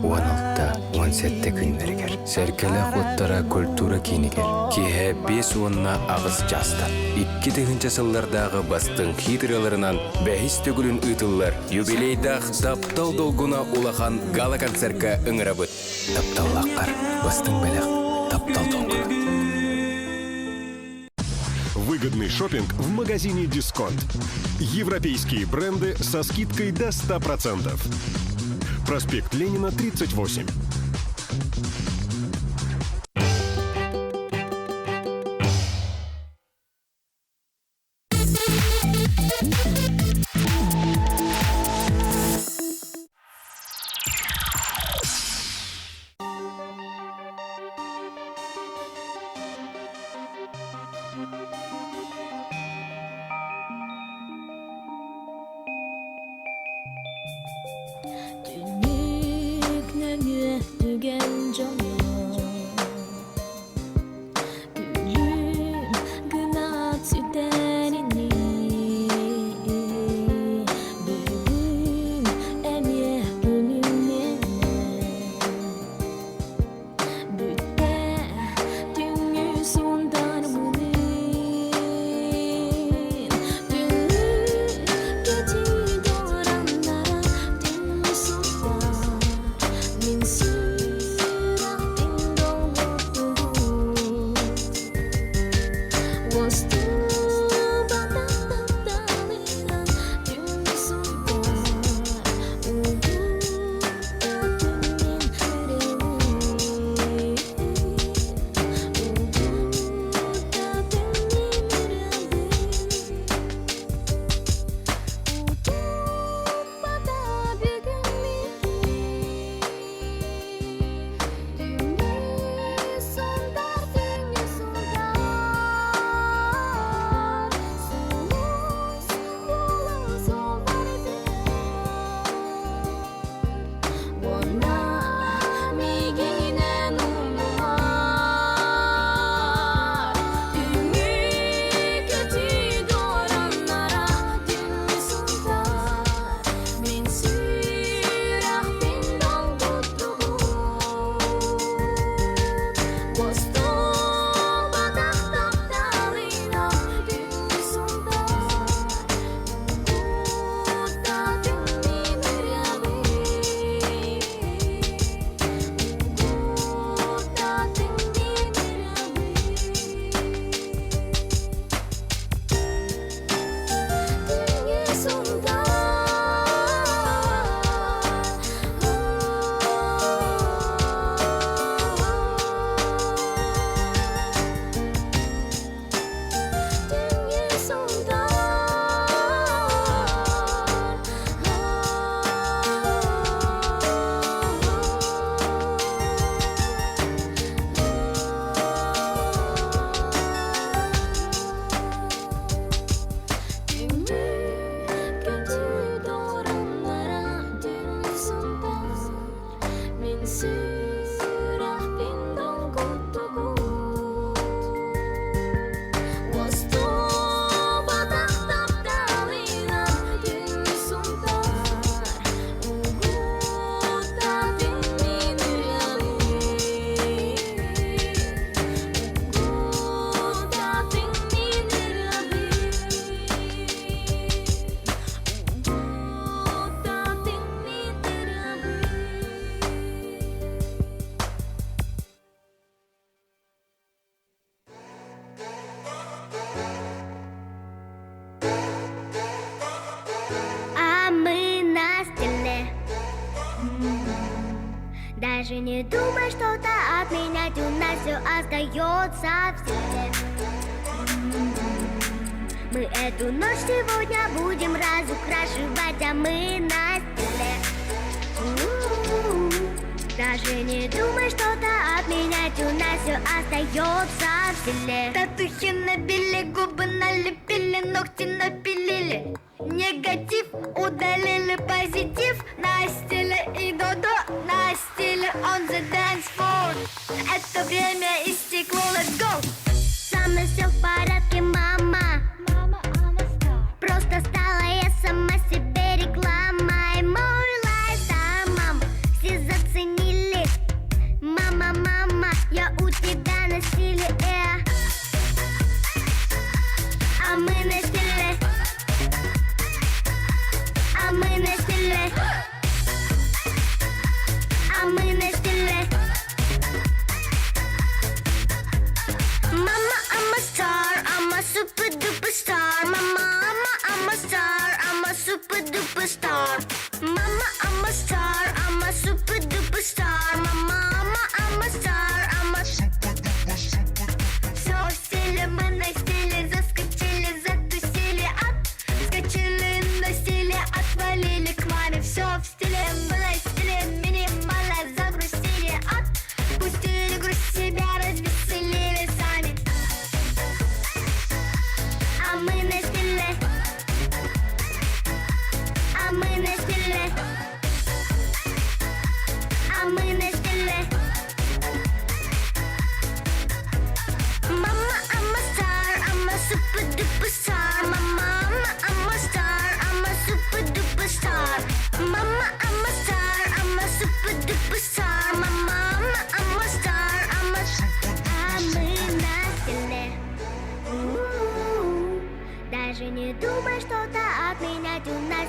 16-17 күннэригэр Сэргэлээх уоттара культура киинигэр киэһэ 5 уонна 8 чаастан 2000 сыллардааҕы бастыҥ хит ырыаларынан бэһис төгүлүн ыытыллар юбилейдаах «Таптал долгуна» улахан гала-концерка ыҥырабыт. Тапталлааххар бастыҥ бэлэх «Таптал долгуна». Выгодный шопинг в магазине «Дисконт». Европейские бренды со скидкой до 100%. Проспект Ленина, 38. Түннүк нөҥүө түгэн дьоно Күлүм гына сүтэрини Бүгүн эмиэ күлүмнэнэ Бүттэ түүҥҥү сунтарбытын Түннүк кэтит ораннара Түннү сунтар Мин сүрэхпин долгуттугун Уостубатах тапталынан Түннү сунтар Угуттатын мин үрэҕин Угуттатын мин үрэҕин Утуппата бүгүн миигин Түүҥҥү сунтаар, түүҥҥү сунтаар Сулус буолан суолбар Уонна миигинэн умнумаар Түүҥҥү көтүү дороннора Түүҥҥү сунтаар Мин сүрэхпин долгуттугун Уостубатах тапталынан Түүҥҥү сунтаар Угуттатын мин үрэҕин Угуттатын мин үрэҕин Түүҥҥү сунтаар Түүҥҥү сунтаар Түүҥҥү көтүү дороннара Түүҥҥү сунтаар Мин сүрэхпин долгуттугун Уостубатах тапталынан Түүҥҥү сунтаар Угуттатын мин үрэҕин Угуттатын мин үрэҕин Угуттатын мин үрэҕин А мы на стене. Даже не думай что-то отменять, у нас все остается в силе. Мы эту ночь сегодня будем разукрашивать, а мы на стиле. У-у-у. Даже не думай что-то отменять, у нас все остается в силе. Татухи набили, губы налепили, ногти напилили. Негатив удалили, позитив на стиле и додо на стиле on the dance floor. Это время истекло, let's go! Со мной все в порядке, мама. Мама, I'm a star. Просто стала я сама себе рекламой. Мой lifestyle, мам, все заценили.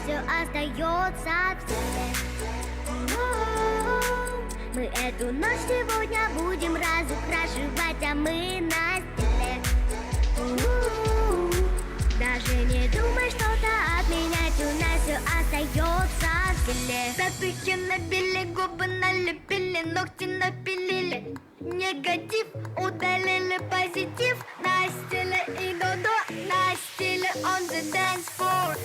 все остается в теле. Мы эту ночь сегодня будем разукрашивать, а мы на стиле. Даже не думай что-то отменять, у нас все остается в селе. Татухи набили, губы налепили, ногти напилили. Негатив удалили, позитив на стиле и додо на стиле on the dance floor.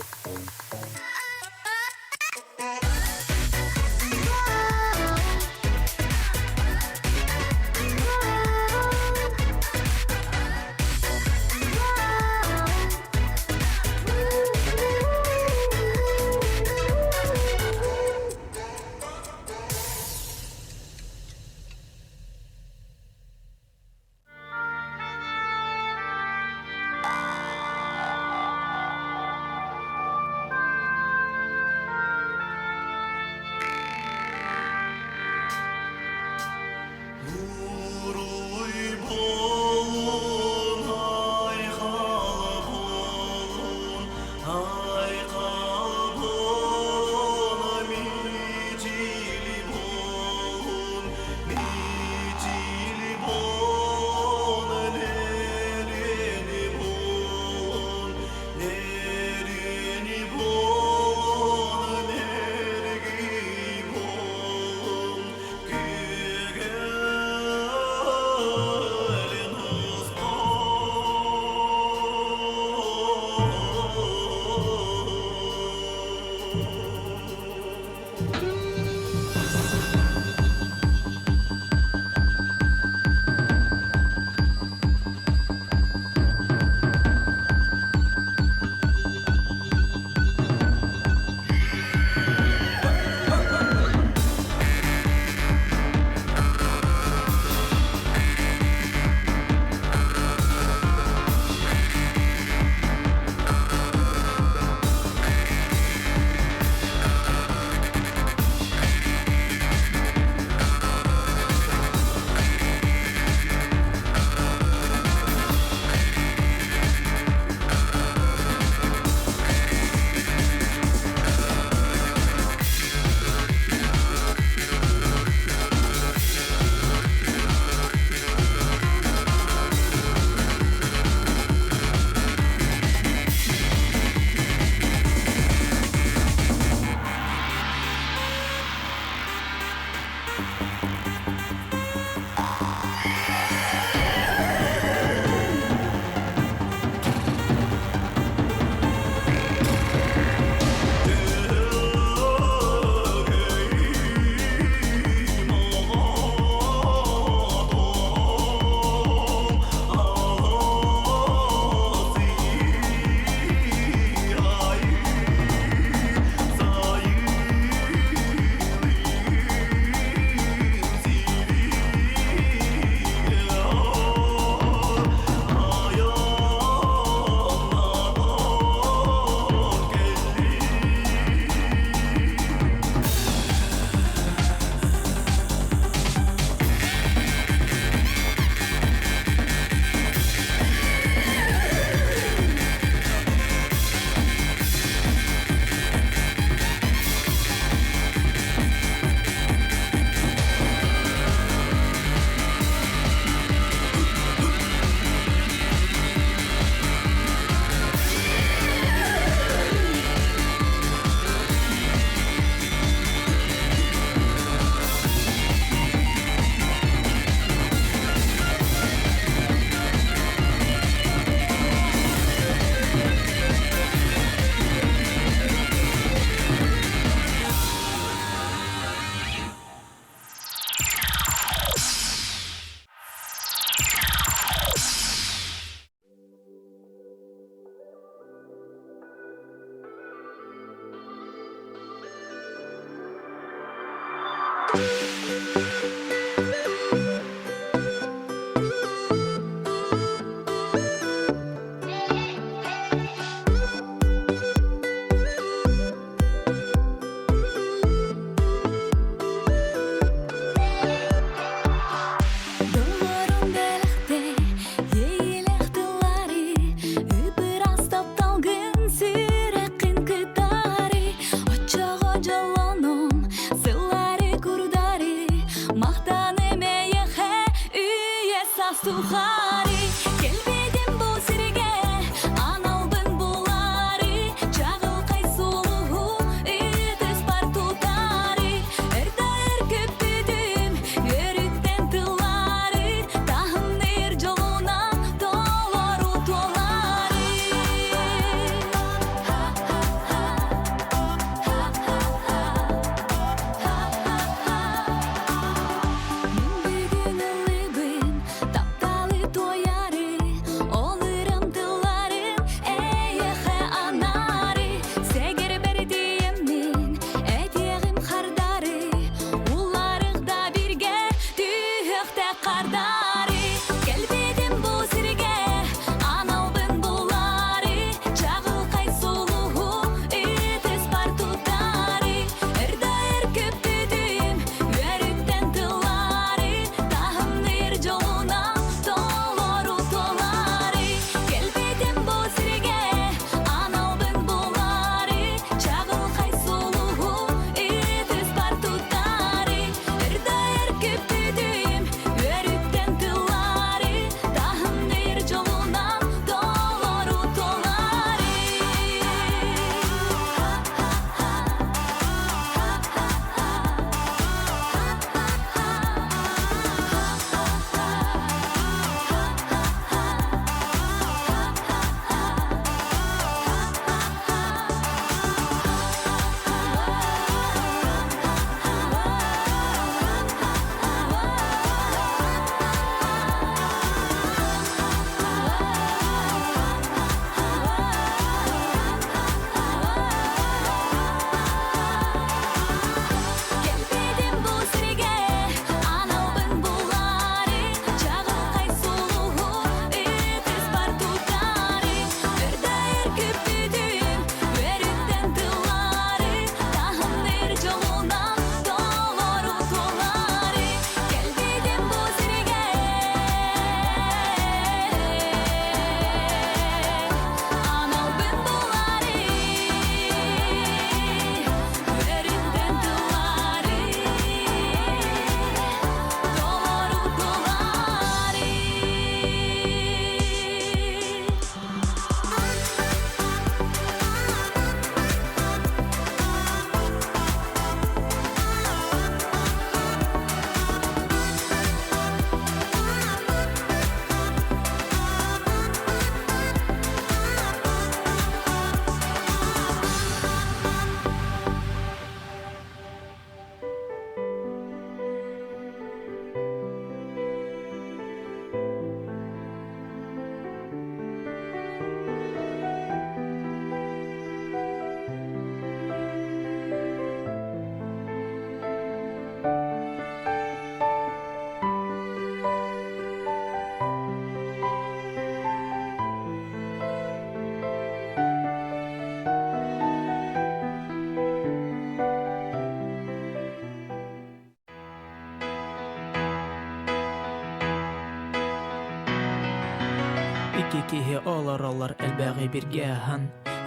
Икки киһи олороллор элбэҕи бииргэ аһан,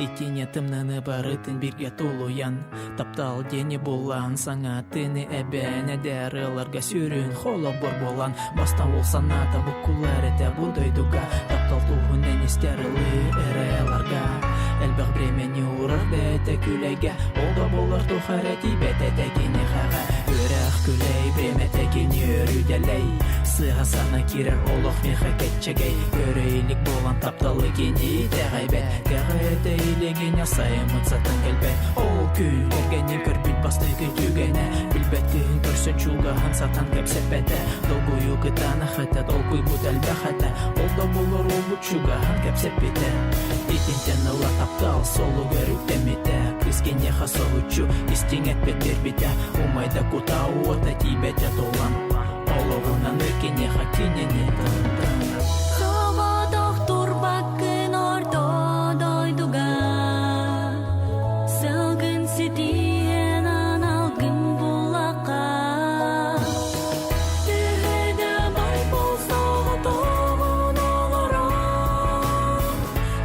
итиини тымныыны барытын бииргэ тулуйан, таптал диэни булан, саҥа тыыны эбэн, эдэр ыалларга сүрүн холобур буолан, бастан ол санаата буккуллар этэ бу дойдуга, таптал туһунан истэр ылыы ырыаларга. Элбэх времени уурар бэйэтэ күлэйгэ, ол да буоллар туох эрэ тиийбэт этэ киниэхэҕэ. Үөрэх күлэй, бириэмэтэ кини өрүү дэлэй, сыыһа сана киирэр олох миэхэ кэччэгэй, көрө илик буолан тапталы кини итэҕэйбэт, кэҕэтэ илигинэ сайыммыт сатан кэлбэт, ол күн кэргэнин көрбүт бастакы түгэнэ, билбэт кыыһын көрсөн чугаһын сатан кэпсэппэтэ, долгуйуу кытаанах этэ, толкуйбут элбэх этэ, ол да буоллар уолбут чугаһын кэпсэппитэ. Итинтэн ыла таптал суолугар үктэммитэ, кыыс киниэхэ соһуччу истиҥ эппит биэрбитэ, умайда кутаа уота тиийбэтэ толан, олоҕунан киниэхэ кинини тартан. Соҕотох турбаккын орто дойдуга Сылгын ситиһэн аналгын буллахха Төһө да бай соҕотоҕун олорон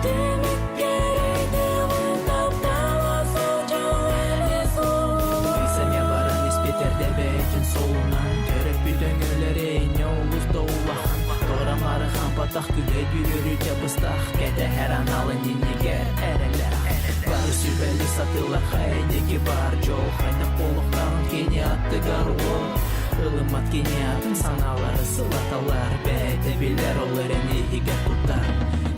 Түмүккэр өйдөҕүн таптала сылдьар Сэмэ баран испит эрдэ бэйэтин суолунан Төрөппүт өҥөлөрө инньэ олус да улахан Туора-маары хампатах күлэ дүүрүтэ быстах Кэтэһэр аналын иннигэр эрэлээх Бары сүбэли сатыылар хайдеки бар дьол Хайдах буолуохтааҕын кини аттыгар уол Ылыммат кини атын санаалары сылаталар Бэйэтэ билэр ол эрэн иһигэр тутар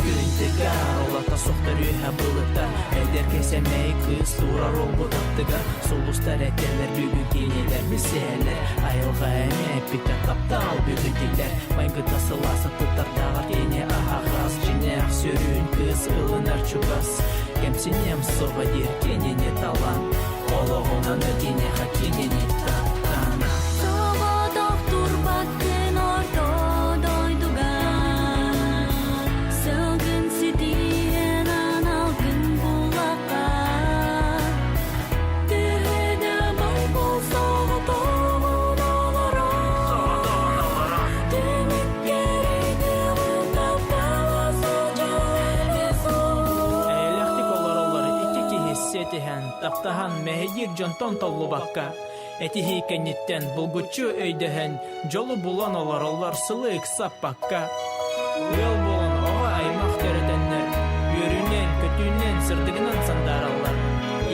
Күн тыгар олата сохтор үөһэ былыттар Эдэр кэсэмэй кыыс турар уолбут аттыгар Сулустар этэллэр бүгүн кинилэр билсиһэллэр Айылҕа эмиэ эппитэ таптал бүгүн тиллэр Майгыта сылаас аттыттардааҕар кини аһаҕас Дьиҥнээх сүрүн кыыс ылынар чугас Кэмсиниэм суоҕа диир кинини талан Олоҕунан киниэхэ кинини таптаан Соҕотох турбаккын орто дойдуга Сылгын ситиһэн аналгын буллахха Төһө да бай соҕотоҕун олорон Түмүккэр өйдөҕүн таптала сылдьар Эйэлээхтик олороллор икки киһи сиэтиһэн, таптаһан мэһэйдиир дьонтон толлубакка, этиһии кэнниттэн булгуччу өйдөһөн, дьолу булан олороллор сылы ыксаппакка. Ыал буолан оҕо аймах төрөтөннөр, үөрүүнэн, көтүүнэн, сырдыгынан сандаараллар.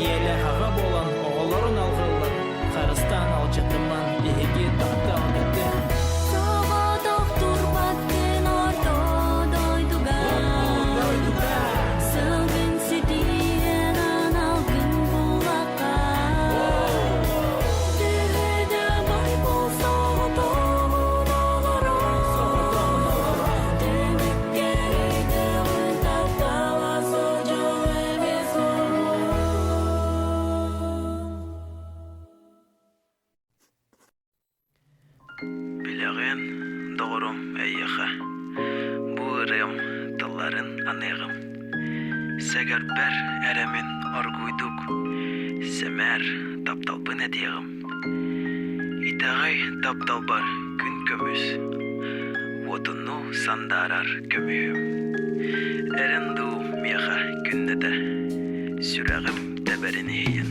Ийэлээх аҕа буолан оҕолорун алҕыыллар, харыстаан алдьатыман, биһиги тапталгытын. Соҕотох турбаккын орто дойдуга Сылгын ситиһэн аналгын буллахха Төһө да бай соҕотоҕун олорон Түмүккэр өйдөҕүн таптала сылдьар эмиэ Билэҕин, доҕорум, эйиэхэ бу ырыам тылларын аныаҕым. Сэгэрбэр эрэмин оргууйдук, сэмээр тапталбын этиэҕим. Итэҕэй тапталбар күн көмүс, уотунуу сандаарар көмүһүм. Эрэн дуу миэхэ күннэтэ, сүрэҕим тэбэрин иһийэн.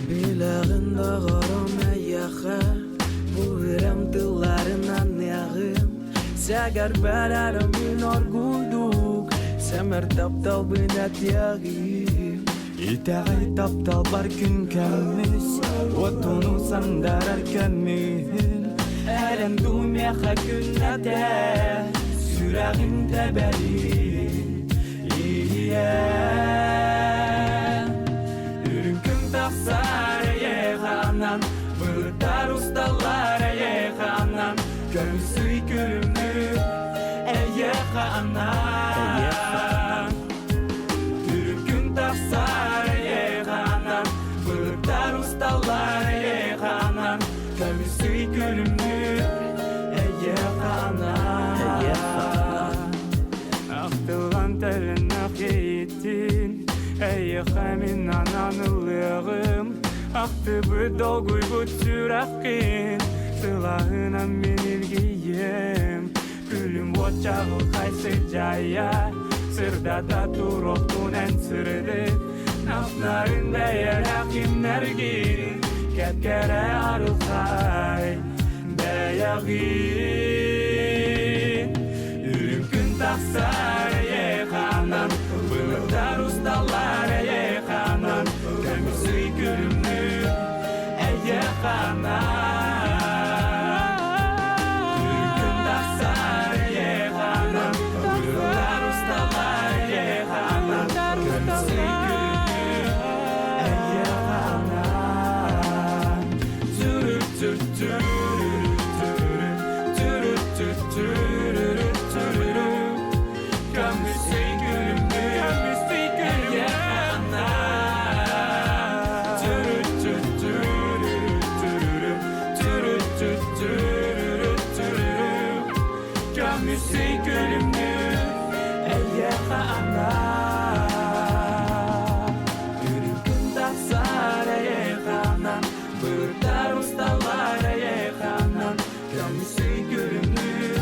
Билэҕин доҕорум эйиэхэ бу ыам тылларын аныаҕым Сэгэрбэр мин оргууйдук сэмэр тапталбын этиэҕим Итэҕэй тапталбар күн көмүс уотуну сандарар көмүһүн Эрэн дуу миэхэ күннэтэ сүрэҕим тэбэрин Ийэ Үрүҥ күн тахсар эйэханан Былыттар усталлар эйэханан Көмүсүй күлүмнүүр эйэханан Үрүҥ күн тахсар эйэханан Былыттар Ахтыбыт долгуйбут сүрэххин Сылаһынан мин илгийиэм Күлүм уот чаҕылхай сыдьаайа Сырдата туруохтун эн сырдык Нафнарын бэйэлээх кимнэргин Кэп-кэрэ арылхай бэйэҕин Үрүҥ күн тахсар эйэханан Былыттар усталлар эйэханан Көмүс ый күлүмнүүр эйэханан Үрүҥ күн тахсар эйэханан Былыттар усталлар эйэханан Көмүс ый күлүмнүүр эйэханан Былыттар усталлар эйэханан, Көмүсүй күлүмнүүр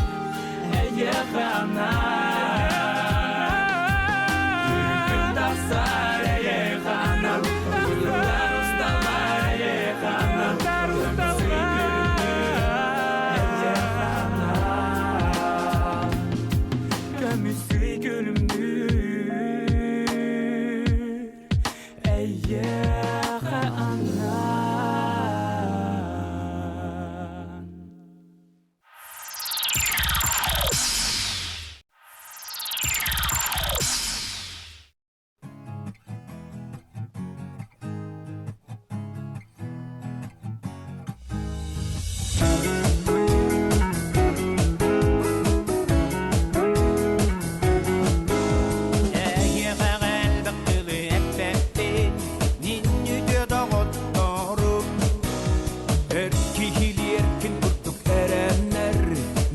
эйэханан. Күн тахсар эйэханан, Былыттар усталлар эйэханан, Көмүсүй күлүмнүүр эйэханан. Көмүсүй күлүмнүүр Эйиэхэ анаан. Эйиэхэҕэ элбэх тылы эппэппин, Нинньүтүө доҕотторум. Өр киһилиэркин курдук эрэннэр,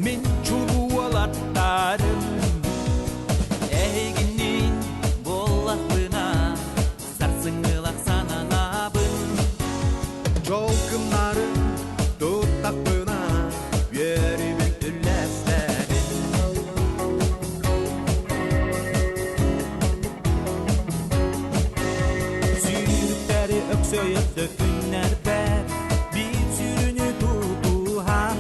Мин чулуу уолаттарым. Эһигинниин буоллахпына, Сарсыҥҥылах сананабын. Дьол кымнарын туттахпына, үөрүүбүн үллэстэбин. Сүүрүктэри өксөйөттө күннэрбэр, биир сүрүнү тутуһан.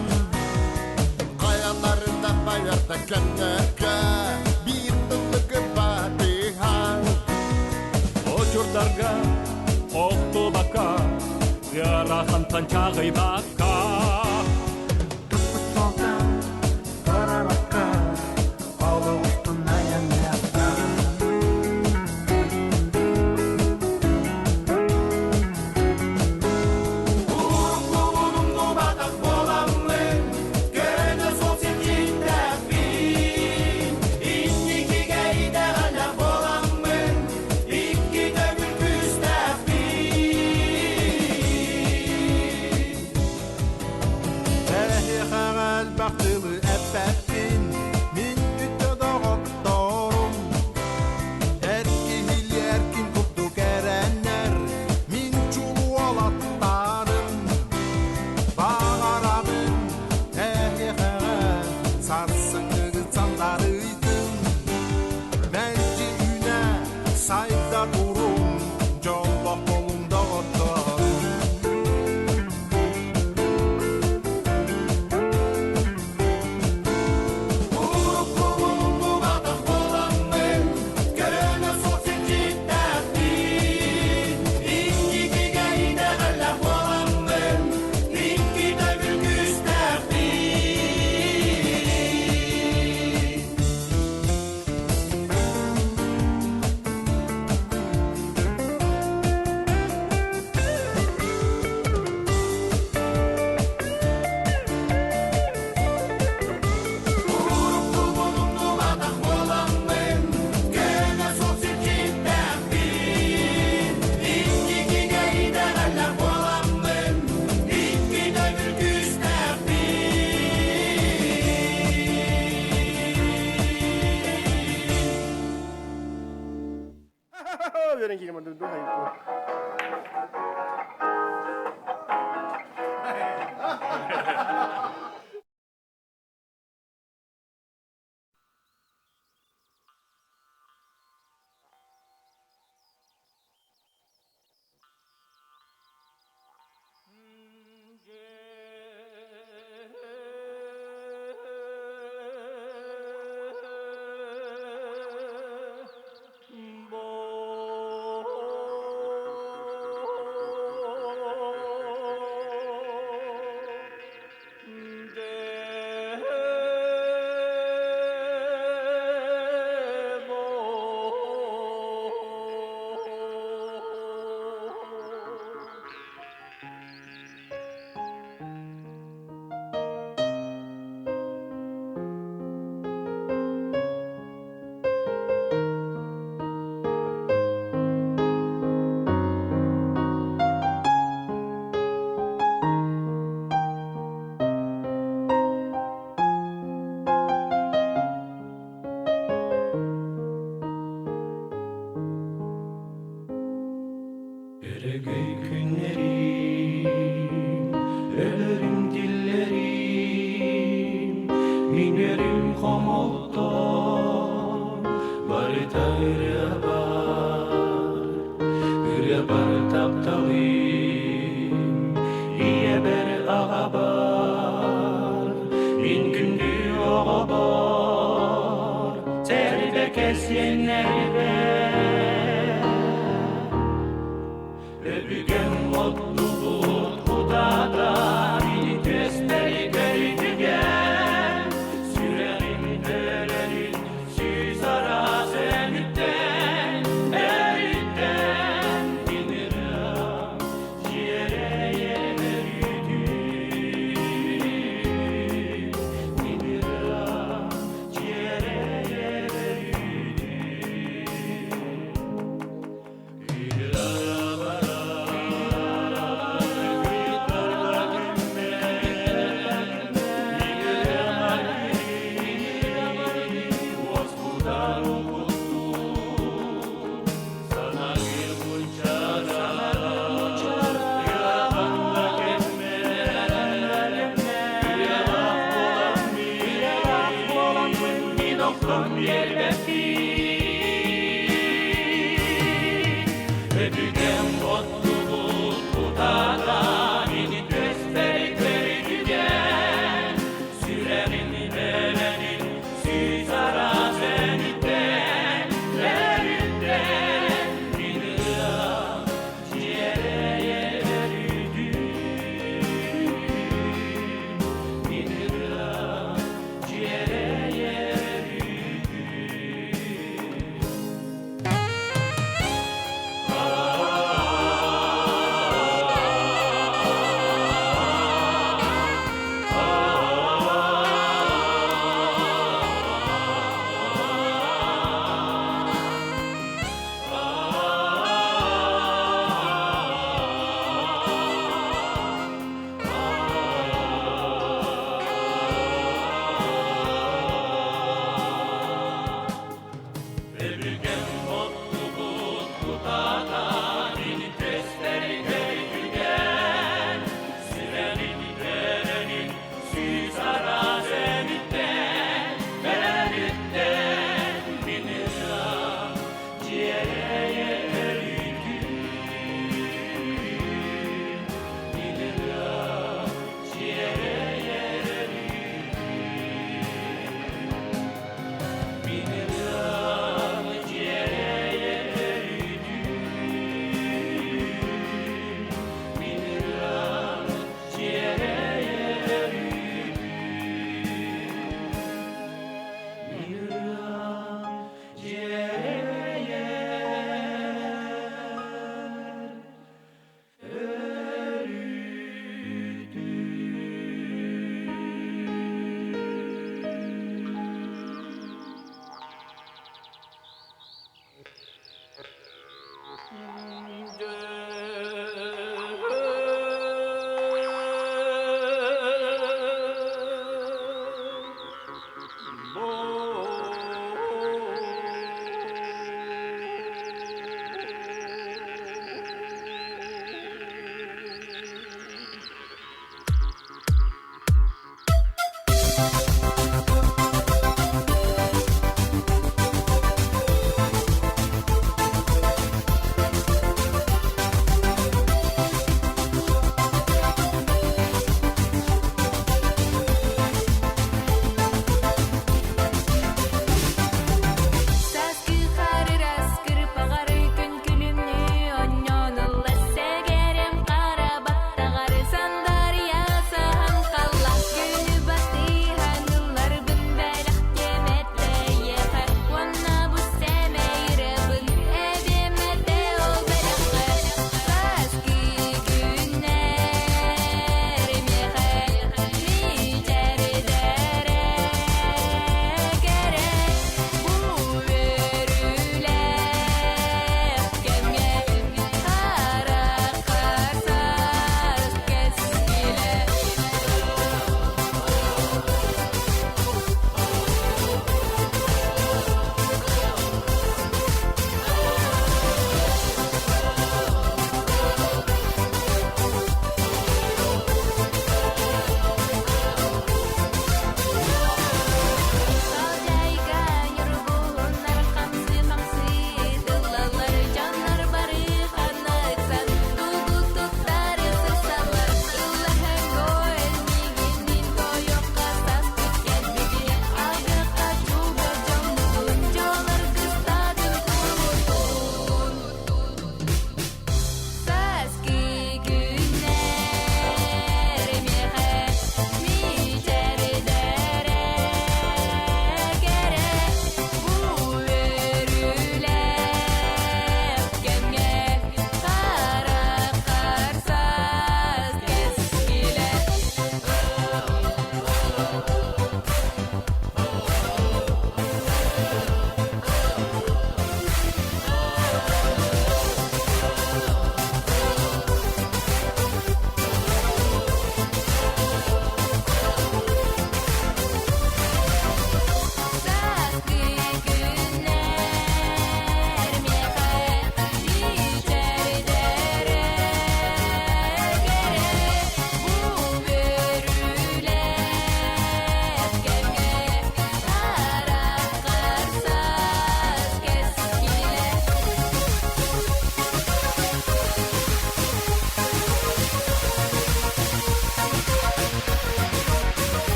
Хайаларында байарда кэмнэргэ биир тыллыгы батыһан. Очурдарга охтубакка, ыарахантан чаҕыйбакка. Барабакка, олох устун айанныахха. Умнубатах буоламмын, көнө суол сирдьиттээхпин. Инникигэ итэҕэллээх буоламмын, икки төгүл күүстээхпин. Эһиэхэҕэ элбэх тылы эппэппин, мин үтүө доҕотторум. Эр киһилиэр ким курдук эрэннэр, мин чулуу уолаттарым. Баҕарабын эһиэхэҕэ сарсыҥҥыгыт сандарыйдын. Мэлдьи үүнэ сайда туруҥ, дьоллоох буолуҥ доҕотторум. Уруккубун буоламмын, көлөнө суох сирдьиттээхпин. Инникигэ итэҕэллээх буоламмын, икки төгүл күүстээхпин. Уруккубун умнубатах буоламмын, көнө суох сирдьиттээхпин. Инникигэ итэҕэллээх буоламмын, икки төгүл күүстээхпин. Үөрэн киирим. Сиэннэрбэр Өбүгэм оттубут кутаата Ини түөстэри көрүтүгэн Сүрэҕим төлөнүн сүүс араас өҥүттэн Өрүттэн тыынырым дьиэрэйэр өрүтүн Тыынырым дьиэрэйэр өрүтүн.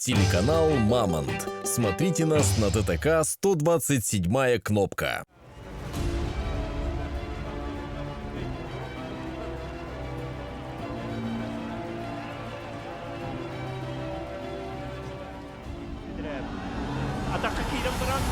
Телеканал «Мамонт». Смотрите нас на ТТК 127 кнопка. Атахха киирэн баран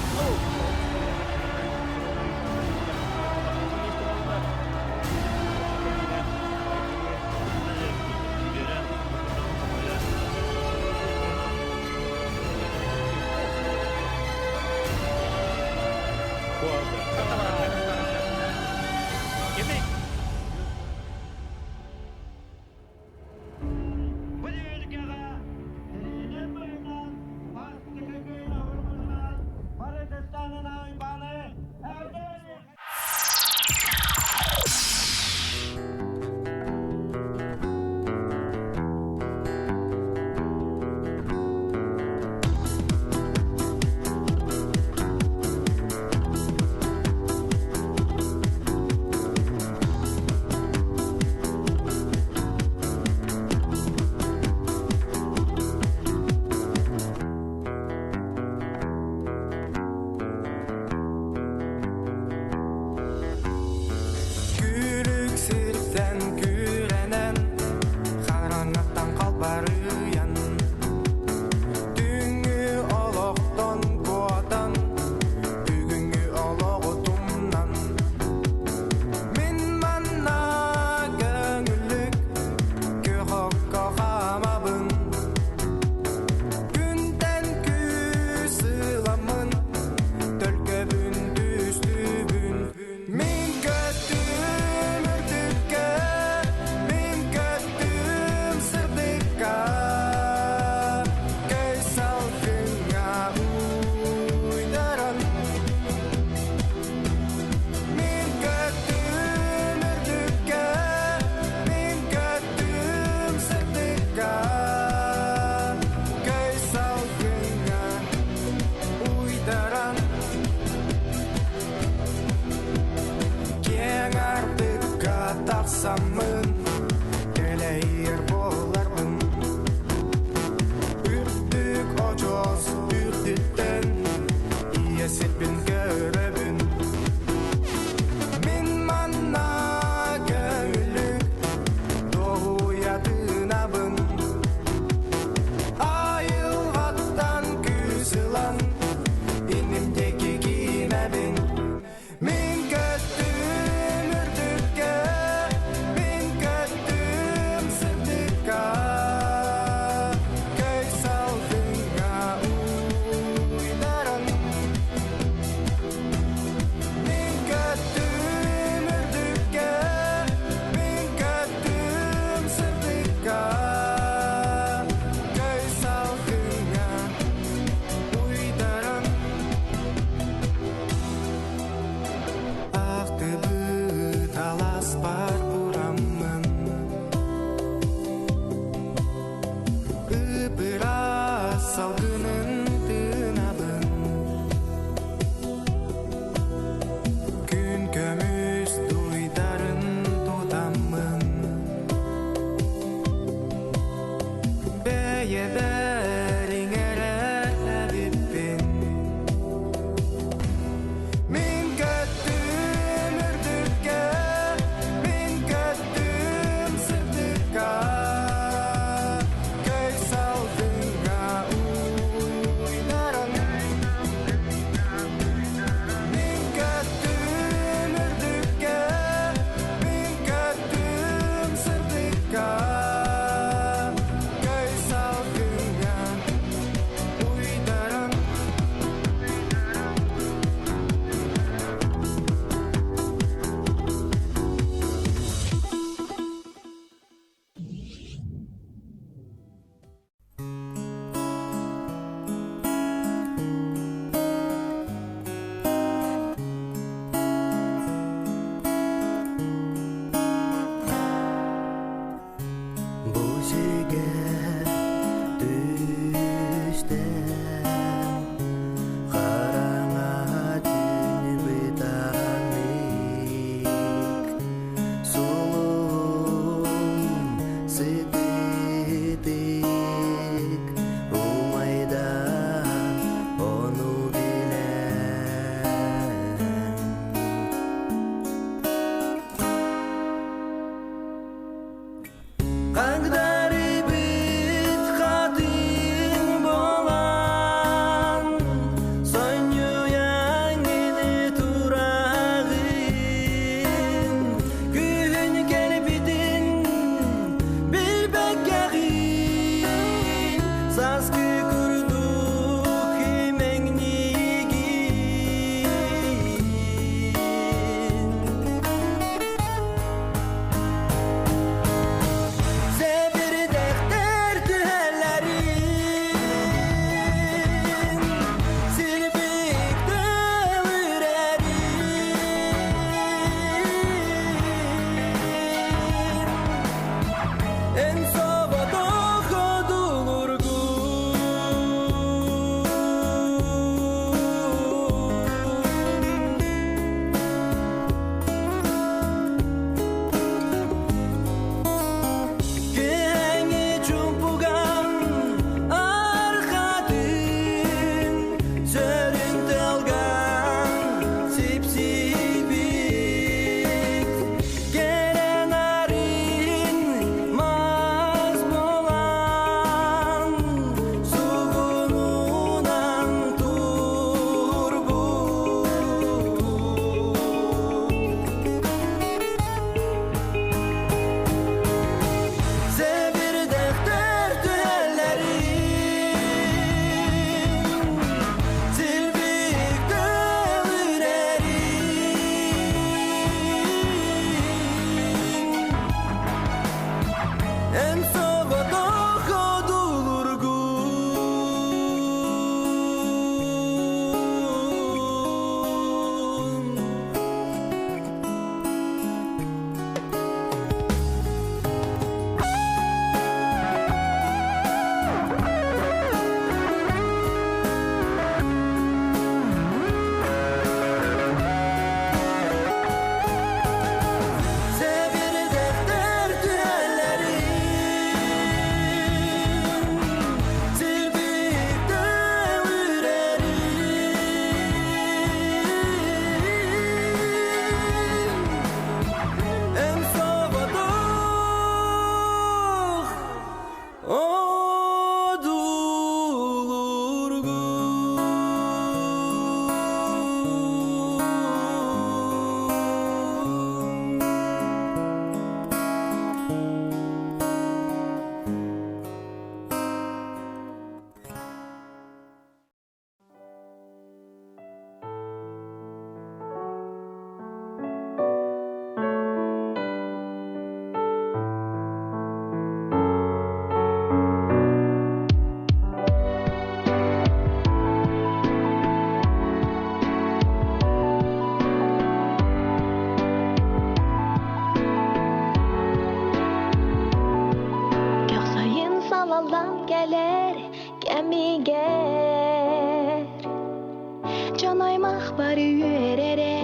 Дьон-аймах бары үөрэрэ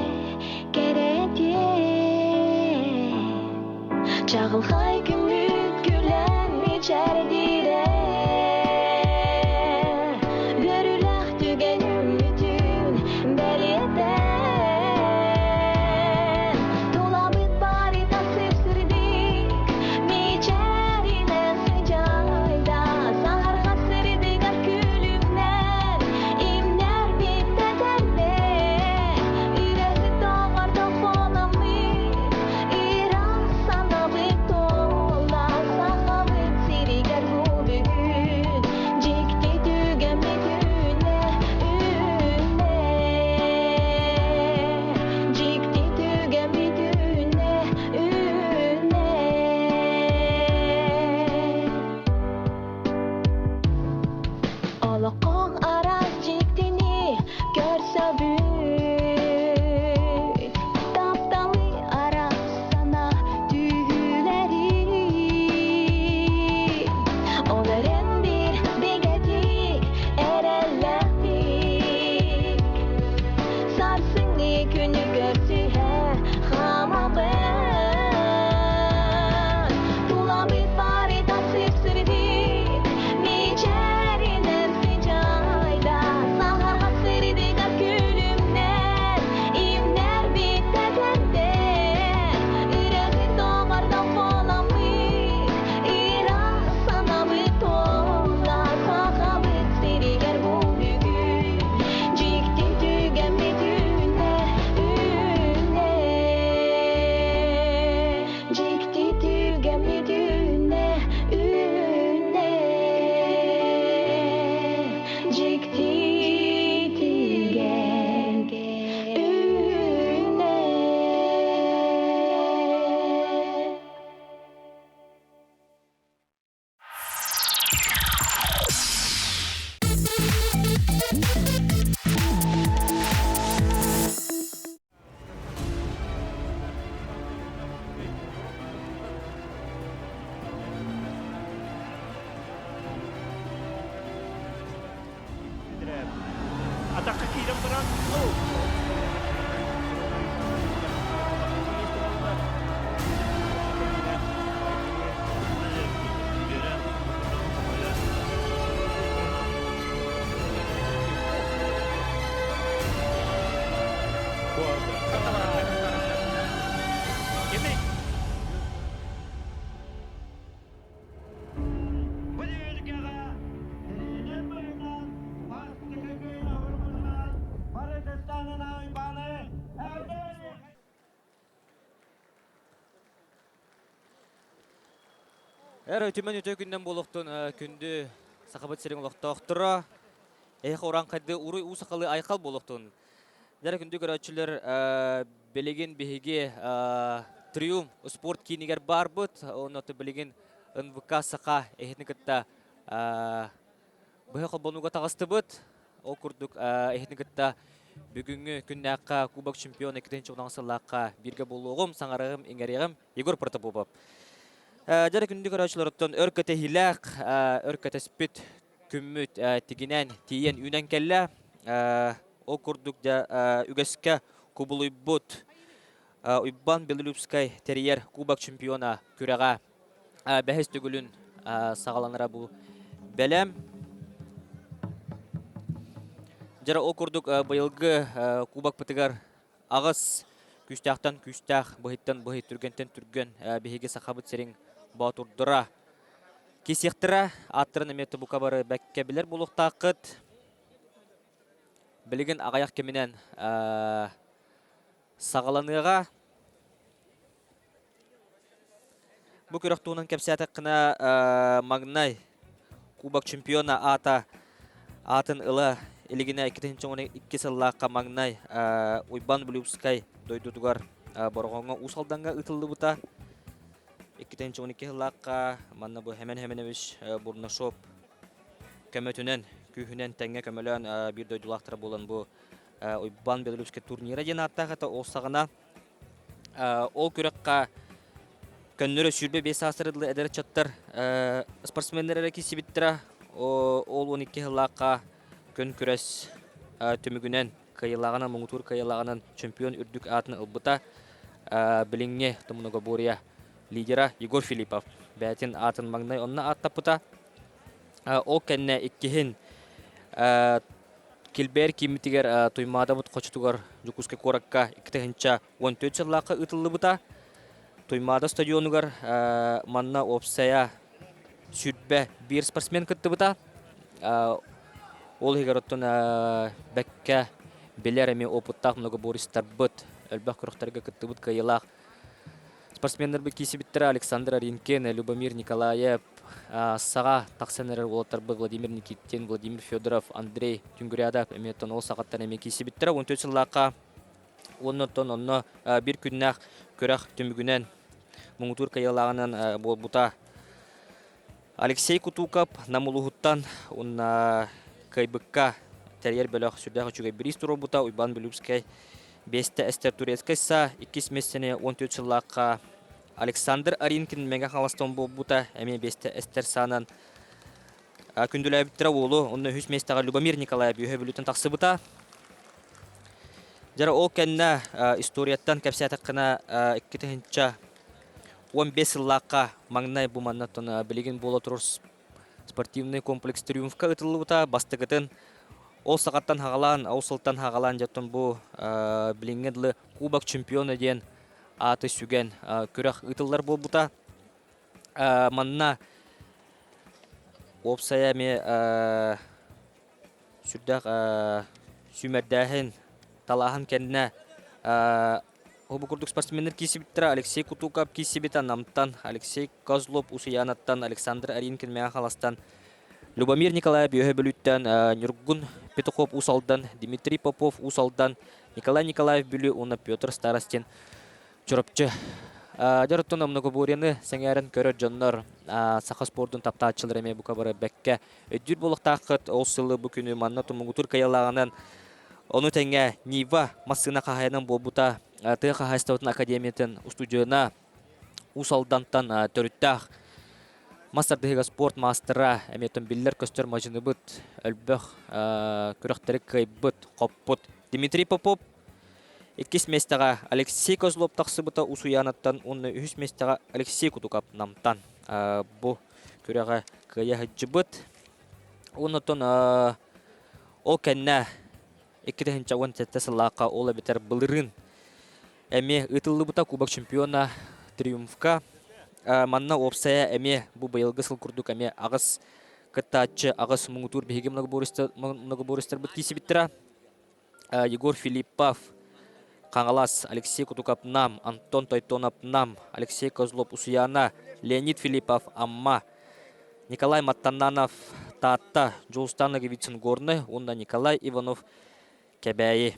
кэрэтиэ. Чаҕылхай күммүт күлэн мичээрдиирэ. Үөрүүлээх түгэн үүммүтүн бэлиэтэ. Тулабыт барыта сып-сырдык, мичээринэн сыдьаайда. Саһарҕа сырдыгар күлүмнэр, имнэр биттэтэллэр. Үрэҕи тоҕордох буоламмыт, ыраас санаабыт туолла. Сахабыт сиригэр бу бүгүн дьикти түгэммит үүннэ, үүннэ. Дьикти түгэммит үүннэ, үүннэ. Олоххо араас дьиктини көрсөбүт Тапталы араас сана түһүүлэри Ол эрэн биир бигэтик эрэллээхтик Сарсыҥҥы күнү көрсүһэ хаамабын Тулабыт барыта сып-сырдык Мичээринэн сыдьаайда Саһарҕа сырдыга күлүмнэр Имнэр биттэтэллэр Үрэҕи тоҕордох буоламмыт Ыраас санаабыт туолла Сахабыт сиригэр бу бүгүн Дьикти түгэммит үүннэ, үүннэ Дьикти түгэммит үүннэ, үүннэ Дьикти түгэн үүннэ. Атахха киирэн баран Эр үтүмэн үтө күннэн буолуохтун күндү Сахабыт сирин олохтоохторо эһиэхэ урааҥхайды уруй уу сахалыы айхал буолуохтун. Дьэ күндү көрөөччүлэр билигин биһиги Триумф спорт киинигэр баарбыт. Онно билигин НВК Саха эһитин кытта быһа холбонууга таҕыстыбыт. Ол курдук эһитин кытта бүгүҥҥү күннээххэ Кубок чемпиона 2010 сыллаахха бииргэ буолуоҕум, саҥарыаҕым, иҥэриэҕим Егор Протопопов. Дьэ күндү көрөөччүлөрүттэн өр кэтэһиилээх, өр кэтэспит күммүт тигинэн тиийэн үүнэн кэллэ. Ол курдук дьэ үгэскэ кубулуйбут Уйбан Белолюбскай тэрийэр Кубок чемпиона күрэҕэ бэһис төгүлүн саҕаланара бу бэлэм. Дьэ ол курдук быйылгы кубокпытыгар аҕыс күүстээхтэн күүстээх, быһыттан быһый, түргэнтэн түргэн биһиги Сахабыт сирин боотурдара кисиэхтэрэ. Ааттарын эмиэ тобука бары бэккэ билэр буолуохтааххыт. Билигин аҕыйах кэминэн саҕаланыаҕа. Бу күрэх туһунан кэпсээтэххинэ, маҥнай Кубок чемпиона аата аатын ыла илигинэ 2012 сыллаахха маҥнай Уйбан Блюбскай дойдутугар Бороҕоҥҥо Уус Алдаҥҥа ыытыллыбыта. 2012 сыллаахха манна бу Хэмэн Хэмэнович Бурнашов көмөтүнэн, күүһүнэн тэҥҥэ көмөлөөн биир дойдулаахтара буолан бу Уйбан Белорусский турнира диэн ааттаах этэ. Ол саҕана Ол күрэххэ көннөрү 25 саастары дылы эдэр ыччаттар спортсменнэр эрэ киирсибиттэрэ. Ол 12 сыллаахха күн күрэс түмүгүнэн. кыайыылааҕынан муҥутуур кыайыылааҕынан чемпион үрдүк аатын ылбыта. Билиҥҥи многоборье лидера Егор Филиппов бэйэтин аатын маҥнай онно ааттаппыта. Ол кэннэ иккиһин Килбээр кииммитигэр Туймаадабыт хочотугар Дьокуускай куоракка 2014 сыллаахха ыытыллыбыта. Туймаада стадионугар манна уопсайа 21 спортсмен кыттыбыта. Ол иһигэр оттон бэккэ билэр эмиэ опыттаах многобористарбыт, элбэх күрэхтэргэ кыттыбыт кыайыылаах Спортсменнарбыт киирсибиттэрэ Александр Аринкин, Любомир Николаев, саҕа тахсан эрэр уолаттарбыт Владимир Никитин, Владимир Федоров, Андрей Түнгүрядов эмиэ оттон ол саҕаттан эмиэ киирсибиттэрэ. 14 сыллаахха уонна оттон онно биир күннээх күрэх түмүгүнэн муҥутуур кыайыылааҕынан буолбута. Алексей Кутуков Нам улууһуттан уонна кыайбыкка тэрийэр бөлөх сүрдээх үчүгэй бириис туруорбута. Уйбаан Бүлүүбүскэй биэстэ эстэр турецкай саа иккис миэстэни 14 сыллаахха Александр Аринкин Мэҥэ Хаҥаластан буолбута. Эмиэ биэстэ эстэр саанан күндүлээбиттэрэ уолу. Онно үһүс миэстэҕэ Любомир Николаев үөһэ Бүлүүттэн тахсыбыта. Дьэ ол кэннэ историяттан кэпсээтэххинэ 2015 сыллаахха маҥнай бу манна билигин буола турар спортивный комплекс Триумфка ытыллыбыта. Бастакытын ол саҕаттан хаҕалаан, ол сылтан хаҕалаан дьоттон бу билиҥҥи дылы Кубок чемпиона диэн ааты сүгэн күрэх ыытыллар буолбута. Манна уопсайа эмиэ сүрдээх сүүмэрдээһин, талааһын кэннэ Бу курдук спортсменнар киирсибиттэрэ Алексей Кутуков киирсибитэ Намтан, Алексей Козлов Усуйаанаттан, Александр Аринкин Мэҥэ Хаҥаластан, Любомир Николаев Үөһэ Бүлүүттэн, Ньургун Петухов Уус Алдан, Дмитрий Попов Уус Алдан, Николай Николаев Бүлүү уонна Петр Старостин Чурапчы. Дьэ оттон многоборьены сэҥээрэн көрөр дьоннор саха спордун таптааччылар эмиэ бука бары бэккэ өйдүүр буолуохтааххыт. Ол сылы бу күнү манна тумугутур кыайалааҕынан Ону тэҥэ Нива массыына хаһаайынан буолбута тыа хаһаайыстыбатын академиятын устудьуона Уус Алдантан төрүттээх мас тардыһыыга спорт маастара эмиэ биллэр-көстөр мадьыныбыт өлбөх күрэхтэри кыайбыт, хоппут Дмитрий Попов иккис миэстэҕэ Алексей Козлов тахсыбыта Усуйаанаттан уонна үһүс миэстэҕэ Алексей Кутукап Намтан бу күрэҕэ кыайа сылдьыбыт. Оннуттан Ол кэннэ 2017 сыллаахха ол эбэтэр былырыын эмиэ ыытыллыбыта Кубок чемпиона Триумфка. Манна уопсайа эмиэ бу быйылгы сыл курдук эмиэ аҕыс кыттааччы, аҕыс муҥутуур биһиги многобористарбыт киирсибиттэрэ. Егор Филиппов, Хаҥалас, Алексей Кутуков Нам, Антон Тойтонов Нам, Алексей Козлов Усуйаана, Леонид Филиппов Амма, Николай Маттананов Таатта, Дьулустан Ноговицын Горный уонна Николай Иванов Кэбээйи.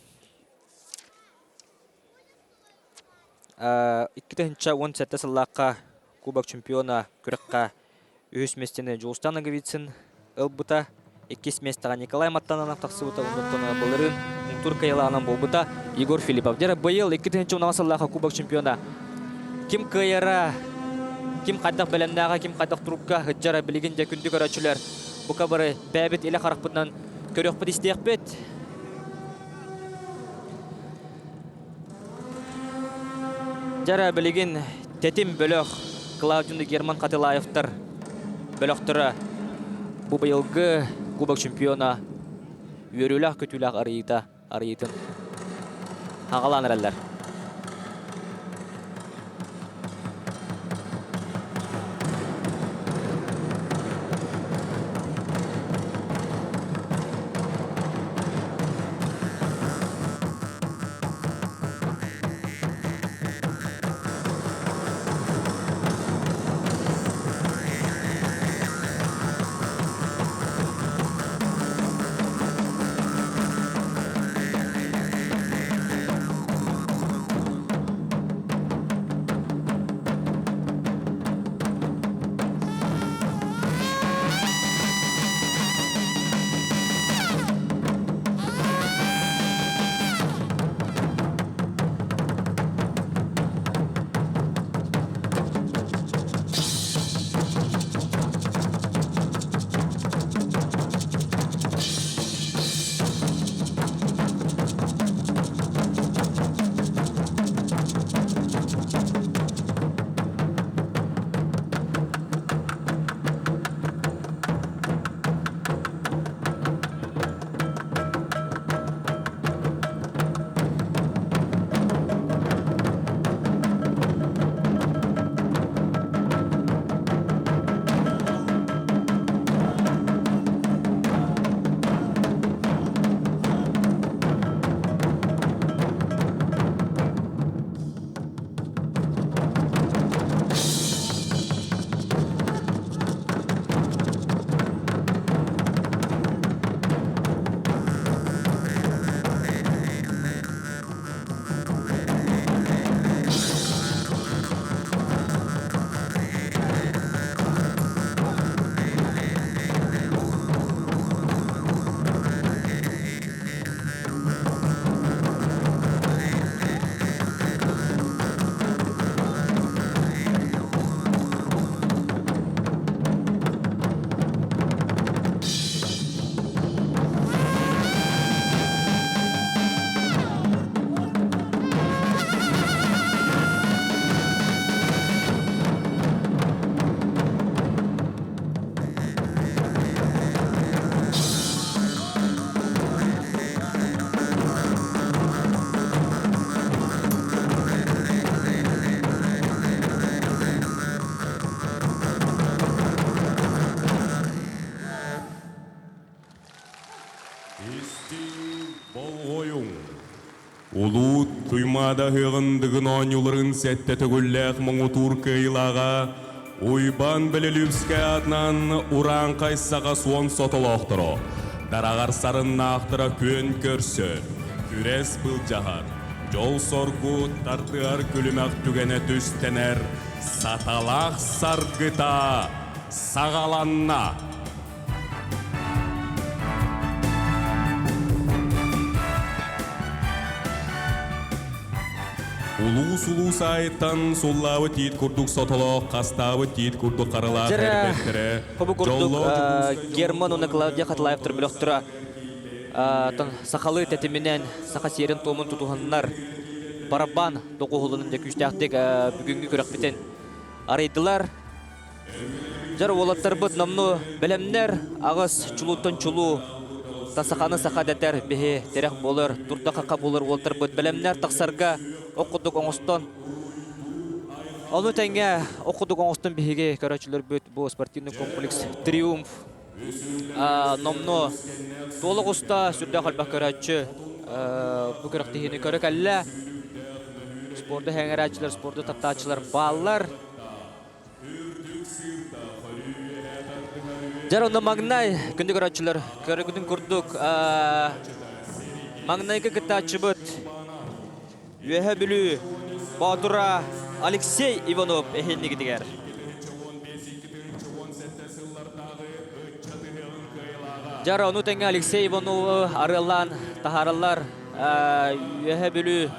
2017 сыллаахха Кубок чемпиона күрэххэ үһүс миэстэни Дьулустан Ноговицын ылбыта. Иккис миэстэҕэ Николай Маттананов тахсыбыта, оннуттан былырыын муҥутуур кыайыылааҕынан буолбута Егор Филиппов. Дьэ, быйыл 2016 сыллаахха Кубок чемпиона ким кыайара, ким хайдах бэлэмнээҕэ, ким хайдах турукка сылдьара билигин дьэ күндү көрөөччүлэр бука бары бэйэбит илэ харахпытынан көрүөхпүт истиэхпит. Дьара билигин Тэтим бөлөх Клавдина Герман Хатылаевтар бөлөхтөрө бу быйылгы Кубок чемпиона үөрүүлээх көтүүлээх арыйыыта арыйыытын аҕалаан эрэллэр. Улуу Туймаада ыһыаҕын Дыгын оонньууларын сэттэ төгүллээх муҥутуур кыайыылааҕа Уйбаан Бөлөлүүпскэй аатынан Урааҥхай саха суон сотолоохторо, дараҕар сарыннаахтара күөн көрсөр, күрэс былдьаһар, дьол-соргу тардыһар күлүмэх түгэнэ түстэнэр саталаах саргыта саҕаланна! Улуус-улуус аайыттан суллаабыт тиит курдук сотолоох, хастаабыт тиит курдук харалаах эрбэттэрэ, Бу курдук Герман уонна Клавдия Хатлаевтар бөлөхтөрө сахалыы тэтиминэн саха сиэрин-туомун тутуһаннар барабан доҕуһулунан дьэ күүстээхтик бүгүҥҥү күрэхпитин арыйдылар. Дьэр уолаттарбыт номну бэлэмнэр, аҕыс чулууттан чулуу, саханы саха дэтэр биһи тирэх буолар, турда хаха буолар уолаттарбыт бэлэмнэр тахсарга ох курдук оҥостон Ону тэҥэ ох курдук оҥостон биһиги көрөөччүлэрбит бу спортивный комплекс «Триумф» номнуо туола оҕуста сүрдээх элбэх көрөөччү бу күрэхтэһиини көрө кэллэ. Спорду сэҥээрээччилэр, спорду таптааччылар бааллар. Дьэр онно маҥнай күндү көрөөччүлэр көрүгүтүн курдук маҥнайгы кыттааччыбыт Үөһэ Бүлүү Боотура Алексей Иванов эһиннигитигэр. Дьэр ону тэҥэ Алексей Иванову арыаллаан таһаараллар Үөһэ Бүлүү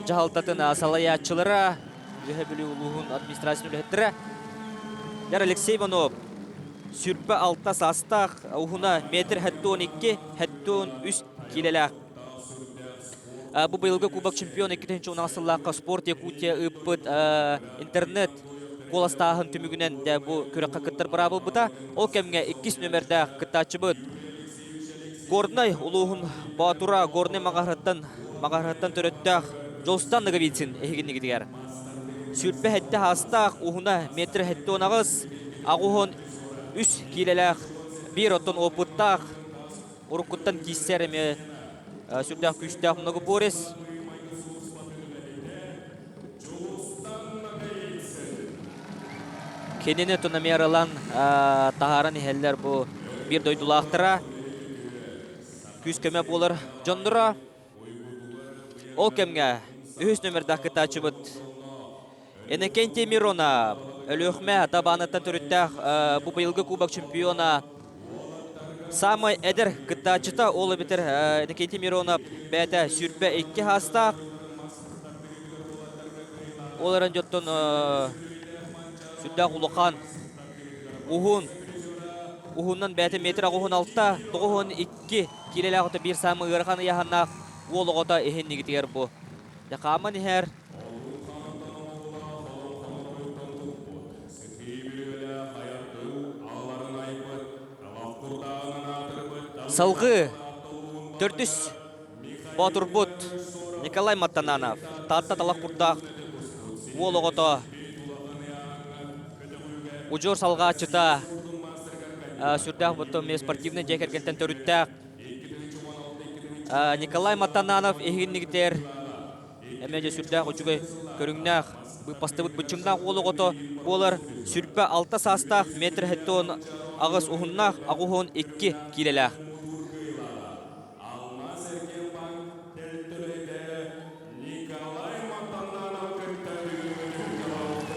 дьаһалтатын салайааччылара Үөһэ Бүлүү улууһун администрациятын үлэһиттэрэ Яр Алексей Иванов 26 саастаах, уһуна метр 72, 73 киилэлээх. Бу быйылгы Кубок чемпион 2016 сыллаахха Спорт Якутия ыыппыт интернет куоластааһын түмүгүнэн дэ бу күрэххэ кыттар быраабылбыта. Ол кэмҥэ иккис нүөмэрдээх кыттааччыбыт Горнай улууһун Боотура Горнай маҕаһырыттан маҕаһырыттан төрөттөөх Дьолстан Ноговицын эһигиннигитигэр. Сүрбэ хэттэ хаастаах, уһуна метр 78, аҕуһун үс киилэлээх, биир оттон опыттаах, уруккуттан кииссэр эмиэ сүрдээх күүстээх многоборец. Кинини тономер ылан таһааран иһэллэр бу биир дойдулаахтара, күүс-көмө буолар дьонноро. Ол кэмҥэ үһүс нөмердаах кыттааччыбыт Иннокентий Миронов, Өлүөхүмэ Табааныттан төрүттээх бу быйылгы Кубок чемпиона Самай эдэр кыттааччыта ол эбэтэр Иннокентий Миронов бэйэтэ 22 саастаах. Ол эрэн дьоттон сүрдээх улахан, уһун, уһуннан бэйэтэ метр аҕыһын алта, тоҕуһун икки киилэлээх ото биир саамай ыарахан ыйааһыннаах уол оҕото иһин нигитигэр бу. Хааман иһэр. Салгыы төрдүс боотурбут Николай Маттананов Таатта талах курдаах уол оҕото удьуор салҕааччыта сүрдээх буттум спортивный дьиэ кэргэнтэн төрүттээх Николай Маттананов иһигиннигитэр Эмиэ дьэ сүрдээх үчүгэй көрүҥнээх, быыппастыбыт быччыҥнаах уол оҕото буолар. 26 саастаах, метр 78 уһуннаах, 82 киилэлээх.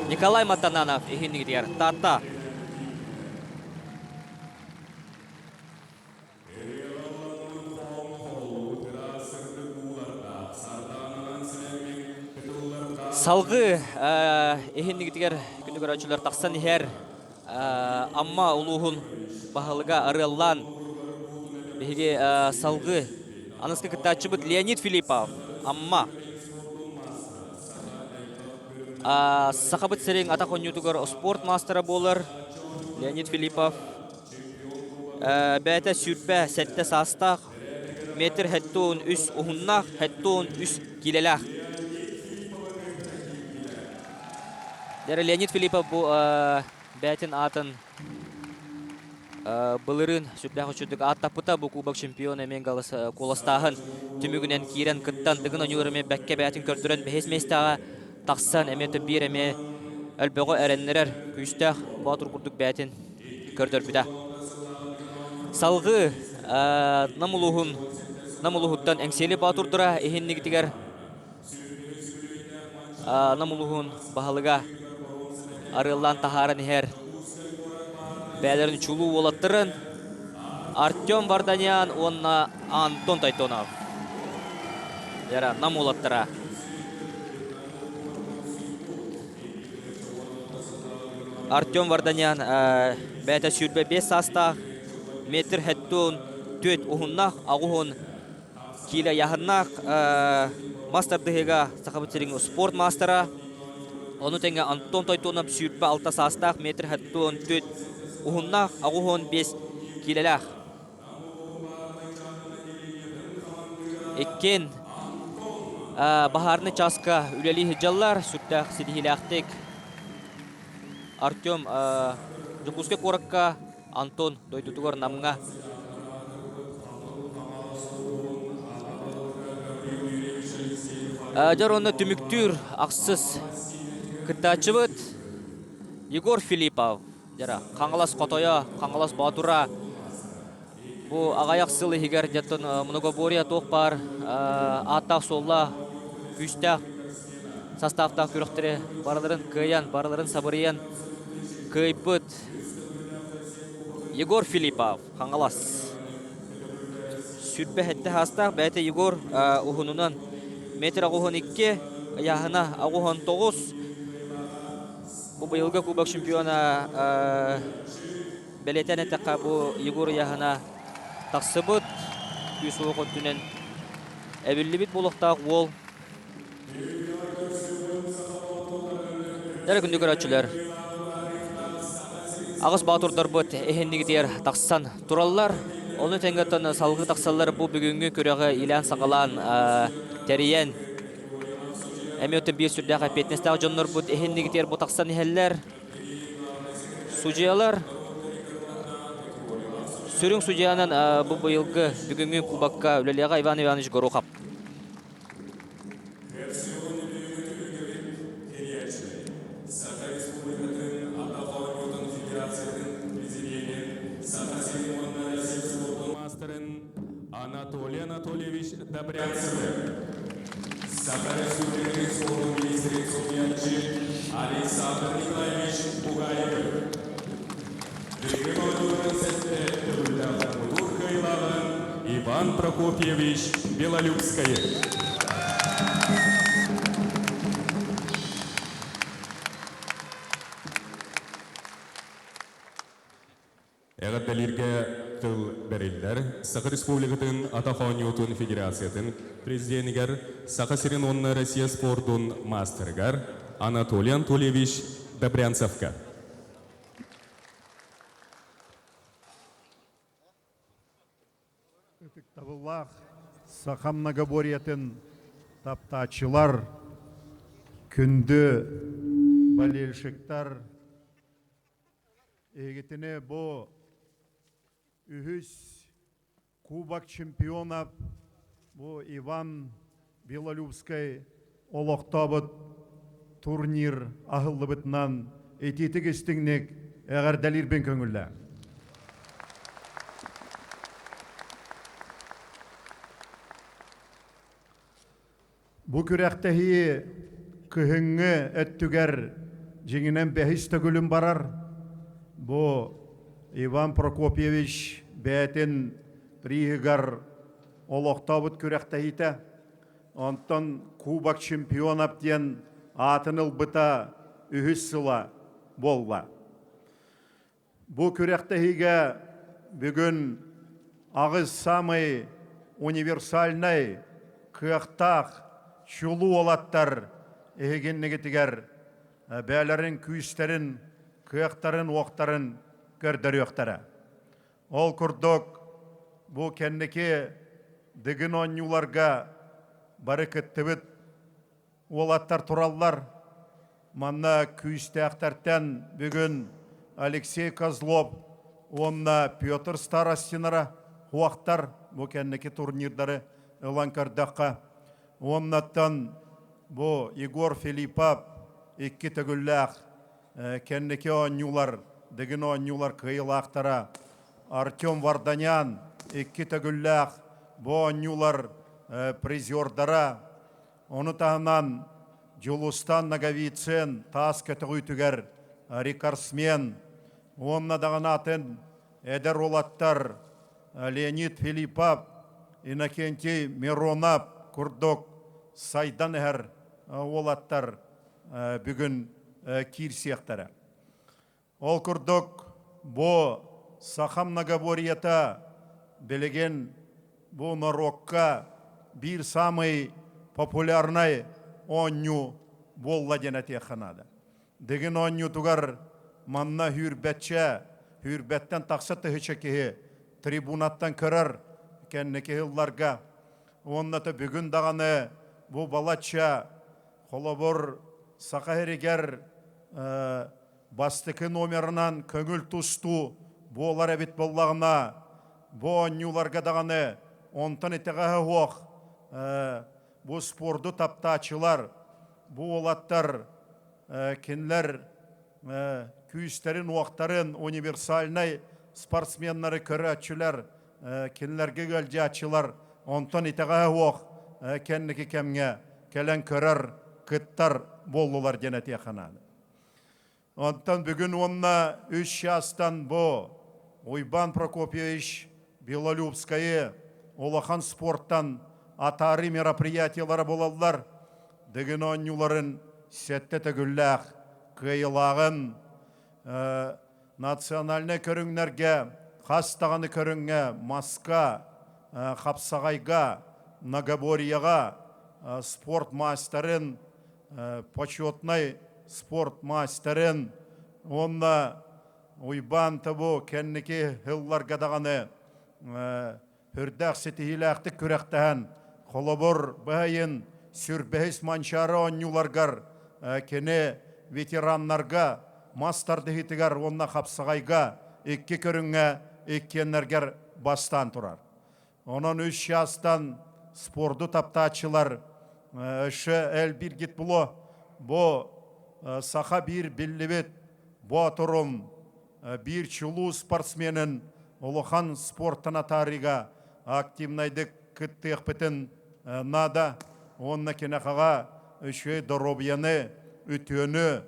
Николай Матананов иһиннигитигэр Таатта. Салгыы иһиннигитигэр күндү көрөөччүлэр тахсан иһэр Амма улууһун баһылыга арыаллаан биһиги салгыы аныска кыттааччыбыт Леонид Филиппов Амма Сахабыт сирин атах оонньуутугар спорт маастара буолар Леонид Филиппов Бэйэтэ 27 саастаах, метр 73 уһуннаах, 73 киилэлээх. Дьэ, Леонид Филиппов бу бэйэтин аатын Былырыын сүрдээх үчүгдүк ааттаппыта бу кубок чемпиона эмиэ куоластааһын түмүгүнэн киирэн кыттан Дыгын ойуур эмиэ бэккэ бэйэтин көрдөрөн бэһис миэстэҕэ тахсан эмиэ биир эмиэ өлбөҕү эрэннэрэр күүстээх боотур курдук бэйэтин көрдөрбүтэ. Салгыы Нам улууһун Нам улууһуттан Эҥсиэли Боотурдара иһиннигитигэр Нам улууһун баһылыга арыаллаан таһааран иһэр бэйэлэрин чулуу уолаттарын Артем Варданян уонна Антон Тайтонов. Яра Нам уолаттара. Артем Варданян бэйэтэ 25 саастаах, метр хэттун түөт уһуннаах, аҕуһун киилэ яһыннаах мас тардыһыыга Сахабыт сирин спорт маастара. Ону тэҥэ Антон Тойтуонов 26 саастаах, метр хэттун түөт уһуннаах, аҕуһун 5 киилэлээх. Иккиэн баһаарынай чааска үлэлии сылдьаллар, сүрдээх ситиһиилээхтик. Артем Дьокуускай куоракка, Антон дойдутугар Намҥа. Дьэ уонна түмүктүүр ахсыс кыттааччыбыт Егор Филиппов. Дьара, Хаҥалас хотойо, Хаҥалас боотура бу аҕыйах сыл иһигэр дьэттэн многоборье туох баар ааттаах-суоллаах, күүстээх составтаах күрэхтэри барыларын кыайан, барыларын сабырыйан кыайбыт Егор Филиппов, Хаҥалас. Сүрбэ сэттэ саастаах бэйэтэ Егор уһунунан метр 82, ыйааһына 89. Бу быйылгы Кубок чемпиона бэлиэтээн эттэххэ, бу Егор ыйааһына тахсыбыт, күүс-уох өттүнэн эбиллибит буолуохтаах уол. Дэрэ күндү көрөөччүлэр, аҕыс боотурдарбыт иһиннигитигэр тахсан тураллар. Ону тэҥэ салгыы тахсаллар бу бүгүҥҥү күрэҕи илээн-саҕалаан тэрийэн Эмиэ өттө биир сүрдээх эппиэтинэстээх дьоннорбут иһиннигитигэр бу тахсан иһэллэр. Судьуйалар сүрүн судьуйанан бу быйылгы бүгүҥҥү кубокка үлэлиэҕэ Иван Иванович Горохов. Анатолий Анатольевич Добрянцевы, Саха Республикатын спордун министрин солбуйааччы Александр Николаевич Бугаевы, Билиҥҥи оонньууларын сэттэ төгүллээх муҥутуур кыайыылааҕын Иван Прокопьевич Белолюбскайы. Эҕэрдэлииргэ тыл бэриллэр Саха Республикатын атах оонньуутун Федерациятын президенигэр, Саха сирин уонна Россия спордун маастарыгар Анатолий Анатольевич Добрянцевка. Ытыктабыллаах саха многоборьетын таптааччылар, күндү болельщиктар, Эһигитини бу үһүс Кубок чемпионов бу Иван Белолюбскай олохтообут турнир аһыллыбытынан итиитик истиҥник эҕэрдэлиирбин көҥүллээ. Бу күрэхтэһии кыһыҥҥы өттүгэр дьиҥинэн бэһис төгүлүн барар. Бу Иван Прокопьевич бэйэтин приһыгар олохтообут күрэхтэһиитэ. Онтон Кубок чемпионов диэн аатын ылбыта үһүс сыла буолла. Бу күрэхтэһиигэ бүгүн аҕыс саамай универсальнай, кыахтаах, чулуу уолаттар эһигиннигитигэр бэйэлэрин күүстэрин, кыахтарын-уохтарын көрдөрүөхтэрэ. Ол курдук, бу кэнники Дыгын оонньууларга бары кыттыбыт Уолаттар тураллар. Манна күүстээхтэртэн бүгүн Алексей Козлов уонна Петр Старостинара хуактар бу кэнники турнирдары ылан көрдөххө. Уоннаттан бу Егор Филиппов икки төгүллээх кэнники оонньуулар, дыгын оонньуулар кыайыылаахтара Артем Варданян икки төгүллээх бу оонньуулар призердара. Ону таһынан Дьулустан Ноговицын таас көтөҕүүтүгэр рекордсмен уонна даҕаны атын эдэр уолаттар Леонид Филиппов, Иннокентий Миронов курдук сайдан иһэр уолаттар бүгүн киирсиэхтэрэ. Ол курдук бу саха многоборьета билигин бу норуокка биир самый популярнай оонньуу буолла диэн этиэххэ наада. Дыгын оонньуутугар манна сүүрбэччэ, сүүрбэттэн тахса тыһыынча киһи трибунаттан көрөр кэнники сылларга. Уонна бүгүн даҕаны бу балачча холобур Саха сиригэр бастакы номерынан көҥүл тустуу буолар эбит буоллаҕына, бу оонньууларга даҕаны онтон итэҕэһэ суох бу спорду таптааччылар, бу уолаттар кинилэр күүстэрин-уохтарын универсальнай спортсменнары көрөөччүлэр, кинилэргэ ыалдьааччылар онтон итэҕэһэ суох кэнники кэмҥэ кэлэн көрөр, кыттар буоллулар диэн этиэххэ наада. Онтон бүгүн уонна үс чаастан бу Уйбаан Прокопьевич Белолюбскайы улахан спорттан атаарыы мероприятиелара буолаллар. Дыгын оонньууларын сэттэ төгүллээх кыайыылааҕын национальнай көрүҥнэргэ хас даҕаны көрүҥҥэ маска, хапсаҕайга, многоборьеҕа спорт маастарын почетнай спорт маастарын уонна Уйбаан Тобу кэнники сылларга даҕаны үрдээх ситиһиилээхтик күрэхтэһэн, холобур, быһайын сүрбэһис Манчаары оонньууларгар кини ветераннарга мас тардыһыытыгар уонна хапсаҕайга икки көрүҥҥэ иккиэннэргэр бастаан турар. Онон үс чаастан спорду таптааччылар өссө элбииргит було бу саха биир биллибит боотурун биир чулуу спортсменын улахан спортан атаарыыга активнайдык кыттыахпытын наада уонна кинэхаҕа үчүгэй доруобуйаны, үтүөнү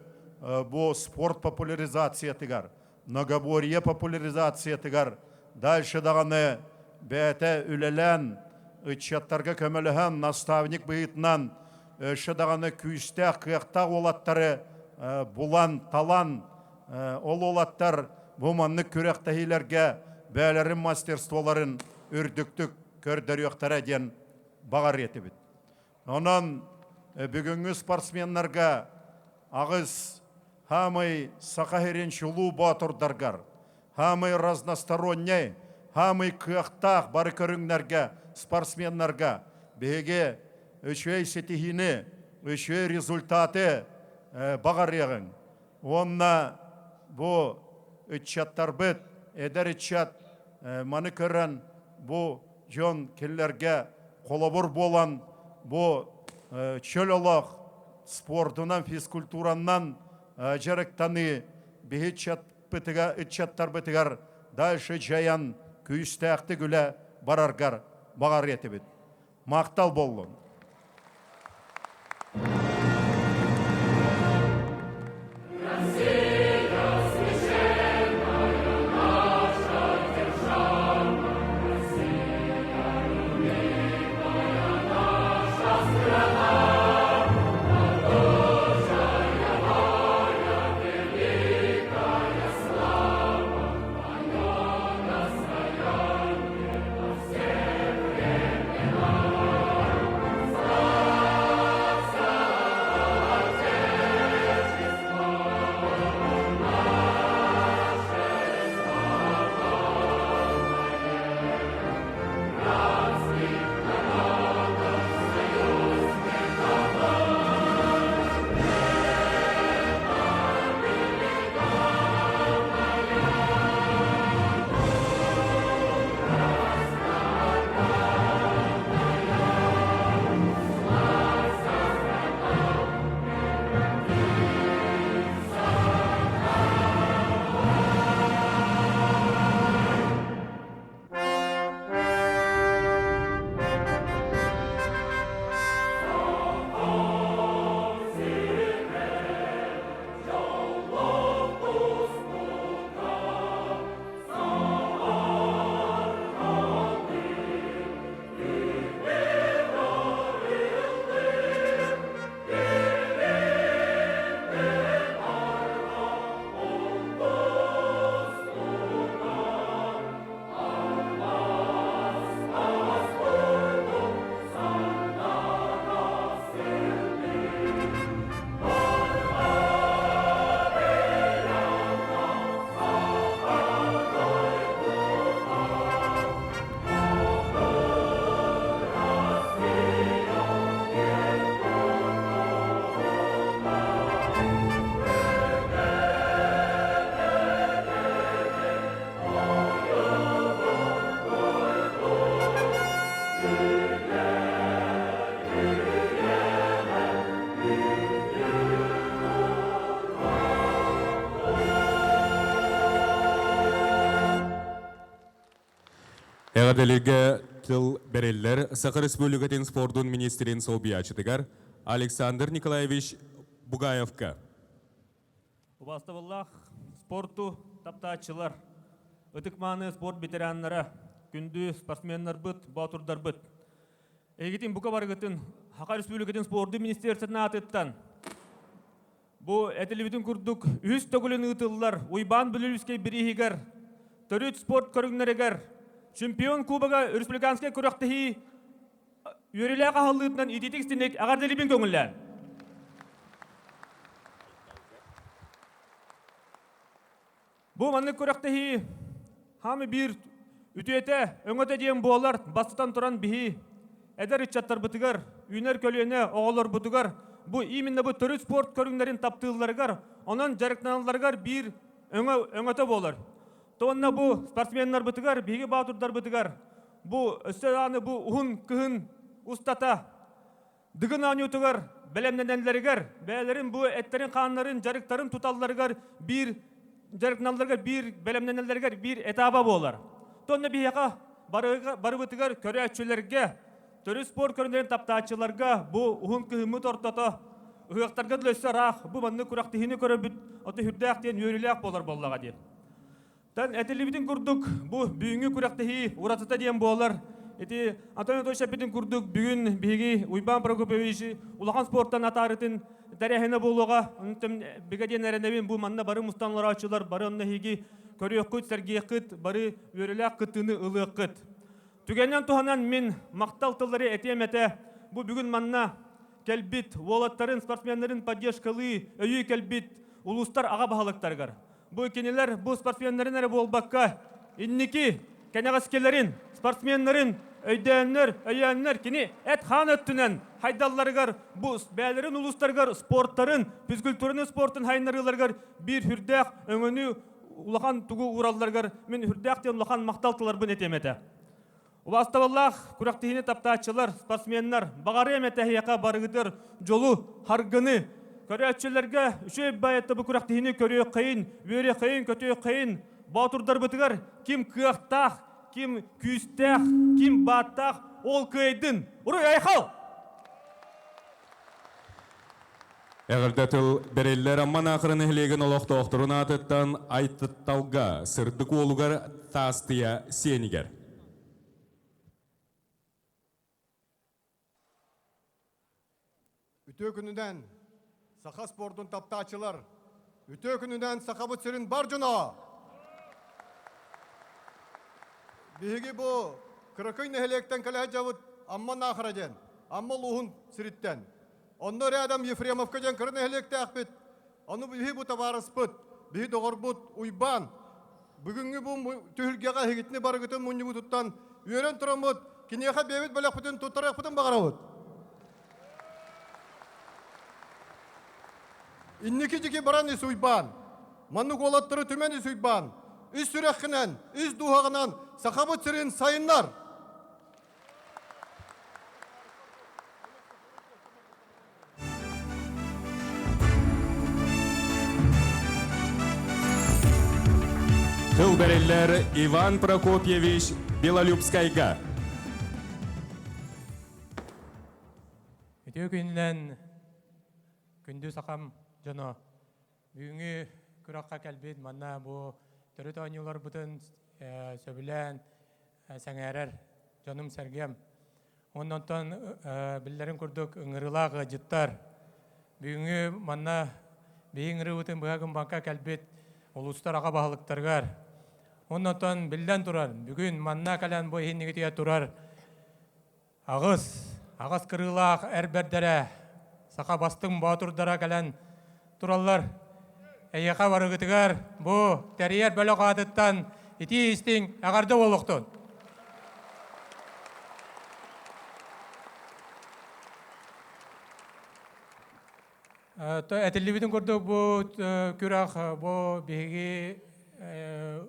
бу спорт популяризациятыгар многоборье популяризациятыгар дальше даҕаны бэйэтэ үлэлээн, ыччаттарга көмөлөһөн, наставник быһыытынан өссө даҕаны күүстээх, кыахтаах уолаттары булан, талан, ол уолаттар бу маннык күрэхтэһиилэргэ бэйэлэрин мастерстволарын үрдүктүк көрдөрүөхтэрэ диэн баҕар этибит. Онон бүгүҥҥү спортсменнарга аҕыс Хаамай Саха сирин чулуу боотурдаргар, хаамай разносторонняй, хаамай кыахтаах бары көрүҥнэргэ спортсменнарга биһиги үчүгэй ситиһиини, үчүгэй результаты баҕарыаҕыҥ. Уонна бу ыччаттарбыт, эдэр ыччат маны көрөн бу дьон кинилэргэ холобур буолан бу чөл олох спордунан, физкультуранан дьарыктаныы биһи ыччаттарбытыгар дальше дьайан күүстээхтик үлэ бараргар баҕар этибит. Махтал боллун! Эҕэрдэлииргэ тыл бэриллэр Саха Республикатын спордун министрин солбуйааччытыгар Александр Николаевич Бугаевка. Убаастабыллаах спорту таптааччылар, ытык-мааны спорт ветераннара, күндү спортсменнарбыт, боотурдарбыт. Эһигитин бука барыгытын Саха Республикатын спордун министерствотын аатыттан Бу этиллибитин курдук, үһүс төгүлүн ыытыллар Уйбаан Бүлүлүскэй бирииһигэр төрүт спорт көрүҥнэригэр чемпион кубога республиканскай күрэхтэһии үөрүүлээх аһыллыытынан итиитик истинник эҕэрдэлиибин көҥүллээн. Бу маннык күрэхтэһии хаамы биир үтүөтэ, өҥөтө диэн буолар, бастатан туран биһи эдэр ыччаттарбытыгар, үүнэр көлүөнэ оҕолорбутугар бу именно бу төрүт спорт көрүҥнэрин таптыылларыгар, онон дьарыктаналларыгар биир өҥө, өҥөтө буолар. Уонна бу спортсменнарбытыгар, биһиги баатырдарбытыгар бу өссө даҕаны бу уһун кыһын устата Дыгын оонньуутугар бэлэмнэнэллэригэр, бэйэлэрин бу эттэрин-хааннарын, дьарыктарын туталларыгар биир дьарыктаналларыгар биир бэлэмнэнэллэригэр биир этаба буолар. Тонна биһиэхэ барыбытыгар көрөөччүлэргэ, төрүт спорт көрүҥнэрин таптааччыларга бу уһун кыһыммыт ортото ыһыахтарга дылы өссө ыраах бу маннык күрэхтэһиини көрөрбүт ото сүрдээх диэн үөрүүлээх буолар буоллаҕа диэн. Тан этиллибитин курдук, бу бүгүҥҥү күрэхтэһии уратыта диэн буолар. Ити Антон Анатольевич эппитин курдук, бүгүн биһиги Уйбаан Прокопьевич улахан спортан атаарытын тэрээһинэ буолуоҕа. Онтон бигэ диэн эрэнэбин, бу манна бары мустан олорооччулар, бары онно эһиги көрүөххүт, сэргиэххит, бары үөрүүлээх кыттыыны ылыаххыт. Түгэнинэн туһанан мин махтал тыллары этиэм этэ. Бу бүгүн манна кэлбит уолаттарын, спортсменнарын поддержкалыы, өйүү кэлбит улуустар аҕа баһылыктарыгар. Бу кинилэр бу спортсменнарын эрэ буолбакка, инники кэнэҕэскилэрин, спортсменнарын өйдөөннөр, өйөөннөр кини эт-хаан өттүнэн хайдалларыгар, бу бэйэлэрин улуустарыгар спорттарын, физкультураны спортун хайыннарыыларыгар биир сүрдээх өҥөнү улахан тугу ууралларыгар мин сүрдээх диэн улахан махтал тыларбын этиэм этэ. Убаастабыллаах күрэхтэһиини таптааччылар, спортсменнар, баҕарыам этэ эһиэхэ барыгытыгар дьолу, харгыны, көрөөччүлэргэ үчүгэй байытта бу күрэхтэһиини көрүөххэйин, үөрүөххэйин, көтүөххэйин, боотурдарбытыгар ким кыахтаах, ким күүстээх, ким бааттаах, ол кыайдын! Уруй айхал! Эҕэрдэ тыл бэриллэр Амма Наахара нэһилиэгин олохтоохторун аатыттан Айталга сырдык уолугар Таастыйа сиэнигэр. Үтүө күнүнэн саха спордун таптааччылар, үтүө күнүнэн сахабыт сирин бар дьоно! Биһиги бу кыракый нэһилиэктэн кэлэ сылдьабыт Амма Наахара диэн, Амма улууһун сириттэн. Онно рядом Ефремовка диэн кыра нэһилиэктээхпит. Ону биһи бу табаарыспыт, биһи доҕорбут Уйбаан бүгүҥҥү бу түһүлгэҕэ эһигитини барыгытын мунньубутуттан үөрэн тураммыт, киниэхэ бэйэбит бэлэхпитин туттарыахпытын баҕарабыт. Инники дьики баран ис Уйбаан, маннык уолаттары түмэн ис Уйбаан, ис сүрэххинэн, ис дууһаҕынан Сахабыт сирин сайыннар! Тыл бэриллэр Иван Прокопьевич Белолюбскайга. Үтүө күнүнэн күндү сахам дьоно. Бүгүҥҥү күрэххэ кэлбит манна бу төрүт оонньууларбытын сөбүлээн сэҥээрэр дьонум-сэргэм. Уонна онтон биллэрин курдук ыҥырыылаах ыалдьыттар. Бүгүҥҥү манна биһи ыҥырыыбытын быһа гыммакка кэлбит улуустар аҕа баһылыктарыгар. Уонна онтон биллэн турар, бүгүн манна кэлэн бу иһиннигитигэр турар аҕыс, аҕыс кырыылаах эр бэрдэрэ, саха бастыҥ боотурдара кэлэн тураллар. Эйиэхэ барыгытыгар бу тэрийэр бөлөх аатыттан итии истиҥ эҕэрдэ буолуохтун! Этиллибитин курдук бу күрэх бу биһиги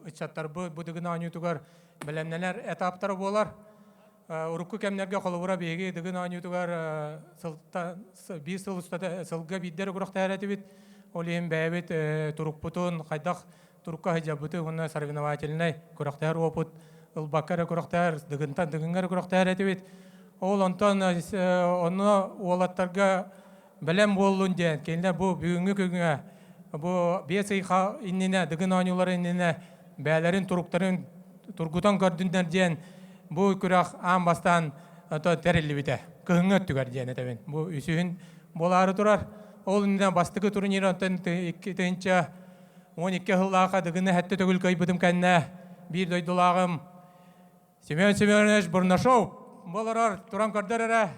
ыччаттарбыт бу Дыгын оонньуутугар бэлэмнэнэр этаптара буолар. Урукку кэмнэргэ холобура биһиги Дыгын оонньуутугар сылтан биир сыл устата сылга биирдэ эрэ күрэхтэһэр этибит. Ол иһин бэйэбит турукпутун хайдах турукка сылдьарбыты уонна соревновательнай күрэхтэһэр опыт ылбакка эрэ күрэхтэһэр, Дыгынтан Дыгыҥҥа эрэ күрэхтэһэр этибит. Ол онтон онно уолаттарга бэлэм буоллун диэн, кинилэр бу бүгүҥҥү күҥҥэ бу 5 ый иннинэ, Дыгын оонньууларын иннинэ бэйэлэрин туруктарын тургутан көрдүннэр диэн бу күрэх аан бастаан тэриллибитэ. Кыһыҥҥы өттүгэр диэн этэбин. Бу үсүһүн буолаары турар. Ол иннинэ бастакы турнир онтон 2012 сыллаахха Дыгыны сэттэ төгүл кыайбытым кэннэ биир дойдулааҕым Семен Семенович Бурнашов буоларар туран көрдөр эрэ.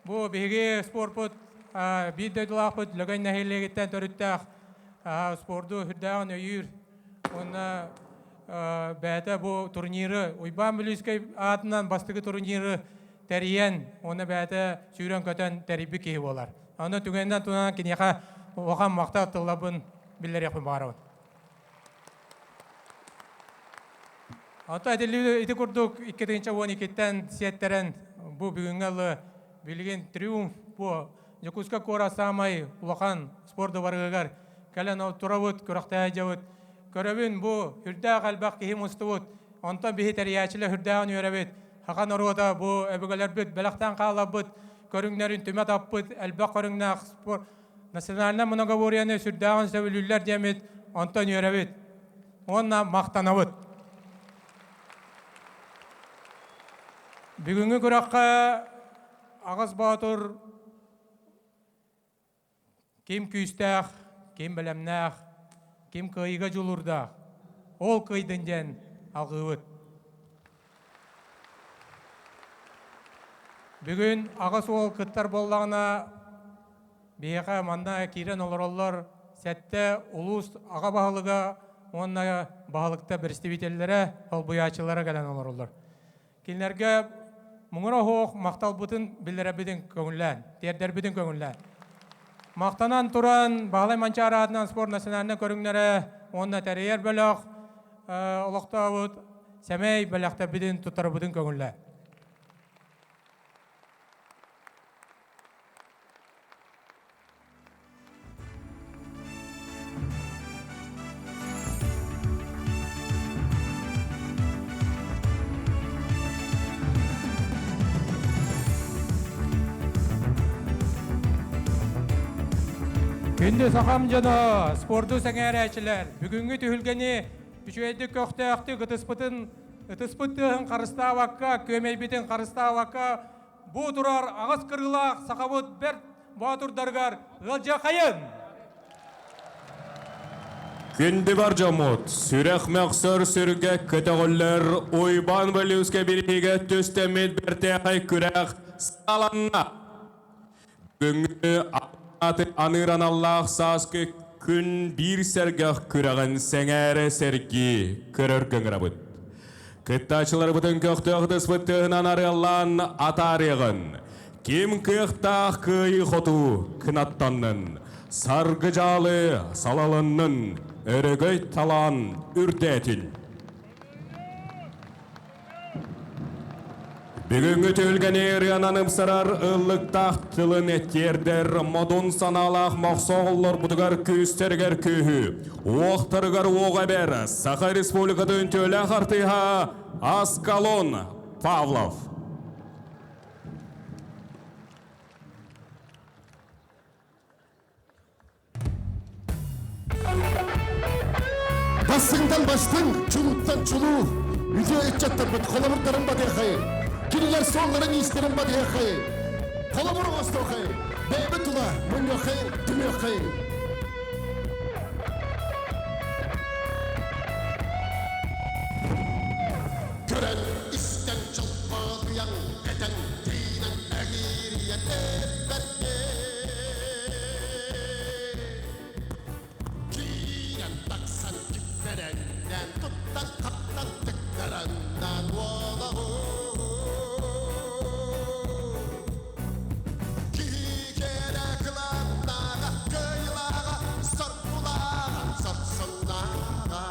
Бу биһиги спорпут биир дойдулаахпыт Лөгөй нэһилиэгиттэн төрүттээх спорду үрдээҕин өйүүр уонна бэйэтэ бу турниры Уйбаан Бүлүүскэй аатынан бастакы турниры тэрийэн уонна бэйэтэ сүүрэн-көтөн тэрийбит киһи буолар. Онон түгэнинэн туһанан киниэхэ улахан махтал тылларбын биллэриэхпин баҕарабын. Онтон этиллибит ити курдук 2012-ттэн сиэттэрэн бу бүгүҥҥү ылы билигин Триумф бу Дьокуускай куорат саамай улахан спорт дыбарыгыгар кэлэн турабыт, күрэхтэһэ сылдьабыт. Көрөбүн бу үрдээх элбэх киһи мустубут. Онтон биһи тэрийээччилэр үрдээҕин үөрэбит. Саха норуота бу өбүгэлэрбит бэлэхтээн хаалларбыт көрүҥнэрин түмэ таппыт элбэх көрүҥнээх спорт национальнай многоборьены сүрдээҕин сөбүлүүллэр диэммит онтон үөрэбит уонна махтанабыт. Бүгүҥҥү күрэххэ Аҕыс Боотур ким күүстээх, ким бэлэмнээх, ким кыайыыга дьулуурдаах, ол кыайдын диэн алҕыыбыт. Бүгүн аҕыс уол кыттар буоллаҕына, биһиэхэ манна киирэн олороллор сэттэ улуус аҕа баһылыга уонна баһылыкта представителлэрэ, солбуйааччылара кэлэн олороллор. Кинилэргэ муҥура оһох махталбытын биллэрэрбитин көҥүллээн, тиэрдэрбитин көҥүллээн. Махтанан туран, Баһылай Манчаары аатынан спорт национальнай көрүҥнэрэ уонна тэрийэр бөлөх олохтообут сэмэй бэлэхтэрбитин туттарарбытын көҥүллээн. Күндү сахам дьоно, спорду сэҥээрээччилэр, бүгүҥҥү түһүлгэни үчүгэйдик көхтөөхтүк ытыспытын ытыспыт тыаһын харыстаабакка, күөмэйбитин харыстаабакка Бу турар аҕыс кырыылаах сахабыт бэрт боотурдарыгар ыалдьыахайын! Күндү бар дьоммут, сүрэх мөхсөр сүргэ көтөҕүллэр Уйбаан Валюска бириигэ түстэммит бэртээхэй күрэх саҕаланна. Бүгүҥҥү аты аныыр аналлаах сааскы күн биир сэргэх күрэҕин сэҥээрэ сэргии көрөргө ыҥырабыт. Кыттааччыларбытын көхтөөх ытыспыт тыаһынан арыаллаан атаарыаҕын. Ким кыахтаах кыайыы-хотуу кынаттаннын, саргы дьаалы салалыннын, өрөгөй талаан үрдээтин. Бүгүҥҥү түһүлгэни ырыанан ыпсарар ыллыктаах тылын тиэрдэр модун санаалаах мохсоҕоллорбутугар күүстэригэр күүһү, уохтарыгар уоҕу эбэр Саха Республикатын үтүөлээх артыыһа Аскалон Павлов. Бастыҥтан бастыҥ, чулууттан чулуу, үтүө ыччаттарбыт холобурдарын батыахайын, кинилэр суолларын-иистэрин батыахайын, холобур оҥостуохайын, бэйэбит тула мунньуохайын, түмүөххэйин. Көрөн, истэн, чолбоодуйан, этэн, тыынан, эҕиирийэн эппэрдээ. Киирэн тахсан киппэрэҥнээн туттан-хаптан тыктараннаан уолабын. Киһи кэрэ кылааннааҕа, кыайылааҕа, соргулааҕа, сорсуннааҕа.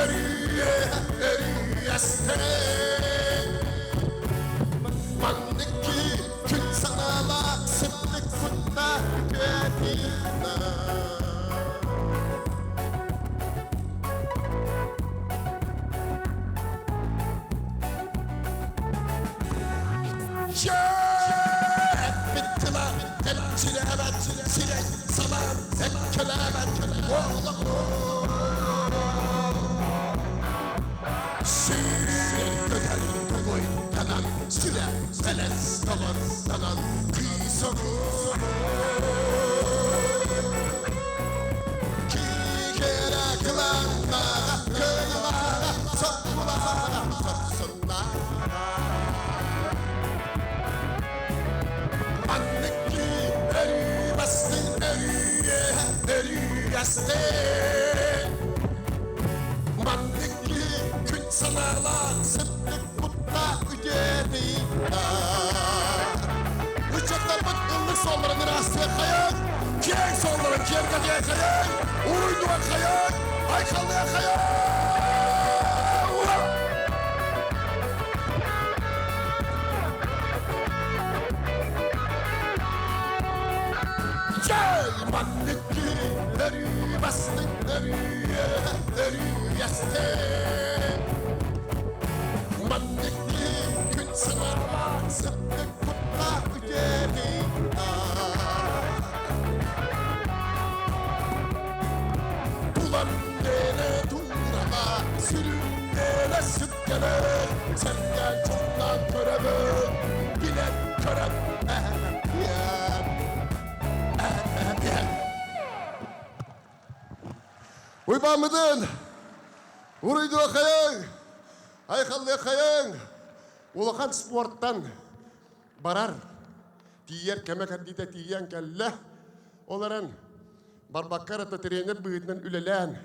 Өрүү өрүү астырын Манныки күн санаала сырдык кутта үтүөтина. Эппит тыла кэмчилээбэт, сирэй салаан эккэлээбэт Сүүрэн көтөр тугуйтанан, сүрэ сэлэс тоҕоттонон кыыс Киикэрэ кылааннааҕа, кыайылааҕа, соргулааҕа, сорсуннааҕа. Маннык өрүү бастыҥ, өрүү өрүү астын. Маннык күн санаалаах, сырдык куттаах үтүөтүнна. Ыччаттарбыт ыллык суолларын ыраастыаххайыҥ, киэҥ суолларын киэргэтиэххэйиҥ, уруйдуоххайыҥ, айхаллыаххайыҥ! Чэй, маннык өрүү бастыҥ, өрүү өрүү астын. Маннык күн санаалаах, сырдык куттаах үтүөтүнна. Тулам дere турала, сүрүн сүткелер, сэргэн чоннан көрөбүн, билэн көрөн Уйбааммытын уруйдуоххайыҥ, айхаллыаххайыҥ, улахан спорттан барар, тиийэр кэмэ кэрдиитэ тиийэн кэллэ. Ол эрэн барбакка эрэ тренер быһыытынан үлэлээн,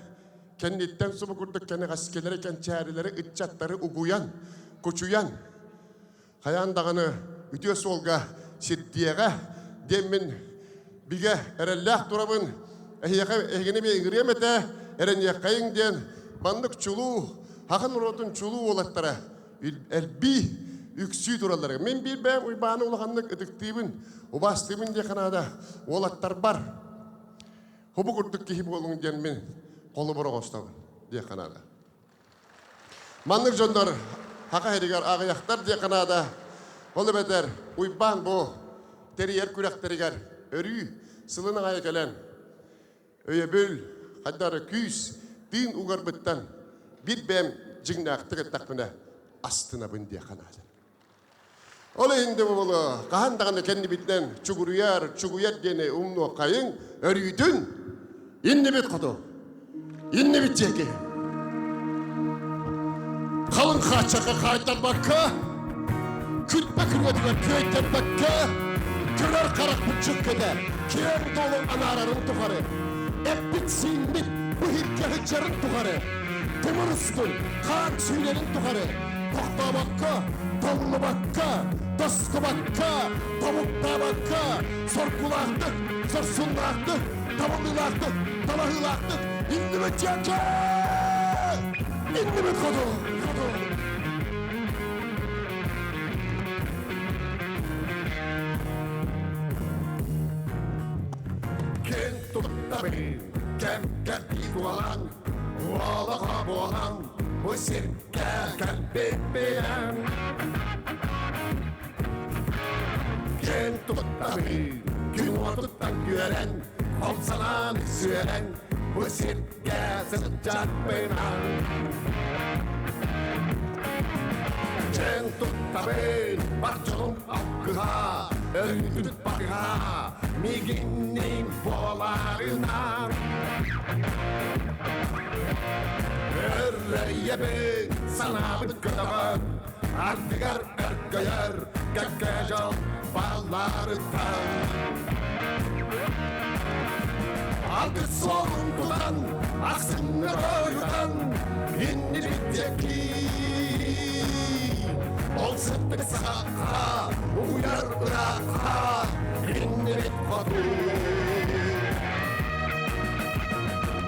кэнниттэн субу курдук кэнэҕэскилэри, кэнчээрилэри, ыччаттары угуйан, кучуйан, хайаан даҕаны үтүө суолга сирдиэҕэ диэммин бигэ эрэллээх турабын. Эһиэхэ эһигини эмиэ ыҥырыам этэ, эрэниэххэйиҥ диэн маннык чулуу, хахан норуотун чулуу уолаттара элбии үксүү тураллар. Мин биир бэйэм Уйбааны улаханнык ытыктыыбын, убаастыыбын диэххэ наада. Уолаттарбар хобу курдук киһи буолуҥ диэн мин холобур оҥостобун диэххэ наада. Маннык дьоннор хаха иһигэр аҕыйахтар диэххэ наада. Ол эбэтэр Уйбаан бу тэрийэр күрэхтэригэр өрүү сылын аайы кэлэн өйөбүл, хайдары күүс, тыын угарбыттан биир бэйэм дьиҥнээхтик эттэхпинэ астынабын диэххэ наада. Ол иһин да буолуо, хаһан даҕаны кэннибитинэн чугуруйар, чугуйар диэни умнуоххайыҥ, өрүүтүн иннибит хоту, иннибит диэки. Халыҥ хааччахха хаайтарбакка, күлбэ күрүөтүгэр күөйтэрбэккэ, көрөр харахпыт чүккэтэ, киэҥ дуолун анаарарын тухары, эппит-сииммит быһырга сылдьарын тухары, тымыр устун хаан сүүрэрин тухары, тохтообокко, толлубакка, тостубакка, тобуктаабакка, соргулаахтык, сорсуннаахтык, табыллыылаахтык, талаһыылаахтык иннибит диэки! Иннибит хоту! Хоту! Кин туттабын, кэм кэрдии туолан, уолаҕа буолан, бу сиргэ кэлбиппинэн. Кин туттабын, күн уотуттан үөрэн, хамсанан сүөрэн, бу сиргэ сылдьарбынан. Кин туттабын, бар дьонум алгыһа, өрүүтүн батыһа, миигинниин буоларынан. Өррөйөбүн, санаабыт көтөҕөн, ардыгар өргөйөр, кэккэ дьол балларыттан. Алгыс суолун тутан, ахсынны ойутан, иннибит диэки. Ол сыттык сахха, угуйар ыраахха, иннибит хоту.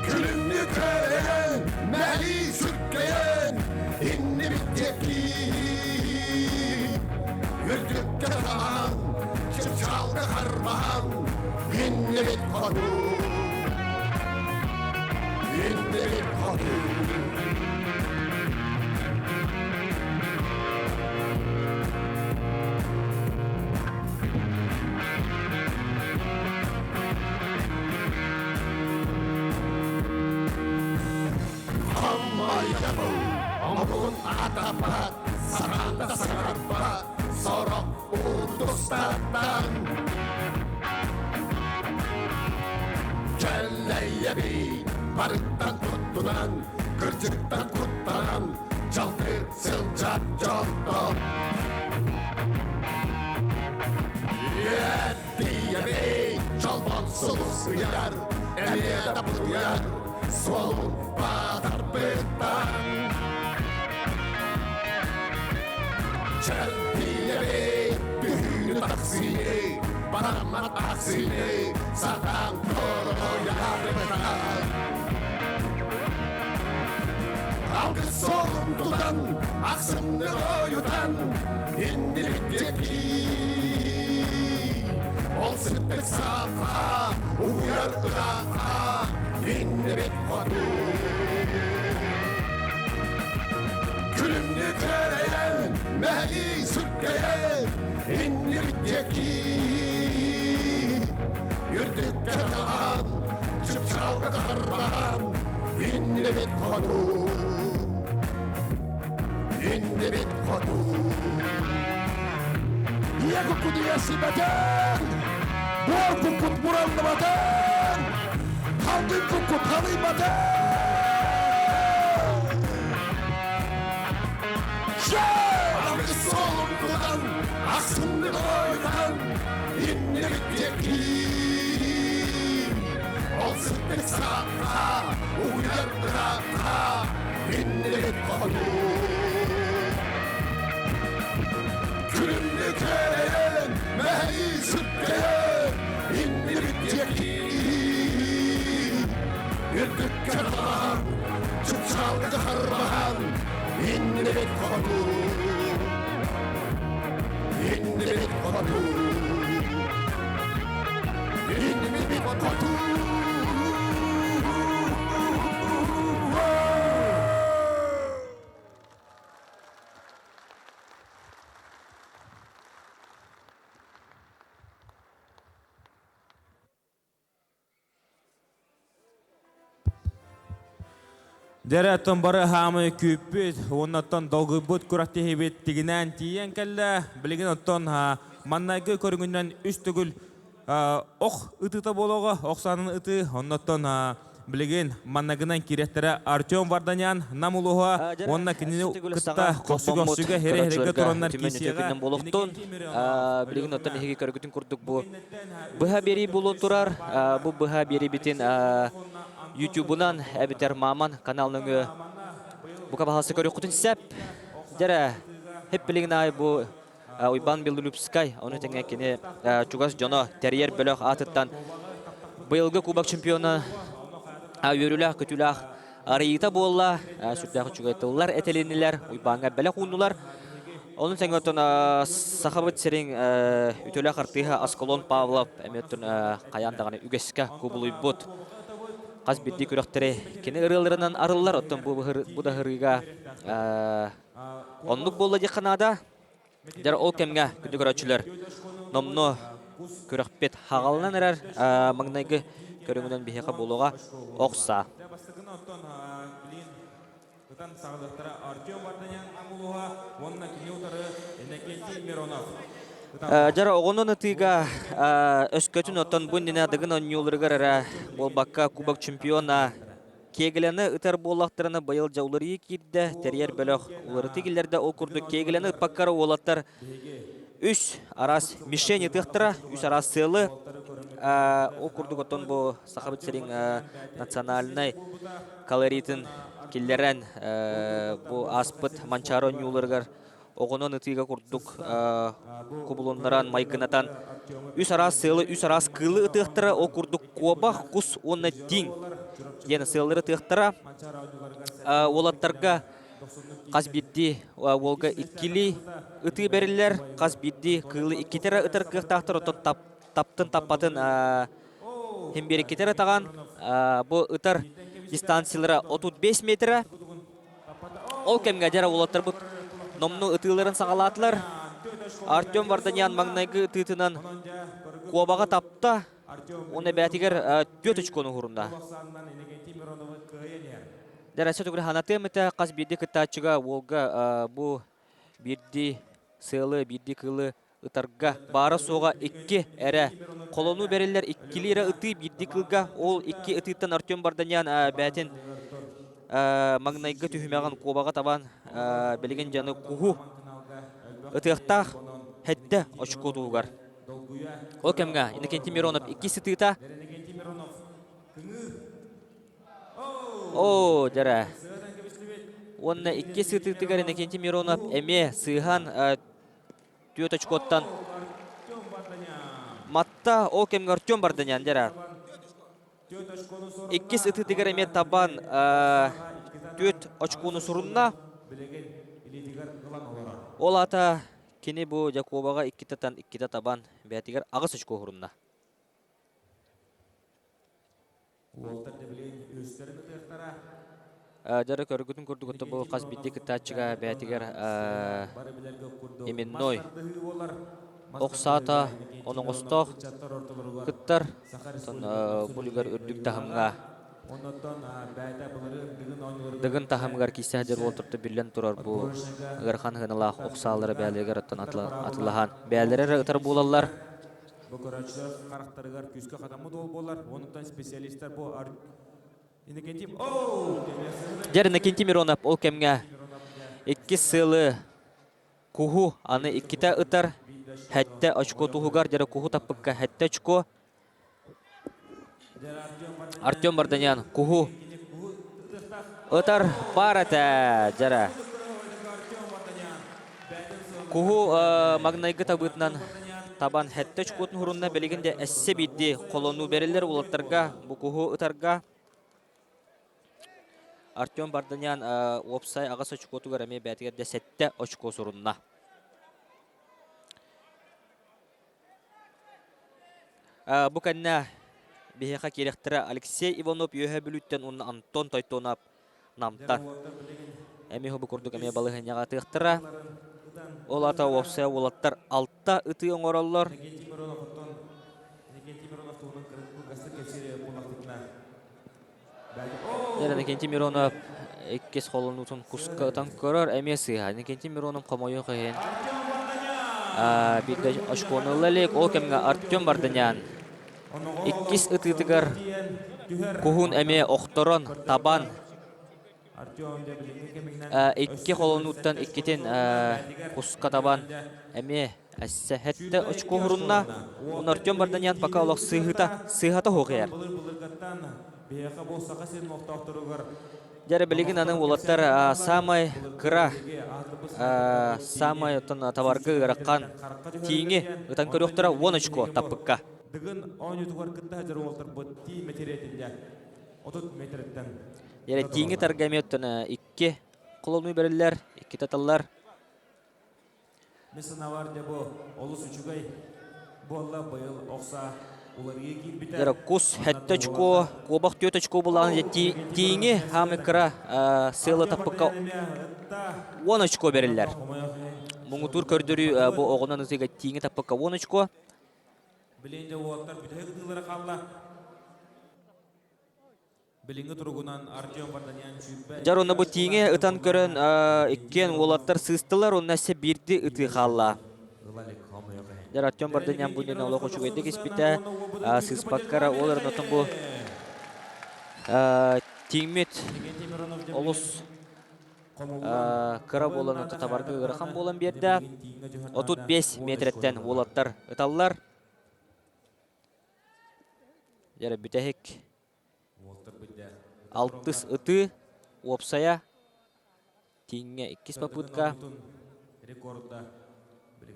Күлүмнү көрөн, мэлии сүркэ. хоту. Хамайабыл, омугун атапат, саранда сараппат, сорох утустаттан. Кэллэйэби, барыттан туттунан, кырдьыктан куттанан, дьалты сылдьар дьонтон. Үөттийэби, чолбон сулус ыйар, эмиэ да бутуйар, суолун баатарбыттан. Чэлбийэби, түһүүнү тахсыыны, бараммат ахсыыны, сатаан торуйарбытан. Алгыс суолун тутан, ахсымны ойутан, иннибит диэки. Ол сыттык саха, уйар ыраха, иннибит хоту. Күлүмнү күөрэйэн, мэһэйи сүргэйэн, иннибит диэки. Үрдүккэ таҕан, чыпчаалга харбаан, иннибит хоту. Иннибит хоту. Ийэ куккут ийэ сибэтэн, буор куккут бураллыбатын, халгын куккут халыйбатын. Алгыс суолун тутан, ахсымнык ойутан, иннибит диэки. Ол сыттык саахха, уйар ыраахха, иннибит хоту. Күлүмнү күөрэйэн, мэһэйи сүргэйэн, иннибит диэки. Үрдүккэ талаһан, чыпчаалга харбаһан, иннибит хоту. Иннибит хоту. Иннибит хоту. Дьэрэ оттон бары хаамыы күүппүт, уоннаттан долгуйбут күрэхтэһиибит тигинээн тиийэн кэллэ. Билигин оттон маннайгы көрүҥүнэн үс төгүл ох ытыыта буолуоҕа, ох саанын ытыы. Оннуттан билигин маннагынан киириэхтэрэ Артем Варданян Нам улууһа уонна кинини кытта көрсүгэ хире-хиригэ тураннар киисиэҕэ. Буолуохтун. Билигин оттон эһиги көргүтүн курдук бу быһа биэрии буолуон турар. Бу быһа биэриибитин Ютубунан эбэтэр Маман канал нөҥүө бука баһалса көрүөххүтүн сөп. Дьэрэ, хеп билигин аайы бу Уйбаан Белолюбскай, ону тэҥэ кини чугас дьоно тэрийэр бөлөх аатыттан быйылгы кубок чемпиона үөрүүлээх көтүүлээх арыйыыта буолла. Сүрдээх үчүгэй тыллар этилиннилэр, Уйбааҥҥа бэлэх ууннулар. Онун тэҥэ оттон Сахабыт сирин үтүөлээх артыыһа Аскалон Павлов эмиэ оттон хайаан даҕаны үгэскэ кубулуйбут хас биирдии күрэхтэри кини ырыаларынан арыллар. Оттон бу бу да ырыыга оннук буолла диэххэ наада. Дьэр ол кэмҥэ күндү көрөөччүлэр номнуо күрэхпит хаҕаланан эрэр маҥнайгы көрүҥүнэн биһиэхэ буолуоҕа ох саа. Ытан саҕалыахтара Артем Варданян Амулуһа уонна кини утары Иннокентий Миронов. Дьара оҕонон ытыыга өскөтүн оттон бу иннинэ Дыгын оонньууларыгар эрэ буолбакка Кубок чемпиона Кегеляны ытар буоллахтарына быйыл дьэ уларыйыы киирдэ, тэрийэр бөлөх уларытыы киллэрдэ. Ол курдук Кегеляны ыппаккара уолаттар үс араас мишень ытыахтара, үс араас сыалы. Ол курдук оттон бу Сахабыт сирин национальнай колоритын киллэрэн бу ааспыт Манчаары оонньууларыгар оҕонон ытыыга курдук кубулуннаран, майгынатан үс араас сыалы, үс араас кыылы ытыахтара, ол курдук куобах, кус уонна тиҥ диэн сыаллары ытыахтара. Уолаттарга хас биирдии уолга иккилии ытыы бэриллэр, хас биирдии кыылы иккитэ эрэ ытар кыахтаахтар, оттон таптын таппатын хим биэриккитэ эрэ таҕан бу ытар дистанциялара 35 метрэ. Ол кэмҥэ дьара уолаттарбыт номнуо ытыыларын саҕалаатылар. Артем Варданян маҥнайгы ытыытынан куобаҕа тапта. Уонна бэйэтигэр түөрт очкону уһурунна. Дьара түгүр ханатыам этэ хас биирдии кыттааччыга уолга бу биирдии сыалы, биирдии кыылы ытарга баара-суоҕа икки эрэ холонуу бэриллэр иккилии эрэ ытыы биирдии кыылга ол икки ытыыттан Артем Барданян бэйэтин маҥнайгы түһүмэҕин куобаҕа табан билигин дьаны куһу ытыахтаах хэттэ очко туһугар. Ол кэмҥэ Иннокентий Миронов иккис ытыыта. Оо, дьэрэ. Уонна иккис ытыытыгар Иннокентий Миронов эмиэ сыыһан түөрт очкоттан матта. Ол кэмҥэ Артем Барданян дьэрэ. Иккис ытыытыгар эмиэ табан түөрт очкону сурунна. Ол аата кини бу Дьакуобаҕа иккитэ тан иккитэ табан бэйэтигэр аҕыс очко уһурунна. Уолтар дэбилин үстэрин ытыахтара. Дьара көргүтүн курдук бу хас биирдии кыттааччыга бэйэтигэр именной ох саата оноҕостоох кыттар булугар үрдүк таһымҥа Дыгын таһымыгар киирсэ сылдьар уолтарта биллэн турар бу ыарахан сыаналаах ох саалара бэйэлэригэр оттон атылаһан бэйэлэрэ эрэ ытар буолаллар. Бу көрөөччүлэр харахтарыгар күүскэ хатаммыт уол буолар. Онуттан специалистар бу Иннокентий Дьэр Иннокентий Миронов ол кэмҥэ иккис сыалы куһу аны иккитэ ытар сэттэ очко туһугар дьэрэ куһу таппыкка сэттэ очко Артем Барданян куһу ытар баар этэ дьэрэ. Куһу маҥнайгы табыытынан табан сэттэ очкотун уһурунна билигин де эссе биирдии холонуу бэриллэр уолаттарга бу куһу ытарга. Артем Барданян уопсай аҕыс очкотугар эмиэ бэйэтигэр де сэттэ очко сурунна. Бу кэннэ биһиэхэ киирэхтэрэ Алексей Иванов Үөһээ Бүлүүттэн уонна Антон Тойтонов Намтан. Эмиэ бу курдук эмиэ балаһыанньаҕа атыахтара. Ол аата уопсайа уолаттар алта ытыы оҥороллор. Иннокентий Миронов иккис холонуутун куска ытан көрөр, эмиэ сыыһа. Иннокентий Миронов хомойуох иһин биирдэ очкону ыла илик. Ол кэмҥэ Артем Барданян иккис ытыытыгар куһун эмиэ охторон, табан икки холонууттан иккитин куска табан эмиэ Эссе хэттэ очко уһурунна. Уонна Артем Барданян пока олох сыыһыта, сыыһата суох иһэр. Дьэ билигин аны уолаттар самай кыра, самай оттон табарга ыарахан тииҥи ытан көрүөхтэрэ 10 очко таппыкка. Дыгын оонньуутугар кытта сылдьар уолтарбыт тии метр 30 метрттэн. Дьэ тииҥи тарга эмиэ оттон икки холонуу бэриллэр, икки таталлар. Мин санаабар дьэ бу олус үчүгэй буолла быйыл охса уларыйыы киирбитэ. Дьэ кус сэттэ очко, куобах түөрт очко булаан тииҥи хаамы кыра сыалы таппыкка 10 очко бэриллэр. Муҥутуур көрдөрүү бу оҕонон ытыыга тииҥи таппыкка 10 очко. Билин дьэ уолаттар бүтэһик ытыылара хаалла. Билиҥҥи туругунан Артем Варданян сүүрбэ Дьар онно бу тииҥи ытан көрөн иккиэн уолаттар сыыстылар уонна өссө биирдии ытыы хаалла. Дьар Артем Варданян бу иннинэ олох үчүгэйдик испитэ, сыыспакка эрэ ол эрэн оттон бу тииҥмит олус кыра буолан оттон табарга ыарахан буолан биэрдэ. 35 метрэттэн уолаттар ыталлар. Дьэ бүтэһик алтыс ытыы уопсайа тииҥҥэ иккис попытка.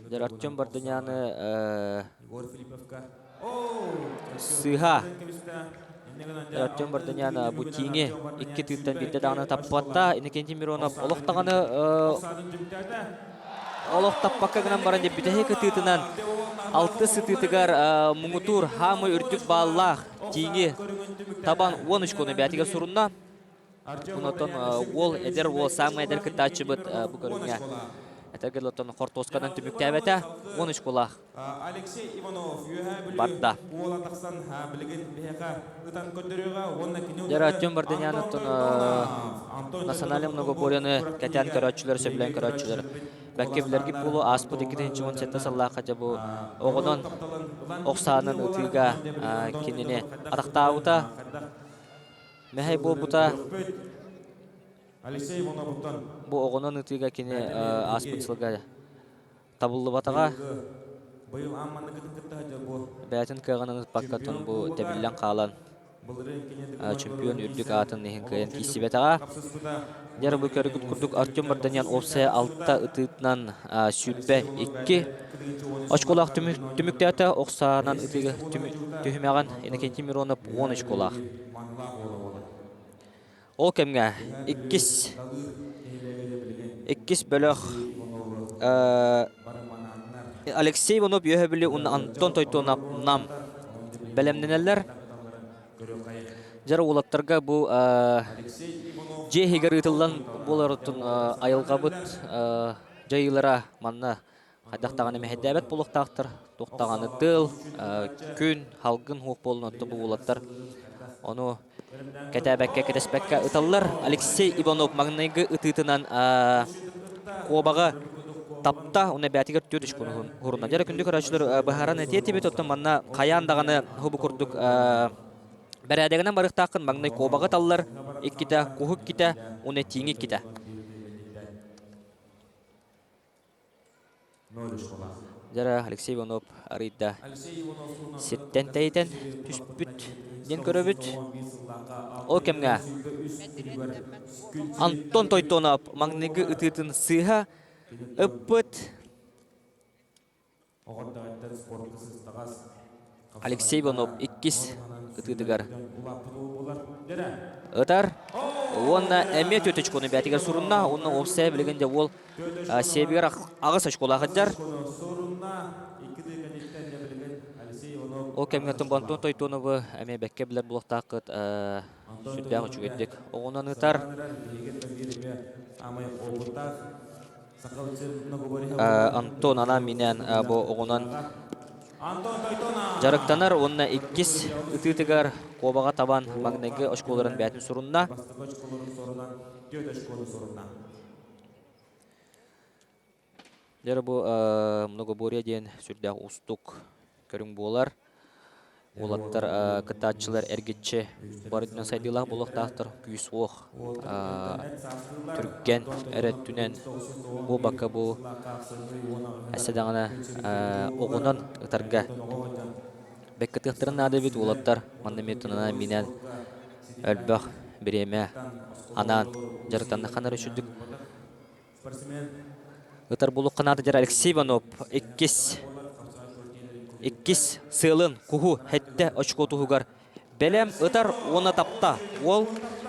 Дьэ Артем Барданяны сыыһа. Артем Барданян бу тииҥи икки тыыттан биирдэ даҕаны таппатта. Иннокентий Миронов олох даҕаны олох таппакка гынан баран дьэ бүтэһик ытыытынан алтыс ытыытыгар муҥутуур хаамый үрдүк бааллаах тииҥи табан 10 очкону бээтигэр сурунна. Онтон уол, эдэр уол, саамай эдэр кыттааччыбыт бу көрүҥҥэ этэргэ дылы хортуосканан түмүктээбэтэ. 10 очколаах Алексей Иванов Үөһээ Бүлүү барда. уола тахсан билигин биһиэхэ ытан көрдөрүөҕэ уонна кини Дьэ, Артем Варданян оттон национальный многоборьены кэтээн көрөөччүлэр, сөбүлээн көрөөччүлэр бэккэ билэргит буолуо. Ааспыт 2017 сыллаахха дьэ бу оҕонон ох саанан ытыыга кинини атахтаабыта. Мэһэй буолбута. Алексей Ивановтан Бу оҕонон ытыыга кини ааспыт сылга табыллыбатаҕа. Быйыл аан манныгытын кытта сылдьар бу. Бэйэтин кыаҕынан ыппакка тон бу тэбиллэн хаалан чемпион үрдүк аатын иһин кыайан киирсибэтэҕэ. Дьэ бу көргүт курдук Артем Барданян уопсайа алта ытыытынан 22 очколаах түмүктээтэ. Ох саанан ытыыга түһүмэҕин Иннокентий Миронов 10 очколаах. Ол кэмҥэ иккис иккис бөлөх Алексей Иванов Үөһэ Бүлүү уонна Антон Тойтуонап Нам бэлэмнэнэллэр. Дьэ уолаттарга бу дьиэ иһигэр ыытыллан буоларыттан айылҕабыт дьайыылара манна хайдах даҕаны мэһэйдээбэт буолуохтаахтар. Туох даҕаны тыал, күн, халгын суох буоллун оттон бу уолаттар ону кэтээбэккэ, кэтэспэккэ ыталлар. Алексей Иванов маҥнайгы ытыытынан куобаҕы тапта, уонна бээтигэр түөрт үч хуруна. Дьэ, күндү көрөөччүлэр быһааран этиэ этибит, оттон манна хайаан даҕаны хубу курдук бэрээдэгинэн барыахтааххын маҥнай куобаҕы таллар, иккитэ, куһу иккитэ, уонна тииҥи иккитэ. Дьара Алексей Иванов арыйда сиртэн тэйитэн түспүт диэн көрөбүт. Ол кэмҥэ Антон Тойтонов маҥнайгы ытыытын сыыһа ыппыт. Алексей Иванов иккис ытыытыгар ытар уонна эмиэ түөрт очкону бээтигэр сурунна уонна уопсайа билигин дьэ уол сиэбигэр аҕыс очколаах сылдьар. Ол кэмҥэ Антон Тойтоновы эмиэ бэккэ билэр буолуохтааххыт сүрдээх үчүгэйдик оҕунан ытар. Антон анаан-минээн бу оҕунан дьарыктанар уонна иккис ытыытыгар куобаҕа табан маҥнайгы очколарын бэйэтин сурунна. Дьэ бу многоборье диэн сүрдээх уустук көрүҥ буолар. Уолаттар кыттааччылар эргиччи бары өттүнэн сайдыылаах буолуохтаахтар, күүс-уох түргэн эрэ өттүнэн буолбакка бу өссө даҕаны оҕунан ытарга бэккэ тыахтарын наада эбит уолаттар манна эмиэ тунанан минээн элбэх бириэмэ анаан дьарыктаннаххына эрэ үчүгдүк Ытар булук наада дьэр Алексей Иванов иккис иккис сыалын куһу хэттэ очко туһугар бэлэм ытар уонна тапта. Уол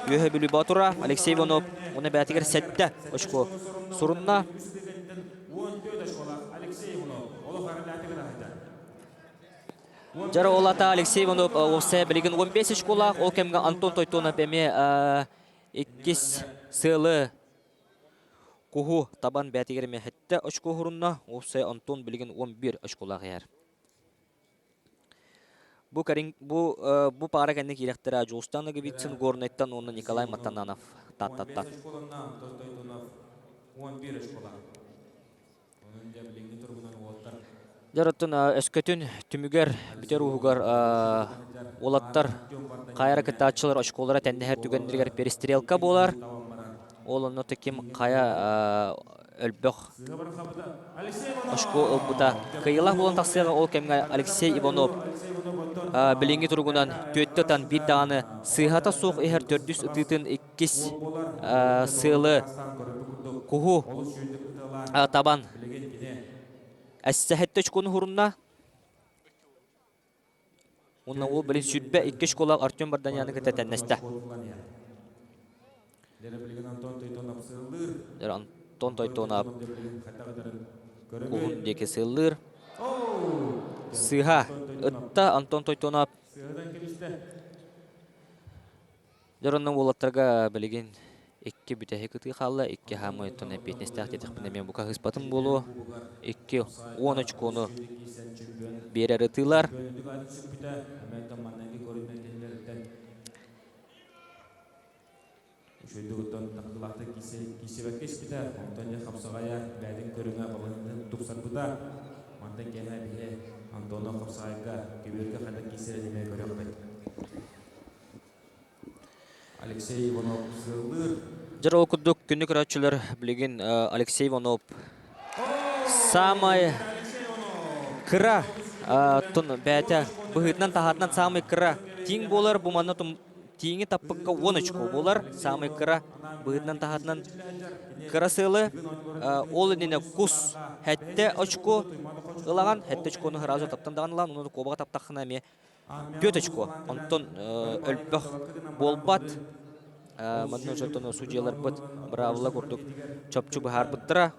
Үөһэ Бүлүү Боотура Алексей Иванов уонна бээтигэр сэттэ очко сурунна. Дьара ол ата Алексей Иванов уопсайа билигин 15 очколаах, ол кэмҥэ Антон Тойтонов эмиэ иккис сыалы Куһу табан бээтигэр эмиэ сэттэ очко уһурунна, уопсайа Антон билигин 11 очколаах иһэр. Бу, кэрин, бу, бу паара кэннэ киирэхтэрэ Дьулустан Ноговицын Горнайтан уонна Николай Матананов Тааттаттан. Дьэ, оттон өскөтүн түмүгэр бүтэр ууһугар уолаттар хайа эрэ кыттааччылар очколара тэннэһэр түгэннэригэр перестрелка буолар. Ол онно ким хайа өлбөх очко ылбыта кыайыылаах буолан тахсыаҕа. Ол кэмҥэ Алексей Иванов билиҥҥи туругунан түөттэ ытан биир даҕаны сыыһата суох иһэр төрдүс ытыытын иккис сыалы куһу табан эссэһэттэ очкону хурунна. Уонна ол билин 22 школа Артем Барданяны кытта тэннэстэ. Антон Тойтонов куһун диэки сыаллыыр. Сыыһа ытта Антон Тойтонов. Дьоронно уолаттарга билигин икки бүтэһик ытыы хаалла, икки хаамыы оттон эппиэтинэстээх диэтэхпинэ эмиэ бука ыспатым буолуо. 2 10 очкону биэрэр ытыылар. Үчүгэйдик тахтылаахтык киирсибэккэ испитэ, онтон дьэ хапсаҕайа бэйэтин көрүҥэ балыһыннын тупсарбыта. Мантан киэһэ биһи Антонов хапсаҕайга көбүөргэ хайдах киирсэрин эмиэ көрүөхпүт. Алексей Иванов сыаллыыр. Дьэ ол курдук күнү көрөөччүлэр билигин Алексей Иванов самай кыра тун бэйэтэ быһыытынан таһаатынан самый кыра тииҥ буолар бу манна тииҥи таппыкка 10 очко буолар самый кыра быһыытынан таһаатынан кыра сыалы ол иннинэ кус хэттэ очко ылаҕан хэттэ очкону сразу таптан даҕан ылаҕын уонна куобаҕа таптаххына эмиэ 4 очко. Онтон өлбөх буолбат. Манна учуоттан судьуйаларбыт быраабыла курдук чопчу быһаарбыттара.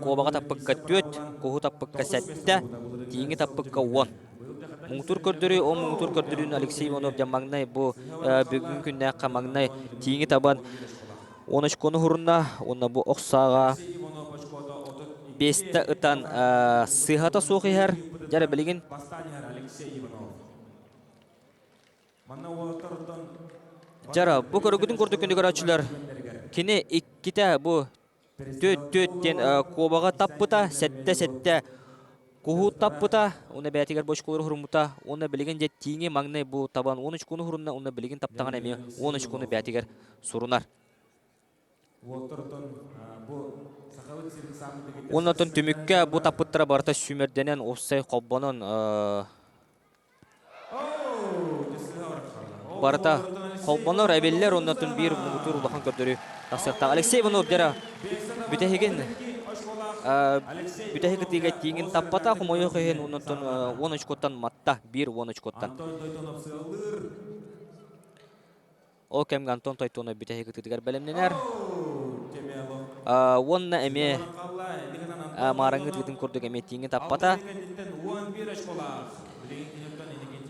Куобаҕа таппыкка 4, куһу таппыкка 7, тииҥи таппыкка 10. Муҥутуур көрдөрүү, ол муҥутуур көрдөрүүнү Алексей Иванов дьэ маҥнай бу бүгүҥҥү күннээххэ маҥнай тииҥи табан 10 очкону уһурунна уонна бу ох сааҕа биэстэ ытан сыыһата суох иһэр. Дьэ эрэ билигин Дьара, бу көрүгүтүн курдук күндү көрөөччүлэр, кини иккитэ бу түөт-түөт диэн куобаҕы таппыта, сэттэ-сэттэ куһу таппыта, уонна бэйэтигэр бочколору хуруммута, уонна билигин дьэ тииҥи маҥнай бу табан 10 очкону хурунна, уонна билигин таптаҕына эмиэ 10 очкону бэйэтигэр сурунар. Уонна оттон түмүккэ бу таппыттара барыта сүүмэрдэнэн, уопсай холбонон барыта холбонор, эбиллэр уонна оттон биир муҥутуур улахан көрдөрүү тахсыахтаах. Алексей Иванов дьара бүтэһигин бүтэһик ытыыга тииҥин таппата, хомойуох иһин уонна оттон 10 очкоттан матта, биир 10 очкоттан. Ол кэмҥэ Антон Тойтуонов бүтэһик ытыытыгар бэлэмнэнэр. Уонна эмиэ маарыҥҥы ытыытын курдук эмиэ тииҥи таппата.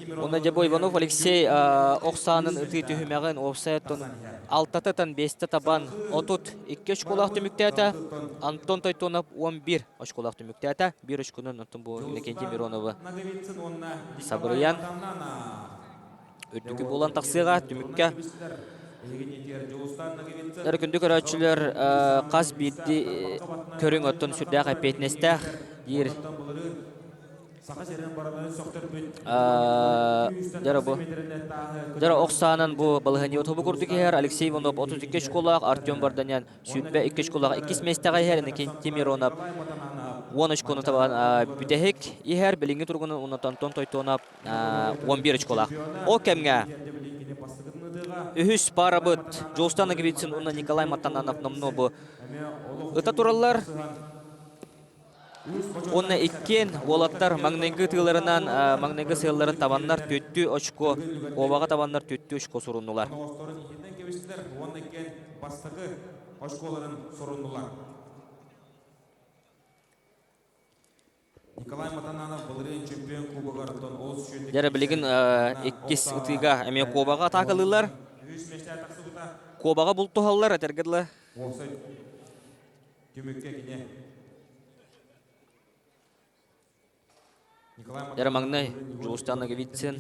Уонна дьэ бу Иванов Алексей ох саанын ытыы түһүмэҕин уопсай оттон алтатытан биэстэ табан 32 очколаах түмүктээтэ. Антон Тойтуонов 11 очколаах түмүктээтэ. Биир очконун оттон бу Иннокентий Мироновы сабырыйан үрдүкү буолан тахсыаҕа түмүккэ Күндү көрөөччүлэр хас биирдии көрүҥ оттон сүрдээх эппиэтинэстээх диир Дьара бу Дьара ох саанан бу балаһыанньа тобу курдук иһэр Алексей Иванов 32 очколаах, Артем Варданян 22 очколаах иккис миэстэҕэ иһэр, Иннокентий Миронов 10 очкону табан бүтэһик иһэр, билиҥҥи туругунан уонна Антон Тойтонов 11 очколаах. Ол кэмҥэ үһүс парабыт Дьулустан Ноговицын уонна Николай Матананов номнуо бу ыта тураллар. Уонна иккиэн уолаттар маҥнайгы тыыларынан маҥнайгы сыалларын табаннар түөттүү очко, обаҕа табаннар түөттүү очко суруннулар. Бастакы очколарын суруннулар. Николай Матананов былырыын чемпион кубогар олус үчүгэйдик Дьэ билигин иккис ытыыга эмиэ куобаҕа атаакалыыллар. Куобаҕа бултуһаллар этэргэ дылы. Уопсай түмүккэ кини Дьэ маҥнай Дьулустан Ноговицын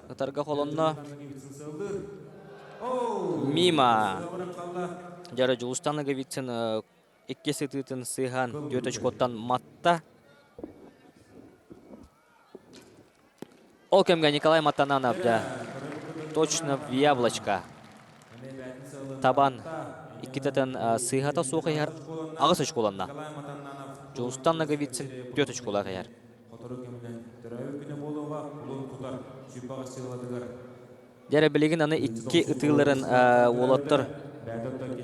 ытарга холонно. Мимо. Дьэ Дьулустан Ноговицын иккис ытыытын сыыһан түөрт очкоттан матта. Ол кэмҥэ Николай Матананов да точно в яблочко табан иккитэтэн сыыһата суох иһэр аҕыс очколанна. Дьулустан Ноговицын түөрт очколаах иһэр. Дьэ эрэ билигин аны икки ытыыларын уолаттар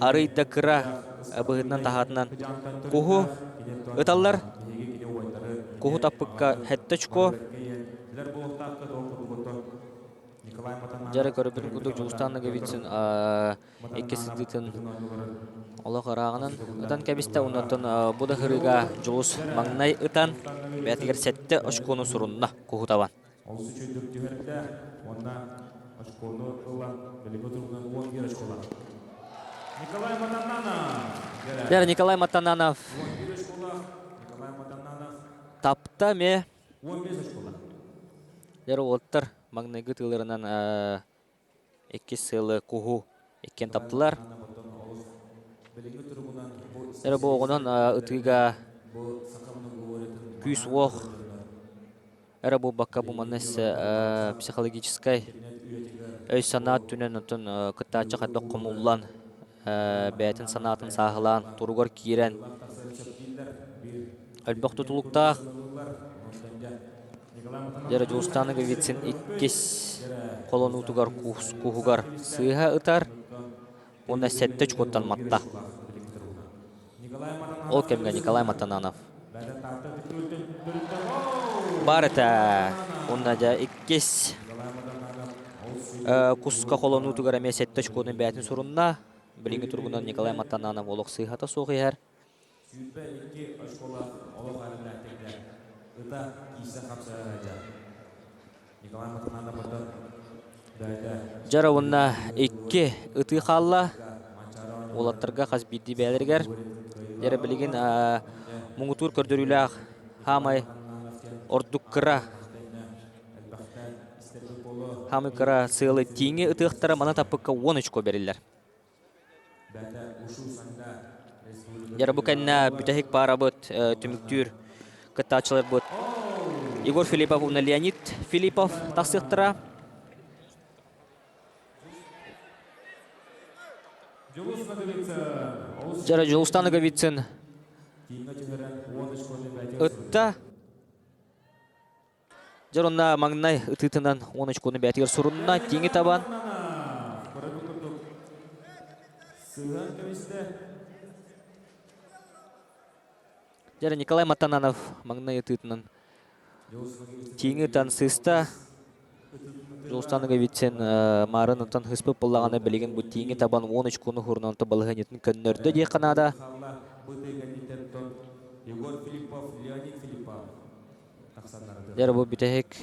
арый да кыра быһыытынан таһаатынан куһу ыталлар. Куһу таппыкка сэттэ очко. Дьэ эрэ көрбүт курдук Дьулустаан Ноговицын иккис ытыытын олох ырааҕынан ытан кэбистэ. Оннуттан бу да сырыыга Дьулус маҥнай ытан бэйэтигэр сэттэ очкону сурунна куһу табан. Олус үчүгэйдик түһэрдэ уонна. очкону ылан, билиҥҥи туругунан 11 очколаах. Николай Матананов. Дэр Николай Матананов. 11 очколаах Николай Матананов. Тапта ме. 15 очколаах. Дэр уолаттар маҥнайгы тыыларынан иккис сылы куһу иккиэн таптылар. Эрэ бу оҕонон ытыыга күүс-уох эрэ буолбакка бу манна психологическай өй-санаа өттүнэн оттон кыттааччы хайдах хомуллан бэйэтин санаатын сааһылаан туругар киирэн элбэх тутулуктаах Дьэ Дьулустаан Ноговицын иккис холонуутугар куһугар сыыһа ытар уонна сэттэ очкоттан матта. Ол кэмҥэ Николай Матананов баар этэ. Уонна дьэ иккис куска холонуутугар эмиэ сэттэ очкону бэйэтин сурунна. Билиҥҥи туругунан Николай Матананов олох сыыһата суох иһэр. 22 очколаах олох эрэллээхтик ыта киирсэн хапсыһар сылдьар. Николай Матананов оттон бэйэтэ Дьара уонна икки ытыы хаалла. Уолаттарга хас биирдии бэйэлэригэр. Дьара билигин муҥутуур көрдөрүүлээх хаамай ордук кыра хаамай кыра сыалы тииҥи ытыахтара маны таппыкка 10 очко бэриллэр. Дьэ бу кэннэ бүтэһик паарабыт түмүктүүр кыттааччыларбыт Егор Филиппов уонна Леонид Филиппов тахсыахтара. Дьэ Дьулустан Ноговицын ытта. Дьэ онно маҥнай ытыытынан 10 очкону бэйэтигэр сурунна, тииҥи табан. Дьэ Николай Матананов маҥнай ытыытынан тииҥи ытан сыыста. Дьулустан Ноговицын маарын онтон хыспыт буоллаҕына билигин бу тииҥи табан 10 очкону уһурунан балаһыанньатын көннөрдө диэххэ наада. Егор Филиппов, Леонид Филиппов. Дьэ бу бүтэһик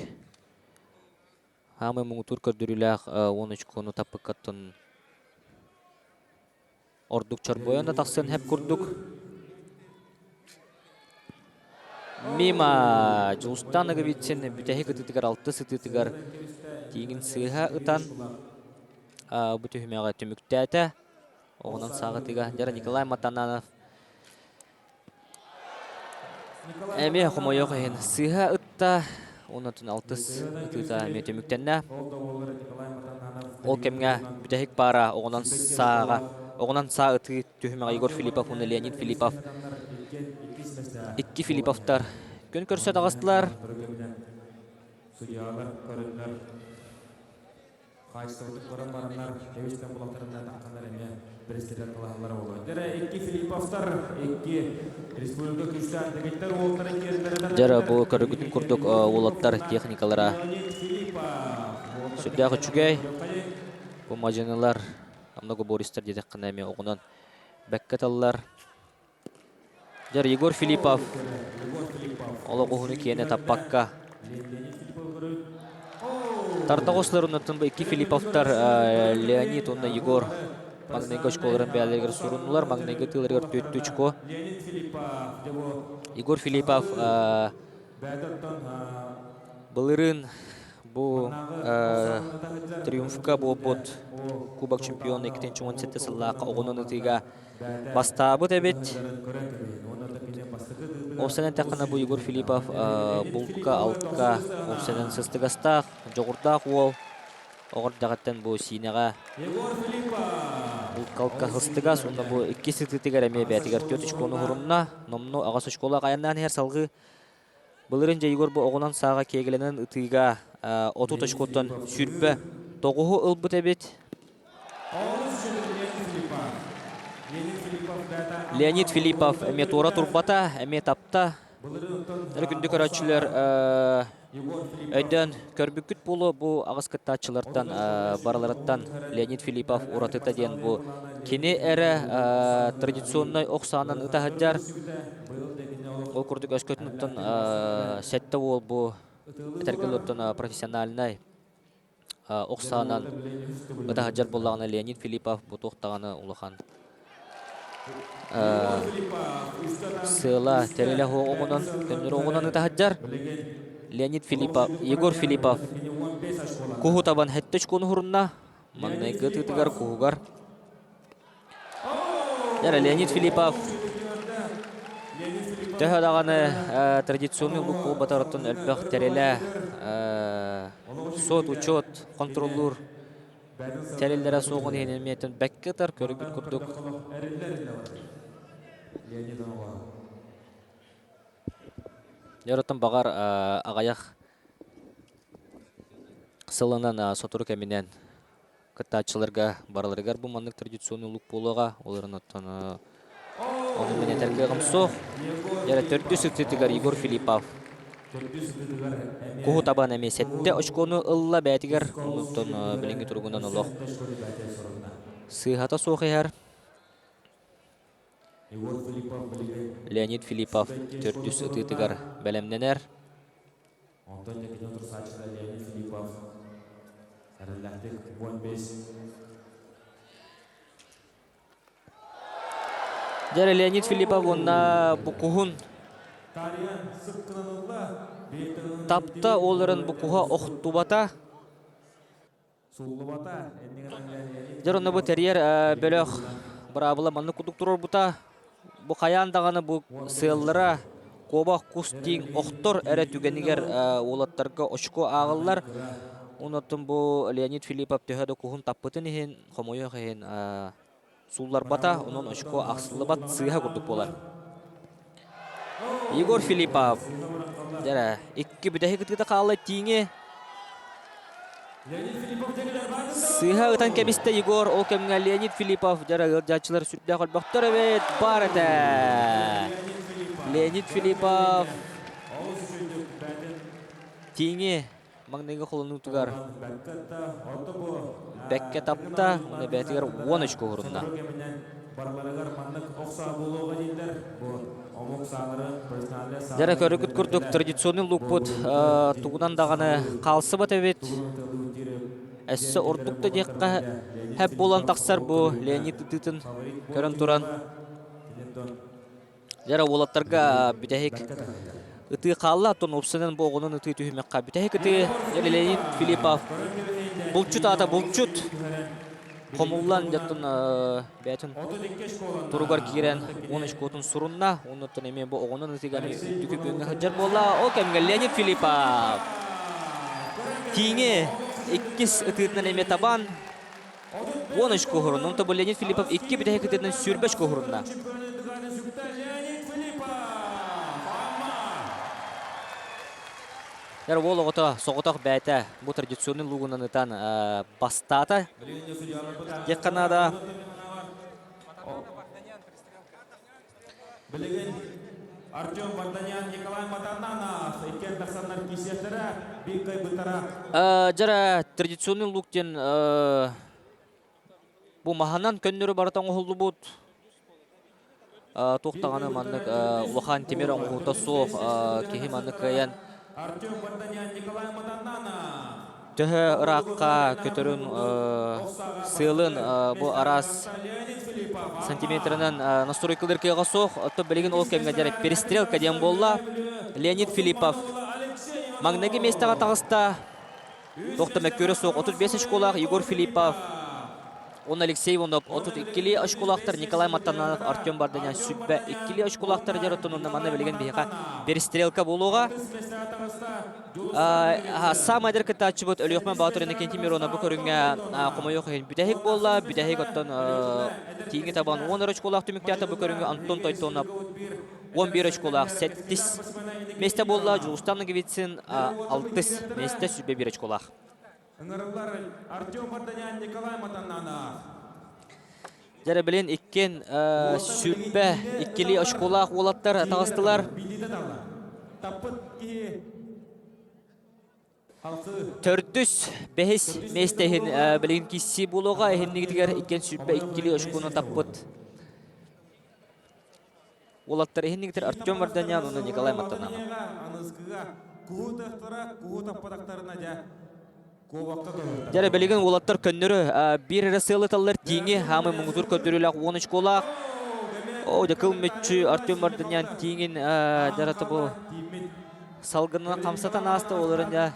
хаамыы муҥутуур көрдөрүүлээх 10 очкону таппыккаттан ордук чорбойон да тахсыан сөп курдук. Мимо Дьулустан Ноговицын бүтэһик ытыытыгар алтыс ытыытыгар тииҥин сыыһа ытан бу түһүмэҕи түмүктээтэ. Оҕунан сааҕытыга Дьара Николай Матананов Эмиэ хомойуох иһин сыыһа ытта, уонна алтыс ытыыта эмиэ түмүктэннэ. Ол кэмҥэ бүтэһик паара оҕунан сааҕа, оҕунан саа ытыы түһүмэҕэ Егор Филиппов уонна Леонид Филиппов. Икки Филипповтар күн көрсө таҕыстылар. Судьялар көрүннэр Хаачыстыбатык баран бараннар, эбистэн булаттарына тахханнар эмиэ президент талаһаллара буолуо. Дьэрэ икки Филипповтар, икки республика күүстээх дэгиттэр уолтара киэрдэрэ Дьэрэ бу көрүгүтүн курдук уолаттар техникалара сүрдээх үчүгэй. Бу мадьынылар, многобористар диэтэххинэ эмиэ оҕунан бэккэ таллар. Дьэр Егор Филиппов олох уһуну киэнэ таппакка тарда оҕусларыннаттан бу икки Филипповтар Леонид уонна Егор маҥнайгы очколарын бэйэлэригэр суруннулар. Маҥнайгы тыыларыгар түөрт очко. Егор Филиппов былырыын бу Триумфка буолбут Кубок чемпиона 2017 сыллаахха оҕунан ытыыга Бастаабыт эбит. Ол эттэххинэ бу Егор Филиппов булка, алтка ол сыстыгастаах, дьоҕурдаах уол. Оҕо эрдэҕиттэн бу Сиинэҕэ булка-алтка сыстыгас уонна бу иккис ытыытыгар эмиэ бэйэтигэр түөрт очкону уһурунна. Номнуо аҕыс очколаах айаннаан иһэр салгыы Былырыын дьэ Егор бу оҕунан сааҕа киэгэлэнэн ытыыга 30 очкоттон 29-у ылбыт эбит. Леонид Филиппов эмиэ туора турбата, эмиэ тапта. Өр күндү көрөөччүлэр өйдөөн көрбүккүт буолуо бу аҕыс кыттааччылартан барыларыттан Леонид Филиппов уратыта диэн бу кини эрэ традиционнай ох саанан ыта сылдьар. Ол курдук өскөтүн оттон сэттэ уол бу этэргэ оттон профессиональнай. ох саанан ыта сылдьар буоллаҕына Леонид Филиппов бу туох даҕаны улахан сыала тэрилэ суох оҕунан көннөрү оҕунан ыта сылдьар. Леонид Филиппов, Егор Филиппов куһу табан сэттэ очкону уһурунна. Маҥнайгы ытыытыгар куһугар Дьэ, Леонид Филиппов төһө даҕаны традиционный лук буолбатарыттан элбэх тэрилэ суот-учет хонтуруоллуур тэриллэрэ суоҕун иһин эмиэтин бэккэ ытар көрүгүт курдук. Дьэ, баҕар аҕыйах сылынан сотору кэминэн кыттааччыларга барыларыгар бу маннык традиционный лук буолуоҕа. Олорун оттон ону мин этэр кыаҕым суох. Дьэ, төрдүс ытыытыгар Егор Филиппов куһу табан эмиэ сэттэ очкону ылла бэйэтигэр. Онуттан билиҥҥи туругунан олох сыыһата суох иһэр. Леонид Филиппов төрдүс ытыытыгар бэлэмнэнэр. Онтон дьэкитин турсааччыта Леонид Филиппов эрэллээхтик 15 Дьэ, Леонид Филиппов уонна букуһун тапта, ол эрэн букуһа охтубата. Дьэ, онно бу тэрийэр бөлөх быраабыла маннык курдук туруорбута. Бу хайаан даҕаны бу сыаллара куобах кус тииҥ охтор эрэ түгэнигэр уолаттарга очко ааҕыллар. Онон бу Леонид Филиппов төһө да куһун таппытын иһин, хомойуох иһин суулларбата, онон очко ахсыллыбат сыыһа курдук буолар. Егор Филиппов дьэ икки бүтэһик ытыыта хаалла тииҥи сыыһа ытан кэбистэ Егор ол кэмҥэ Леонид Филиппов дьэ ыалдьааччылар сүрдээх өлбөхтөр эбит баар этэ Леонид Филиппов тииҥи Маҥнайгы холонуутугар бэккэ тапта, уонна бэйэтигэр 10 очко уһурунна. Дьэ көрүкүт курдук традиционный лукпут тугунан даҕаны хаалсыбат эбит. Өссө ордук да диэххэ хэп буолан тахсар бу Леонид ытыытын көрөн туран. Дьэ уолаттарга бүтэһик ытыы хаалла, оттон уопсайынан бу оҕонон ытыы түһүмэххэ бүтэһик ытыы Леонид Филиппов булчут аата булчут хомуллан дьоттон бэйэтин туругар киирэн 10 очкотун сурунна. Оннуттан эмиэ бу оҕонон ытыыга эмиэ үрдүкү күөҥҥэ сылдьар буолла. Ол кэмҥэ Леонид Филиппов тииҥи иккис ытыытынан эмиэ табан 10 очко уһурунна. Онто бу Леонид Филиппов икки бүтэһик ытыытынан 20 очко уһурунна. Дэр уол оҕото соҕотох бэйэтэ бу традиционный лугунан ытан бастаата. Диэххэ наада. Билигин Артем Варданян, Николай Матананов иккиэн тахсаннар киирсиэхтэрэ, биир кыайбыттара. Дьара традиционный лук диэн бу маһынан көннөрү барыта оҥоһуллубут. Туох даҕаны маннык улахан тимир оҥоһуута суох киһи маннык кыайан Артем Варданян, Николай Матананов. Төһө ыраахха көтөрүн сыалын бу араас сантиметрынан настройкалыыр кыаҕа суох. Оттон билигин ол кэмҥэ дьэ перестрелка диэн буолла. Леонид Филиппов маҥнайгы миэстэҕэ таҕыста. Туох да мөккүөрэ суох 35 очколаах Егор Филиппов Он Алексей Иванов 32-ли очколаахтар, Николай Матананов, Артем Барданян 22-ли очколаахтар дьэр оттон онно манна билигин биһиэхэ перестрелка буолуоҕа. Саамай эдэр кыттааччыбыт Өлүөхмэн Баатыр Иннокентий Миронов бу көрүҥҥэ хомойуох иһин бүтэһик буолла. Бүтэһик оттон тииҥи табан 10 очколаах түмүктээтэ бу көрүҥҥэ Антон Тойтонов 11 очколаах сэттис миэстэ буолла. Дьулустан Ноговицын алтыс миэстэ 101 очколаах. Ыҥырыллар Артем Варданян, Николай Матананов. Дьэ билин иккин сүрбэ иккилии очколаах уолаттар таҕыстылар. Таппыт киһи Төрдүс, бэһис миэстэ иһин билигин киирсии буолуоҕа. Иһиннигитигэр иккин сүрбэ иккилии очкону таппыт уолаттар иһиннигитигэр Артем Варданян уонна Николай Матананов. Аныскыга куһу тахтара, куһу таппатахтарына дьэ. Дьэрэ билигин уолаттар көннөрү биир эрэ сыал ыталлар тииҥи хаамы муҥутуур көрдөрүүлээх 10 очколаах. О, дьэ кыл мүччү Артем Мордынян тииҥин дьарата бу салгынынан хамсатан ааста олорон дьэ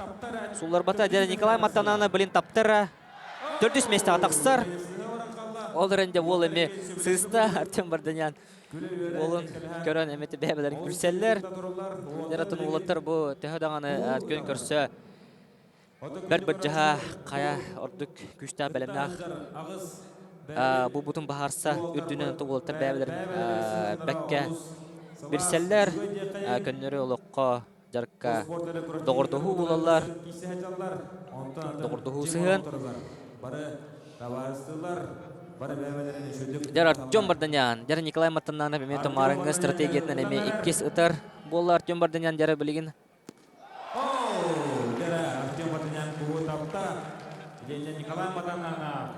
сулларбата. Дьэрэ Николай Маттанана билин таптара төрдүс миэстэҕэ тахсар. Ол эрэн дьэ уол эми сыыста Артем Варданян уолун көрөн эмити бэйэлэрин күлсэллэр. Дьэрэтин уолаттар бу төһө даҕаны күн көрсө бэрт бырдьаһа хайа ордук күүстээх бэлэмнээх бу бутун баһаарса үрдүнэн уолаттар бэйэлэрин бэккэ билсэллэр көннөрү олоххо дьарыкка доҕордоһуу буолаллар доҕордоһуу сыһыан Дьэр Артем Барданян, дьэр Николай Матананов эмиэ Томарыҥҥа стратегиятынан эмиэ иккис ытар буолла Артем Барданян дьэрэ билигин Дьэрэ Артем Барданян куһу тапта. Итиэннэ Николай Матананов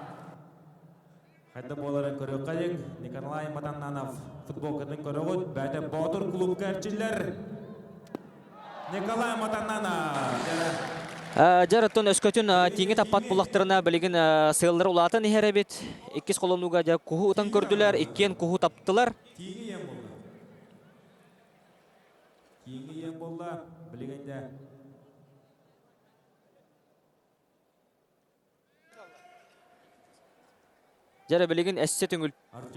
Хайда буоларын көрүөххэйиҥ. Николай Матаннанов футболкатын көрөҕүт. Бэйэтэ Боотур клубка эрчиллэр. Николай Матаннанов. Дьэр оттон өскөтүн тииҥи таппат буллахтарына билигин сыаллара улаатан иһэр эбит. Иккис холонууга дьэ куһу ытан көрдүлэр, иккиэн куһу таптылар. Тииҥи иэн буолла. Тииҥи иэн буолла. Билигин дьэ Дьэрэ билигин эссе түҥүл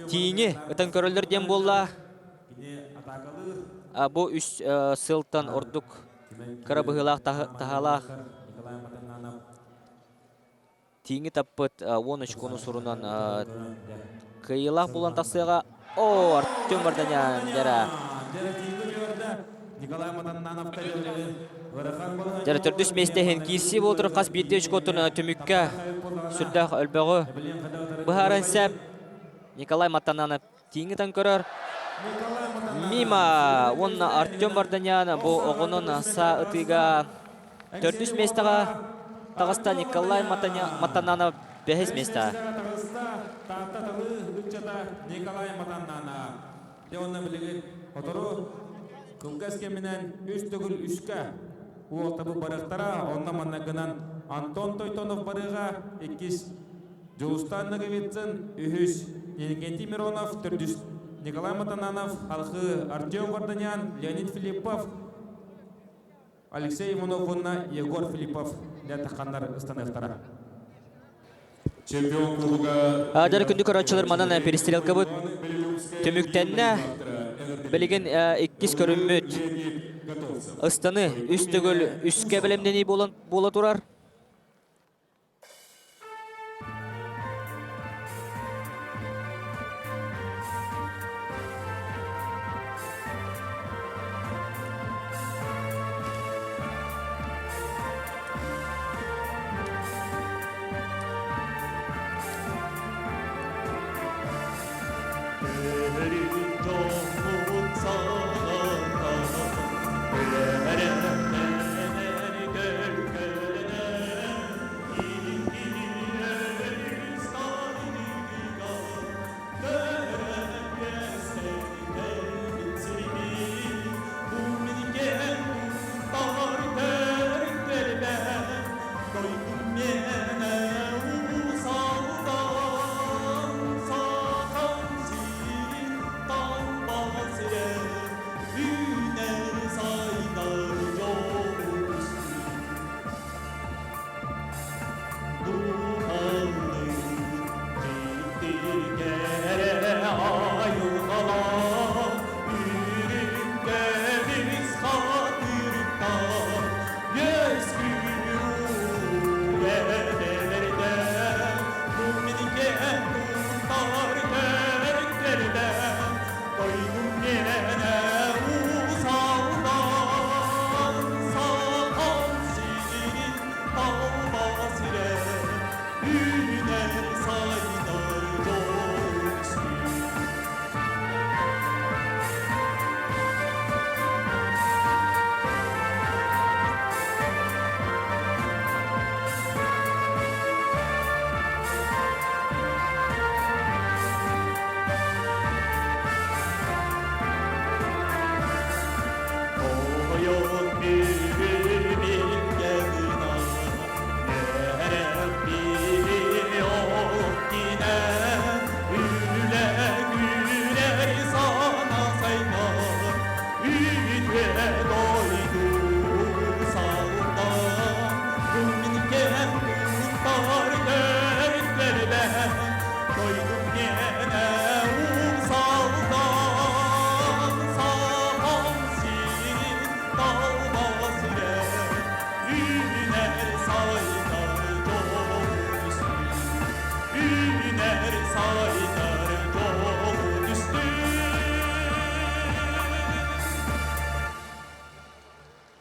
тииҥи ытан көрөллөр диэн буолла. Бу үс сылтан ордук кыра быһыылаах таһаалаах тииҥи таппыт 10 очкону сурунан кыайыылаах буолан тахсыаҕа. О, Артем Варданян, дьэрэ. Дьэрэ төрдүс миэстэ иһин киирсии буолтур хас биирдии очкотун түмүккэ сүрдээх өлбөҕү быһааран сэп. Николай Матананов тииҥитэн көрөр. Мимо уонна Артем Варданян бу оҕонун саа ытыыга төрдүс миэстэҕэ таҕыста Николай Матананов бэһис миэстэҕэ. Таатта талыы ыччата Николай Матаннанов. Дьэ онно билигин сотору кылгас кэминэн үс төгүл үскэ уолтабы барыахтара. Онно манна гынан Антон Тойтонов барыаҕа, иккис Дьулустан Ноговицын, үһүс Иннокентий Миронов, төрдүс Николай Матананов, халхыы Артем Варданян, Леонид Филиппов, Алексей Иванов уонна Егор Филиппов лятаханнар ыстаныахтара. Чемпион кубога Дьэ күндү көрөөччүлэр манан перестрелкабыт түмүктэннэ. Билигин иккис көрүммүт ыстаны үс төгүл үскэ бэлэмнэнии буолан буола турар.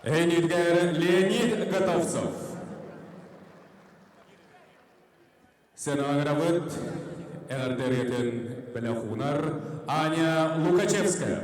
Эйнидгэр Леонид Готовцев. Сценаҕа эҕэрдэргитин бэлэхунар Аня Лукачевская.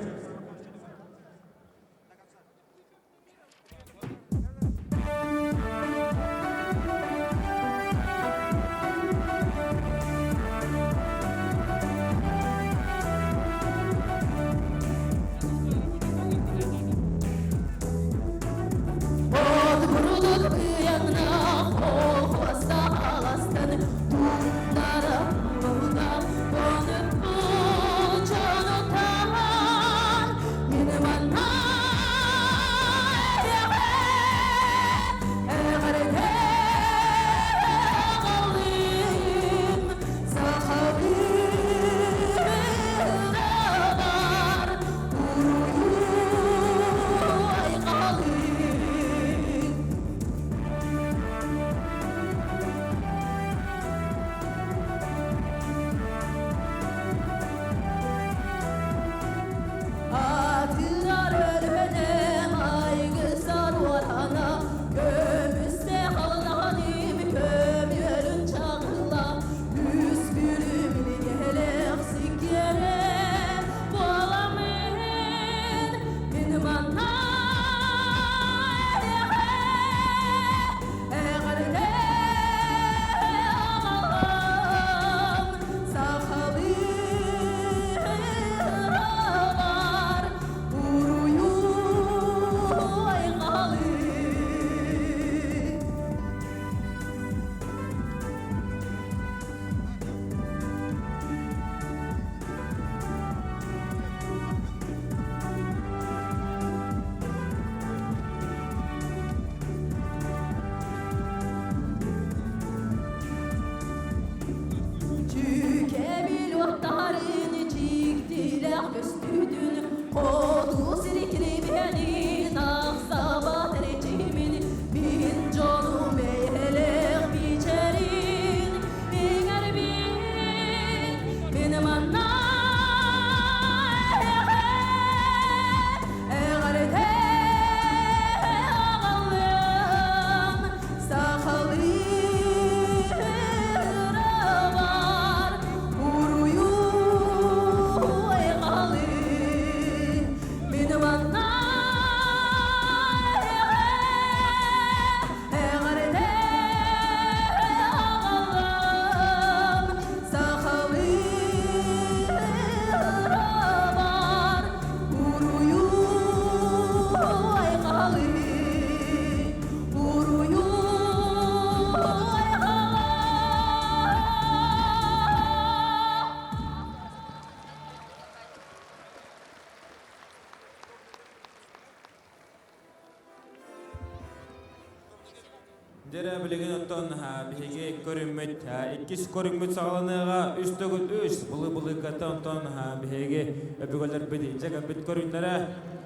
Дьэрэ билигин оттон биһиги көрүммүт иккис көрүҥмүт саҕаланыаҕа үс төгүл үс былы-былыыката онтон биһиги өбүгэлэрбит илдьэ кэлбит көрүҥнэрэ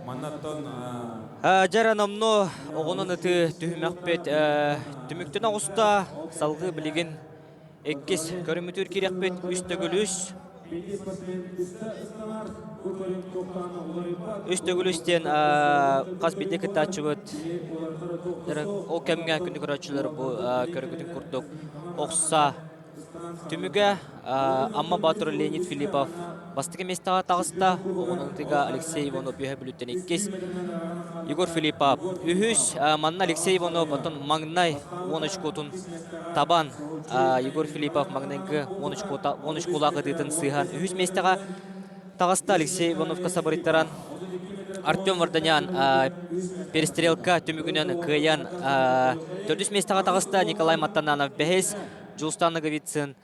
манна оттон Дьэрэ номнуо оҕонон ытыы түһүмэхпит түмүктэн оҕуста салгыы билигин иккис көрүммүтүгэр киириэхпит үс төгүл үс Үс төгүл үс диэн хас биирдии кыттааччыбыт ол кэмҥэ күндү көрөөччүлэр бу көргүтүн курдук охса түмүгэ Амма Боотур Леонид Филиппов бастакы миэстэҕэ таҕыста. Оҕонун Алексей Иванов үөһэ Бүлүүттэн иккис, Егор Филиппов үһүс. Манна Алексей Иванов оттон маҥнай уон очкотун табан Егор Филиппов маҥнайгы 10 очколаах ытыытын сыыһан үһүс миэстэҕэ таҕыста. Алексей Ивановка сабырыйтаран Артем Варданян перестрелка түмүгүнэн кыайан төрдүс миэстэҕэ таҕыста. Николай Маттананов бэһис, Дьулустан Ноговицын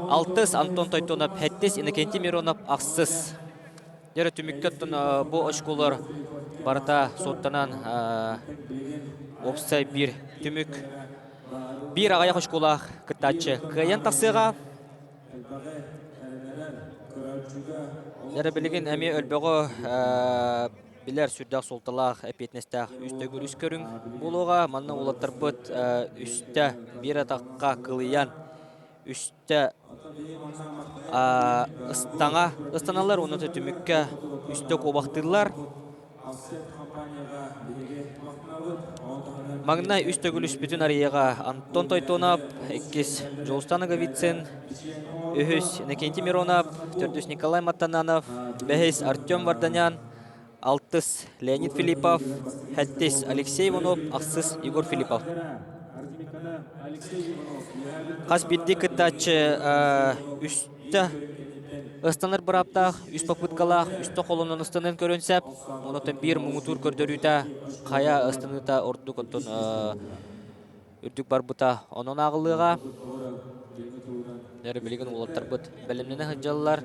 алтыс, Антон Тойтонов сэттис, Иннокентий Миронов ахсыс. Дьэ түмүккэ оттон бу очколор барыта суоттанан уопсай биир түмүк биир аҕыйах очколаах кыттааччы кыайан тахсыаҕа. Дьэ билигин эмиэ өлбөҕү билэр сүрдээх суолталаах, эппиэтинэстээх үс төгүл үс көрүҥ буолуоҕа. Манна уолаттарбыт үстэ биир атахха кылыйан үстэ ыстаҥа ыстаналлар уонна түмүккэ үстэ куобахтыыллар. Маҥнай үс төгүл үспүтүн арыйыаҕа Антон Тойтонов, иккис Дьулустан Ноговицын, үһүс Иннокентий Миронов, төрдүс Николай Маттананов, бэһис Артем Варданян, алтыс Леонид Филиппов, сэттис Алексей Иванов, ахсыс Егор Филиппов. Хас биирдии кыттааччы үстэ ыстанар бырааптаах, үс попыткалаах, үстэ холонон ыстанан көрөн сөп. Онон биир муҥутуур көрдөрүүтэ хайа ыстаныыта ордук оттон үрдүк барбыта онон ааҕыллыаҕа. Билигин уолаттарбыт бэлэмнэнэ сылдьаллар.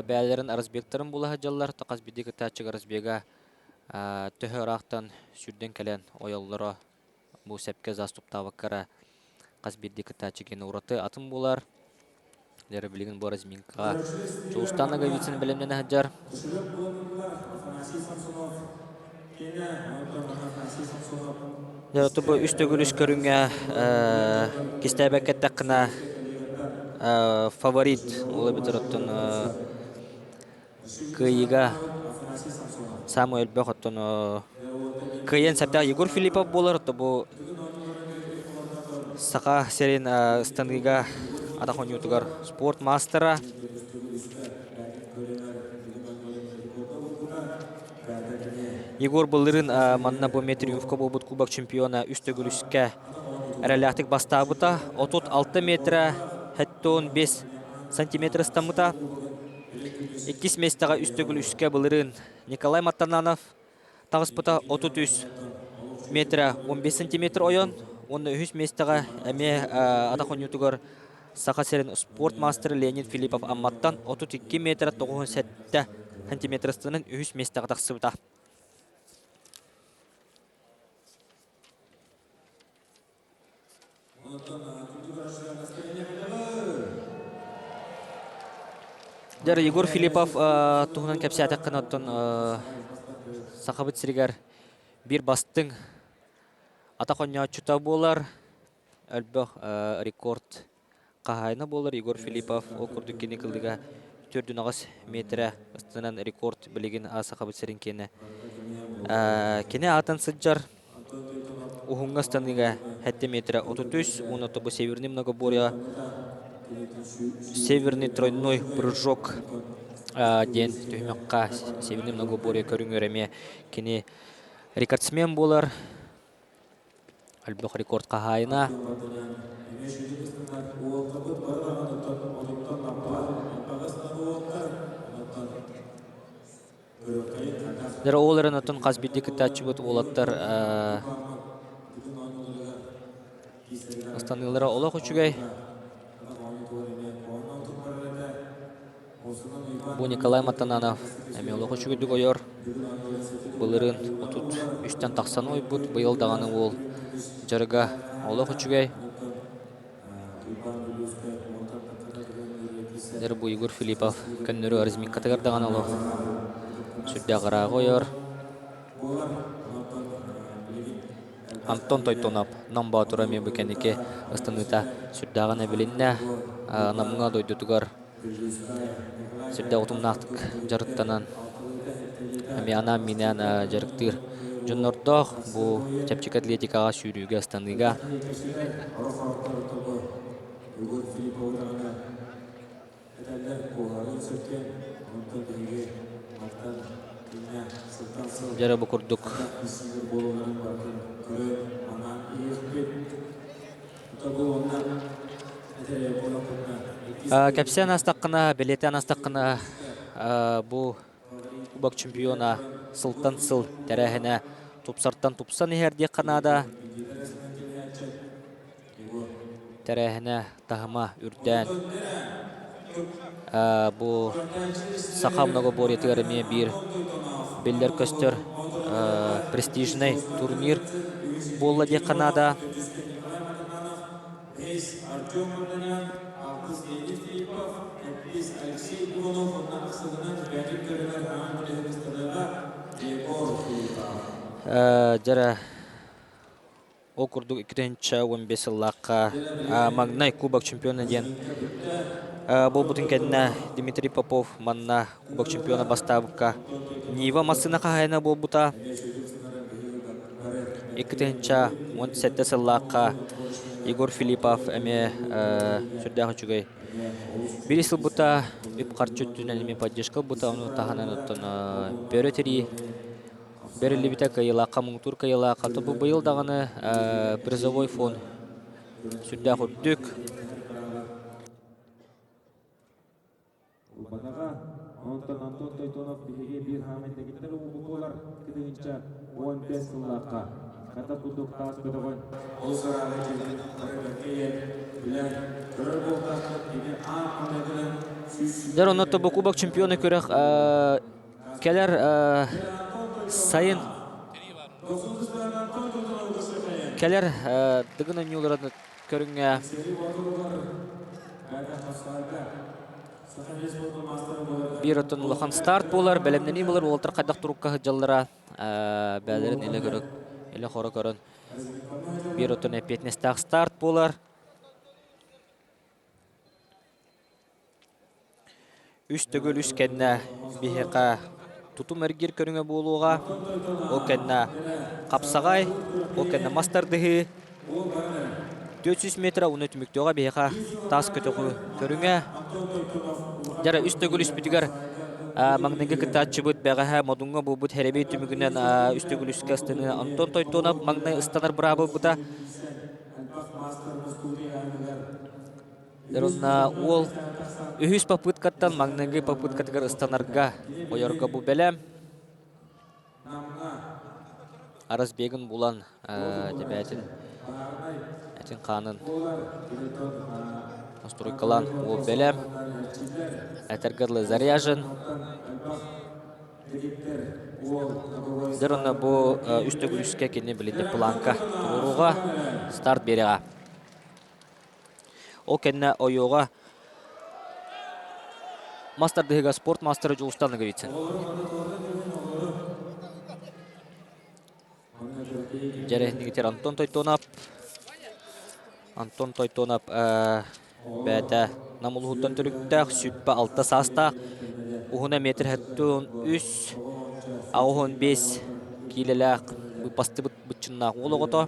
Бэйэлэрин разбегтарын була сылдьаллар. Хас биирдии кыттааччыга разбега төһө ыраахтан сүүрдэн кэлэн ойоллоро бу сөпкө заступтаабакка хас биирдии кыттааччы киэнэ ураты атын буолар. Дьэ билигин бу разминкаҕа Дьулустан Ноговицын бэлэмнэнэ сылдьар. Дьэ, бу үс төгүл үс көрүҥҥэ кистээбэккэ эттэххинэ фаворит ол эбэтэр оттон кыайыыга саамай элбэх оттон кыайан сөптөөх Егор Филиппов буолар отто бу Саха сирин ыстаныыга атах оонньуутугар спорт маастара Егор былырыын манна бу Триумфка буолбут кубок чемпиона үс төгүл үскэ эрэллээхтик бастаабыта. 36 метрэ 75 сантиметр ыстаммыта. Иккис миэстэҕэ үс төгүл үскэ былырыын Николай Маттананов таҕыспыта 33 метрэ 15 сантиметр ойон уонна үһүс миэстэҕэ эмиэ атах оонньуутугар Саха сирин спорт маастара Леонид Филиппов Амматтан 32 метр 97 сантиметр ыстанан үһүс миэстэҕэ тахсыбыта. Дьэ, Егор Филиппов туһунан кэпсээтэххинэ, оттон Сахабыт сиригэр биир бастыҥ атах оонньооччута буолар. Элбэх рекорд хаһаайына буолар Егор Филиппов. Ол курдук кини кылыга 4,8 метрэ ыстанан рекорд билигин Сахабыт сирин киэнэ. Кини аатын сылдьар уһуҥҥа ыстаныыга 7 метрэ 33, уонна тобу северный многоборье северный тройной прыжок диэн түһүмэххэ северный многоборье көрүҥүөр эмиэ кини рекордсмен буолар. Элбэх рекорд хаһаайына. Дьэ ол эрэн оттон хас биирдии кыттааччыбыт уолаттар ыстаныылара олох үчүгэй. Бу Николай Матананов эмиэ олох үчүгэйдик ойор. Былырыын 33-тэн тахсан ойбут, быйыл даҕаны уол дьарыга олох үчүгэй. Дэр бу Егор Филиппов көннөрү разминкатыгар даҕаны олох сүрдээх ырааҕы ойор. Антон Тойтонов Нам Боотура эмиэ бу кэнники ыстаныыта сүрдээҕин эбилиннэ. Намҥа дойдутугар сүрдээх утумнаахтык дьарыктанан эмиэ анаан-минээн дьарыктыыр дьоннордоох бу чэпчэки атлетикаҕа сүүрүүгэ ыстаныыга. Дьэ бу курдук Кэпсээн астаххына, бэлиэтээн астаххына, бу Кубок чемпиона сылтан сыл тэрээһинэ тупсартан тупсан иһэр диэххэ наада. Тэрээһинэ таһыма үрдээн бу саха многоборьетыгар эмиэ биир биллэр-көстөр престижнэй турнир буолла диэххэ наада. Дьэ Ол курдук 2015 сыллаахха маҥнай Кубок чемпиона диэн буолбутун кэннэ Дмитрий Попов манна Кубок чемпиона бастаабыкка. Нива массыына хаһаайына буолбута. 2017 сыллаахха Егор Филиппов эмиэ сүрдээх үчүгэй биир сылбыта үп-харчы өттүнэн эмиэ поддержка ылбыта, ону таһынан оттон бөрө тирии бэриллибитэ кыайыылаахха муҥутуур кыайыылаахха бу быйыл даҕаны призовой фонд сүрдээх үрдүк. Урбанаҕа, онтон Антон Тойтонов биһиги биир хаамай дэгиттэр буолар 2015 сыллаахха хата курдук таас көтөҕөн ол сарааны кэлин бары билэн көрөр буолтахпыт кини аан маҥнайгынан Дьэр онно тобу кубок чемпиона күрэх кэлэр сайын кэлэр Дыгын оонньууларын көрүҥҥэ биир оттон улахан старт буолар, бэлэмнэнии буолар, уолаттар хайдах турукка сылдьаллара бээлэрин илэ көрө илэ хоро көрөн биир оттон эппиэтинэстээх старт буолар. Үс төгүл үс кэннэ биһиэхэ тутум эргиир көрүҥэ буолуоҕа. Ол кэннэ хапсаҕай, ол кэннэ мас тардыһыы. 400 метр уну түмүктүөҕэ биһиэхэ таас көтөҕүү көрүҥэ. Дьара үс төгүл үспүтүгэр маҥнайгы кыттааччыбыт бэҕэһээ Модуҥҥа буолбут хэрэбий түмүгүнэн үс төгүл үскэ ыстаныы Антон Тойтонов маҥнай ыстанар быраабы ылбыта. Уонна уол үһүс попыткаттан маҥнайгы попыткатыгар ыстанарга ойорго бу бэлэм. Арасбегын булан дебээтин этин хаанын настройкалаан уол бэлэм. Этэргэ дылы заряжен. Дьэр онно бу үс төгүл үскэ кини билинде планка туруоруга старт биэрэҕэ. Ол кэннэ ойуоҕа мас тардыһыыга спорт маастара Дьулустан Ноговицын. Дьэрэһинигитер Антон Тойтонов. Антон Тойтонов бэйэтэ Нам улууһуттан төрүттээх, 26 саастаах, уһуна метр 73, 85 киилэлээх, быппастыбыт быччыннаах уол оҕото.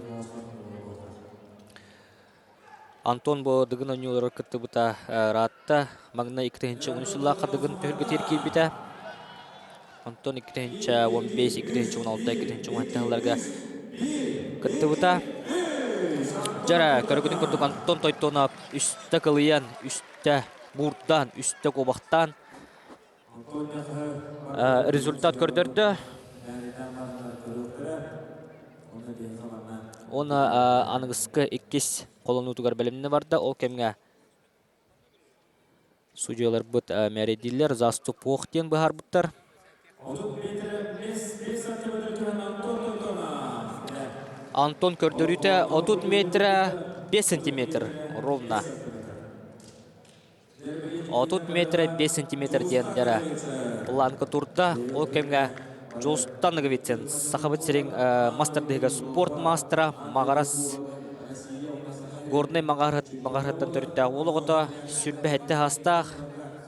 Антон бу Дыгын оонньууларыгар кыттыбыта ыраатта. Маҥнай 2013 сыллаахха Дыгын түһүлгэтигэр киирбитэ. Онтон 2015, 2016, 2017 сылларга кыттыбыта. Дьара, көргүтүн курдук Антон Тойтонов үстэ кылыйан, үстэ буурдаан, үстэ куобахтаан результат көрдөрдө. Уонна аныгыскы иккис холонуутугар бэлэмнэнэ барда. Ол кэмҥэ судьуйаларбыт мээрэйдииллэр, заступох диэн быһаарбыттар. Антон көрдөрүүтэ 30 метра 5 сантиметр ровно. 30 метр 5 сантиметр диэн дьара планка турда. Ол кэмҥэ Дьулустан Ноговицын Сахабыт сирин мас тардыһыга спорт маастара Маҕарас Горнай Маҕарыттан төрүттээх уол оҕото 27 саастаах,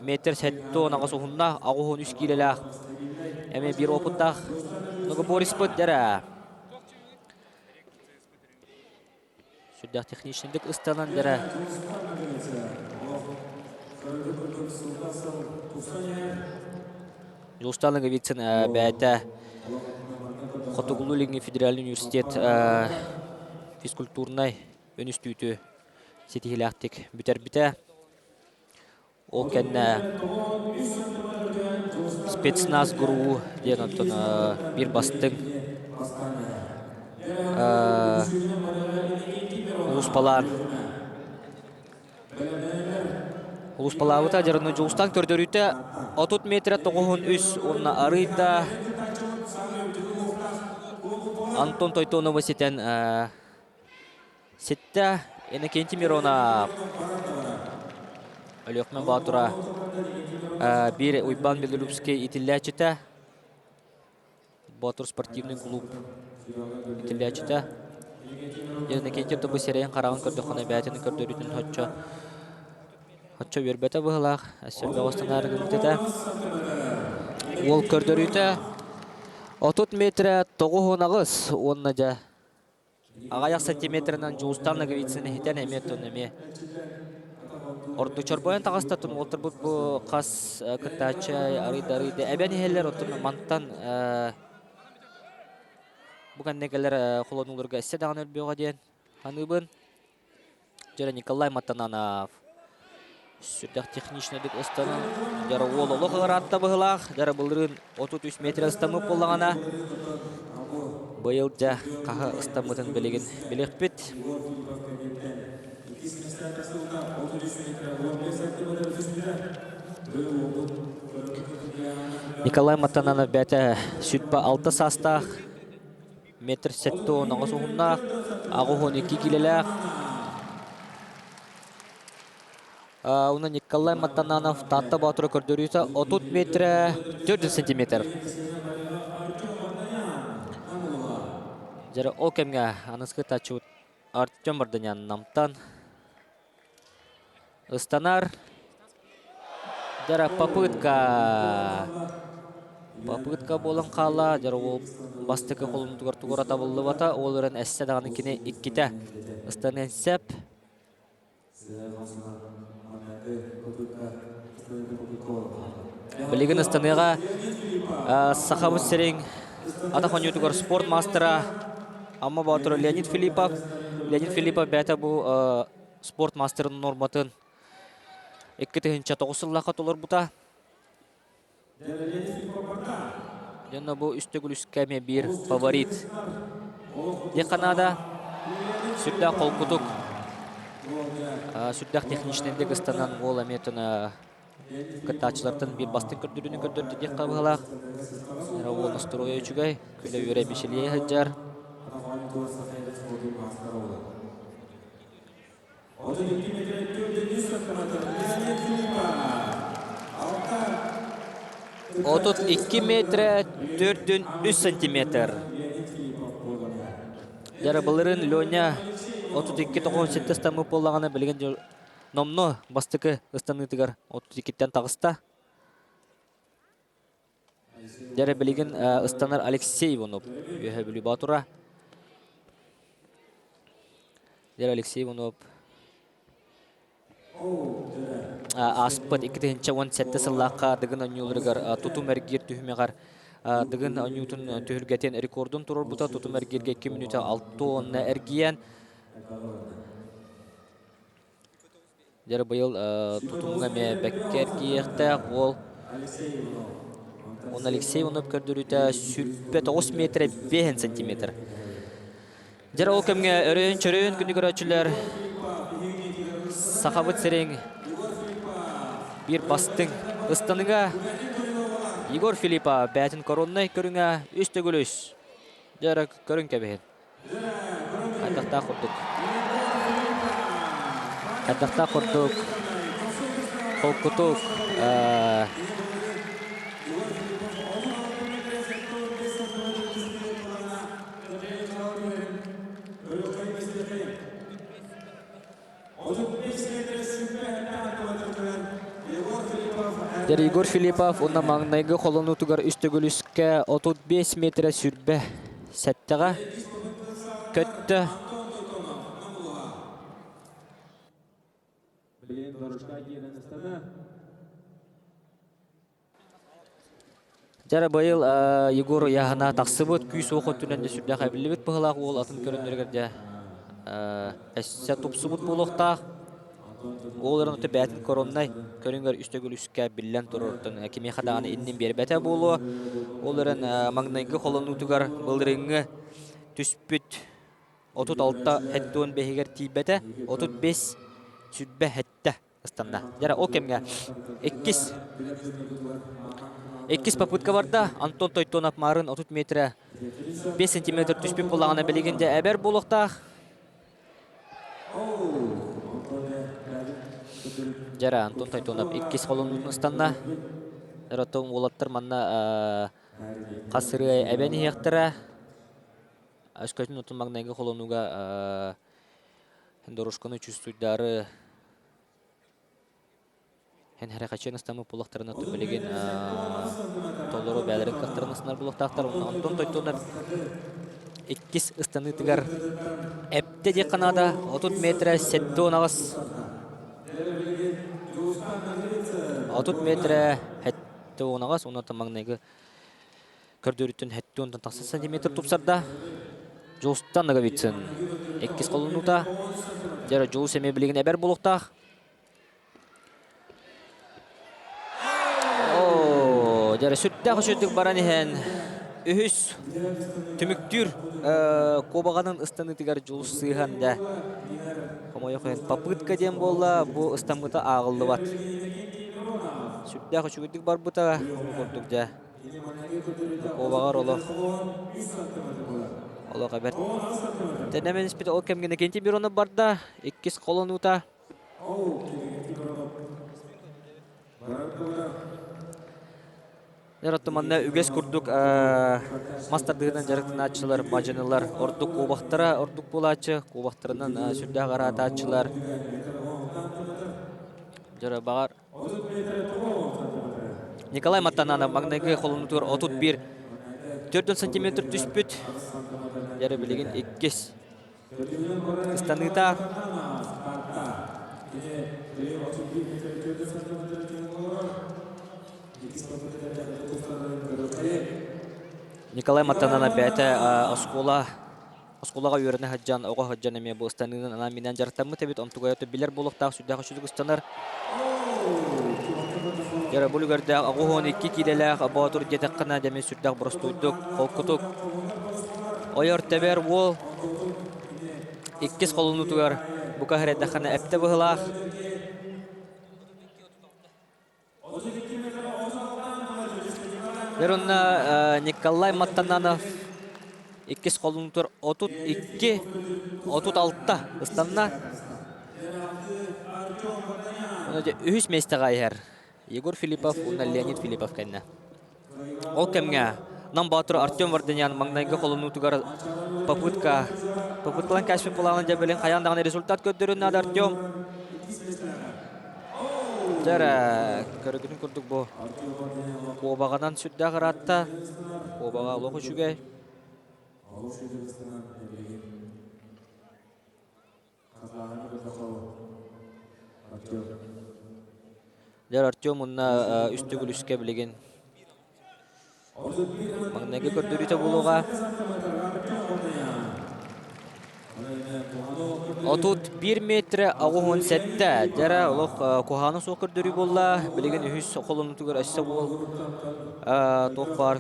метр 78 уһуннаах, 83 киилэлээх, эмиэ биир опыттаах многобореспыт дьара. Сүрдээх техничнэйдик ыстанан дэрэ. Дьулустан Ноговицын бэйэтэ Хотугулуу-Илиҥҥи федеральнай университет физкультурнай үнүстүүтү ситиһиилээхтик бүтэрбитэ. Ол кэннэ спецназ ГРУ диэн оттон биир бастыҥ улууспалаан улууспалаабыта дьарыны Дьулустан көрдөрүүтэ 30 метрэ 93 уонна арыйда Антон Тойтоновы ситэн Ситтэ Иннокентий Миронов. Өлүөхүмэ Боотура биир Уйбаан Белолюбский итиллээччитэ. Боотур спортивный клуб итиллээччитэ. Иннокентий тобу сирэйин хараҕын көрдөххүнэ бэйэтин көрдөрүүтүн соччо Оччо үөрбэтэ быһыылаах, өссө бөҕөс санаары гыммыт этэ. Уол көрдөрүүтэ. 30 метрэ 98 уонна дьэ аҕыйах сантиметрынан Дьулустаан Ноговицын иһитэн эмиэ тон эмиэ ордук чорбойон таҕыста тун уолтарбыт бу хас кыттааччы арыйда-арыйда эбэн иһэллэр оттон мантан бу кэннэ кэлэр холонууларга эссе даҕаны өлбүөҕэ диэн саныыбын. Дьэ Николай Матананов сүрдээх техничнэйдик ыстанан дьара уол олох ыараатта быһылаах дьара былырыын 33 метр ыстаммыт буоллаҕына быйыл дьэ хаһы ыстаммытын билигин билиэхпит. Николай Матананов бэйэтэ 26 саастаах метр 78 уһуннаах, 82 киилэлээх. Уна Николай Матананов Таатта Боотура көрдөрүүтэ 30 метрэ 4 сантиметр. Дьэ ол кэмҥэ аныскы таччыбыт Артем Барданян Намтан Ыстанар. Дьара попытка. Попытка буолан хаалла. Дьара ол бастакы холунутугар тугура табыллыбата. Ол эрэн эссе даҕаны кини иккитэ ыстаныан сөп. Билигин ыстаныаҕа Сахабыт сирин атах оонньуутугар спорт маастара Амма Боотура Леонид Филиппов. Леонид Филиппов бэйэтэ бу спорт мастерын норматын 2009 сыллаахха толорбута. Дьонно бу үс төгүл үскэ эмиэ биир фаворит. Диэххэ наада. Сүрдээх холкутук, сүрдээх техничнэйдик ыстанан уол эмиэ кыттааччылартан биир бастыҥ көрдөрүүнү көрдөрдө диэххэ быһыылаах. Уол настроя үчүгэй, күлэ-үөрэ мичилийэ сылдьар. 32 метрэ 4 сантиметр. Дьара былырын Леня 32 97 ыстаммыт буоллаҕына билигин номно бастакы ыстаныытыгар 32-ттэн таҕыста. Дьэрэ билигин ыстанар Алексей Иванов Үөһэ Бүлүү Боотура. Дьэрэ Алексей Иванов ааспыт 2017 сыллаахха Дыгын оонньууларыгар тутум эргиир түһүмэҕэр Дыгын оонньуутун түһүлгэтин рекордун туруорбута. Тутум эргииргэ 2 мүнүүтэ 6 уонна эргийэн Дьэ быйыл тутумҥа эмиэ бэккэ эргийиэхтээх уол. Уонна Алексей Иванов көрдөрүүтэ 29 метр 5 сантиметр. Дьэ ол кэмҥэ өрөйөн-чөрөйөн күнү көрөөччүлэр Сахабыт сирин биир бастыҥ ыстаныга Егор Филиппов бэйэтин короннай көрүҥэ үс төгүл үс. Дьэ эрэ көрүҥ кэбиһин. Хайдахтаах курдук. Хайдахтаах курдук холкутук Егор Филиппов уонна маҥнайгы холонуутугар үс төгүл үскэ 35 метрэ сүрбэ сэттэҕэ көттө. Дьэ быйыл Егор ыйааһына тахсыбыт, күүс-уох өттүнэн да сүрдээх эбиллибит быһыылаах уол атын көрүҥнэригэр дьэ өссө тупсубут буолуохтаах. Уол эрэн өттө бэйэтин короннай көрүҥэр үс төгүл үскэ биллэн турар кимиэхэ даҕаны иннин биэрбэтэ буолуо. Ол эрэн маҥнайгы холонуутугар былырыыҥҥы түспүт 36 хэттуон бэһигэр тиийбэтэ, 35 сүрбэ хэттэ ыстанна. Дьэ ол кэмҥэ иккис иккис попытка барда. Антон Тойтонов маарын 30 метрэ 5 сантиметр түспүт буоллаҕына билигин дьэ эбэр буолуохтаах. Дьэ Антон Тойтонов иккис холонуутун ыстанна. Оттон уолаттар манна хас ырыа эбэн иһиэхтэрэ. Өскөтүн отун маҥнайгы холонууга дорожканы чувствуйдары Эн ыстаммыт буллахтарына билигин толору бээлэрин кыахтарын ыстанар булуохтаахтар. Онтон тойтуонар иккис ыстаныытыгар эптэ диэххэ наада 30 метрэ 78 30 метрэ 78 онон маҥнайгы көрдөрүүттэн 70 тахса сантиметр тупсарда. Дьулустан Ноговицын иккис холонуута. Дьэ, Дьулус эмиэ билигин эбэр буолуохтаах. Оо, дьэ, сүрдээх үчүгдүк баран иһэн үһүс түмүктүүр куобаҕанын ыстаныытыгар Дьулус сыыһан да хомойуох иһин попытка диэн буолла, бу ыстаммыта ааҕыллыбат. Сүрдээх үчүгэйдик барбыта, ол курдук дьэ куобаҕар олох олох эбэрт. Тэнэмэн испит ол кэмҥэ Иннокентий Миронов барда, иккис холонуута. Дьэ, манна үгэс курдук мас тардыһыынан дьарыктанааччылар, мадьынылар ордук куобахтара ордук буолааччы, куобахтарынан сүрдээх араатааччылар. Дьэ, баҕар Николай Матананов маҥнайгы холонуутугар 31 4 сантиметр түспүт. Дьэ, билигин иккис Ыстаныыта Николай Матананов бэйэтэ оскуола оскуолаҕа үөрэнэ сылдьан, оҕо сылдьан эмиэ бу ыстаныынан анаан-минээн дьарыктаммыт эбит. Онтугайа билэр буолуохтаах сүрдээх үчүгэй ыстанар. Дьэ, бу үлүгэрдээх 82 киилэлээх боотур диэтэххинэ, дьэ, эмиэ сүрдээх боростуойдук, холкутук ойор-тэбэр уол иккис холунуутугар бука иһирэйдэххинэ эптэ быһылаах. Дьэ, Николай Маттананов иккис холунуутугар 32 36 ыстанна. Үһүс миэстэҕэ иһэр Егор Филиппов уонна Леонид Филиппов кэннэ. Ол кэмҥэ Нам Боотур Артем Варданян маҥнайгы холонуутугар попытка попыткалан кэспит былаанын дьэбэлин хайаан даҕаны результат көрдөрүн наада Артем. Дьэ көрүгүтүн курдук бу куобаҕынан сүрдээх ыраатта. Куобаҕа олох үчүгэй. Дьэр Артем уонна үс төгүл үскэ билигин маҥнайгы көрдөрүүтэ буолуоҕа. 31 метрэ 87. Дьэрэ олох куһаҕана суох көрдөрүү буолла. Билигин үһүс холонуутугар өссө уол туох баар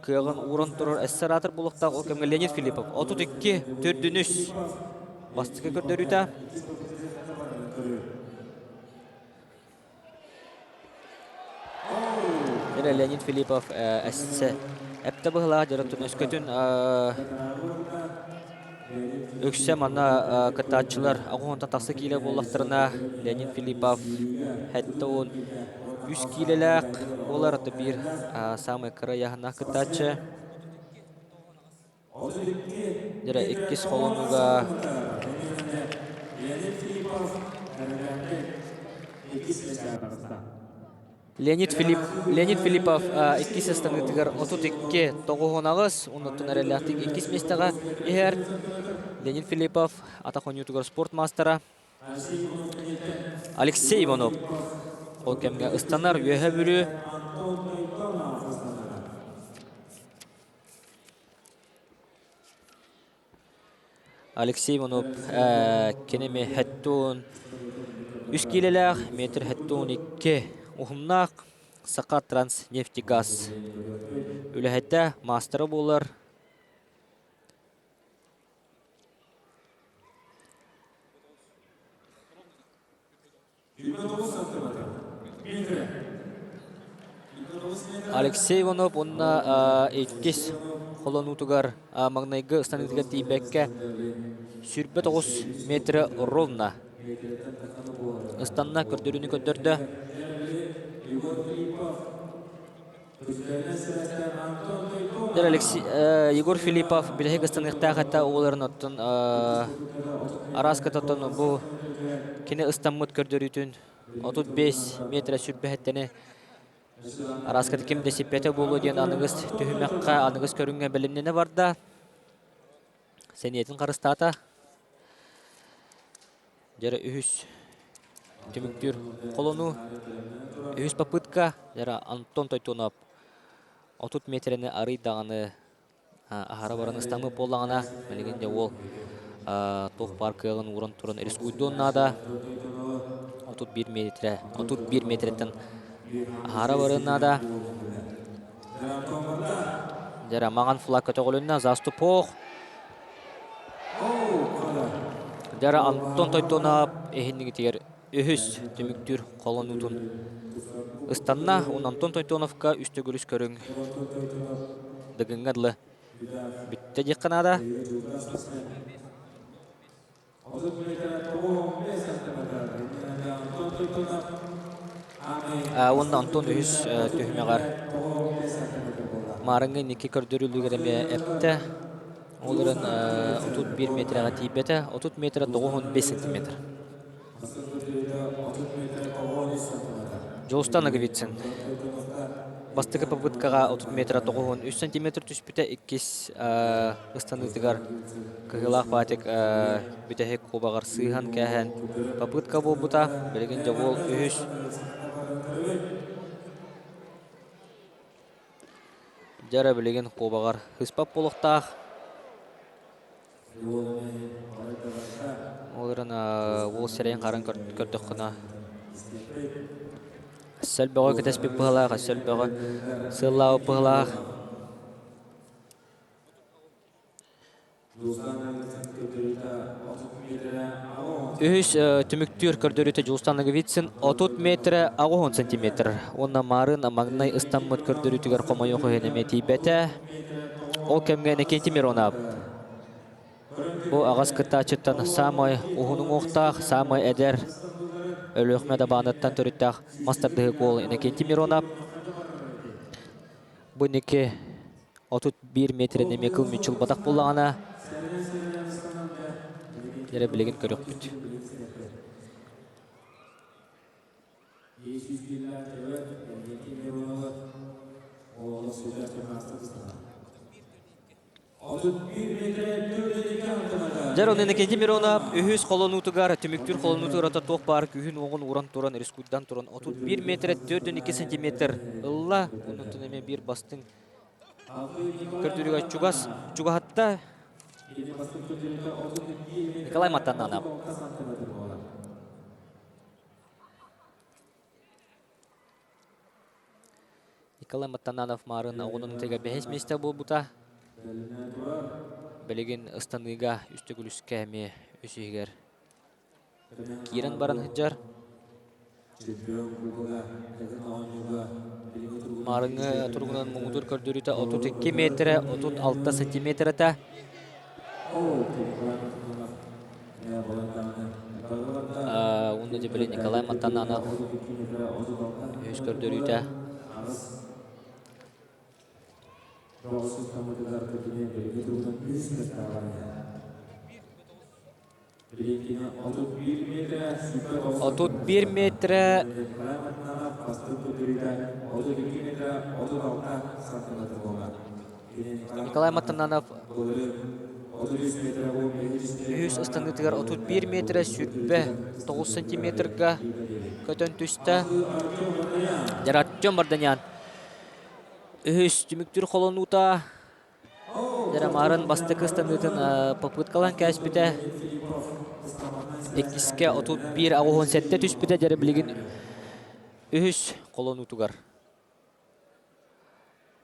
кыаҕын ууран турар эссератор буолуохтаах ол кэмҥэ Леонид Филиппов 32 төрдүнүс бастакы көрдөрүүтэ. Дьэрэ Леонид Филиппов эссе эптэ быһылаах дьарыктын өскөтүн үксэ манна кыттааччылар аҕыс тахса киилэ буоллахтарына Леонид Филиппов сэттэ уон үс киилэлээх буолар это биир самый кыра ыйааһыннаах кыттааччы. Дьэ иккис холонууга Леонид Филипп Леонид Филиппов иккис ыстаныытыгар 32 тоҕуһун оннуттан эрэллээхтик иккис миэстэҕэ иһэр. Леонид Филиппов атах оонньуутугар спорт маастара. Алексей Иванов ол кэмҥэ ыстанар Үөһэ Бүлүү. Алексей Иванов кини хэттуун үс киилэлээх, метр хэттуун икки уһуннаах Саха Транснефтегаз үлэһитэ, маастара буолар. Алексей Иванов уонна иккис холонуутугар маҥнайгы ыстаныытыгар тиийбэккэ 29 метрэ ровно ыстанна көрдөрүүнү көрдөрдө. Алексей, Егор Филиппов билэһик ыстаныахтаах этэ оҕолорун оттон араас кытаттан бу кини ыстаммыт көрдөрүүтүн. 35 метрэ сүрбэһэттени Араската ким да сиппэтэ буолуо диэн аныгыс түһүмэххэ, аныгыс көрүҥҥэ бэлэмнэнэ барда. Сэниэтин харыстаата. Дьэрэ үһүс түмүктүүр холону үһүс попытка дьэрэ Антон Тойтонов 30 метрэни арый даҕаны аһара баран ыстаммыт буоллаҕына, билигин дьэ уол туох баар кыаҕын ууран туран рискуйдуон наада. 31 метрэ, 31 метрэттэн аһара барыан наада. Дьэ маҥан флаг көтөҕүлүннэ, заступох. Дьэ Антон Тойтонов иһиннигитигэр үһүс түмүктүүр холонуутун ыстанна. Уон Антон Тойтоновка үс төгүрүс көрүҥ Дыгыҥҥа дылы бүттэ диэххэ наада. Уонна Антон үһүс түһүмэҕэр маарыҥҥа инники көрдөрүүлүүгэр эмиэ эптэ. Ол эрэн 31 метрэҕэ тиийбэтэ. 30 метрэ 95 сантиметр. Дьулустан Ноговицын бастакы попыткаҕа 30 метра 93 сантиметр түспүтэ, иккис ыстаныытыгар кыһыылаах Патик бүтэһик кубаҕар сыыһан кээһэн попытка буолбута. Билигин дьобуол үһүс Дьара билигин куобаҕар ыспат буолуохтаах. Ол эрэн уол сирэйин харан көрдөххүнэ сөлбөҕө кэтэспит быһалаах, сөлбөҕө сыаллаабыт быһалаах. Үһүс түмүктүүр көрдөрүүтэ Дьулустан Ноговицын 30 метрэ 80 сантиметр уонна Марын маҥнай ыстаммыт көрдөрүүтүгэр хомойуох иһин эмиэ тиийбэтэ. Ол кэмҥэ Иннокентий Миронов бу аҕыс кыттааччыттан саамай уһун уҥуохтаах, саамай эдэр Өлүөхүмэ Дабааныттан төрүттээх мас тардыһык уол Иннокентий Миронов бу инники 31 метрин эмиэ кыл мүччүлбатах буоллаҕына, эрэ билигин көрүөхпүт. Дьэр онно Иннокентий Миронов үһүс холонуутугар, түмүктүүр холонуутугар ото туох баар күүһүн-уоҕун ууран туран, рискуйдан туран 31 метрэ 4,2 сантиметр ылла. Оннуттан эмиэ биир бастыҥ көрдөрүүгэ чугас чугаһатта Николай Матананов. Николай Матананов маарын оҕунун ытыга бэһис миэстэ буолбута. Билигин ыстаныыга үс төгүлүскэ эмиэ үс иһигэр киирэн баран сылдьар. Маарыҥҥы туругунан муҥутуур көрдөрүүтэ 32 метрэ 36 сантиметр этэ. Уонна дьэ били Николай Матананов үһүс көрдөрүүтэ. 31 метрэ Николай Матананов үһүс ыстаныытыгар 31 метрэ 29 сантиметрга көтөн түстэ. Артем Барданян үһүс түмүктүүр холонуута Дьэ, бастакы ыстаныытын попыткалаан кээспитэ. Иккискэ 31 87 түспүтэ дьэ билигин үһүс холонуутугар.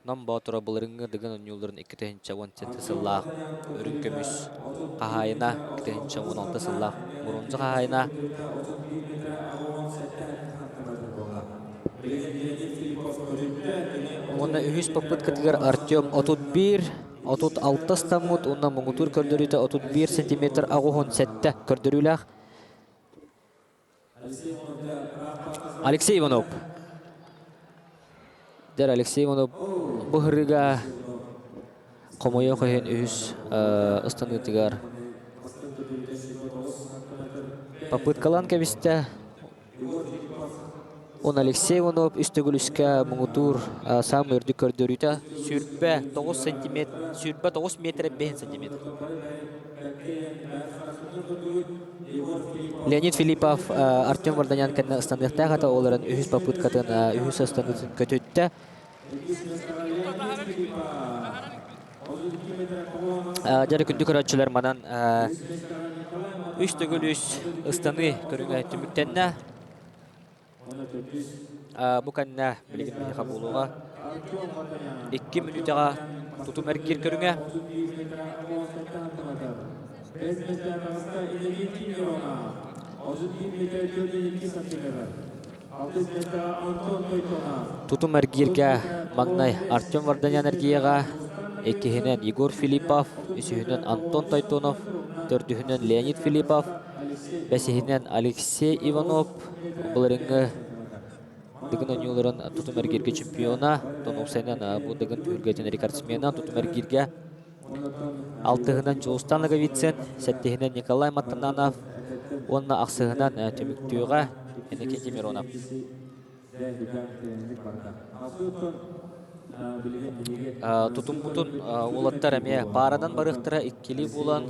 Нам Боотура былырыҥҥы Дыгын оонньууларын 2017 сыллаах үрүҥ көмүс хаһаайына, 2016 сыллаах боруонса хаһаайына. Уонна үһүс попыткатыгар Артем 31, 36 ыстаммыт уонна муҥутуур көрдөрүүтэ 31 сантиметр 87 көрдөрүүлээх. Алексей Иванов. Дэр Алексей Иванов бу ырыга хомойуох иһин үһүс ыстаныытыгар попыткалаан кэбистэ. Он Алексей Иванов үс төгүл үскэ муҥутуур саамай үрдүк көрдөрүүтэ 29 сантиметр 29 метр 5 сантиметр. Леонид Филиппов Артем Варданян кэннэ ыстаныахтаах ата олорон үһүс попыткатын үһүс ыстаныытын көтүттэ. Дьэ күндү көрөөччүлэр манан үс төгүл үс ыстаныы көрүҥэ түмүктэннэ. Бу кэннэ билигин биһиэхэ буолуоҕа. Икки мүнүүтэҕэ тутум эргиир көрүҥэ. Тутум эргииргэ маҥнай Артем Варданян эргийэҕэ, иккиһинэн Егор Филиппов, үсүһүнэн Антон Тойтонов, төрдүһүнэн Леонид Филиппов, бэсиһинэн Алексей Иванов, былырыыҥҥы Дыгын оонньууларын тутум эргииргэ чемпиона, тонуусайынан бу Дыгын түһүлгэтин рекордсмена тутум эргииргэ алтыһынан Дьулустан Ноговицын, сэттиһинэн Николай Маттананов уонна ахсыһынан түмүктүөҕэ Иннокентий Миронов. Тутуммутун уолаттар эмиэ пааранан барыахтара иккилии буолан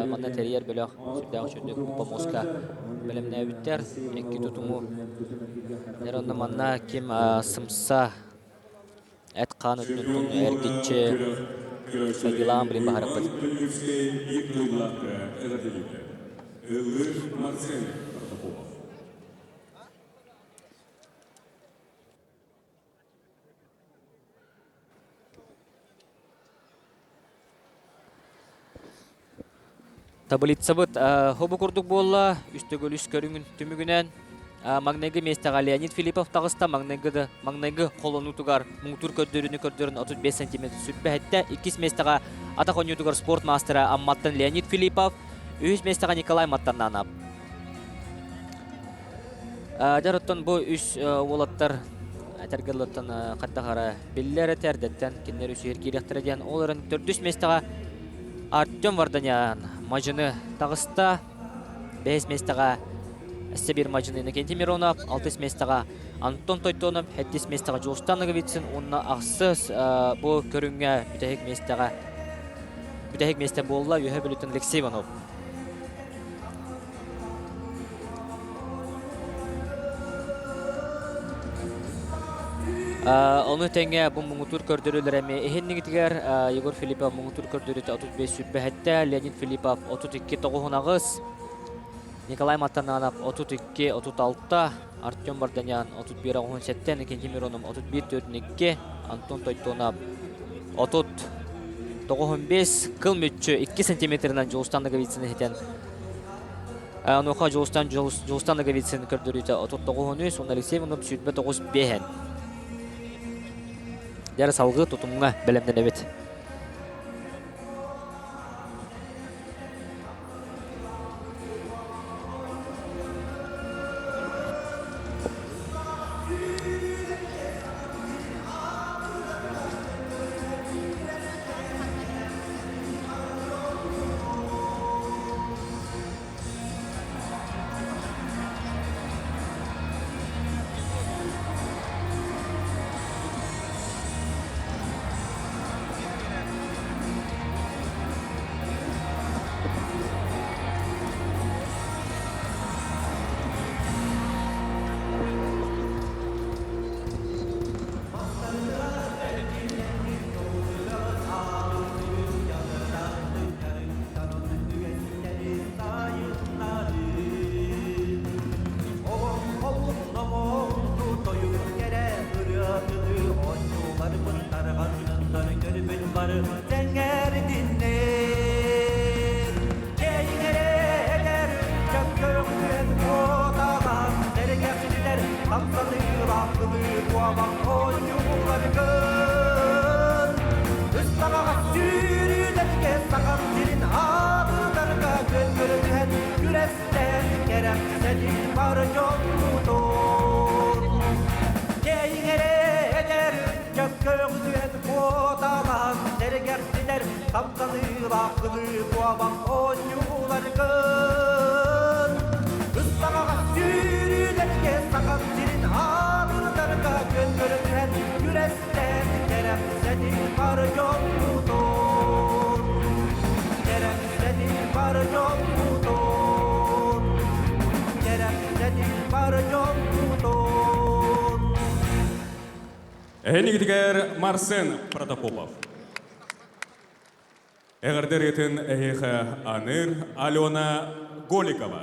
манна тэрийэр бөлөх сүрдээх үчүгдүк помоска бэлэмнээбиттэр икки тутуму. Онно манна ким сымса эт-хаан өттүн эргиччи сайдыылаан билин баһарыппыт. Таблицабыт хобу курдук буолла. Үс төгүл үс көрүҥүн түмүгүнэн маҥнайгы миэстэҕэ Леонид Филиппов таҕыста. Маҥнайгы да маҥнайгы холонуутугар муҥутуур көрдөрүүнү көрдөрөн 35 сантиметр сүрбэһэттэ. Иккис миэстэҕэ атах оонньуутугар спорт маастара Амматтан Леонид Филиппов. Үһүс миэстэҕэ Николай Маттаннанов. Дьэр оттон бу үс уолаттар этэргэллэттэн хайдах эрэ биллэр этэ эрдэттэн кинилэр үсүһэр киириэхтэрэ диэн ол эрэн төрдүс миэстэҕэ Артем Варданян мадьыны таҕыста. Бэһис миэстэҕэ Сибир мадьыны Иннокентий Миронов, алтыс миэстэҕэ Антон Тойтонов, сэттис миэстэҕэ Дьулустан Ноговицын уонна ахсыс бу көрүҥҥэ бүтэһик миэстэҕэ бүтэһик миэстэ буолла Үөһэ Бүлүүттэн Алексей Иванов. Ону тэҥэ бу муҥутуур көрдөрүүлэр эмиэ иһиннигитигэр Егор Филиппов муҥутуур көрдөрүүтэ 35 сүрбэһэттэ, Леонид Филиппов 32 тоҕуһун Николай Матананов 32 36, Артем Барданян 31 17, Никитин Миронов 31 42, Антон Тойтонов 30 95, кыл мүччү 2 сантиметрынан Дьулустан Ноговицын иһитэн Онуоха Дьулустан Дьулустан Ноговицын көрдөрүүтэ 39 уонна Алексей Иванов 29 биэһэн. Дьэ салгыы тутумҥа бэлэмнэнэбит. бар дьоммутун, Кэрэхсэбил бар дьоммутун, Кэрэхсэбил бар дьоммутун. Эһэнигитигэр Марсен Протопопов. Эҕэрдэ эһиэхэ аныыр Алена Голикова.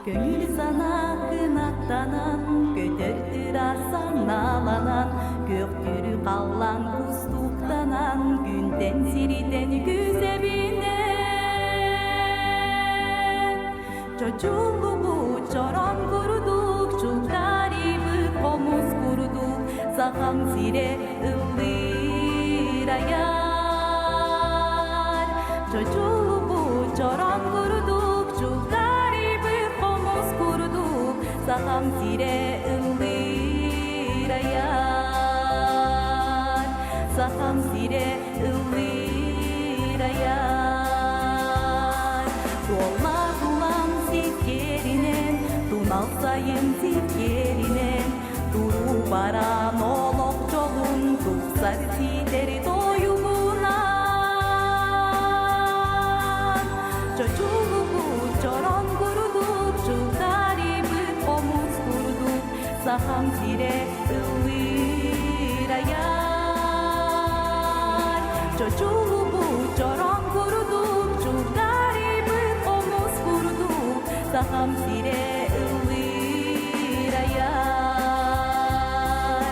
Көҥүл санаа кынаттанан, көтөр ыраас санааланан, күөхтүүрү халлаан кустуктанан, күнтэн сиритэн күсэбинэн. Чочуллубут чорон курдук, чултарибыт хомус курдук, сахам сирэ ыллыыр айар. Чочуллубут чорон курдук, чултарибыт хомус курдук, сахам сирэ ыллыыр айар. Сахам сирэ ыллыыр айар. Туоллар улам сиккиэринэн, тунал сайын сиккиэринэн, туруу баран олох дьолун тупсар ситэри тойугунан. Чочулубут чорон курдук, чултарибыт хомус курдук, сахам сирэ ыллыыр айар. Чочулубут чорон курдук, чултарибыт хомус курдук, сахам сирэ ыллыыр айар.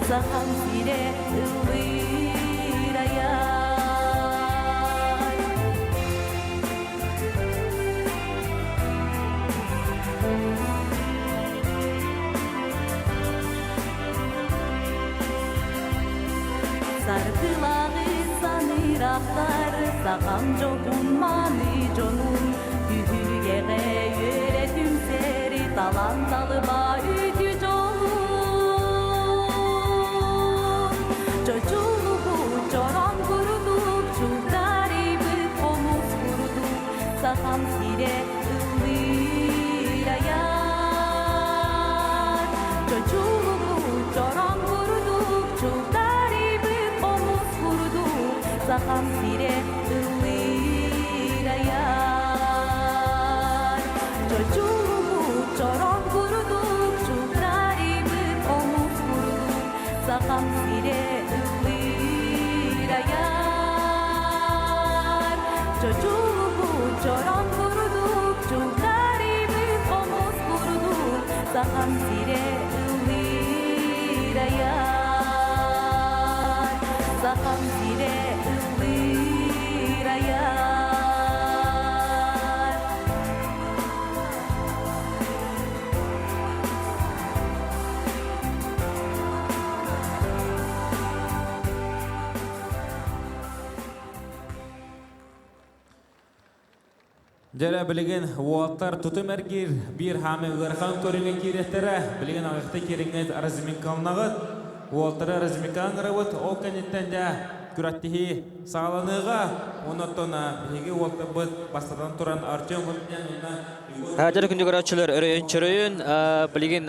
Сахам сирэ ыллыыр айар. Саргылаҕы саныырахтар, сахам дьолун маны дьонун, түһүлгэҕэ үөрэ түмсэри талан талыба үтү дьолун. Чочулубут чорон курдук, чултарибыт хомус курдук, сахам сирэ ыллыыр айар. Чочулубут чорон курдук, чултарибыт хомус курдук, сахам сирэ ыллыыр айар. Чочулубут чорон курдук, чултарибыт хомус курдук, сахам сирэ ыллыыр айар. Чочулубут чорон курдук, чултарибыт хомус курдук, сахам сирэ ыллыыр айар. Сахам сирэ ыллыыр айар. Дьэрэ билигин уолаттар тутум эргиир биир хаамы ыарахан көрүҥэ киириэхтэрэ. Билигин аҕыйахта киириҥҥит разминкаланаҕыт. Уолаттары разминкаҕа ыҥырабыт. Ол кэнниттэн дьэ күрэхтэһии саҕаланыаҕа. Оннуттан биһиги уолаттарбыт бастатан туран Артем Владимирович уонна Егор Дьэрэ күндү көрөөччүлэр өрөйүн чөрөйүн билигин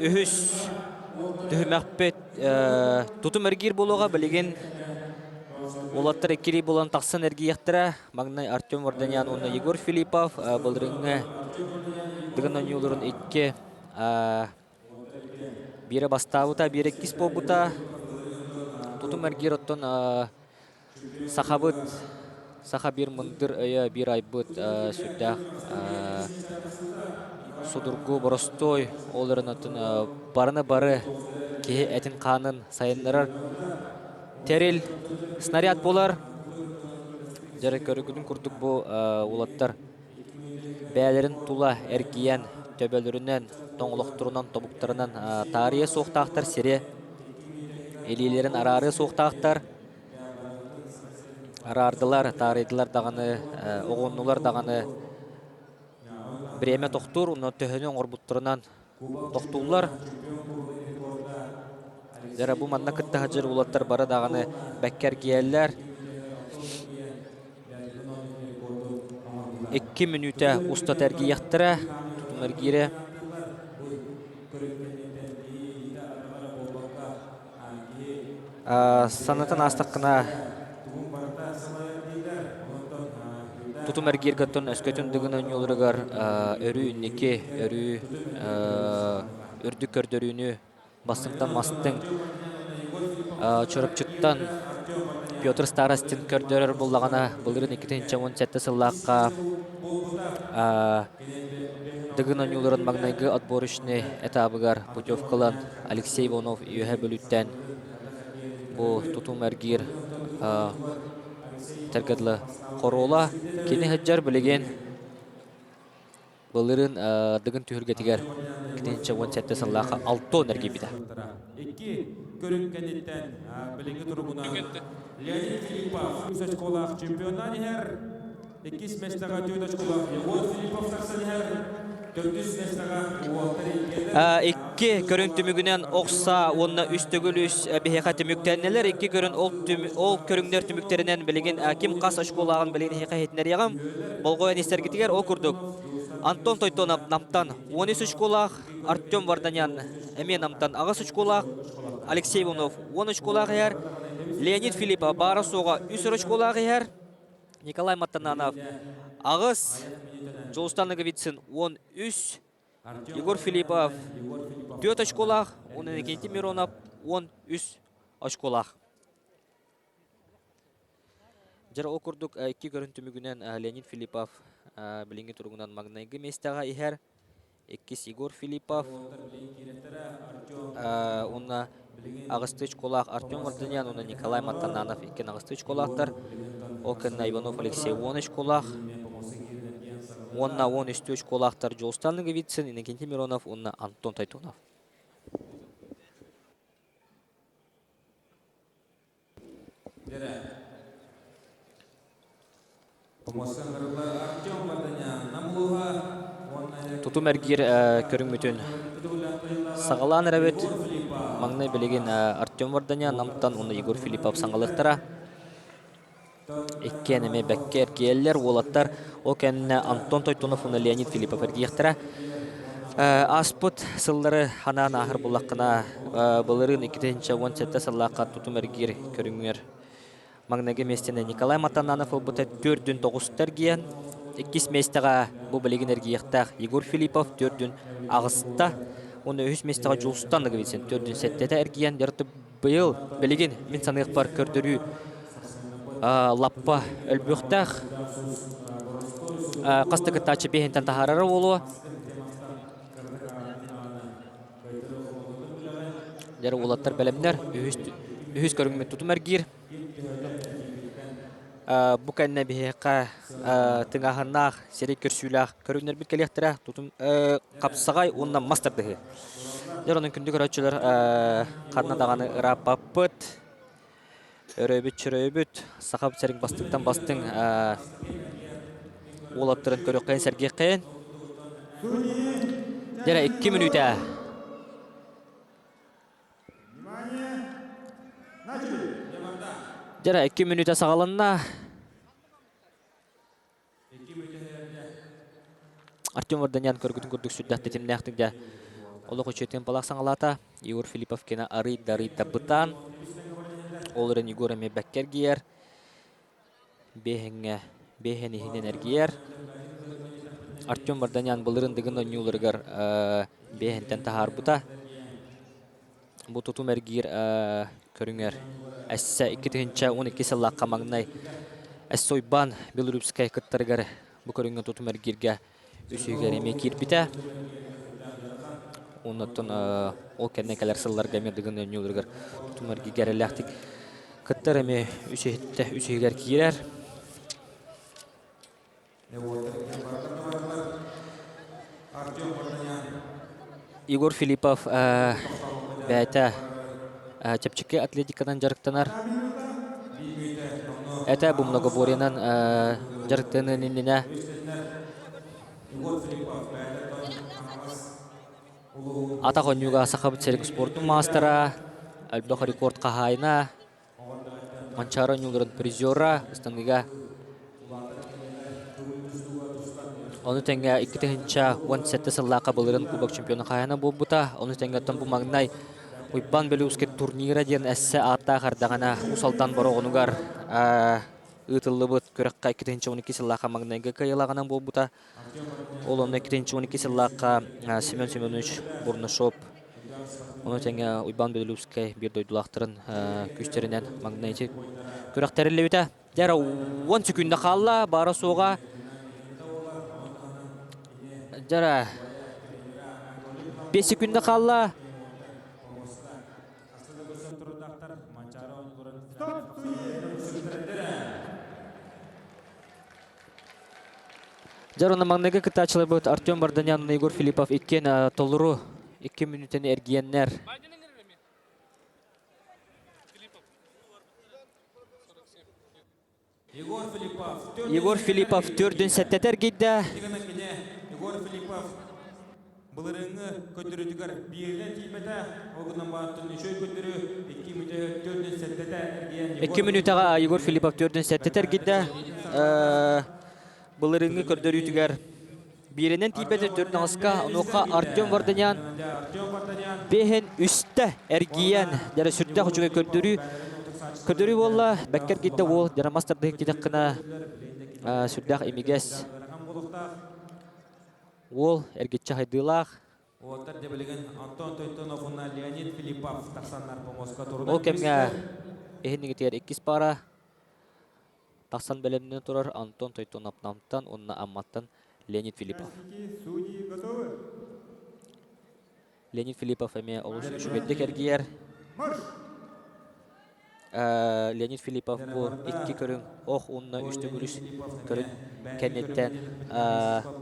үһүс түһүмэхпит тутум эргиир буолуоҕа билигин уолаттар иккилии буолан тахсан эргийиэхтэрэ. Маҥнай Артем Варданян уонна Егор Филиппов былырыыҥҥы Дыгын оонньууларын икки биирэ бастаабыта, биирэ иккис буолбута. Тутум эргиир оттон сахабыт саха биир мындыр өйө, биир айбыт сүрдээх судургу, боростуой, ол эрэн оттон барыны бары киһи этин-хаанын сайыннарар тэрил, снаряд буолар. Дьэ көрүгүтүн курдук бу уолаттар бэйэлэрин тула эргийэн, төбөлөрүнэн, тоҥолохторунан, тобуктарынан таарыйа суохтаахтар сири, илиилэрин араарыа суохтаахтар. Араардылар, таарыйдылар даҕаны, оҕуннулар даҕаны бириэмэ тохтуур, онно төһөнү оҥорбуттарынан тохтууллар. Дьэ бу манна кытта сылдьар уолаттар бары даҕаны бэккэ эргийэллэр. 2 мүнүүтэ устата эргийиэхтэрэ. Тутум эргиирэ. Санатан аастаххына, тутум эргииргэттэн өскөтүн дыгын оонньууларыгар өрүү инники, өрүү үрдүк көрдөрүүнү бастыҥтан мастыҥ Чурапчыттан Петр Старостин көрдөрөр буоллаҕына, былырыын 2017 сыллаахха Дыгын оонньууларын маҥнайгы отборочный этабыгар путевкалан Алексей Иванов Үөһээ Бүлүүттэн бу тутум эргиир этэргэ дылы хоруола. Кини сылдьар билигин былырыын Дыгын түһүлгэтигэр 2017 сыллаахха алтон эргийбитэ. Икки көрүҥ кэнниттэн билиҥҥи туругунан Леонид Филиппов үс очколаах чемпионнаан иһэр. Иккис миэстэҕэ түөрт очколаах Егор Филиппов тахсан иһэр. Төрдүс миэстэҕэ уолаттар иккиэлэр. Икки көрүҥ түмүгүнэн охса уонна үс төгүл үс биһиэхэ түмүктэннилэр. Икки көрүн ол, ол көрүҥнэр түмүктэринэн билигин ким хас очколааҕын билигин эһиэхэ иһитиннэриэҕим. Болҕойон истэргитигэр ол курдук Антон Тойтонов Намтан 13 очколаах, Артем Варданян эмиэ Намтан 8 очколаах, Алексей Иванов 10 очколаах иһэр, Леонид Филиппов баара-суоҕа 3 очколаах иһэр, Николай Маттананов 8, Дьулустан Ноговицын 13, Егор Филиппов 4 очколаах, уонна Иннокентий Миронов 13 очколаах. Дьэ, ол курдук икки көрүн түмүгүнэн Леонид Филиппов билиҥҥи туругунан маҥнайгы миэстэҕэ иһэр. Иккис Егор Филиппов уонна аҕыстыы очколаах Артем Варданян уонна Николай Маттананов иккиэн аҕыстыы очколаахтар. Ол кэннэ Иванов Алексей 10 очколаах уонна 13 очколаахтар Дьулустан Ноговицын, Иннокентий Миронов уонна Антон Тойтонов. Тутум эргиир көрүҥмүтүн саҕалаан эрэбит. Маҥнай билигин Артем Варданян Намтан уонна Егор Филиппов саҥалыахтара. Иккиэн эмиэ бэккэ эргийэллэр уолаттар. Ол кэннэ Антон Тойтонов уонна Леонид Филиппов эргийиэхтэрэ. Ааспыт сыллары ханаан ааһар буллаххына, былырыын 2017 сыллаахха тутум эргиир көрүҥүгэр маҥнайгы миэстэни Николай Матананов ылбыта төрдүн тоҕуста эргийэн, иккис миэстэҕэ бу билигин эргийиэхтээх Егор Филиппов төрдүн аҕыста уонна үһүс миэстэҕэ Дьулустан Ноговицын төрдүн сэттэтэ эргийэн, Быйыл билигин мин саныахпар көрдөрүү лаппа өлбүөхтээх. Хас да кыттааччы биэһинтэн таһаарара буолуо. Дьэ уолаттар бэлэмнэр. Үһүс, үһүс көрүҥмүт тутум эргиир. Бу кэннэ биһиэхэ тыҥааһыннаах, сирэй көрсүүлээх көрүҥнэрбит кэлиэхтэрэ. Тутум хапсаҕай уонна мас тардыһыы. Дьэ, онон күндү көрөөччүлэр ханна даҕаны ырааппаппыт. Өрөөбүт чөрөөбүт, саха сирин бастыҥтан бастыҥ уолаттарын көрүөххэйин сэргиэххэйин. Дьэ, 2 мүнүүтэ. Дьэ, 2 мүнүүтэ саҕаланна. Артем Варданян көргүтүн курдук сүрдээх тэтимнээхтик дьэ олох үчүгэй темпалаах саҥалаата. Егор Филиппов кини арый да арый да бытаан. Ол эрэн Егор эмиэ бэккэ эргийэр. Биэһэҥҥэ биэһэн иһинэн эргийэр. Артем Варданян былырын Дыгын оонньууларыгар биэһэнтэн таһаарбыта. Бу тутум эргиир көрүҥэр эссе 2012 сыллаахха маҥнай эссе Уйбаан Белорусскай кыттарыгар бу көрүҥҥэ тутум эргииргэ үсүһүгэр эмиэ киирбитэ. Оннуттан ол кэннэ кэлэр сылларга эмиэ Дыгын оонньууларыгар тутум эргииргэ эрэллээхтик кыттар эмиэ үсүһүгэр киирэр. Егор Филиппов бэйэтэ чэпчэки атлетиканан дьарыктанар. Этэ бу многоборьенан дьарыктаныан иннинэ атах оонньууга Сахабыт сирин спордун маастара, элбэх рекорд хаһаайына, Манчаары оонньууларын призера, ыстаныыга. Ону тэҥэ 2017 сыллаахха былырын Кубок чемпиона хаһаайына буолбута. Ону тэҥэ оттон бу маҥнай Уйбаан Белоусскай турнира диэн эссе ааттаах ардаҕына Уус Алдан Бороҕонугар ыытыллыбыт күрэххэ 2012 сыллаахха маҥнайгы кыайыылааҕынан буолбута. Ол онно 2012 сыллаахха Семен Семенович Бурнашов ону тэҥэ Уйбаан Белоусскай биир дойдулаахтарын күүстэринэн маҥнай ити күрэх тэриллибитэ. Дьэ 10 секунда хаалла, баара суоҕа. Дьэ 5 секунда хаалла. Дьэ уонна маҥнайгы кыттааччыларбыт Артем Варданян уонна Егор Филиппов иккиэн толору 2 мүнүүтэни эргийэннэр Егор Филиппов төрдүн сэттэтэ эргийдэ. Егор Филиппов былырыыҥҥы көрдөрүүтүгэр бииринэн тиийбэтэ. Ол гынан баран үчүгэй көрдөрүү 2 мүнүүтэ төрдүн сэттэтэ эргийэн 2 мүнүүтэҕэ Егор Филиппов төрдүн сэттэтэ эргийдэ. Былырыыҥҥы көрдөрүүтүгэр бииринэн тиийбэтэ төрдүн аҕыска. Онуоха Артем Варданян бэһин үстэ эргийэн дьэрэ сүрдээх үчүгэй көрдөрүү көрдөрүү буолла. Бэккэ эргийдэ уол дьэрэ мас тардыһык диэтэххинэ сүрдээх имигэс уол эргиччи хайдыылаах. Уолаттар дьэ билигин Антон Тойтонов уонна Леонид Филиппов тахсаннар помоска турунан Ол кэмҥэ иһин иккис пара Тахсан бэлэмнэнэ турар Антон Тойтонов Намтан уонна Амматтан Леонид Филиппов. Леонид Филиппов эмиэ олус үчүгэйдик эргийэр. Леонид Филиппов бу икки көрүҥ ох уонна үс төгүл үс көрүҥ кэнниттэн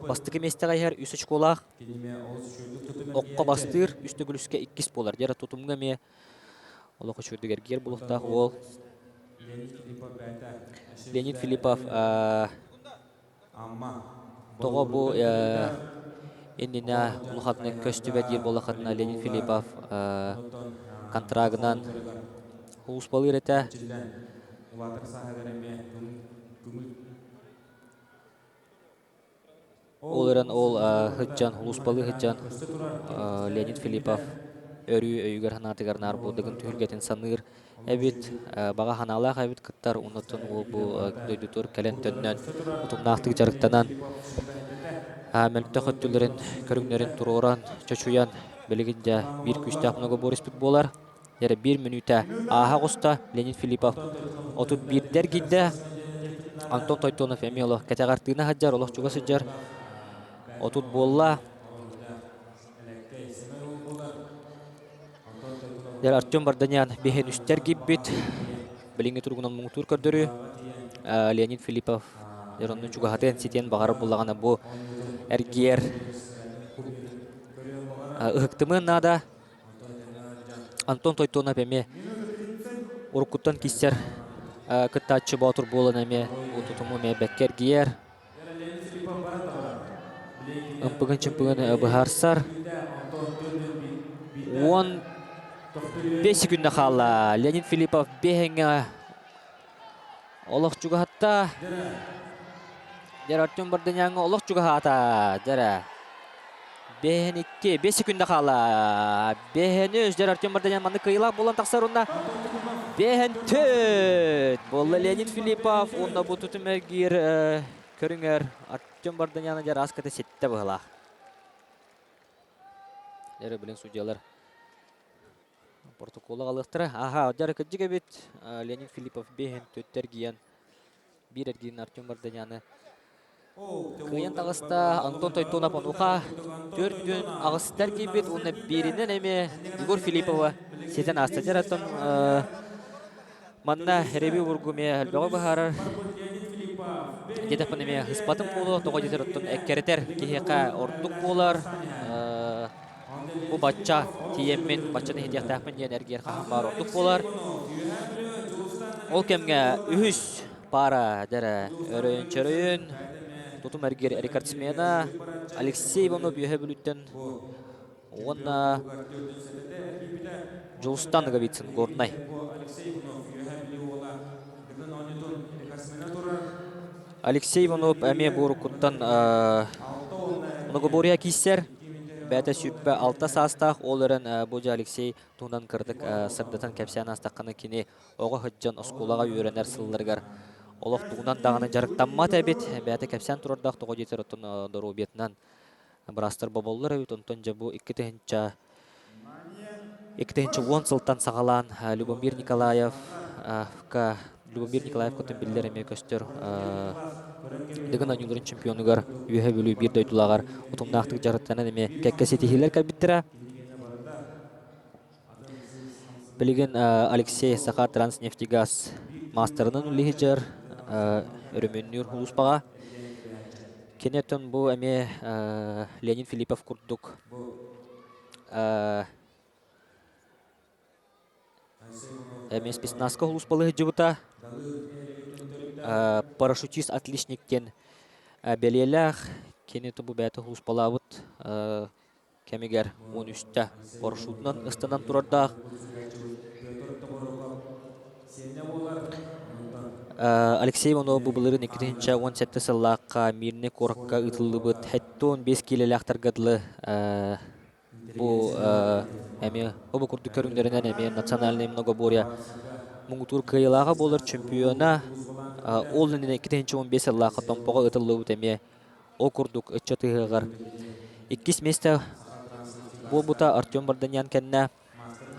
бастакы миэстэҕэ иһэр үс очколаах. Окко бастыыр, үс төгүл үскэ иккис буолар. Дьэ тутумҥа эмиэ Олох үчүгэйдик эргийэр буолуохтаах уол. Леонид Филиппов тоҕо бу иннинэ улаханнык көстүбэт диир буоллаххытына Леонид Филиппов контрагынан улууспалыыр этэ. Ол эрэн ол сылдьан, улууспалыы сылдьан Леонид Филиппов өрүү өйүгэр-санаатыгар наар буолдугун түһүлгэтин саныыр эбит, баҕа санаалаах эбит кыттар, оннуттан уол бу дойдутугар кэлэн төннөн утумнаахтык дьарыктанан мөлтөх өттүлэрин, көрүҥнэрин туруоран, чочуйан билигин дьэ биир күүстээх многоборецпыт буолар. Эрэ биир мүнүүтэ ааһа оҕуста Леонид Филиппов 31-дэ эргийдэ. Антон Тойтонов эмиэ олох кэтэҕэр тыына сылдьар, олох чугас сылдьар. 30 буолла. Дьэ Артем Барданян биһин үстэр киирбит. Билиҥҥи туругунан муҥутуур көрдөрүү. Леонид Филиппов дьэ оннун чугаһатыан ситиэн баҕарар буоллаҕына бу эргиэр ыһыктымыан наада. Антон Тойтонов эмиэ уруккуттан киссэр кыттааччы боотур буолан эмиэ бу тутуму эмиэ бэккэ эргийэр. Ымпыгын-чымпыгын быһаарсар. 15 секунда хаалла. Леонид Филиппов биэһэҥҥэ олох чугаһатта. Дьэр Артем Бардыняҥҥа олох чугаһаата. Дьэрэ. Бэһэн икки, 5 секунда хаала. Бэһэн үс, дьэр Артем Барданян маннык кыайыылаах буолан тахсар уонна бэһэн төрт. Буолла Леонид Филиппов уонна бу тутум эргиир көрүҥэр Артем Барданяны дьэр аската ситтэ быһылаах. Дьэр билин судьялар Протоколу аҕалыахтара. Аха, дьара кырдьык эбит. Леонид Филиппов биэһин төттө эргийэн биир эргиин Артем Варданяны кыайан таҕыста. Антон Тойтонов онуоха төрдүн аҕыста эргийбит уонна бииринэн эмиэ Егор Филиппова ситэн ааста. Дьэ, оттон манна Реби Ургу эмиэ элбэҕи быһаарар. Диэтэхпин эмиэ ыспатым буолуо, тоҕо диэтэр оттон эккирэтэр киһиэхэ ордук буолар. Бу бачча тиийэммин, баччаны иһитиэхтээхпин диэн эргиэр хаһан баар ордук буолар. Ол кэмҥэ үһүс паара дэрэ өрөйүн-чөрөйүн тутум эргиэр рекордсмена Алексей Иванов Үөһэ Бүлүүттэн уонна Дьулустан Ноговицын Горнай. Алексей Иванов эмиэ бу уруккуттан Многоборье кииссэр бэйэтэ 26 саастаах, ол эрэн бу дьэ Алексей туһунан кырдык сырдатан кэпсээн аастаххына кини оҕо сылдьан оскуолаҕа үөрэнэр сылларыгар олох тугунан даҕаны дьарыктаммат эбит. Бэйэтэ кэпсээн турардаах тоҕо диэтэр оттон доруобуйатынан быраастар боболлор эбит. Онтон дьэ бу 2010 сылтан саҕалаан Любомир Николаев Любомир Николаев кытын биллэр эмиэ көстөр Дыгын оонньууларын чемпионугар Үөһэ Бүлүү биир дойдулааҕар утумнаахтык дьарыктанан эмиэ кэккэ ситиһиилэр кэлбиттэрэ. Билигин Алексей Саха Транснефтегаз маастарынан үлэлиир өрөмүөннүүр улууспаҕа. Кини оттон бу эмиэ Леонид Филиппов курдук эмиэ спецназка улууспалыы сылдьыбыта. Парашютист отличник диэн бэлиэлээх. Кини бу бэйэтэ улууспалаабыт кэмигэр 13-тэ парашютунан ыстанан турардаах. Алексей Иванов бу былырыын 2017 сыллаахха Мирный куоракка ыытыллыбыт 75 киилэлээхтэргэ дылы бу эмиэ бу курдук көрүҥнэринэн эмиэ национальный многоборье муҥутуур кыайыылааҕа буолар чемпиона. Ол иннинэ 2015 сыллаахха Томпоҕо ыытыллыбыт эмиэ Ол курдук ыччат ыһыаҕар иккис миэстэ буолбута Артем Барданян кэннэ.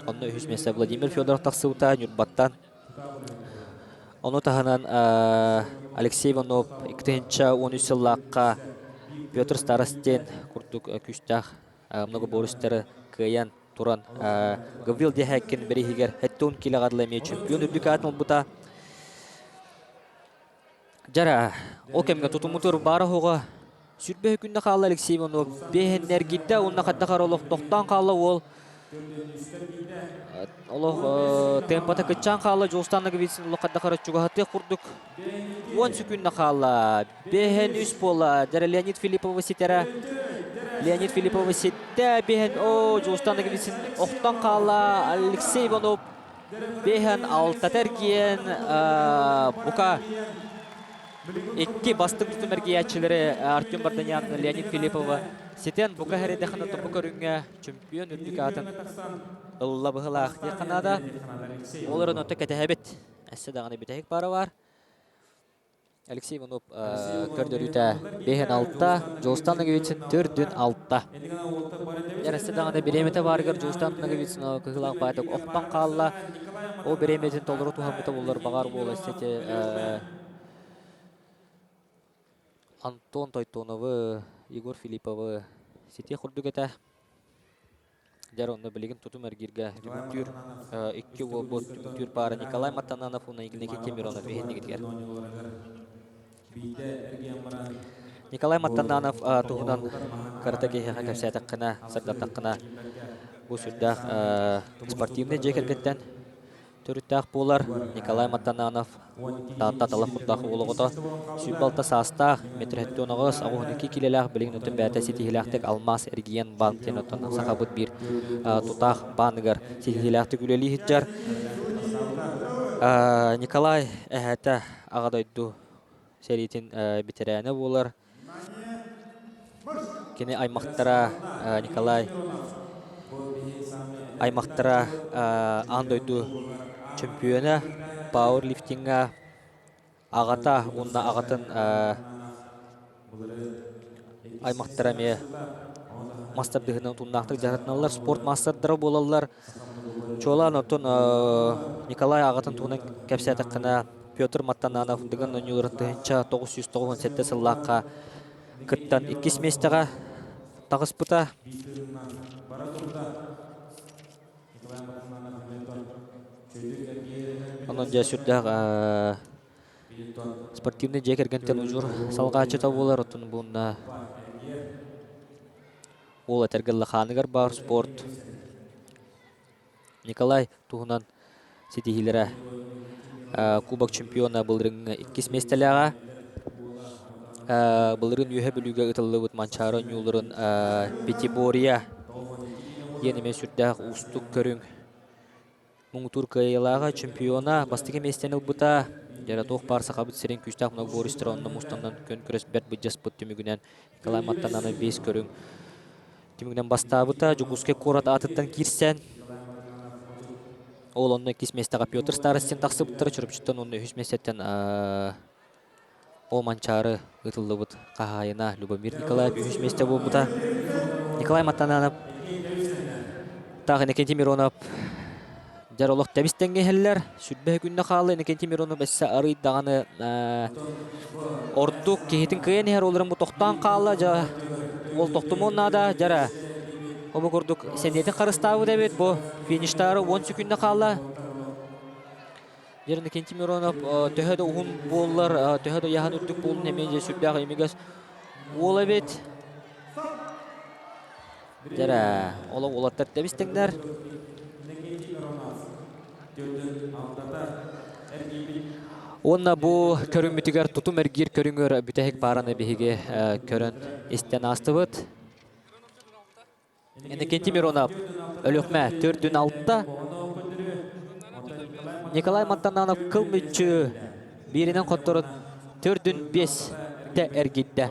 Онно үһүс миэстэ Владимир Федоров тахсыбыта Ньурбаттан. Ону таһынан Алексей Иванов 2013 сыллаахха Петр Старостин курдук күүстээх многоборецтары кыайан туран Гаврил Дехеккин бирииһигэр 70 килоҕа дылы эмиэ чемпион үрдүк аатын ылбыта. Дьара, ол кэмҥэ тутуммутугар баара оһоҕо сүрбэ күннэ хаалла Алексей Иванов бэһиннэ эргийдэ уонна хайдах эрэ олох тохтоон хаалла уол олох темпата кыччаан хаалла Дьулустан Ноговицын олох хайдах эрэ чугаһатыах курдук 10 секунда хаалла бэһин үс буолла дьара Леонид Филипповы ситэрэ Леонид Филипповы ситтэ бэһин о Дьулустан Ноговицын охтон хаалла Алексей Иванов Бэһэн алтата эргийэн бука икки бастыҥ тутум эргийээччилэри Артем Барданян, Леонид Филиппова ситэн бука хэрэдэххинэ топу көрүҥҥэ чемпион үрдүк аатын ылла быһылаах диэххэ наада. Ол эрэн оттон кэтэһэбит. Өссө даҕаны бүтэһик пара бар. Алексей Иванов көрдөрүүтэ бэһин алта, Дьулустан Ноговицын төрдүн алта. Эрэ даҕаны бириэмэтэ баарыгар Дьулустан Ноговицын кыһылаах баайтык охтон хаалла. Ол бириэмэтин толору туһаммыта буоллар баҕар буола сити Антон Тойтоновы, Егор Филипповы сити курдук этэ. Дьэр онно билигин тутум эргииргэ түмүктүүр икки уолбут түмүктүүр паара Николай Матананов уонна Игнатий Миронов иһиннигитигэр. Николай Матананов туһунан кырата киһиэхэ кэпсээтэххинэ, сырдаттаххына бу сүрдээх спортивнай дьиэ кэргэттэн төрүттээх буолар Николай Матананов Таатта талах курдаах уол оҕото 26 саастаах, метр 79, 82 киилэлээх билигин өттүн бэйэтэ ситиһиилээхтик Алмаас эргиэн банк диэн оттон сахабыт биир тутаах бааныгар ситиһиилээхтик үлэлии сылдьар. Николай эһээтэ Аҕа дойду сэриитин бэтэрээнэ буолар. Кини аймахтара Николай аймахтара аан дойду чөмпүйүөнэ пауэрлифтиҥҥа аҕата уонна аҕатын аймахтара эмиэ мас тардыһыынан утумнаахтык дьарыктаналлар, спорт маастардара буолаллар. Чуолаан оттон Николай аҕатын туһунан кэпсээтэххинэ Петр Маттананов Дыгын оонньууларын 1997 сыллаахха кыттан иккис миэстэҕэ таҕыспыта. Онон дьэ сүрдээх спортивнай дьиэ кэргэнтэн удьуор салҕааччыта буолар. Оттон буунна уол этэргэ лахааныгар баар спорт Николай туһунан ситиһиилэрэ Кубок чемпиона былырыыҥҥы иккис миэстэлээҕэ. Былырыын Үөһэ Бүлүүгэ ыытыллыбыт Манчаары оонньууларын Пятиборье диэн эмиэ сүрдээх уустук көрүҥ. Муҥутуур кыайыылааҕа, чемпиона бастакы миэстэни ылбыта. Дьэрэ туох баар Сахабыт сирин күүстээх многоборецтара онно мустанан күөн күрэс бэрт былдьаспыт түмүгүнэн Николай Маттананов биэс көрүҥ түмүгүнэн бастаабыта. Дьокуускай куорат аатыттан киирсэн ол онно иккис миэстэҕэ Петр Старостин тахсыбыттара. Чурапчыттан уонна үһүс миэстэттэн ол Манчаары ыытыллыбыт хаһаайына Любомир Николаев үһүс миэстэ буолбута. Николай Маттананов таах Иннокентий Миронов дьэр олох тэбис тэҥҥэ иһэллэр. Сүрбэһэ күннэ хаалла Иннокентий Миронов өссө арый даҕаны ордук киһитин кыайан иһэр олорон бу тохтоон хаалла. Дьэ ол тохтумуон наада. Дьэрэ обу курдук сэниэтин харыстаабыт эбит. Бу фиништары 10 секүндэ хаалла. Дьэр Иннокентий Миронов төһө да уһун буоллар, төһө да ыйааһын үрдүк буоллун эмиэ дьэ сүрдээх имигэс уол эбит. Дьэрэ, олох уолаттар тэбис тэҥнэр. Уонна бу көрүҥмүтүгэр тутум эргиир көрүҥүр бүтэһик паараны биһиги көрөн истэн аастыбыт. Иннокентий Миронов, Өлүөхмэ төрдүн алта. Николай Мантананов кыл мүччү бииринэн хотторон төрдүн биэс тэ эргийдэ.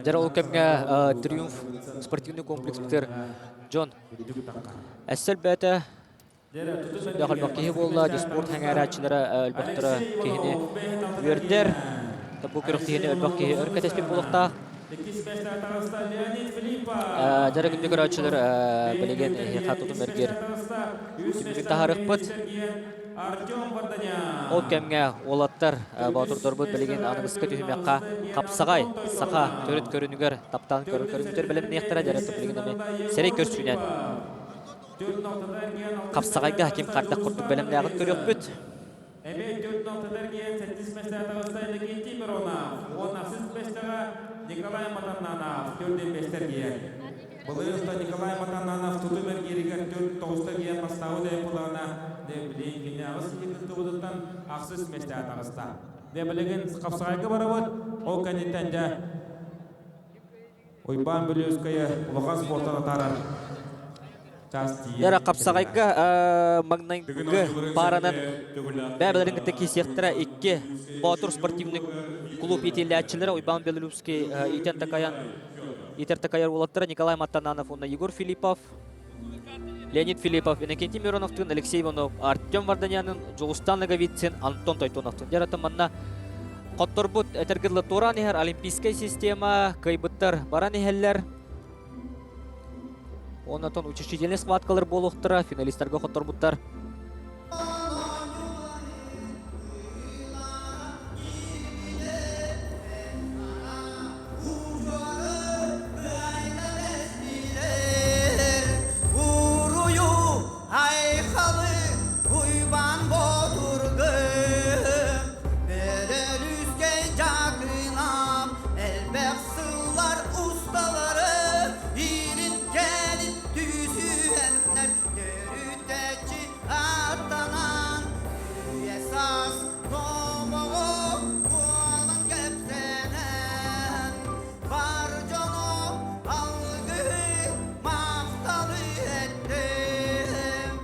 Дьэ ол кэмҥэ Триумф спортивный комплекспытыгар дьон эссэл бэйэтэ Сүрдээх элбэх киһи буолла, диспорт сэҥээрээччилэрэ элбэхтэрэ киһини үөрдэр. Бу күрэхтэһиини элбэх киһи өр кэтэспит буолуохтаах. Дьэ күндү көрөөччүлэр билигин эһиэхэ тутум эргиир түмүгүн таһаарыахпыт. Ол кэмҥэ уолаттар боотурдарбыт билигин аныгыскы түһүмэххэ хапсаҕай саха төрүт көрүнүгэр таптаан көрөр көрүҥүтэр бэлэмниэхтэрэ дьэ билигин эми сэрэй көрсүүнэн Хапсаҕайга ким хардах курдук бэлэмнээҕин көрүөхпүт. Эмиэ төрт алтатар диэн сэттис мэстэҕэ Иннокентий Миронов, уонна ахсыс мэстэҕэ Николай Матаннанов, төрдүн бэстэр диэн. Былырыыста Николай Матаннанов тутум эргииригэр төрт тоҕуста диэн бастаабыт айыппылаана де билигин кини аҕыс киһи кыттыбытыттан ахсыс мэстэҕэ таҕыста. Де билигин хапсаҕайга барабыт, ол кэнниттэн дьэ Уйбаан Бүлүүскэйэ улахан спортан атаарар Яра хапсаҕайга маҥнайгы пааранан бэйэлэрин кытта киирсиэхтэрэ икки Боотур спортивный клуб иитиллээччилэрэ Уйбаан Белолюбский иитэн такайан иитэр такайар уолаттара Николай Маттананов уонна Егор Филиппов Леонид Филиппов, Иннокентий Мироновтыын, Алексей Иванов, Артем Варданянын, Дьулустан Ноговицын, Антон Тойтоновтун. Дьаратын манна хотторбут этэргэ дылы туораан иһэр олимпийскай система кыайбыттар баран иһэллэр. Оннотон учредительный схваткалар буолуохтара, финалистарга хотторбуттар. Уруйу айхалы Уйбан Ботургым Бөрөлүскэй Дьакынаам Элбэх сыллар усталары Илин кэлин түсүһэннэр Төрүтээччи аттанан Үйэ саас номоҕо буолан кэпсэнэн Бар дьону алгыһы махталы эттим.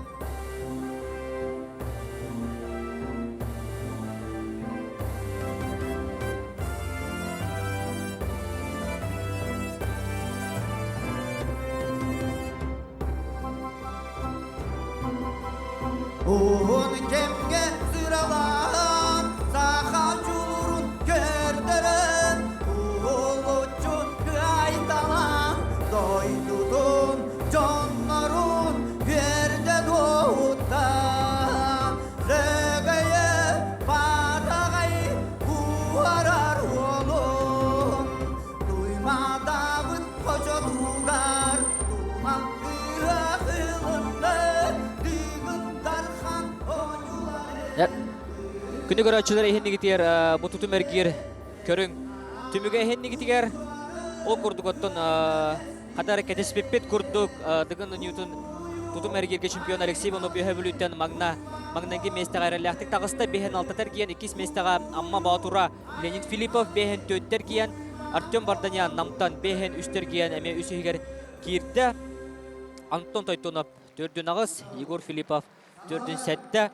Уһун кэмгэ сыралаан, саха дьулурун көрдөрөн, уһулуччу кыайталаан, дойдутун, дьоннорун үөрдэ дуоһутта. Лөгөйө Баатаҕай куорар уолун, Туймаадабыт хочотугар туман ыһылынны, Дыгын Дархан оонньуулары. Күнү көрөөччүлэр иһиннигитигэр бу тутум эргиир көрүҥ түмүгэ иһиннигитигэр ол курдук оттон хата кэтэспиппит курдук Дыгын Ньютон тутум эргииргэ чемпион Алексей Иванов Үөһэ Бүлүүттэн маҥна маҥнайгы миэстэҕэ эрэллээхтик таҕыста биһэн алта эргийэн иккис миэстэҕэ Амма Боотура Леонид Филиппов бэһин түөттэр киэн, Артем Варданян Намтан бэһин үстэр киэн эмиэ үс иһигэр киирдэ. Антон Тойтонов төрдүн аҕыс, Егор Филиппов төрдүн сэттэ,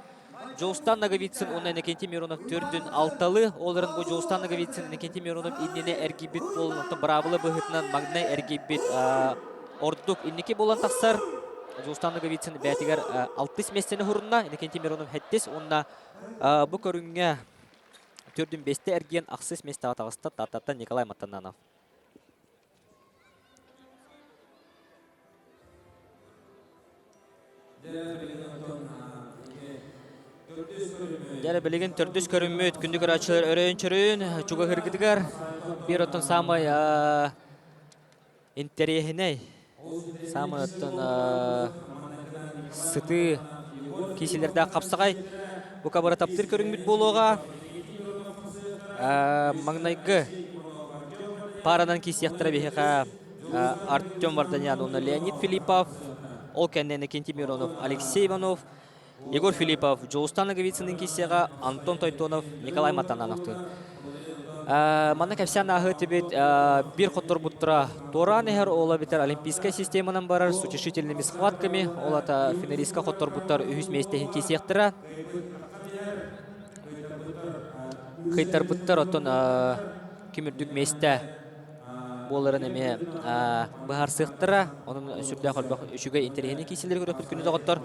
Дьулустан Ноговицын уонна Иннокентий Миронов төрдүн алталы. Ол эрэн бу Дьулустан Ноговицын, Иннокентий Миронов иннинэ эргийбит буолан, оттон быраабыла быһыытынан маҥнай эргийбит ордук инники буолан тахсар. Дьулустан Ноговицын бэйэтигэр алтыс миэстэни уһурунна, Иннокентий Миронов сэттис уонна бу көрүҥҥэ төрдүн бэстэ эргийэн ахсыс миэстэҕэ таҕыста Тааттаттан Николай Маттананов. Дьэ билигин төрдүс көрүммүт күндү көрөөччүлэр өрөйүн-чөрөйүн чугаһыыргытыгар биир оттон саамай интэриэһинэй, саамай оттон сытыы киисилэрдээх хапсаҕай бука бары таптыыр көрүҥмүт буолуоҕа. Маҥнайгы пааранан киисиэхтэрэ биһиэхэ Артем Варданян уонна Леонид Филиппов, ол кэннэ Иннокентий Миронов, Алексей Иванов, Егор Филиппов, Дьулустан Ноговицын киисиэҕэ Антон Тойтонов, Николай Матанановтыын. Манна кэпсээн ааһыы тибит биир хотторбуттара туораан иһэр, ол эбэтэр олимпийскай системанан барар с утешительными схватками, ол ата финалистка хотторбуттар үһүс миэстэһин киисиэхтэрэ. Кыйтарбыттар оттон ким үрдүк миэстэ буоларын эмиэ быһаарсыахтара. Онон сүрдээх элбэх үчүгэй интэриэһинэй киисэлэри көрүөхпүт күнү доҕоттор.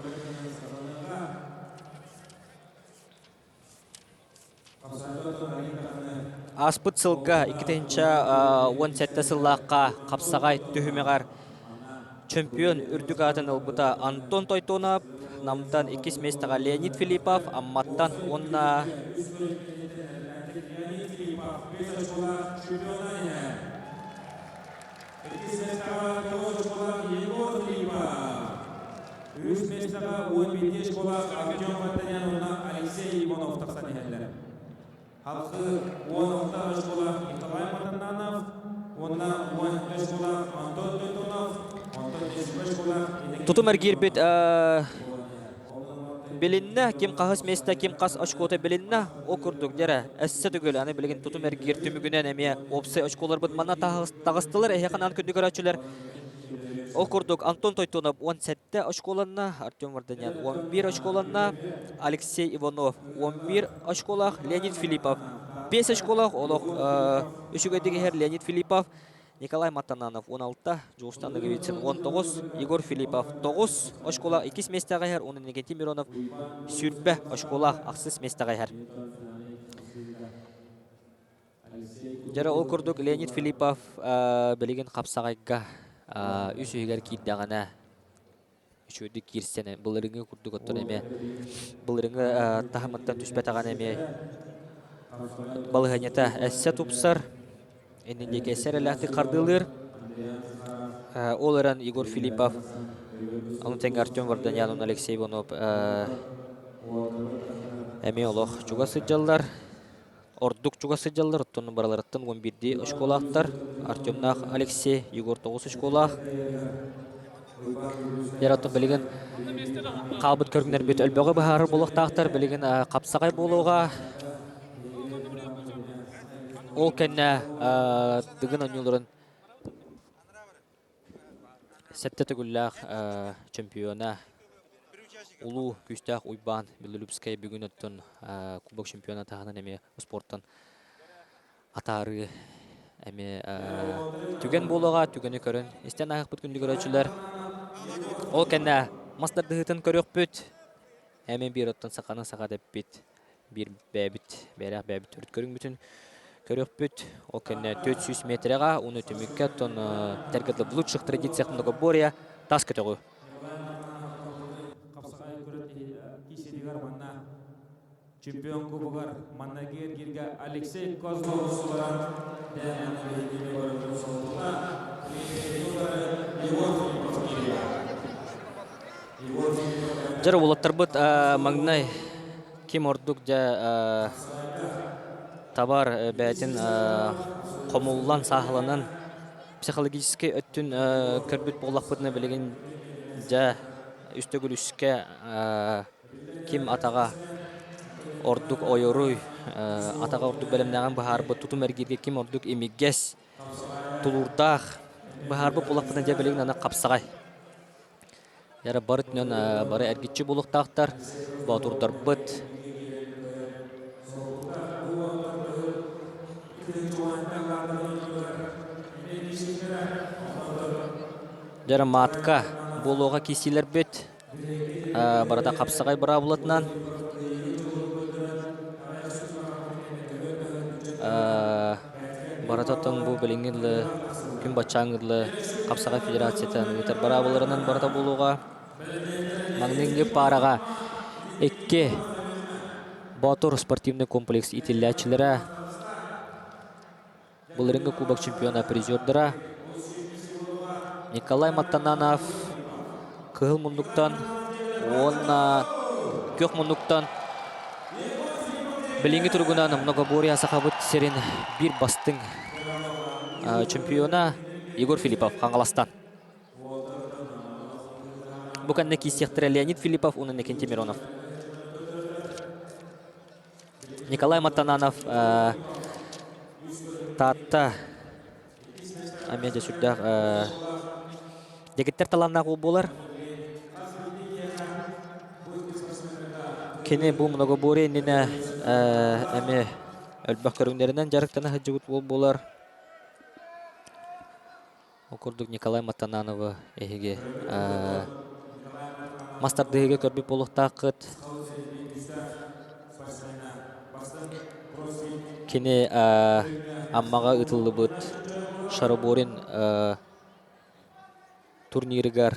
Ааспыт сылга 2017 сыллаахха хапсаҕай түһүмэҕэр чемпион үрдүк аатын ылбыта Антон Тойтонов, Намтан иккис миэстэҕэ Леонид Филиппов, Амматтан уонна Үс миэстэҕэ 11 школаах Артем Мартынян уонна Алексей Иванов тахсан иһэллэр. Халқы 16 школаах Николай Матаннанов уонна 13 школаах Антон Тойтонов, онтон 5 школаах Тутум эргиирбит билиннэ, ким хаһыс миэстэ, ким хас очкота билиннэ, ол курдук дьэрэ, өссө төгүл аны билигин тутум эргиир түмүгүнэн эмиэ уопсай очколарбыт манна таҕыстылар, эһиэхэ анаан күндү көрөөччүлэр. Ол курдук Антон Тойтонов 17 очколанна, Артем Варданян 11 очколанна, Алексей Иванов 11 очколаах, Леонид Филиппов 5 очколаах, олох үчүгэйдик иһэр Леонид Филиппов, Николай Матананов 16, Дьулустан Ноговицын 19, Егор Филиппов 9 очколаах иккис миэстэҕэ иһэр, уонна Иннокентий Миронов сүүрбэ очколаах ахсыс миэстэҕэ иһэр. Дьэ ол курдук Леонид Филиппов билигин хапсаҕайга үс үһүгэр киирдэҕинэ үчүгэйдик киирсэн былырыҥҥы курдук оттон эмиэ былырыҥҥы таһымыттан түспэтэҕинэ эмиэ балаһыанньата эссе тупсар иннин диэки эссе эрэлээхтик хардыылыыр. Ол эрэн Егор Филиппов, ону тэҥэ Артем Варданян уонна Алексей Иванов эмиэ олох чугас сылдьаллар. Ордук чугас сылдьаллар, оттон барыларыттан 11 очколаахтар. Артемнаах Алексей, Егор 9 очколаах. Дьэр оттон билигин хаалбыт көрүҥнэрбит өлбөҕү быһаарар буолуохтаахтар. Билигин хапсаҕай буолуоҕа. Ол кэннэ Дыгын оонньууларын Сэттэ төгүллээх чемпиона улуу күүстээх Уйбаан Белолюбскай бүгүн оттон Кубок чемпиона таһынан эмиэ спортан атаарыы эмиэ түгэн буолуоҕа, түгэни көрөн истэн ааһыахпыт күндү көрөөччүлэр. Ол кэннэ мас тардыһыытын көрүөхпүт. Эмиэ биир оттон саханы саха дэппит биир бэйэбит бэйэлээх бэйэбит төрүт көрүҥмүтүн көрүөхпүт. Ол кэннэ 400 метрэҕэ уну түмүккэ оттон тэргэтэ в лучших традициях многоборья тас көтөҕүү. Чемпион кубогар манна Гергиргэ Алексей Козлов суларан Дьэ, уолаттарбыт маҥнай ким ордук дьэ табар бэйэтин хомуллан, сааһыланан психологическай өттүн көрбүт буоллахпытына билигин дьэ үс төгүл үскэ ким атаҕа ордук ойоруй, атаҕа ордук бэлэмнээҕин быһаарбыт тутум эргииргэ ким ордук имигэс, тулуурдаах быһаарбыт буоллахпытына дьэ билигин аны хапсаҕай. Яра бары түнэн бары эргиччи булуктаахтар, боотурдарбыт. Дьара матка буолуоҕа киисилэрбит барыта хапсаҕай быраабылатынан барыта оттон бу билиҥҥи дылы күн баччааҥҥы дылы хапсаҕай федерациятын ыытар быраабыларынан барыта буолуоҕа. Маҥнайгы паараҕа икки Боотур спортивный комплекс иитиллээччилэрэ Былырыыҥҥы Кубок чемпиона призердара Николай Маттананов кыһыл муннуктан уонна күөх муннуктан билиҥҥи туругунан многоборье Сахабыт сирин биир бастыҥ чемпиона Егор Филиппов Хаҥаластан. Бу кэннэ киирсиэхтэрэ Леонид Филиппов уонна Никентий Миронов. Николай Матананов Таатта эмиэ дьэ сүрдээх дэгиттэр талааннаах уол буолар. Кини бу многоборье иннинэ эмиэ элбэх көрүҥнэринэн дьарыктана сылдьыбыт уол буолар. Ол курдук Николай Матанановы эһиги мас тардыһыыга көрбүт буолуохтааххыт. Кини Аммаҕа ыытыллыбыт Шараборин турнирыгар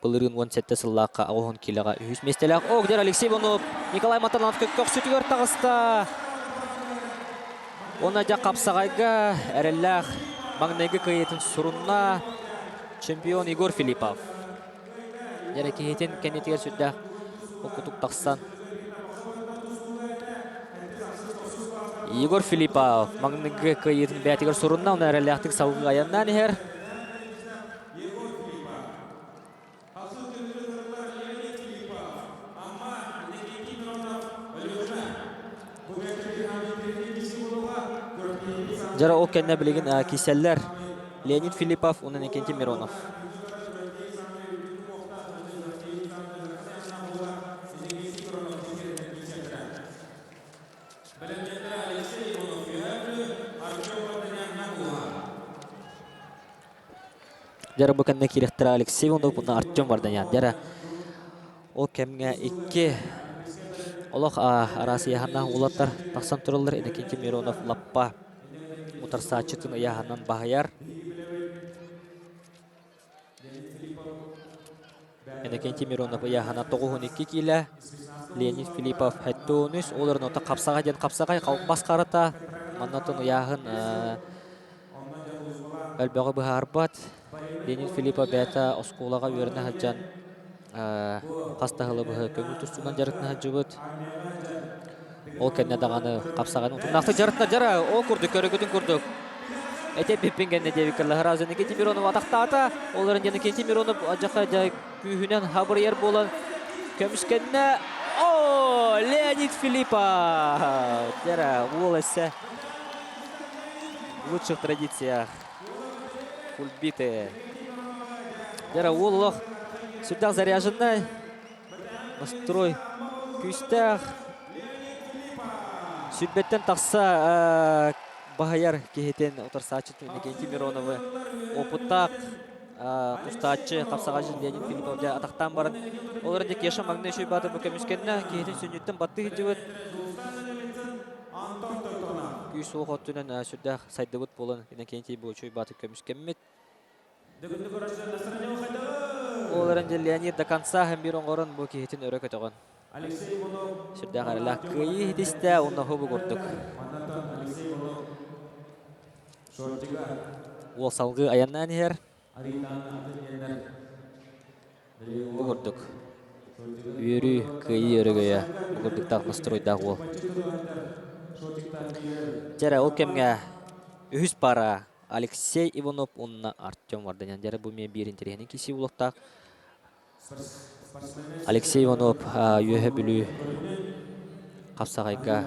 былырыын 17 сыллаахха 80 киилэҕэ үһүс миэстэлээх. О, где Алексей Иванов Николай Матанов көхсүтүгэр таҕыста. Уонна дьэ хапсаҕайга эрэллээх маҥнайгы кыайыытын сурунна чемпион Егор Филиппов. Дьэрэ киһитин кэннитигэр сүрдээх кутук тахсан Егор Филиппов маҥнайгы кыайыытын бэйэтигэр сурунна, уонна эрэллээхтик салгыы айаннаан иһэр. Дьара ол кэннэ билигин киселлэр Леонид Филиппов уонна Никентий Миронов. Дьара бу кэннэ киирэхтэрэ Алексей Иванов уонна Артем Варданян. Дьара ол кэмҥэ икки олох араас ыйааһыннаах уолаттар тахсан тураллар. Иннокентий Миронов лаппа утарсааччытын ыйааһынан баһыйар. Иннокентий Миронов ыйааһына 92 киилэ. Леонид Филиппов 73. Ол эрэн оттон хапсаҕай диэн хапсаҕай халбас харата. Манна оттон ыйааһын Өлбөҕү быһаарбат. Леонид Филиппов бэйэтэ оскуолаҕа үөрэнэ сылдьан хас да сылы быһа көҥүл тустуунан дьарыктана сылдьыбыт. Ол кэннэ даҕаны хапсаҕайын утумнаахтык дьарыктана дьара ол курдук көрүгүтүн курдук эти эппиппин кэннэ диэбиккэ Лаһараза Никита Миронов атахтаата. Ол эрэн Никита Миронов адьаха дьэ күүһүнэн хабырыйар буолан көмүскэннэ. О, Леонид Филиппов! Дьара уол эссе В лучших традициях кульбиты. Дьара уол олох сүрдээх заряженнай, настрой күүстээх. Сүрбэттэн тахса баһыйар киһитин утарсааччы Иннокентий Мироновы опыттаах тустааччы хапсаҕайчы Леонид Филиппов дьэ атахтаан баран ол эрэн Кеша маҥнай үчүгэй баатыр бу көмүскэннэ киһитин сүнньүттэн баттыы сылдьыбыт Күүс суох өттүнэн сүрдээх сайдыбыт буолан Иннокентий Буочуй бааты көмүскэммит. Ол эрэн Леонид до конца биир оҥорон бу киһитин өрө көтөҕөн. Сүрдээх эрэлээх кыайыы иһитистэ уонна бу курдук. Уол салгыы айаннаан иһэр. Бу курдук үөрүү, кыайыы өрөгөйө, бу курдуктаах настройдаах уол. Дьэрэ, ол кэмҥэ үһүс пара Алексей Иванов уонна Артем Варданян. Дьэрэ, бу эмиэ биир интэриэһинэй киирсии буолуохтаах. Алексей Иванов Үөһэ Бүлүү хапсаҕайга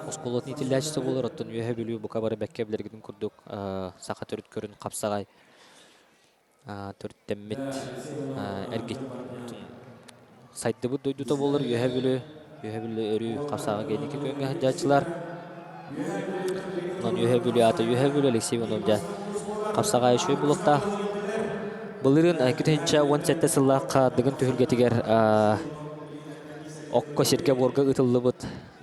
оскуолатын иитиллээччитэ буолар. Оттон Үөһэ Бүлүү бука бары бэккэ билэргитин курдук саха төрүт көрүн хапсаҕай. Оскуолата. Оскуолатын иитиллээччитэ буолар. Оттон Үөһэ Бүлүү бука бары бэккэ билэргитин курдук саха төрүт көрүн хапсаҕай. Төрүттэммит эргит сайдыбыт дойдута буолар Үөһэ Бүлүү, Үөһэ Бүлүү өрүү хапсааҕа кэнники күөҥҥэ сылдьааччылар. Онон Үөһэ Бүлүү аата Үөһэ Бүлүү Алексей Иванов дьэ хапсаҕай үчүгэй булуохтаах. Былырыын 2017 сыллаахха Дыгын түһүлгэтигэр окко сиргэ-буорга ыытыллыбыт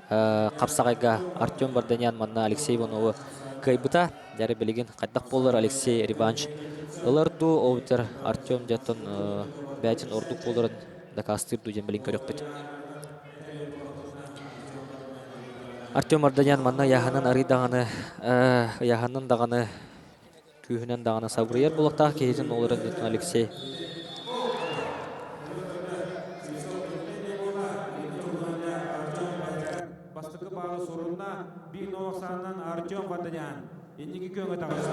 хапсаҕайга Артем Варданян манна Алексей Иванову кыайбыта. Дьэ билигин хайдах буолар Алексей реванш ылар дуу, ол эбэтэр Артем дьэ бэйэтин ордук буоларын дакаастыыр дуу диэн билин көрүөхпүт. Артем Арданян манна ыйааһынын арый даҕаны, ыйааһынын даҕаны күүһүнэн даҕаны сабырыйар буолуохтаах киһитин олорон Алексей. Бастакы баалы сурунна биир нолох саанынан Артем Варданян инники күөҥҥэ таҕыста.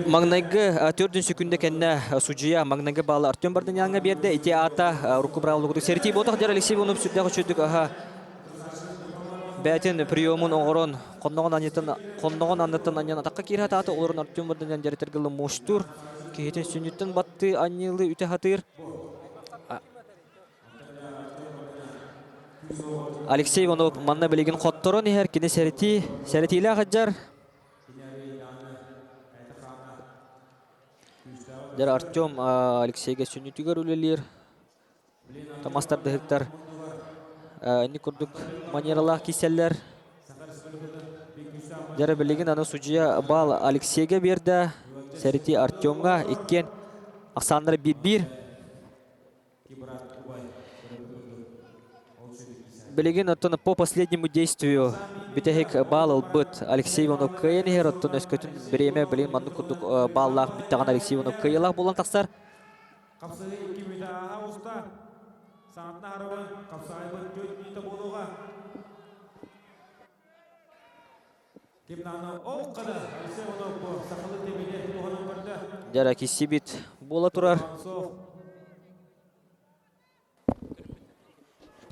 Маҥнайгы төрдүн секунда кэннэ судьуйа маҥнайгы баалы Артем Бардынянга биэрдэ. Ити аата урукку быраабылыгы сэртии буотах дьэр Алексей Иванов сүрдээх үчүгдүк аха бээтин приемун оҥорон хонноҕун анньытын хонноҕун анныттан анньан атахха киирэ сатаата. Олорон Артем Бардынян дьэритэргэ муштуур. Киһитин сүнньүттэн баттыы анньыылыы үтэ сатыыр. Алексей Иванов манна билигин хотторон иһэр, кини сэрэтии, сэрэтиилээх сылдьар. Дьэр Артем Алексейга сүнньүтүгэр үлэлиир. Мастардыһыктар инник курдук манералаах киирсэллэр. Дьэрэ билигин аны судьуйа баал Алексейга биэрдэ, сэрэтии Артемҥа иккиэн ахсааннара биир-биир. Билигин оттон по последнему действию бүтэһик баал ылбыт Алексей Иванов кыайан иһэр, оттон өскөтүн бириэмэ билигин маннык курдук бааллаах бүттэҕинэ Алексей Иванов кыайыылаах буолан тахсар. Хапсаҕай икки мүнүүтэ ааһа уста. Саҥатына харабын, хапсаҕайбыт түөрт мүнүүтэ буолуоҕа. Дьара киссибит буола турар.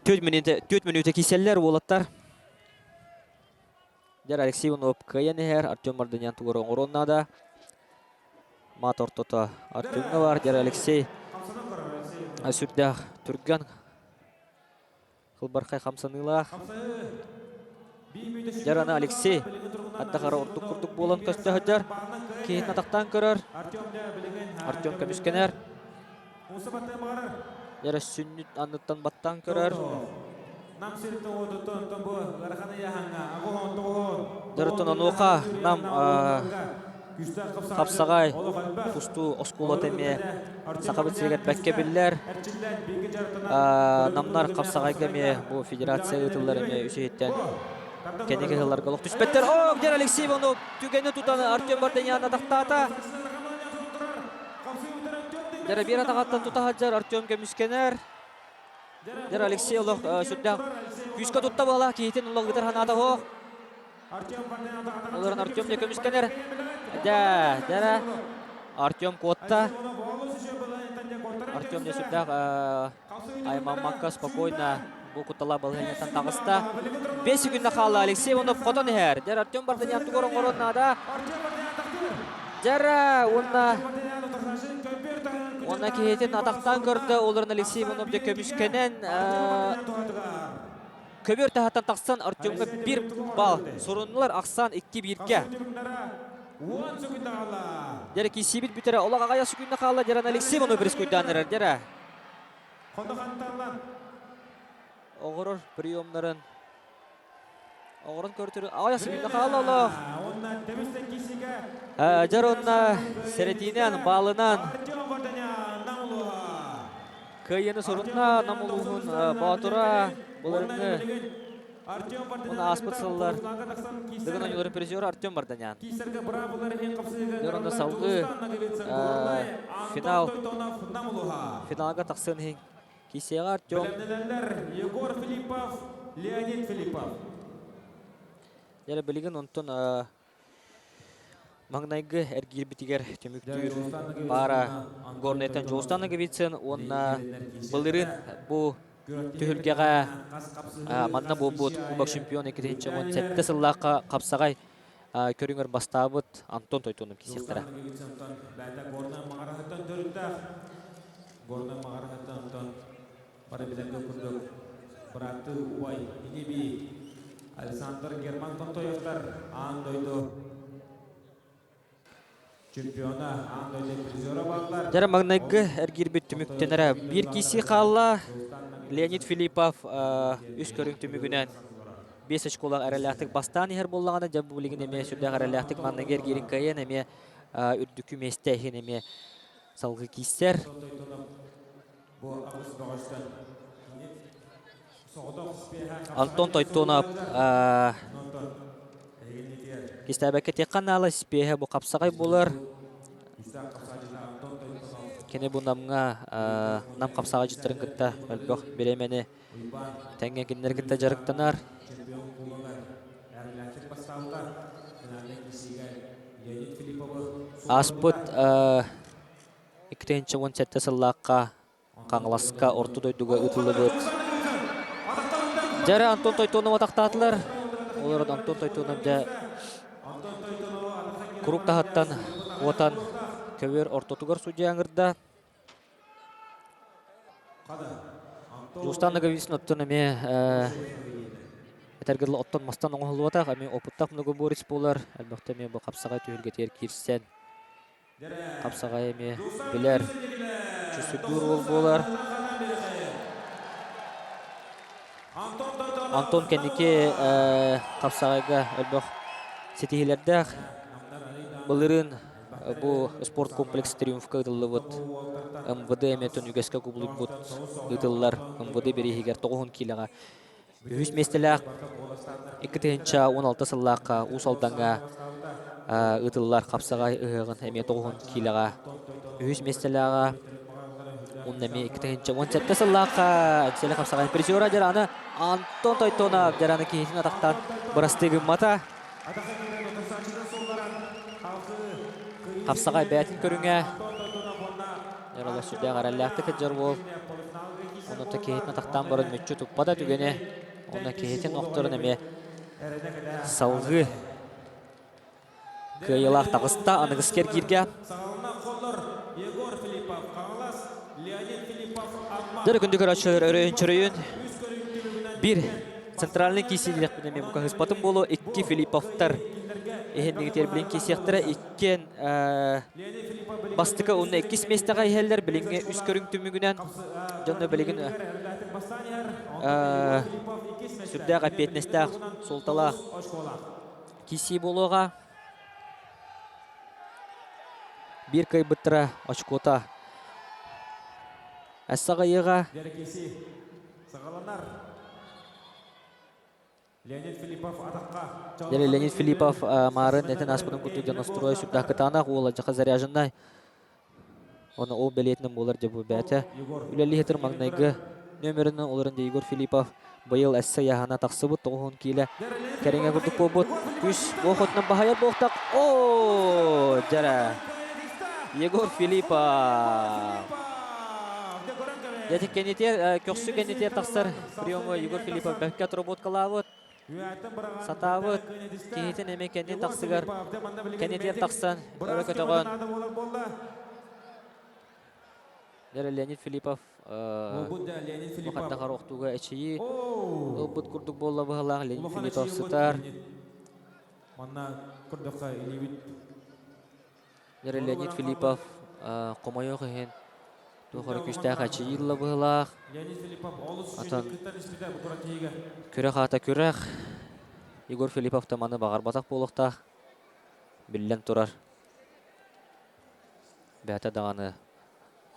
Түөрт мүнүүтэ, түөрт мүнүүтэ кииссэллэр уолаттар. Дьара Алексей Иванов кыайан иһэр, Артем Мордынян тугу оҥоруон наада. Мат ортото Артемҥа бар, Дьара Алексей сүрдээх түргэн Кылбархай хамсаныылаах. Дьараны Алексей аттахара ордук курдук буолан көстө сылдьар. Киһитин атахтаан көрөр. Артем көмүскэнэр. Дьара сүнньүт анныттан баттаан көрөр. Дьарыттан онуоха нам Хапсаҕай тустуу оскуолата эмиэ Сахабыт сиригэр бэккэ биллэр. Намнар хапсаҕайга эмиэ бу федерация ыытыллар эмиэ үсүһүттэн кэнники сылларга олох түспэттэр. О, где Алексей Иванов түгэни тутан Артем Варданян атахтаата. Дьэ, биир атаҕаттан тута сылдьар Артем көмүскэнэр. Дьэ, Алексей олох сүрдээх күүскэ тутта буола, киһитин олох ыытар санаата суох. Олорон Артем дьэ көмүскэнэр. Дьэ, дьэ, Артем куотта. Артем дьэ сүрдээх аймаммакка спокойно бу куттала балаһыанньаттан таҕыста. 5 секунда хаалла Алексей Иванов хотон иһэр. Дьэ, Артем Бартынян тугу оҥорон наада. Дьэ, уонна уонна киһитин атахтаан көрдө. Олорон Алексей Иванов дьэ көмүскэнэн Көбүөр таһыттан тахсан Артемҥа биир балл суруннулар, ахсаан 2-1-гэ. Дьэрэ киирсиибит бүтэрэ олох аҕайа сүкүннэ хаалла Дьэрэн Алексей Иванов прискуйдаан эрэр дьэрэ. Оҕорор приемнарын оҕорон көртөрү аҕайа сүкүннэ хаалла олох. Дьэр онна сэрэтиинэн, баалынан Кыайыыны сурунна Нам улууһун Боотура былырыҥҥы уонна ааспыт сыллар Дыгын оонньууларын призера Артем Барданян. Дьоронда салгыы финал финалга тахсыан иһин киисиэҕэ Артем. Егор Филиппов, Леонид Филиппов. Дьэ билигин онтон Маҥнайгы эргиирбитигэр түмүктүүр паара Горнайтан Дьулустан Ноговицын уонна былырыын бу түһүлгэҕэ манна буолбут Кубок чемпион 2017 сыллаахха хапсаҕай көрүҥэр бастаабыт Антон Тойтонов кисиэхтэрэ. Горнай Маҕараһыттан онтон бары билэргэ курдук бырааттыы убай ини-бии Александр Герман Контоевтар аан дойду чемпиона, аан дойду призера бааллар. Дьэ, маҥнайгы эргиирбит түмүктэнэрэ биир киирсии хаалла. Леонид Филиппов үс көрүҥ түмүгүнэн биэс очколаах эрэлээхтик бастаан иһэр буоллаҕына, дьэ бу билигин эмиэ сүрдээх эрэлээхтик маҥнайгы эргиирин кыайан эмиэ үрдүкү миэстэ иһин эмиэ салгыы киирсэр. Антон Тойтонов кистээбэккэ тиэххэ наала спиэһэ бу хапсаҕай буолар. Кини бу Намҥа Нам хапсаҕайдьыттарын кытта элбэх бириэмэни тэҥҥэ кинилэри кытта дьарыктанар. Ааспыт 2017 сыллаахха Хаҥаласка орто дойдуга ыытыллыбыт. Дьэ Антон Тойтонов атахтаатылар. Олорон Антон Тойтонов дьэ курук таһыттан куотан көбүөр ортотугар судья ыҥырда. Дьулустаан Ноговицын оттон эмиэ этэргэ дылы оттон мастан оҥоһуллубатах, эмиэ опыттаах многоборец буолар. Элбэхтэ эмиэ бу хапсаҕай түһүлгэтигэр киирсэн хапсаҕай эмиэ билэр, чувствуйдуур уол буолар. Антон кэнники хапсаҕайга элбэх ситиһиилэрдээх. Былырыын Бу спорткомплекс Триумфка ыытыллыбыт МВД эмиэтин үгэскэ кубулуйбут ыытыллар МВД бирииһигэр 90 киилэҕэ үһүс миэстэлээх 2016 сыллаахха Уус Алдаҥҥа ыытыллар хапсаҕай ыһыаҕын эмиэ 90 киилэҕэ үһүс миэстэлээҕэ уонна эмиэ 2017 сыллаахха Эҥсиэли хапсаҕай призера дьараны Антон Тойтонов дьараны киһитин атахтаан бырастыы гыммата. Хапсаҕай бэйэтин көрүҥэ. Эроло сүрдээх эрэллээхтик сылдьар уол. Онута киһитин атахтаан баран мүччү туппата түгэни. Онно киһитин охторун эмиэ салгыы кыайыылаах таҕыста аныгыскы эргииргэ. Дөрө күндү көрөөччүлэр өрөйүн чөрөйүн бир центральный киисиилэхпин эмиэ мукаһыспатым буолуо икки Филипповтар иһиннигитиэр билин киисиэхтэрэ иккиэн бастакы уонна иккис миэстэҕэ иһэллэр билиҥҥи үс көрүҥ түмүгүнэн дьонно билигин сүрдээх эппиэтинэстээх суолталаах киисии буолуоҕа. Биир кыайбыттара очкота Эссаҕайыаҕа Дьэ, Леонид Филиппов маарын этин аспытын курдук дьонноструой сүрдээх кытаанах уола дьаха заряженнай. Оны ол бэлиэтинэн буолар дьэ бу бэйэтэ. Үлэлии сытар маҥнайгы нөмеринэн олорон дьэ Егор Филиппов быйыл эссе яһана тахсыбыт 90 киилэ кэриҥэ курдук буолбут. Күс буохотунан баһайар буолтах. О, дьэрэ. Егор Филиппов. Дьэ, кэннитиэр, көхсү кэннитиэр тахсар приему Егор Филиппов бэккэ отработкалаабыт. Сатаабыт киһитин эмиэ кэннин тахсыгар кэннитигэр тахсан өрө көтөҕөн Дьэ, Леонид Филиппов Махаттахар охтууга эчийии ылбыт курдук буолла быһалаах Леонид Филиппов сытар. Манна көрдөххө илиибит Дьэ, Леонид Филиппов хомойуох иһин туох эрэ күүстээх эчийии ылла быһыылаах. Атын күрэх аата күрэх. Егор Филиппов да маны баҕарбатах буолуохтаах. Биллэн турар. Бэйэтэ даҕаны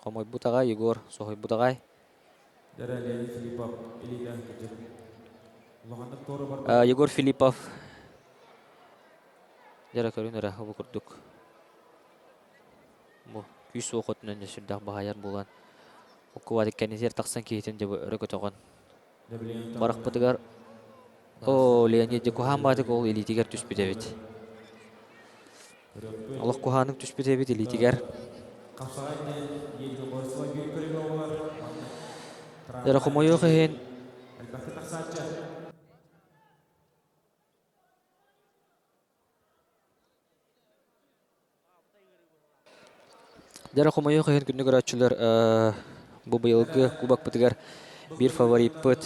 хомойбут аҕай Егор соһуйбут аҕай. Леонид Филиппов илиитэ улаханнык туора барбыт. Егор Филиппов дьэ көрүн эрэ бу курдук бу күүс суох өттүнэн сүрдээх баһайар буолан уккубатик кэннитигэр тахсан киһитин дьэ өрө көтөҕөн барахпытыгар о Леонид дьэ куһаан баатык ол илиитигэр түспүт эбит Олох куһаанык түспүт эбит илиитигэр. Дьэ хомойуох иһин Дьэ хомойуох иһин күндү көрөөччүлэр бу быйылгы кубокпытыгар биир фавориппыт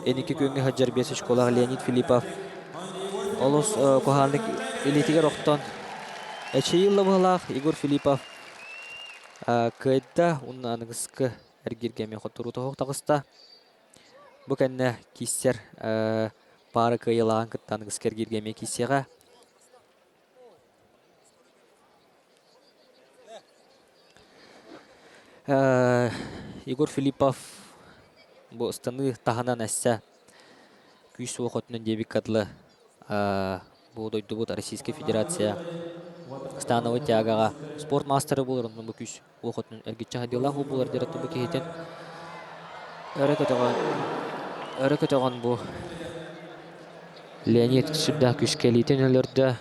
инники күөҥҥэ сылдьар биэс очколаах Леонид Филиппов олус куһаҕаннык илиитигэр охтон эчэйии ылла быһыылаах Егор Филиппов кыайда уонна аныгыскы эргииргэ эмиэ хотторуу тоһук таҕыста. Бу кэннэ кииссэр паара кыайыылааҕын кытта аныгыскы эргииргэ эмиэ кииссиэҕэ. Егор Филиппов бу ыстаныы таһынан эссе күүс-уох өттүнэн диэбиккэ дылы бу дойдубут Российскай Федерация становой тягаҕа спорт маастара буолар онно бу күүс уох өттүнэн эргиччи хайдыылаах буолар диэн бу киһитин өрө көтөҕөн өрө көтөҕөн бу Леонид сүрдээх күүскэ илиитин өлөрдө.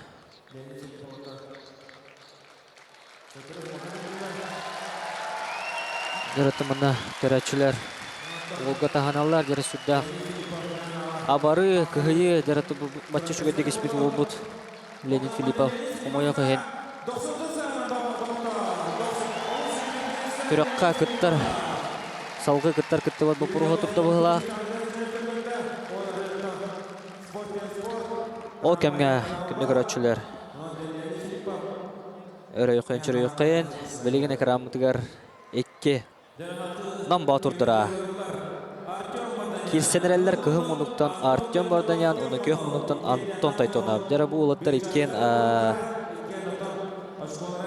Дьарытымына көрөөччүлэр уолга таһыналлар дьара сүрдээх абарыы, кыһыйыы дьарыты бачча үчүгэйдик испит уолбут Леонид Филиппов хомойуох иһин күрэххэ кыттар салгыы кыттар кыттыбат боппуруоһа турда быһыылаах. Ол кэмҥэ күндү көрөөччүлэр өрөйөххөйөн чөрөйөххөйөн билигин экранмытыгар икки Нам боотурдара киирсэн эрэллэр кыһыл муннуктан Артем Барданян уонна күөх муннуктан Антон Тойтонов. Дьэ бу уолаттар иккиэн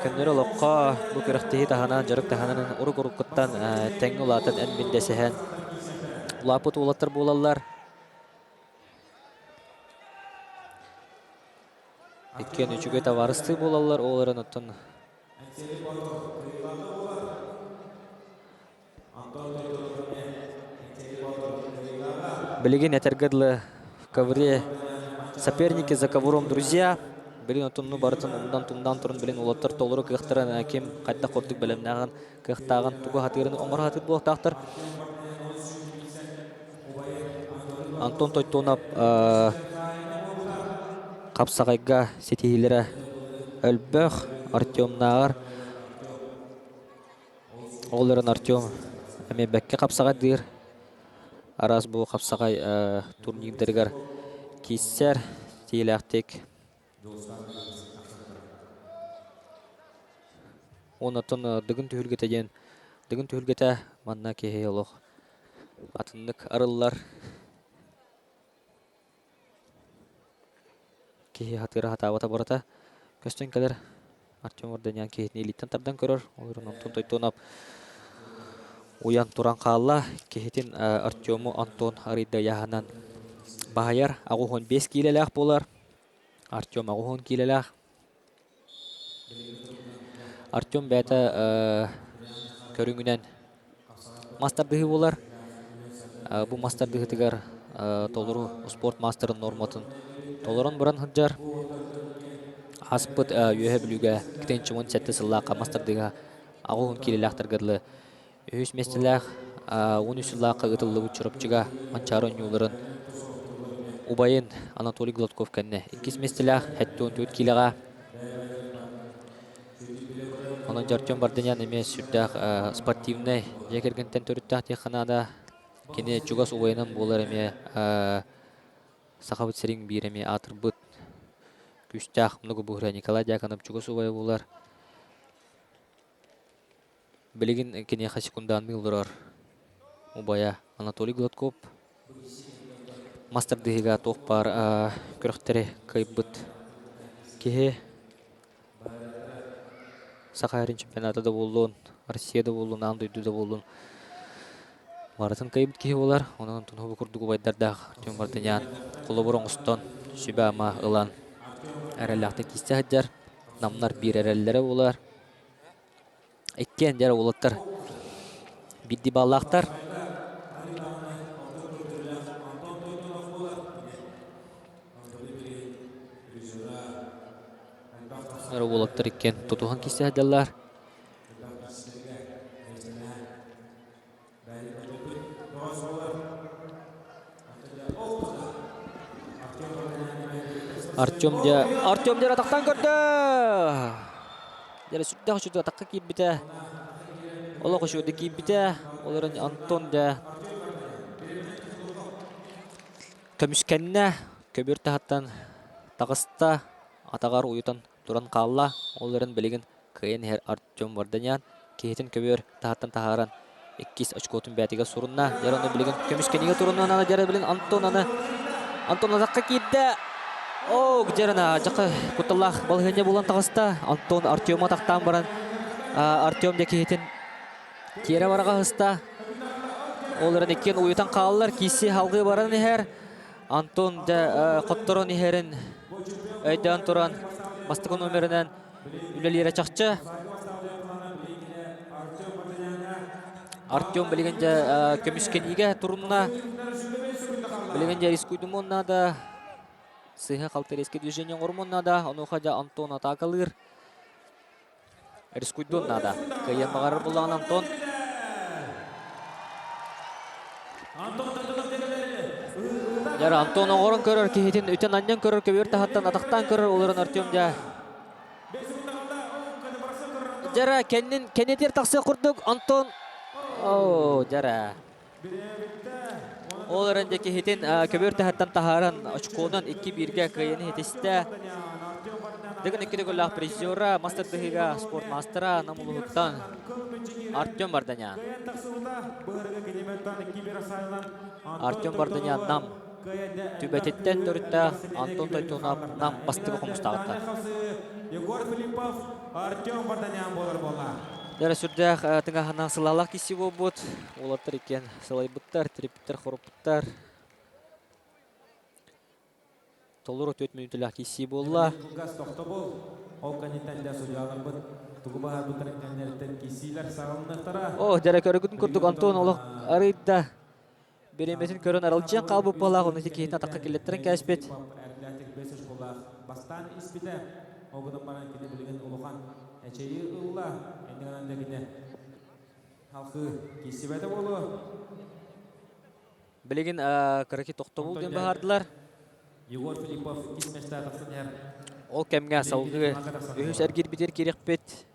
көннөрү олоххо бу күрэхтэһии таһынан, дьарык таһынан урук-уруккуттан тэҥҥэ улаатан эн-мин дэсиһэн улааппыт уолаттар буолаллар. Иккиэн үчүгэй табаарыстыы буолаллар, ол эрэн оттон Билигин этэргэ дылы в ковре соперники за ковром друзья. Билин отунну барытын умнан-тумнан туран билин уолаттар толору кыахтарын ким хайдах курдук бэлэмнээҕин, кыахтааҕын, тугу хатыырын оҥоро сатыыр буолуохтаахтар. Антон Тойтонов хапсаҕайга ситиһиилэрэ элбэх. Артемнааҕар ол эрэн Артем эмиэ бэккэ хапсаҕайдыыр. Араас бу хапсаҕай турнирдарыгар киирсэр тиэлээхтик. Онтон Дыгын түһүлгэтэ диэн Дыгын түһүлгэтэ манна киһи олох атыннык арыллар. Киһи хатыыра хатаабата барыта көстөн кэлэр. Артем Орденян киһитин илииттэн тардан көрөр. Ол эрэн Антон Тойтонов уйан туран хаалла. Киһитин Артему Антон арыйда ыйааһынан баһыйар. 85 киилэлээх буолар. Артем 80 киилэлээх. Артем бэйэтэ көрүҥүнэн мас тардыһыы буолар. Бу мас тардыһыытыгар толору спорт маастарын нуорматын толорон баран сылдьар. Ааспыт Үөһээ Бүлүүгэ 2017 сыллаахха мас тардыһыыга 80 киилэлээхтэргэ дылы үһүс миэстэлээх 13 сыллаахха ыытыллыбыт Чурапчыга Манчаары оонньууларын убайын Анатолий Гладков кэннэ иккис миэстэлээх 74 киилэҕэ. Онон Артем Бардынян эмиэ сүрдээх спортивнай дьиэ кэргэнтэн төрүттээх диэххэ наада. Кини чугас убайынан буолар эмиэ Сахабыт сирин биир эмиэ аатырбыт күүстээх многобуһра Николай Дьяконов чугас убайа буолар. Билигин киниэхэ секундаанныы олорор убайа Анатолий Гладков мас тардыһыыга туох баар күрэхтэри кыайбыт киһи. Саха сирин чемпионата да буоллун, Россия да буоллун, аан дойду да буоллун барытын кыайбыт киһи буолар. Онон Тунхубу курдук убайдардаах Артем Мартынян холобур оҥостон, сүбэ-ама ылан эрэллээхтик киирсэ сылдьар. Намнар биир эрэллэрэ буолар. Иккиэн дьэ уолаттар биирдии бааллаахтар. Уолаттар иккиэн тутуһан киирсэ сылдьаллар. Артем дьэ Артем дьэ атахтан көрдө. Дьэ сүрдээх үчүгэй атахха киирбитэ. Олох үчүгэйдик киирбитэ. Ол эрэн Антон дьэ көмүскэннэ. Көбүөр таһыттан таҕыста. Атаҕар уйутан туран хаалла. Ол эрэн билигин кыайан иһэр Артем Варданян киһитин көбүөр таһыттан таһааран иккис очкотун бээтигэр сурунна. Дьэ ону билигин көмүскэнигэ турунна. Аны дьэ билигин Антон аны Антон атахха киирдэ. Оо, дьэ дьака кутталлаах балаһыанньа буолан таҕыста. Антон Артема атахтаан баран Артем дьэ киһитин тиэрэ бараҕа ыста. Ол эрэн иккиэн уйутан хааллар. Киси халгыы баран иһэр. Антон дьэ хотторон иһэрин өйдөөн туран бастакы номеринэн үлэлиирэ чахчы. Артем билигин дьэ көмүскэниигэ турунна. Билигин дьэ рискуйдумуон наада. Сыыһа-халты резкий движение оҥорумуон наада. Онуоха дьэ Антон атаакалыыр. Рискуйдуон наада. Кыайыан баҕарар буоллаҕына Антон. Дьэ Антон оҥорон көрөр киһитин үтэн анньан көрөр көбүөр таһыттан атахтаан көрөр олорон Артем дьэ Дьара кэннин кэннитигэр тахсыах курдук Антон Оо, дьара. Ол эрэн дьэ киһитин көбүөр таһыттан таһааран очконан 2-1-гэ кыайыыны ситистэ. Дыгын икки төгүллээх призера, мас тардыһыыга спорт маастара Нам улууһуттан Артем Варданян. Артем Варданян Нам түбэтиттэн төрүттээх Антон Тойтунов Нам бастакы хомустааҕыттан. Егор Филиппов, Артем Варданян буолар буолла. Дьэ сүрдээх тыҥаһынан сылаалаах киси буолбут. Уолаттар иккиэн сылайбыттар, тириппиттэр, хоруппуттар. Толору 4 мүнүүтэлээх киирсии буолла. Кылгас тохтобул. Ол кэнниттэн дьэ судьуйаларбыт тугу баһарбыттарын кэннилэриттэн киирсиилэр саҕаланыахтара. О, дьэ көргүтүн курдук Антон олох арыйда. Бириэмэтин көрөн аралдьыйан хаалбыт буолаах, ону ити киһитин атахха киллэттэрэн кээспит. Эрдээхтик бэс оскуолаах бастаан испитэ. Ол гынан баран кини билигин улахан эчэйии ылла. Инньэ гынан да кини халқы киирсибэтэ буолуо. Билигин кыраки тохтобул диэн баһаардылар. Егор Филиппов иккис миэстэҕэ тахсан иһэр. Ол кэмҥэ салгыы үһүс эргиирбитигэр киириэхпит.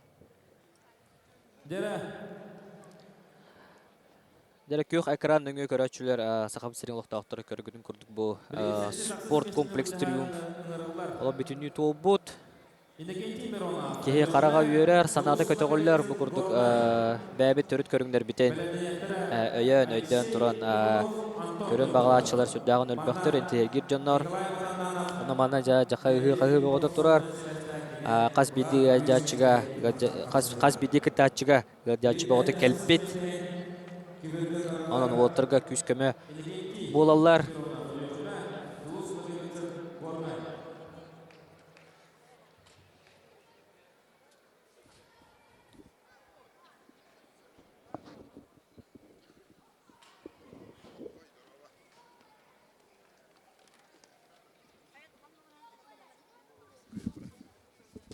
Дьэрэ. Дьэрэ күөх экран нөҥүө көрөөччүлэр Сахам сирин олохтоохторо көргүтүн курдук бу спорт комплекс Триумф олох бүтүннүү туолбут. Киһи хараҕа үөрэр, санаата көтөҕүллэр. Бу курдук бэйэбит төрүт көрүҥнэрбитин өйөөн, өйдөөн туран көрөн баҕалааччылар сүрдээҕин өлбөхтөр, интиһиргиир дьоннор. Ону манна дьэ дьаха ыһыы-хаһыы бөҕөтө турар. Хас биирдии ыалдьааччыга, хас биирдии кыттааччыга ыалдьааччы бөҕөтө кэлбит. Онон уолаттарга күүс-көмө буолаллар.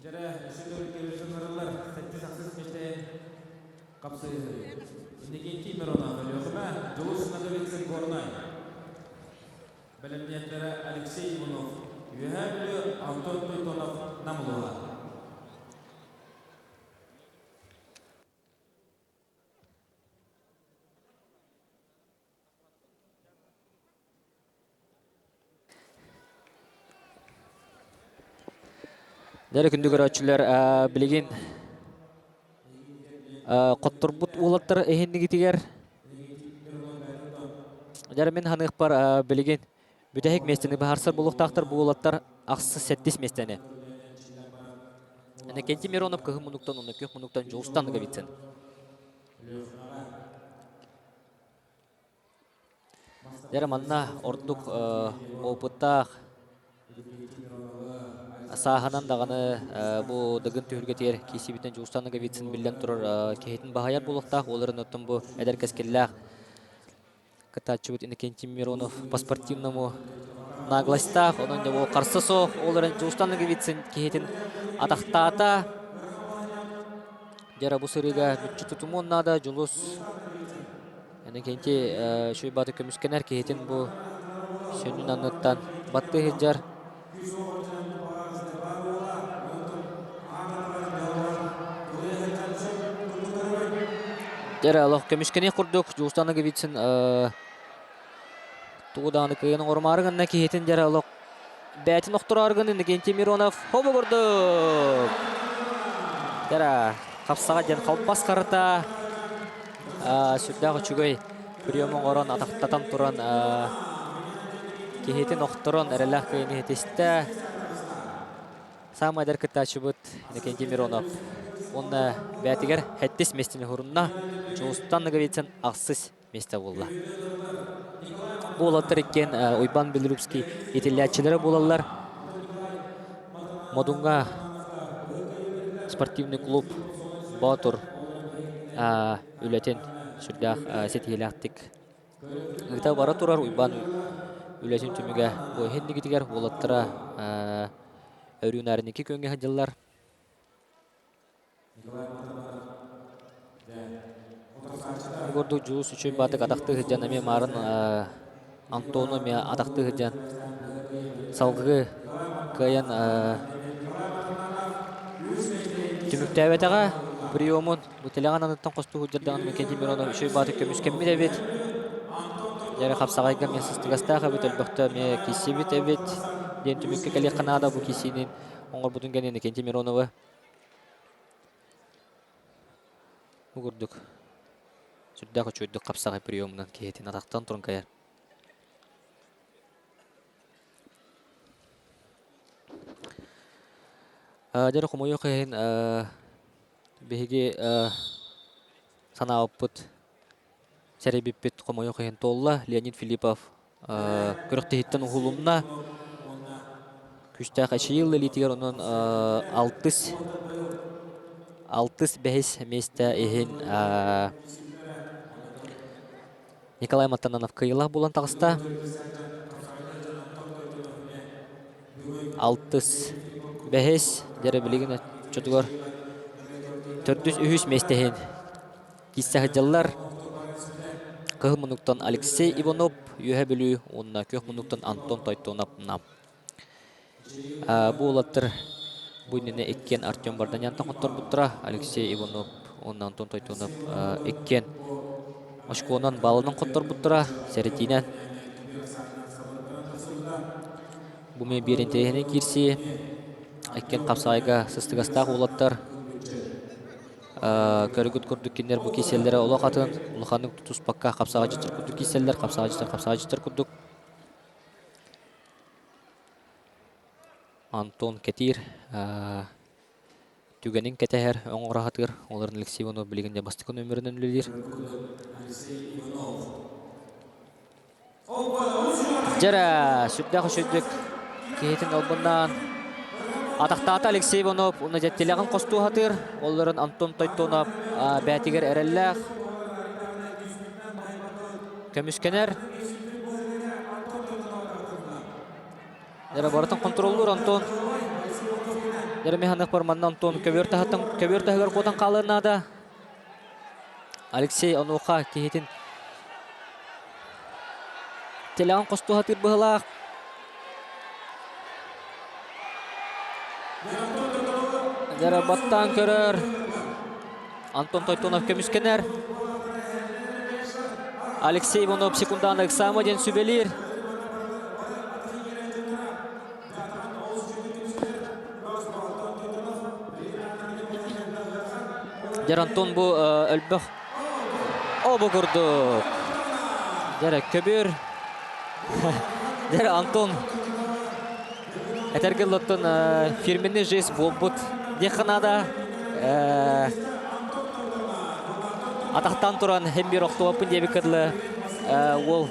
Дьэрэ, өссө төгүл сэттис ахсыс миэстэ хапсыһыы. Иннокентий Миронов Өлүөхүмэ, Дьулус Ноговицын Горнай. Бэлэмниэттэрэ Алексей Иванов, Үөһээ Бүлүү, Антон Тойтонов, Нам улууһа. Дьэ күндү көрөөччүлэр, билигин хотторбут уолаттар иһиннигитигэр Дьэ мин ханыахпар билигин бүтэһик миэстэни быһаарсар буолуохтаахтар бу уолаттар ахсыс сэттис миэстэни. Иннокентий Миронов кыһын муннуктан уонна күөх муннуктан Дьулустан Ноговицын. Дьэ манна ордук опыттаах сааһынан даҕаны бу Дыгын түһүлгэтигэр киирсибитинэн Дьулустан Ноговицын биллэн турар киһитин баһыйар буолуохтаах. Ол эрэн оттон бу эдэр кэскиллээх кыттааччыбыт Иннокентий Миронов по спортивному наглостаах, онон дьэ бу харса суох. Ол эрэн Дьулустан Ноговицын киһитин атахтаата. Дьэ бу сырыыга мүччү тутумуон наада Дьулус Иннокентий үчүгэй бааты көмүскэнэр киһитин бу сүнньүн анныттан баттыы сылдьар. Дьэрэ олох көмүскэниэх курдук Дьулустан Ноговицын тугу даҕаны кыайан оҥорумаары гынна киһитин дьэрэ олох бэйэтин охтороору гынна Иннокентий Миронов хобу курдук дьэрэ хапсаҕа диэн халбас харата сүрдээх үчүгэй прием оҥорон атахтатан туран киһитин охторон эрэллээх кыайыыны ситистэ. Саамай эдэр кыттааччыбыт Иннокентий Миронов уонна бэйэтигэр сэттис миэстэни уһурунна. Дьулустан Ноговицын ахсыс миэстэ буолла. Бу уолаттар иккиэн Уйбаан Белорусский итиллээччилэрэ буолаллар. Модуҥҥа спортивный клуб Боотур үлэтин сүрдээх ситиһиилээхтик ыыта бара турар. Уйбаан үлэтин түмүгэ бу иһин уолаттара өрүүнээриники күөҥҥэ сылдьаллар. Бу курдук Дьулус үчүгэй баатык атахтыы сылдьан эмиэ маарын Антону эмиэ атахтыы сылдьан салгыы кыайан түмүктээбэтэҕэ приемун бу тилэҕин аныттан хостуу сылдьар даҕаны Микентий Миронов үчүгэй баатык көмүскэммит эбит. Дьэ хапсаҕайга эмиэ сыстыгастаах эбит, өлбөхтө эмиэ киирсибит эбит диэн түмүккэ кэлиэххэ наада бу киирсиинин оҥорбутун кэннэ Иннокентий Мироновы. Бу курдук сүрдээх үчүгэйдик хапсаҕай приемунан киһитин атахтан туран кайар. Дьэ хомойуох иһин биһиги санаабыппыт сэрэйбиппит хомойуох иһин туолла. Леонид Филиппов күрэхтэһииттэн уһулунна. Күүстээх эчийии илиитигэр онон алтыс алтыс бэһис миэстэ иһин Николай Матананов кыайыылаах буолан таҕыста. Алтыс бэһис дьэрэ билигин оччотугар төрдүс үһүс миэстэ иһин киирсэ сылдьаллар. Кыһыл муннуктан Алексей Иванов, Үөһэ Бүлүү уонна күөх муннуктан Антон Тойтонов Нам. Бу уолаттар бу иннинэ иккиэн Артем Варданянтан хотторбуттара. Алексей Иванов уонна Антон Тойтонов иккиэн очконан баллынан хотторбуттара. Сэрэтиинэн. Бу мен биир интэриэһинэй киирсии. Иккиэн хапсаҕайга сыстыгастаах уолаттар. Көрүгүт курдук кинилэр бу киирсэллэрэ олох атын, улаханнык тутуспакка хапсаҕайдьыттар курдук киирсэллэр, хапсаҕайдьыттар хапсаҕайдьыттар курдук. Антон кэтиир, түгэнин кэтэһэр, оҥоро сатыыр. Олорон Алексей Иванов билигин дьэ бастакы нүөмэринэн үлэлиир. Дьэрэ, сүрдээх үчүгдүк киһитин албыннаан атахтаата Алексей Иванов уонна дьэ тилэҕин хостуу сатыыр. Оллорун Антон Тойтонов бээтигэр эрэллээх көмүскэнэр. Дьэрэ барытын контроллуур Антон. Дьэрэ механик барманна Антон көбүөр таһыттан көбүөр таһыгар куотан хаалыан наада. Алексей онуоха киһитин телеҕин хостуу сатыыр быһыылаах. Дьэрэ баттаан көрөр. Антон Тойтонов көмүскэнэр. Алексей Иванов секундааны ыксаама диэн сүбэлиир. Дьэр Антон бу өлбөх обу курдук. Дьэрэ көбүр. Дьэрэ Антон этэргэ лоттон фирменный жест буолбут диэххэ наада. Атахтан туран һэм биир охтубаппын диэбиккэ дылы уол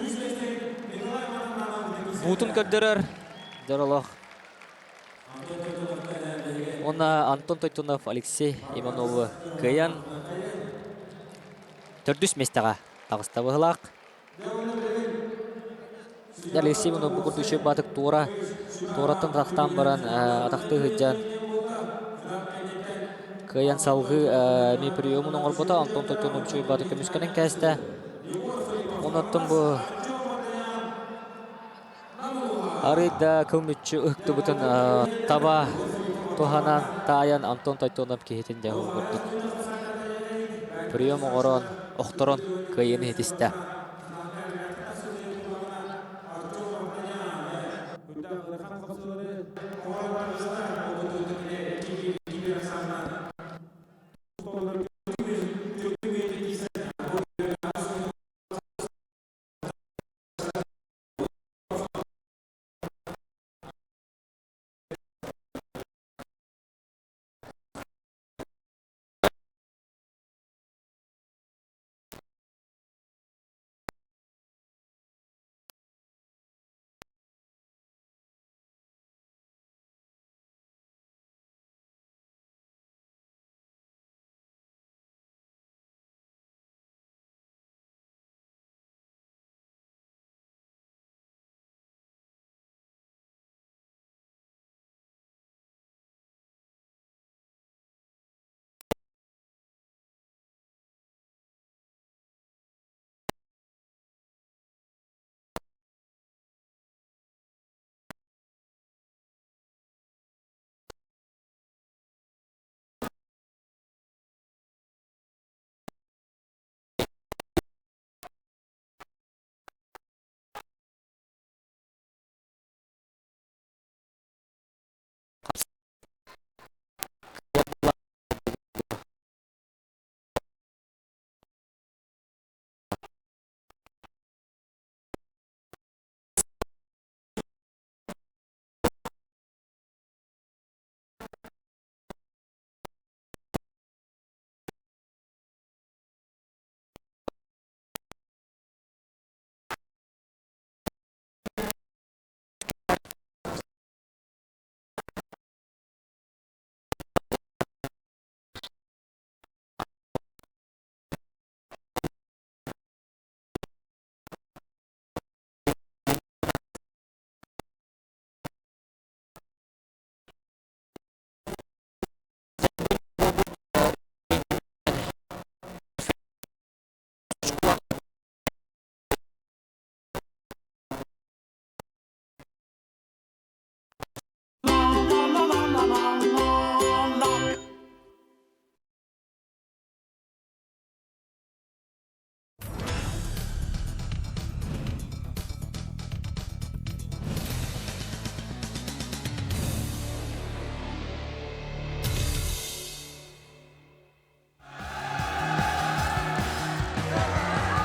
буутун көрдөрөр. Дьоролох. Уонна Антон Тойтунов Алексей Иванову кыайан төрдүс миэстэҕэ таҕыста быһылаах. Алексей Иванов бу курдук үчүгэй баатык туора туораттан атахтаан баран атахтыы сылдьан кыайан салгыы эмиэ приемун оҥорбото. Антон Тойтунов үчүгэй баатык көмүскэнэн кээстэ. Онон бу Арыый да кыл мүччү ыһыктыбытын таба туһанан таайан Антон Тойтонов киһитин дьэ курдук прием оҥорон охторон кыайыыны ситистэ.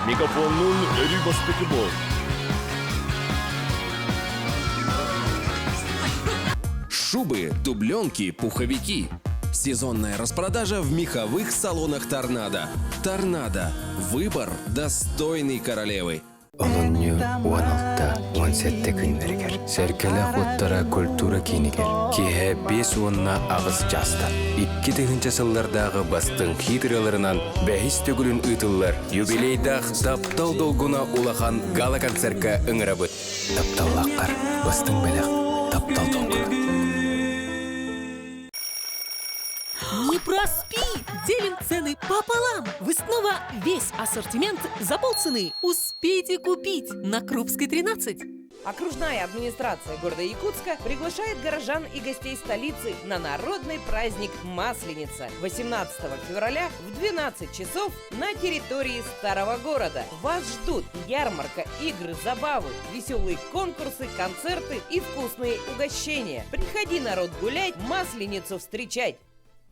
Мегафоннун өрүү бастакы бол. Шубы, дубленки, пуховики. Сезонная распродажа в меховых салонах «Торнадо». «Торнадо» – выбор, достойный королевы. Олунньу 16, 17 күннэригэр Сэргэлээх уоттара культура киинигэр киэһэ 58 чаастан 2000 сыллардааҕы бастыҥ хит ырыаларынан бэһис төгүлүн ыытыллар юбилейдаах Таптал долгуна улахан гала-концерка ыҥырабыт. Тапталлааххар бастыҥ бэлэх Таптал долгуна. Не проспи! Делим цены пополам! Вы снова весь ассортимент за полцены. Успейте купить на Крупской 13. Окружная администрация города Якутска приглашает горожан и гостей столицы на народный праздник Масленица 18 февраля в 12 часов на территории Старого города. Вас ждут ярмарка, игры, забавы, веселые конкурсы, концерты и вкусные угощения. Приходи, народ, гулять, Масленицу встречать!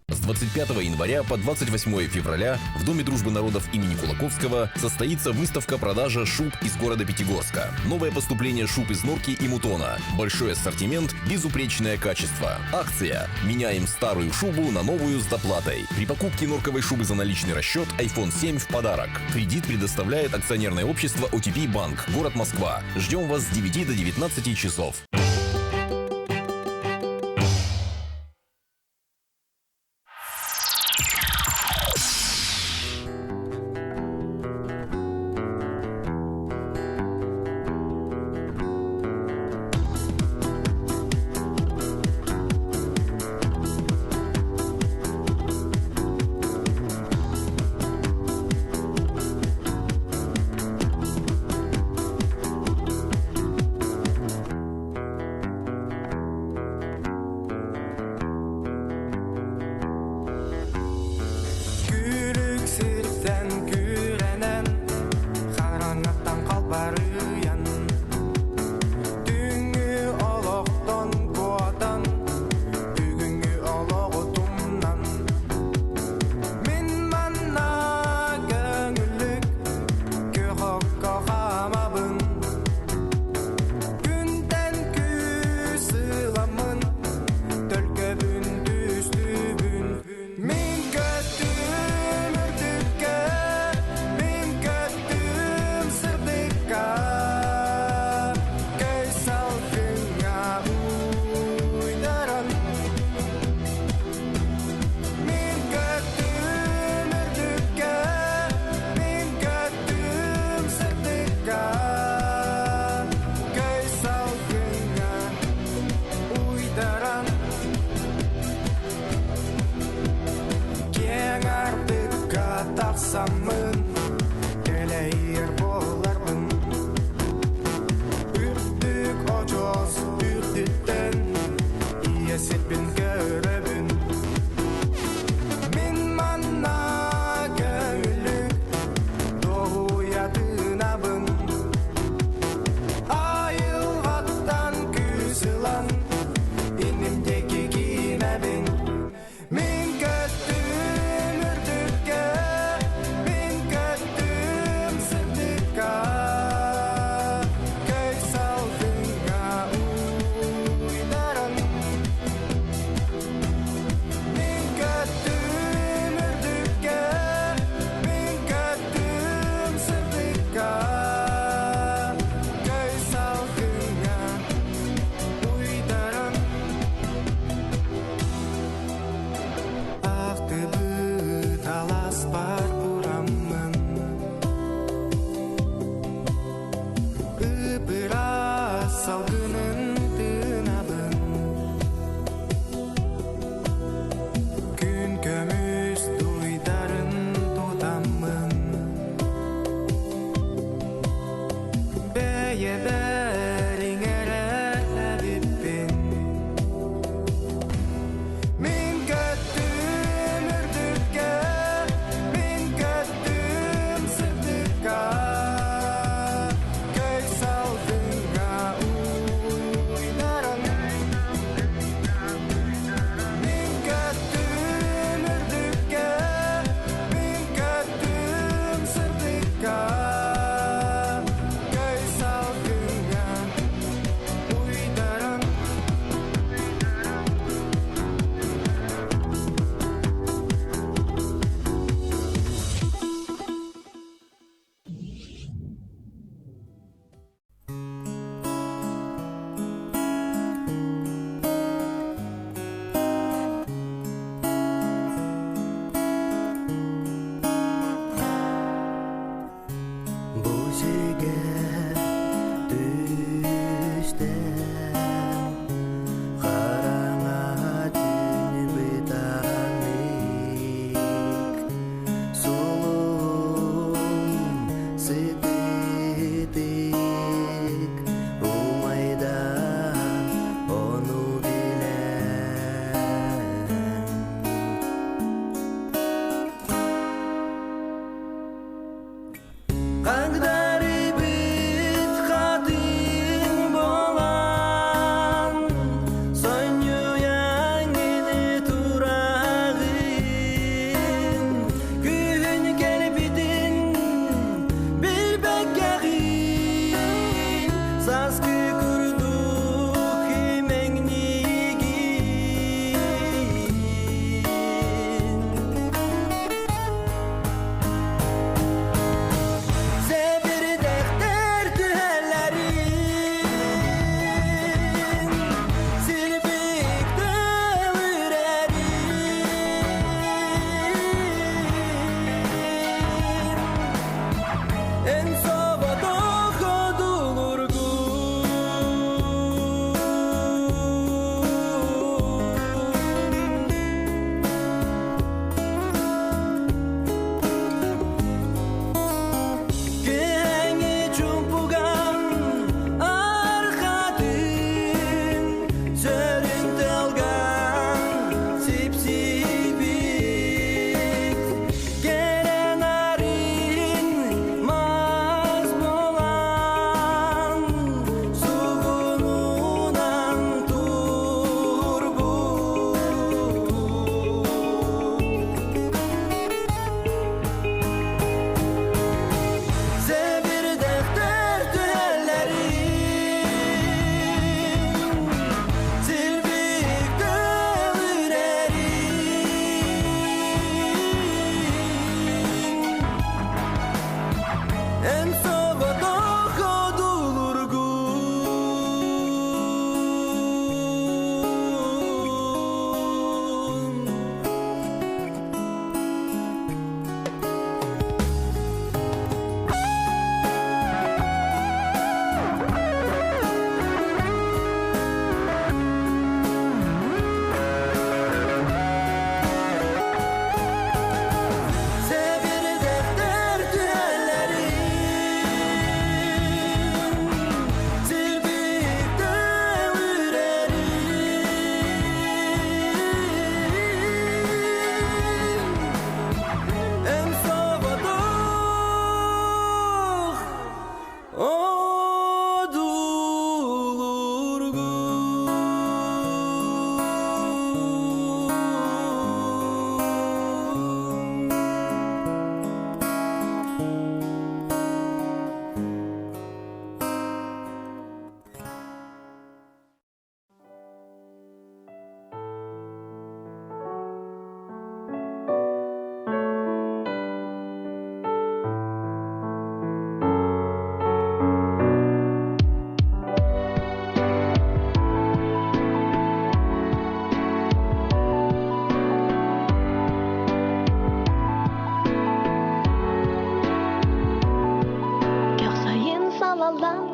С 25 января по 28 февраля в Доме дружбы народов имени Кулаковского состоится выставка-продажа шуб из города Пятигорска. Новое поступление шуб из норки и мутона. Большой ассортимент, безупречное качество. Акция «Меняем старую шубу на новую с доплатой». При покупке норковой шубы за наличный расчет iPhone 7 в подарок. Кредит предоставляет акционерное общество OTP Банк, город Москва. Ждем вас с 9 до 19 часов. Тахсаммын Кэлэйэр буоларбын Үрдүк очуос үрдүттэн Ийэ сирбин көрөбүн Мин манна көҥүллүк Дуоһуйа тыынабын Айылҕаттан күүс ылан Инним диэки киинэбин Мин көттүм үрдүккэ, мин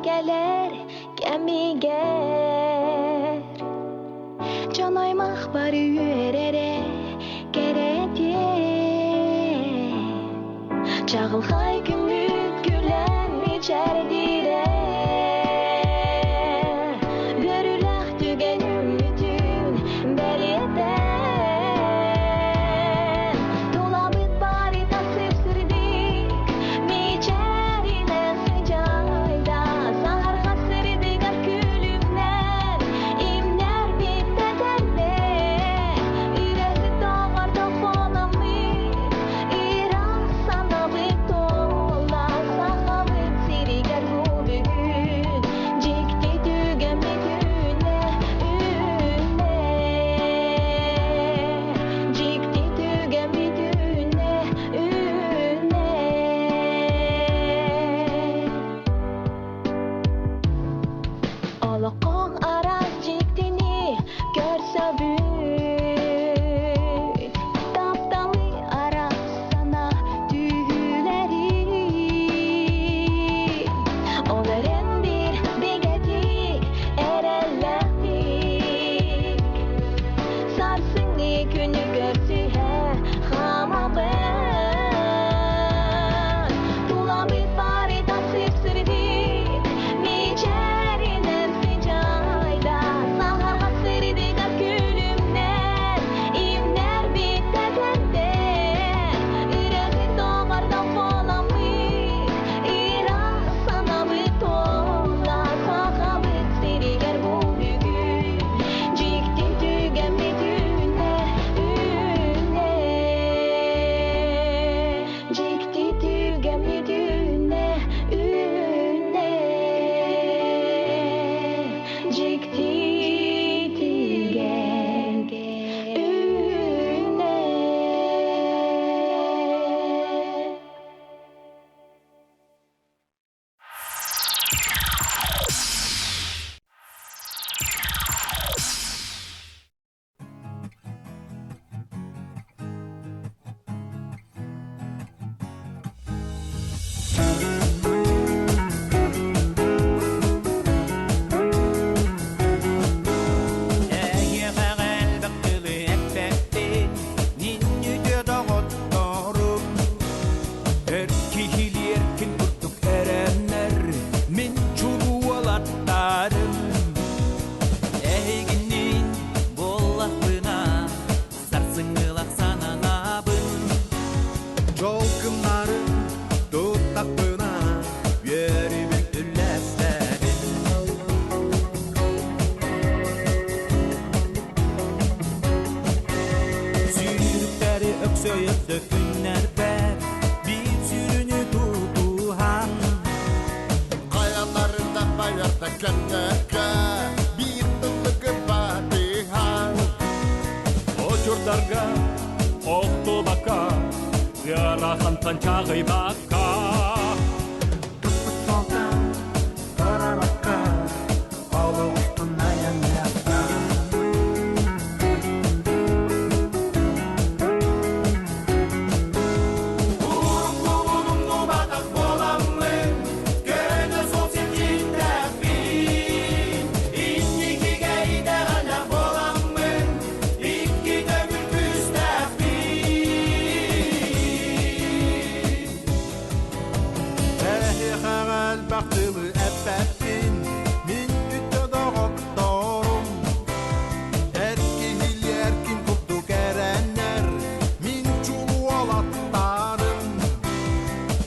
Кэлэр кэмигэр Дьон аймах бары үөрэрэ кэрэтиэ Чаҕылхай күммүт күлэн мичээрдиирэ Үөрүүлээх түгэн үүммүтүн бэлиэтэ Тулабыт барыта сып-сырдык Мичээринэн сыдьаайда Саһарҕа сырдыгар күлүмнэр Имнэр биттэтэллэр Үрэҕи тоҕордох буоламмыт Ыраас санаабыт туолла Сахабыт сиригэр бу бүгүн Дьикти түгэммит үүннэ, үүннэ Дьикти түгэммит үүннэ, үүннэ Олоххо араас дьиктини көрсөбүт Тапталы араас сана түһүүлэри Ол эрэн биир бигэтик эрэллээхтик Сарсыҥҥы күнү көрсүһэ хаамабын Тулабыт барыта сып-сырдык Мичээринэн сыдьаайда Саһарҕа сырдыгар күлүмнэр Имнэр биттэтэллэр Үрэҕи тоҕордох буоламмыт Ыраас санаабыт туолла Сахабыт сиригэр бу бүгүн Дьикти түгэммит үүннэ, үүннэ Дьикти түгэммит үүннэ, үүннэ Дьикти түгэн үүннэ Эһиэхэҕэ элбэх тылы эппэппин, Ниннүтүө доҕотторум. Өр киһилиэркин курдук эрэннэр, Мин чулуу уолаттарым. Эһигинниин буоллахпына, Сарсыҥҥылах сананабын. Дьол кымнарын туттахпына, Үөрүүбүн үллэстэбин. Сүүрүктэри өксөйөр да күннэрбэр, Биир сүрүнү тутуһан. Хайаларын да байарда кэмнэргэ биир тыллыгы батыһан. Очурдарга охтубакка, ыарахантан чаҕыйбакка. Барабакка, олох устун айанныахха. Уруккубун буоламмын, көнө суол сирдьиттээхпин. Инникигэ итэҕэллээх буоламмын, икки төгүл күүстээхпин. Эһиэхэҕэ элбэх тылы эппэппин, Мин үтүө доҕотторум. Эр киһилиэркин курдук эрэннэр, Мин чулуу уолаттарым.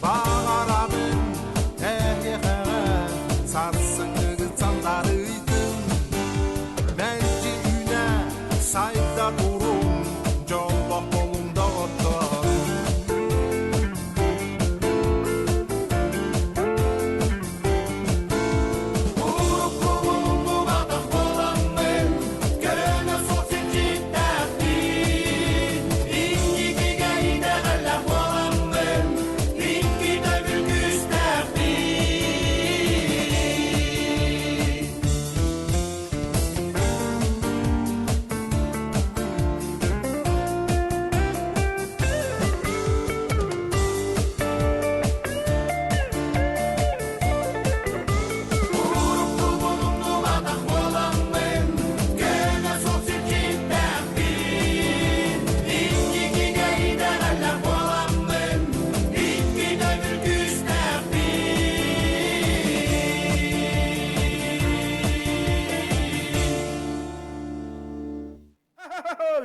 Баҕарабын эһиэхэҕэ сарсыҥҥыгыт сандарыйдын. Мэлдьи үүнэ сайда туруҥ, дьоллоох буолуҥ доҕотторум.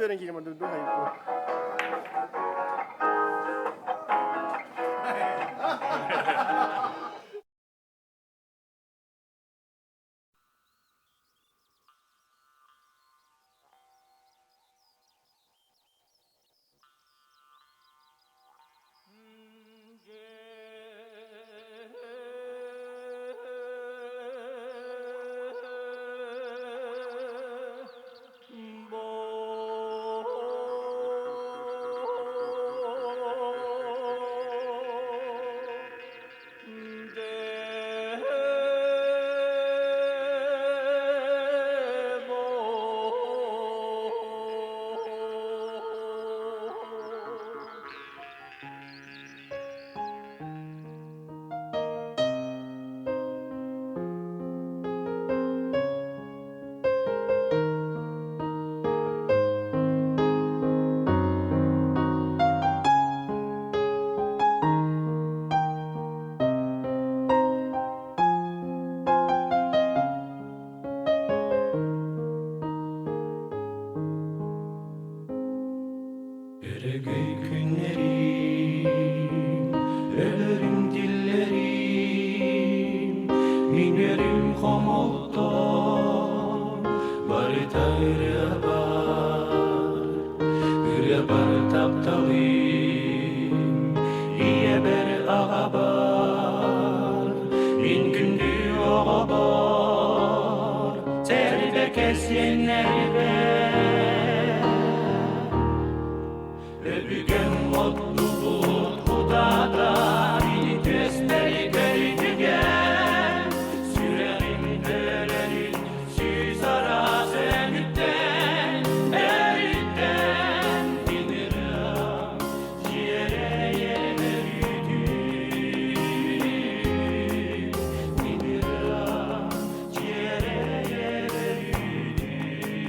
берен кигем ду ду Өрөгөй күннэрим, өлөрүм диллэрим, мин өрүм хомолтом, барыта ырыабар, ырыабар тапталым, ийэбэр аҕабар, мин күндү оҕобор, сэрбэ кэсиэннэрбэр. Өбүгөм оттубут кутата бини түөстэри көрүтүгэн Сүрэҕим өлөрүн сүүс араас өҥүттэн өрүттэн Тинырам дьиэрэйэр өрүтүн Тинырам дьиэрэйэр өрүтүн.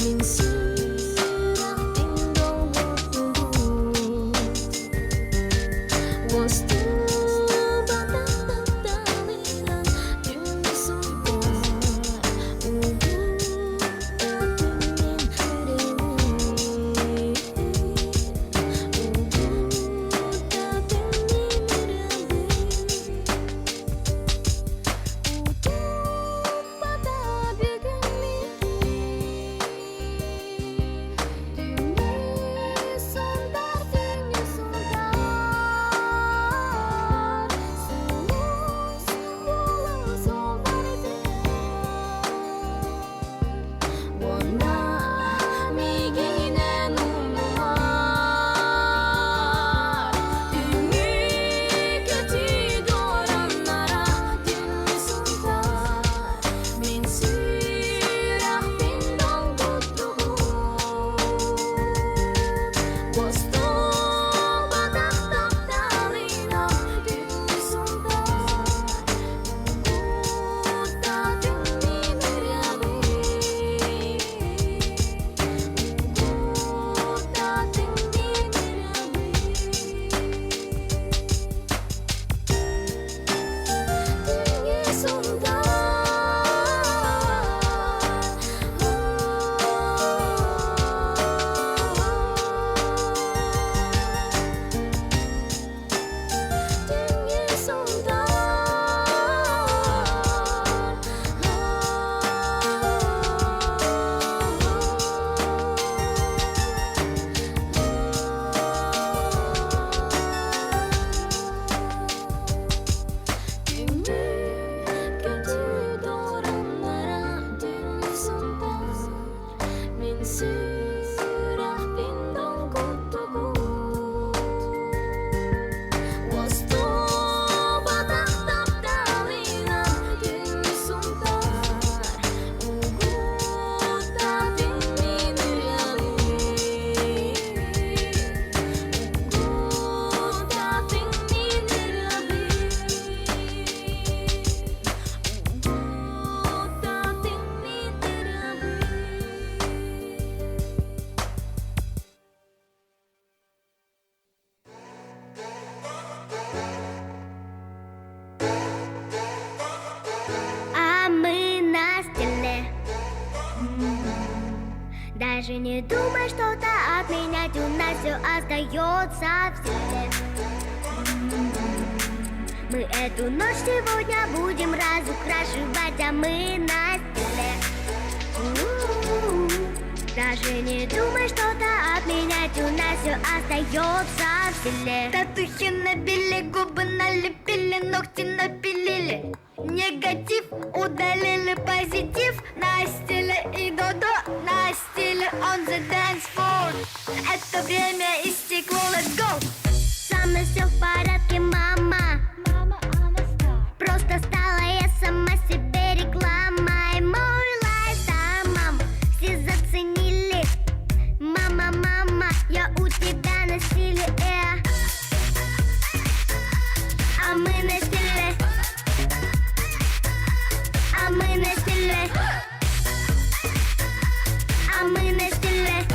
Min Даже не думай что-то отменять, у нас все остается в силе. Мы эту ночь сегодня будем разукрашивать, а мы на стиле. У-у-у. Даже не думай что-то отменять, у нас все остается в селе. Татухи набили, губы налепили, ногти напилили. Негатив удалили, позитив на стиле и додо на стиле on the dance floor. Это время истекло, let's go! Со мной все в порядке, мама. Просто стала я сама себе рекламой. Мой lifestyle, мам, все заценили. Мама, мама, я у тебя на стиле. А мы на стиле. А мы на стиле. А мы на стиле.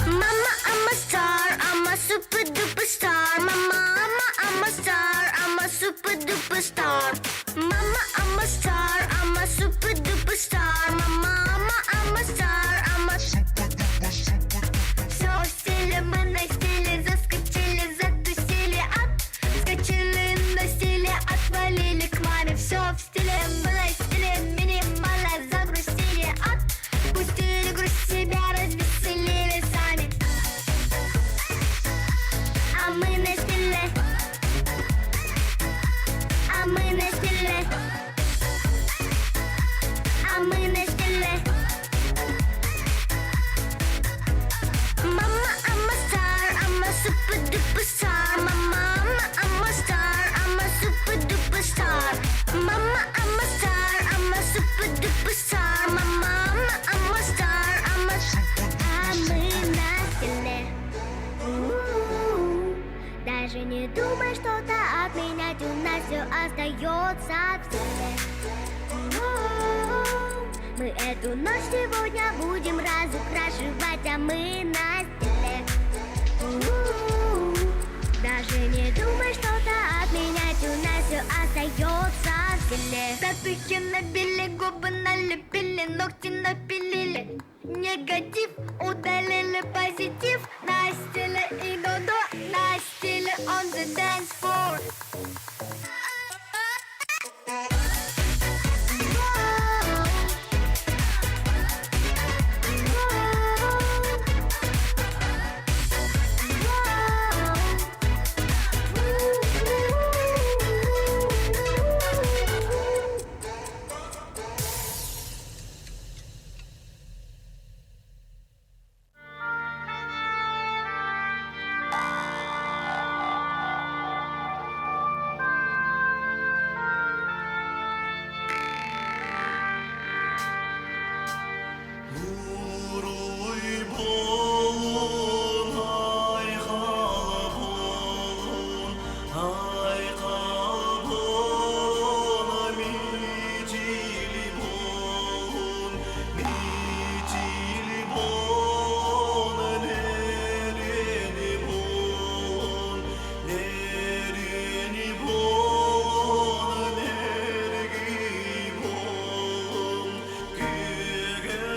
Mama, I'm a star, I'm a super duper star. Mama, mama, I'm a star, I'm a super duper star. Mama, I'm a star, I'm a super duper star. Mama, mama, I'm a star, I'm a super duper super. Все в стиле, мы на стиле, заскочили, затусили, отскочили на стиле, отвалили к маме. Все в стиле, мы на стиле, минимально загрустили, отпустили грусть себя, развеселили сами. А мы на стиле. А мы на стиле. А мы на стиле. Mama, I'm a star, I'm a super duper star. Mama, mama, I'm a star, I'm a super duper star. Mama, I'm a star, I'm a super duper star. Mama, mama, I'm a star, I'm a А мы на стиле. У-у-у. Даже не думай что-то отменять, у нас все остается в силе. У-у-у. Мы эту ночь сегодня будем разукрашивать, а мы на стиле. У-у-у. Даже не думай что-то отменять, у нас все остается в силе. Татухи набили, губы налепили, ногти напилили. Негатив удалили, позитив на стиле и додо на стиле on the dance floor. Уруй болун, айқал болун, айқал болун, митили болун, митили болун, лерени болун, лерени болун, лерги болун, күгелін.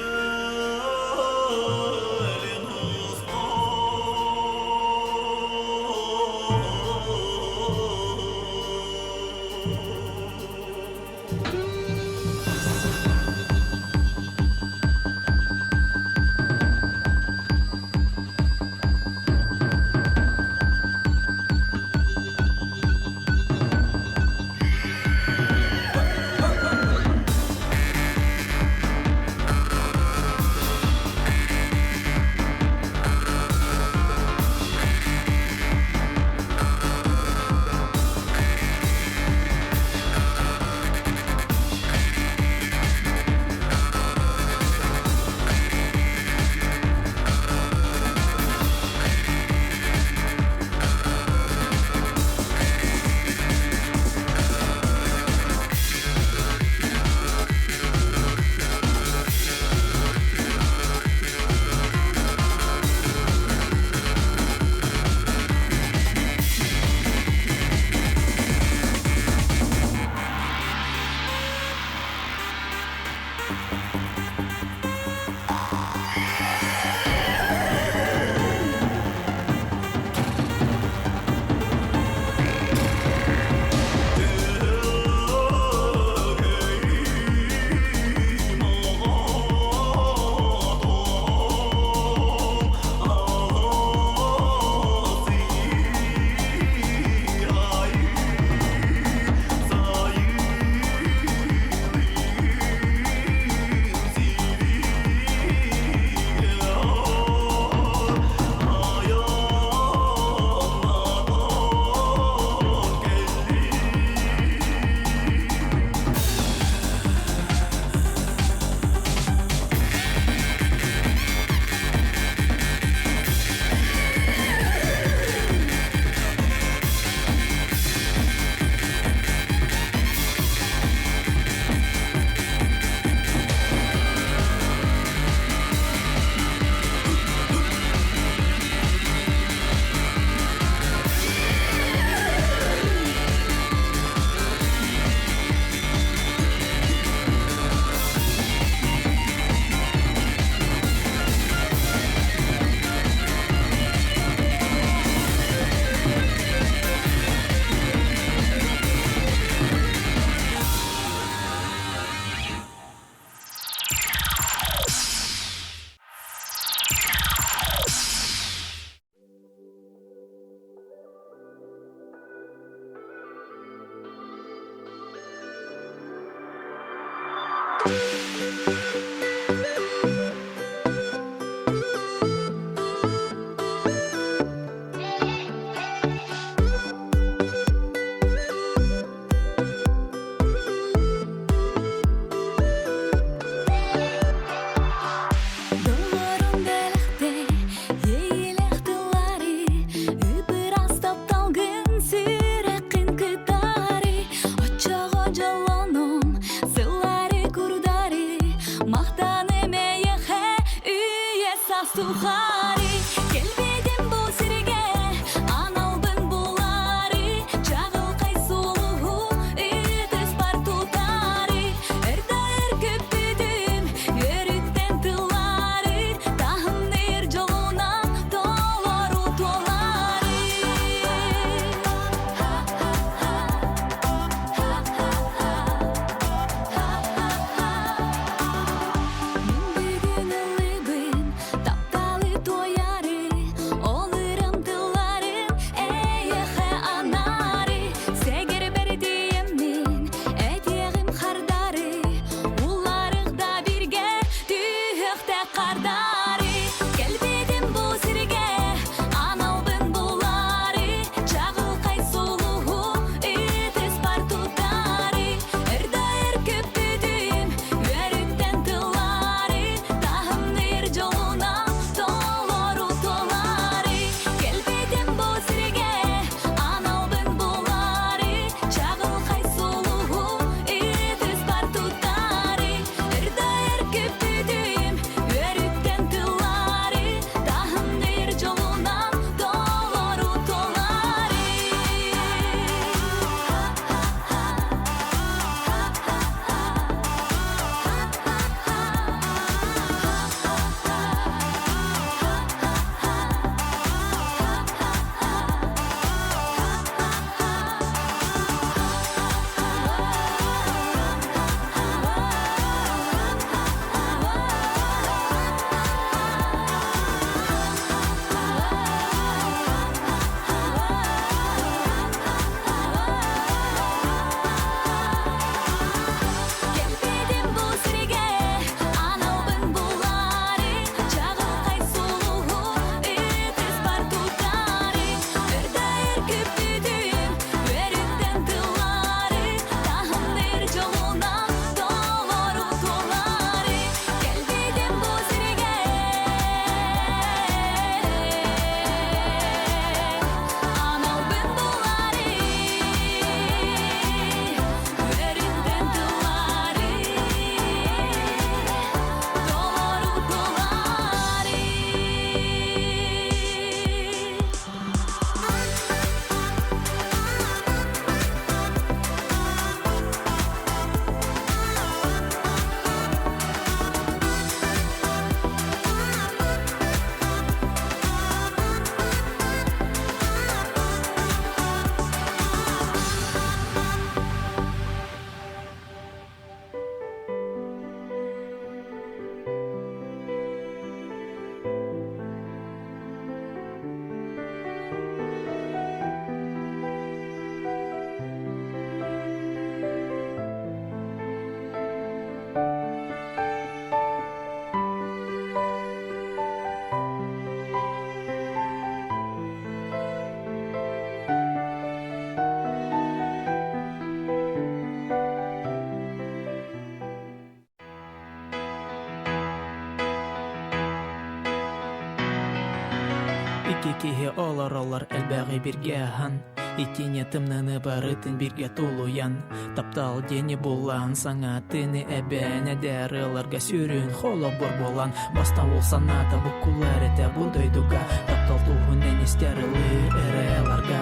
Икки киһи олороллор элбэҕи биргэ аһан, Итини тымныны барытын биргэ тулуйан, Таптал диэни булан, саҥатыны эбэн, Эдэр ыалларга сүрүн холобур буолан, Бастан ол санаата буккуллар этэ бу дойдуга, Таптал туһунан истэр ылыы ырыаларга.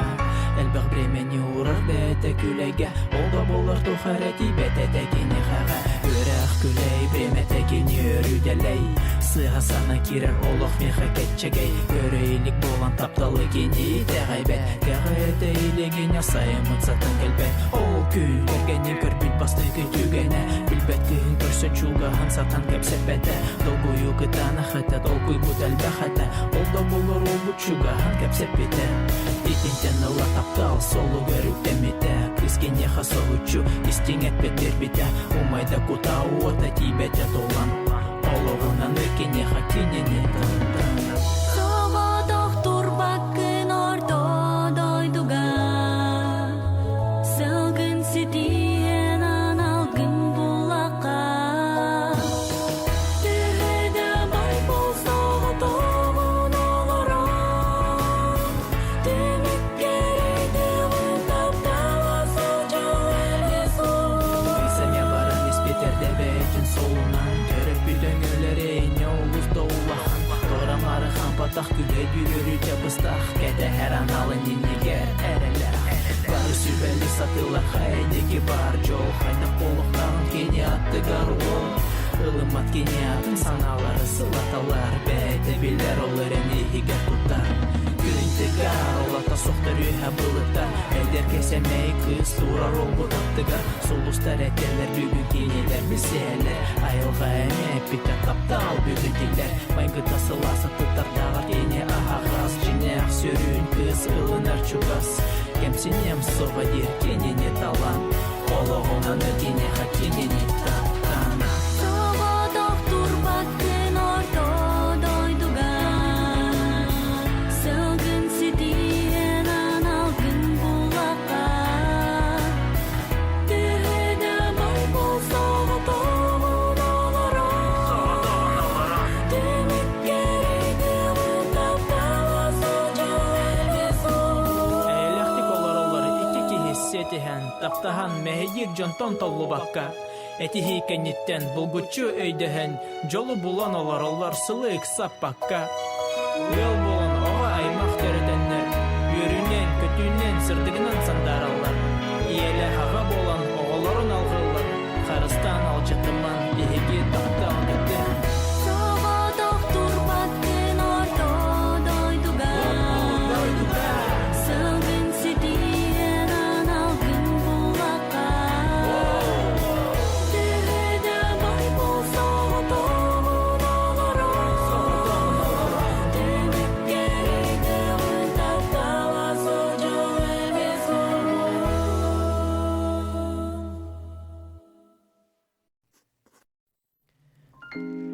Элбэх времени уурар бэйэтэ күлэйгэ, Ол да буоллар туох эрэ тиийбэт этэ киниэхэҕэ. Үөрэх күлэй, бириэмэтэ кини өрүү дэлэй, Сыыһа сана киирэр олох миэхэ кэччэгэй, Көрө илик буолан тапталы кини итэҕэйбэт, Кэҕэтэ илигинэ сайыммыт сатан кэлбэт. Ол күн кэргэнин көрбүт бастакы түгэнэ, Билбэт кыыһын көрсөн чугаһын сатан кэпсэппэтэ, Долгуйуу кытаанах этэ, толкуйбут элбэх этэ, Ол да буоллар уолбут чугаһын кэпсэппитэ. Итинтэн ыла таптал суолугар үктэммитэ, Кыыс киниэхэ соһуччу истиҥ эппит биэрбитэ, Умайда кутаа уота тиийбэтэ толлан, Олоҕунан киниэхэ кинини тылтан. Соҕотох турбаккын орто дойдуга, Сылгын ситиһэн аналгын буллахха, Төһө да бай бол соҕотоҕун олорон, Түмүккэр өйдөҕүн таптала сылдьар элэ суох. Сэмэ баран испит эрдэ бэйэтин суолунан Төрөппүт өҥөлөрө инньэ олус да улахан Туора-маары хампатах күлэ дүүрүрүтэ быстах Кэтэһэр аналын иннигэр эрэлээх Бары сүбэли сатыылар хайдыки бар дьол Хайдах буолуохтааҕын кини аттыгар уол Ылыммат кини атын санаалары сылаталар Бэйэтэ билэр ол эрэн иһигэр тутар Күн тыгар олото суох төрүөһэ былыттар Эдэр кэсэмэй кыыс турар уолбут аттыгар Сулустар этэллэр бүгүн кинилэр билсиһэллэр Айылҕа эмиэ эппитэ таптал бүгүн тиллэр Майгыта сылаас аттыттардааҕар кини аһаҕас Дьиҥнээх сүрүн кыыс ылынар чугас Кэмсиниэм суоҕа диир кинини талан Олоҕунан киниэхэ кинини таптаан Соҕотох турбаккын орто дойдуга, Сылгын ситиһэн аналгын буллахха, Төһө да бай бол соҕотоҕун олорон, Түмүккэр өйдөҕүн таптала сылдьар элбэ суох. Эйэлээхтик олороллор икки киһи сиэтиһэн, таптаһан мэһэйдиир дьонтон толлубакка, этиһии кэнниттэн булгуччу өйдөһөн, дьолу булан олороллор сылы ыксаппакка. Ыал буолан оҕо аймах төрөтөннөр, үөрүүнэн, көтүүнэн, сырдыгынан сандаараллар. Ийэлээх аҕа буолан оҕолорун алҕыыллар, харыстаан алдьатыман биһиги тапталгытын. Соҕотох турбаккын орто дойдуга, Сылгын ситиһэн аналгын буллахха, Төһө да бай бол соҕотоҕун олорон, Түмүккэр өйдөҕүн таптала сылдьар эмиэ суох.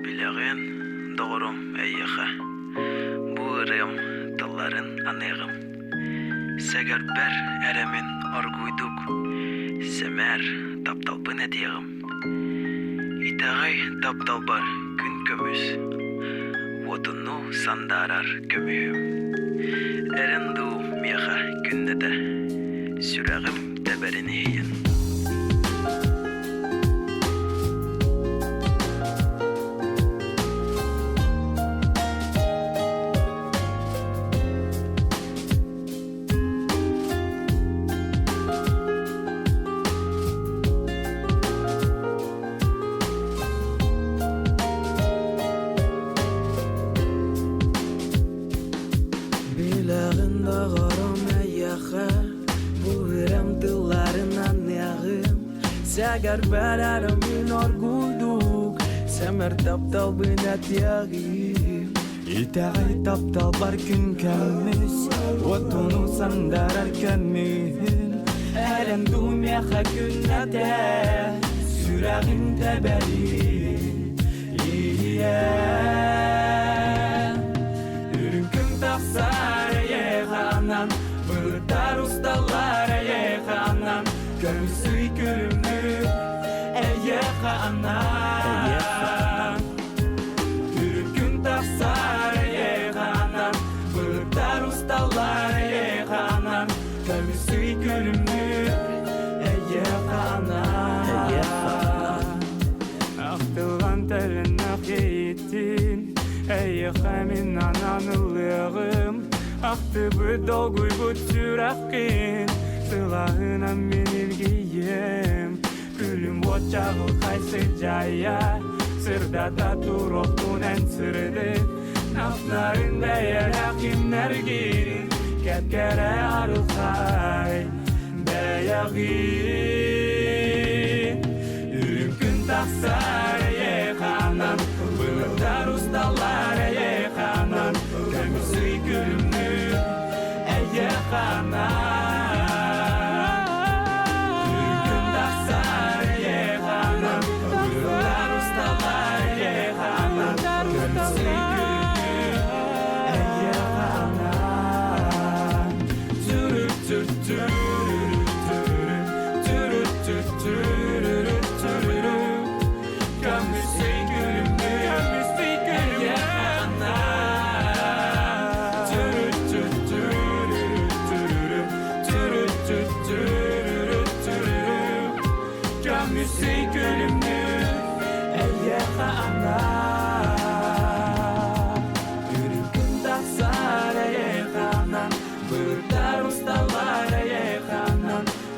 Билэҕин, доҕорум, эйиэхэ бу ырыам тылларын аныаҕым. Сэгэрбэр эрэмин оргууйдук, сэмээр тапталбын этиэҕим. Итэҕэй тапталбар күн көмүс, уотунуу сандаарар көмүһүм. Эрэн дуу миэхэ күннэтэ, сүрэҕим тэбэрин иһийэн. Билэҕин доҕорум эйиэхэ бу ырам тылларын аныаҕым Сэгэрбэр мин оргууйдук сэмэр тапталбын этиэҕим Итэҕэй тапталбар күн көмүс уотуну сандарар көмүһүн Эрэн дуу миэхэ күннэтэ сүрэҕим тэбэрин Ийэ Үрүҥ күн тахсар эйэханан Былыттар усталлар эйэханан Көмүсүй күлүмнүүр эйэханан Үрүҥ күн тахсар эйэханан Былыттар Эйиэхэ мин ананылыаҕым Ахтыбыт долгуйбут сүрэххин Сылаһынан мин илгийиэм Күлүм уот чаҕылхай сыдьаайа Сырдата туруохтун эн сырдык Нафнарын бэйэлээх кимнэргин Кэп-кэрэ арылхай бэйэҕин Үрүҥ күн тахсар эйиэхэ Былыттар усталлар эйиэхэ Көмүс ый күлүмнүүр эйиэхэ Үрүҥ күн тахсар эйиэхэ Былыттар усталлар эйиэхэ Көмүс ый күлүмнүүр эйиэхэ Түрү-түр-түрү-түрү, түрү-түр-түрү-түрү. Көмүс ый күлүмнүүр эйиэхэ Түрү-түр-түрү-түрү, түрү-түр-түрү-түрү. Көмүс ый күлүмнүүр эйиэхэ Үрүҥ күн тахсар эйиэхэ Былыттар усталлар эйиэхэ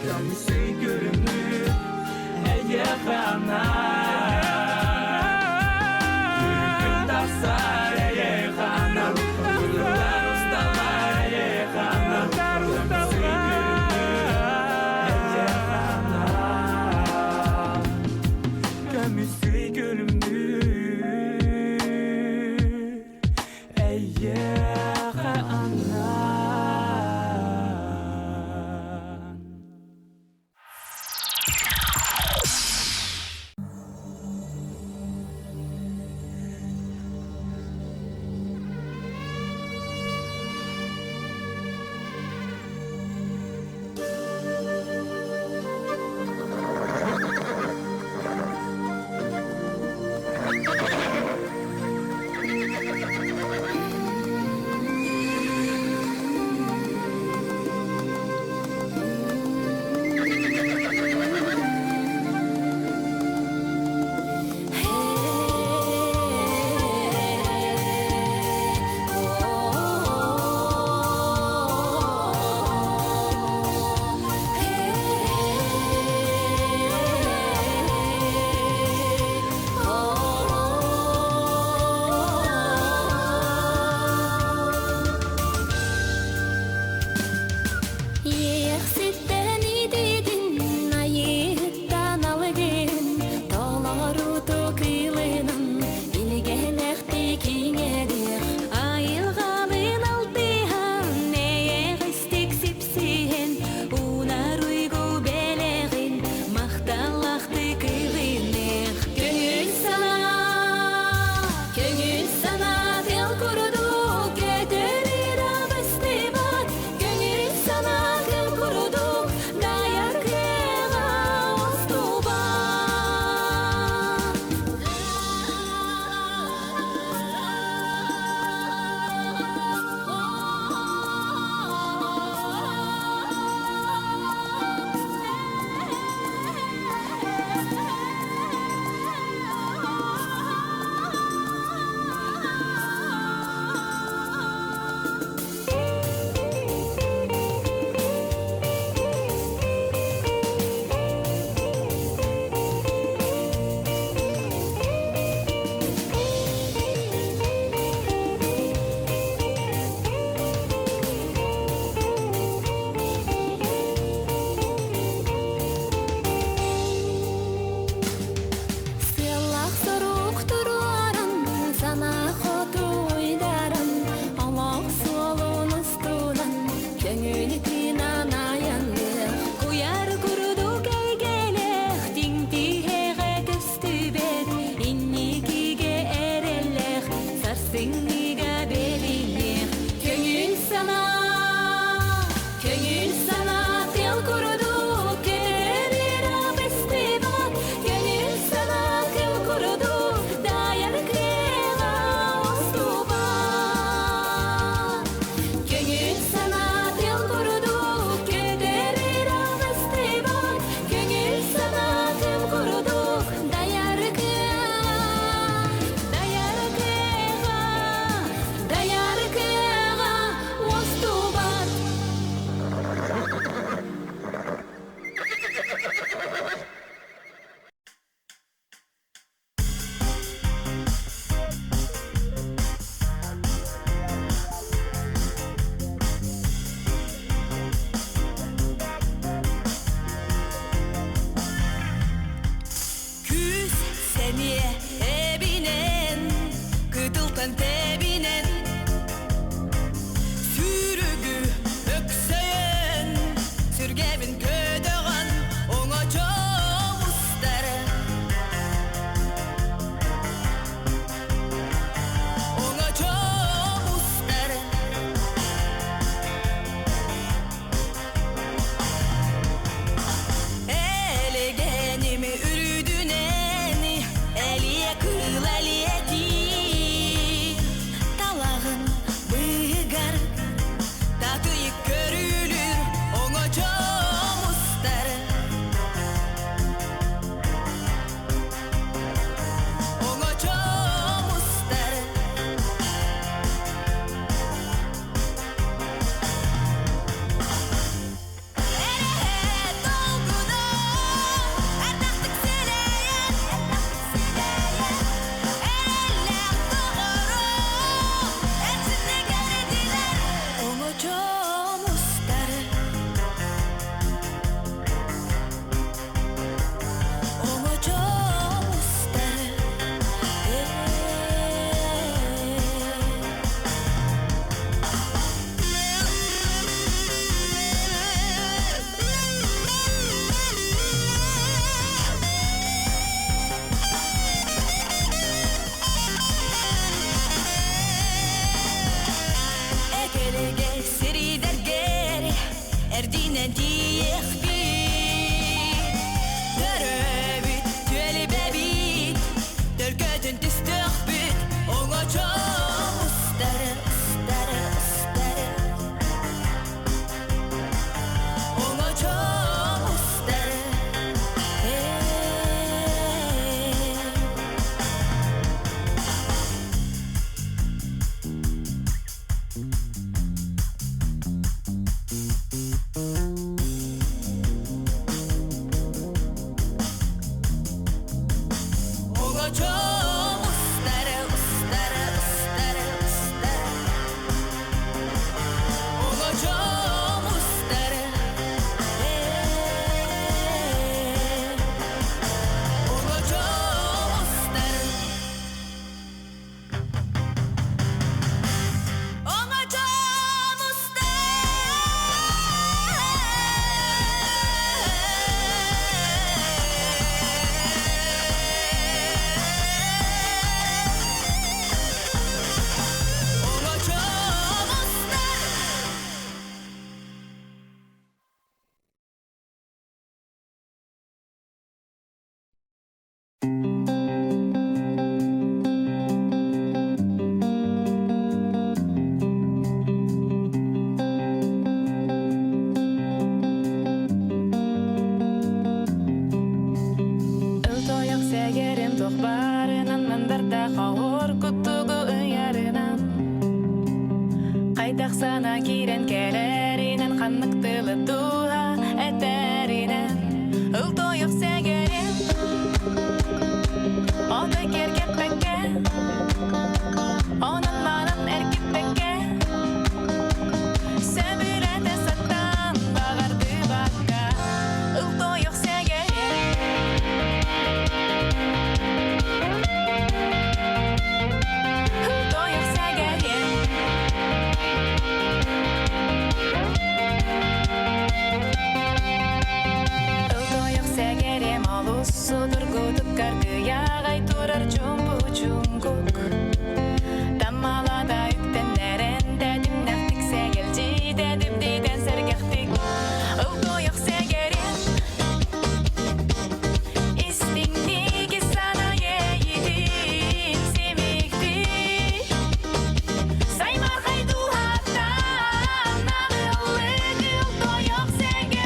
Көмүс ый күлүмнүүр эйиэхэ Үрүҥ күн тахсар эйиэхэ Былыттар усталлар эйиэхэ Көмүс ый күлүмнүүр эйиэхэ Көмүс ый күлүмнүүр. тоқбарынан Мандарда қауыр куттугу ыярынан Қайдақсана кирен кэлэринэн Ханнык тылы туха этэринэн Ыл тойық сәгерин Отой керкеппекке Онон манан эркиппекке Сөбүлэтэ саттан бағарды бакка Ыл тойық сәгерин Ыл тойық сәгерин Ылтойық сәгерем алыс судыргутук каргыягай турар чумбу чуңгук Тамалада үктеннерен тәдимнәхтик сәгелжи тәдимдиден сәргәхтик Ылтойық сәгерем Истиңниги сана ейдин семикти Саймархай духаттан нағыллык ылтойық сәгерем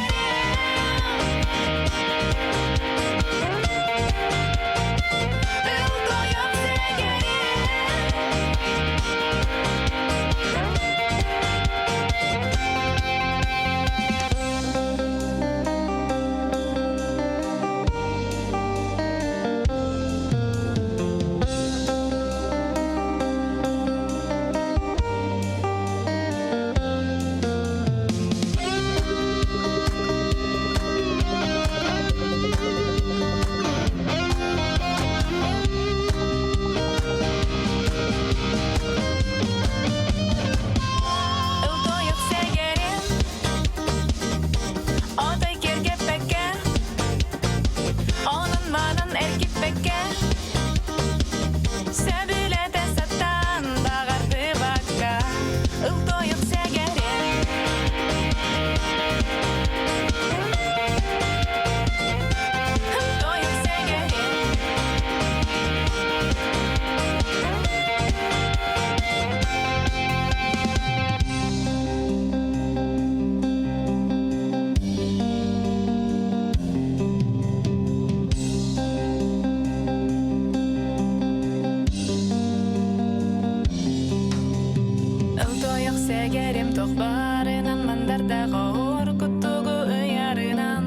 Ылтойық сәгерем Ылтойық сәгерем Отой керкеппекке Онун манын эркиппекке Сөбүлэтэ саттан бағарды бакка Ылтойық сәгерем Ылтойық сәгерем Ылтойық сәгерем тоқбарынан мандарда қауыр куттугу ыярынан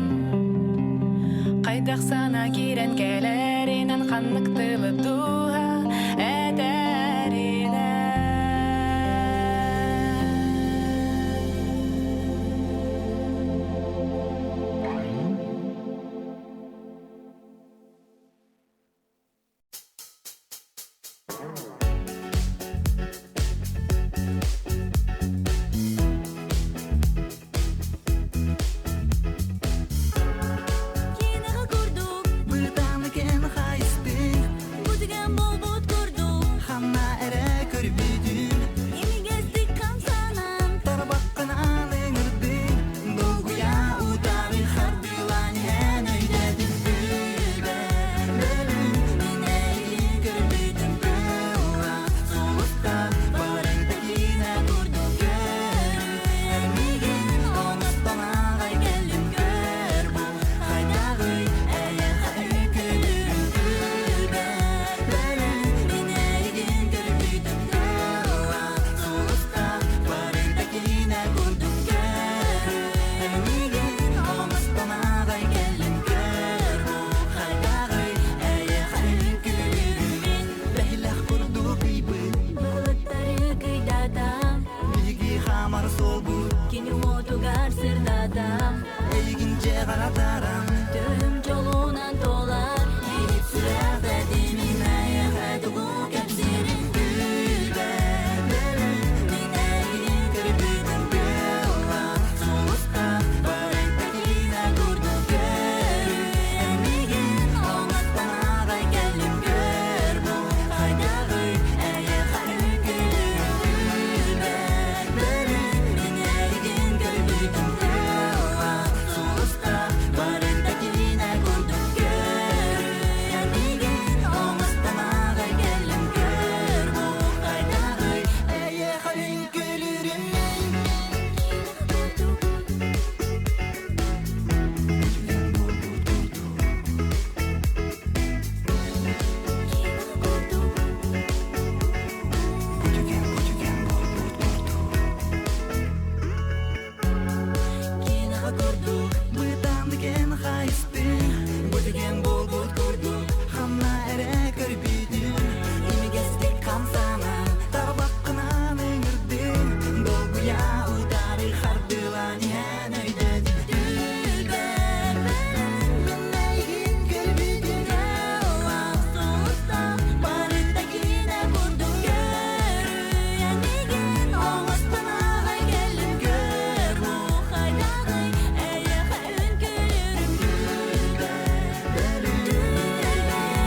Қайдақсана кирен кэлэринэн ханнык тылы духа этэринэн Кинеға курдук Бытаны кен хайспих Бу деген болбатах. Истин Бу түгэн буолбут курдук Ханна эрэ көрбүтүм Имигэстик хамсанан Тарбаххынан ыҥырдым Долгуйа утары хардыылаан иһэн өйдөн Түүлбэр мин эйигин көрбүтүм Ыраах сулустар барыта киинэ курдук Көрү оҥостон аҕай кэллим Көр бу хайдаҕый эйиэхэ үҥкүүлүүрүм Түүлбэр түүлбэр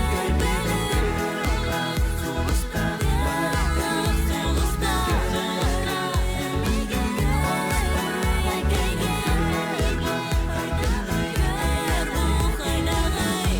көрбүтүм Ыраах сулустар ыраах сулустар Көр бу хайдаҕый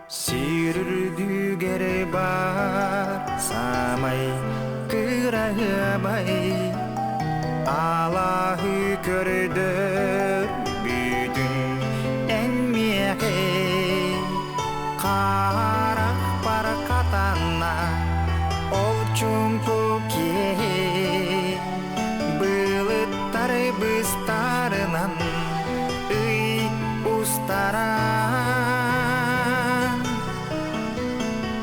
Сир үрдүгэр бар самай кыраһыабай Алаһы көрдөр бүтүн эн миэхэ Харах бархатанна ол чумпу киэһэ Былыттар быстарынан ый устара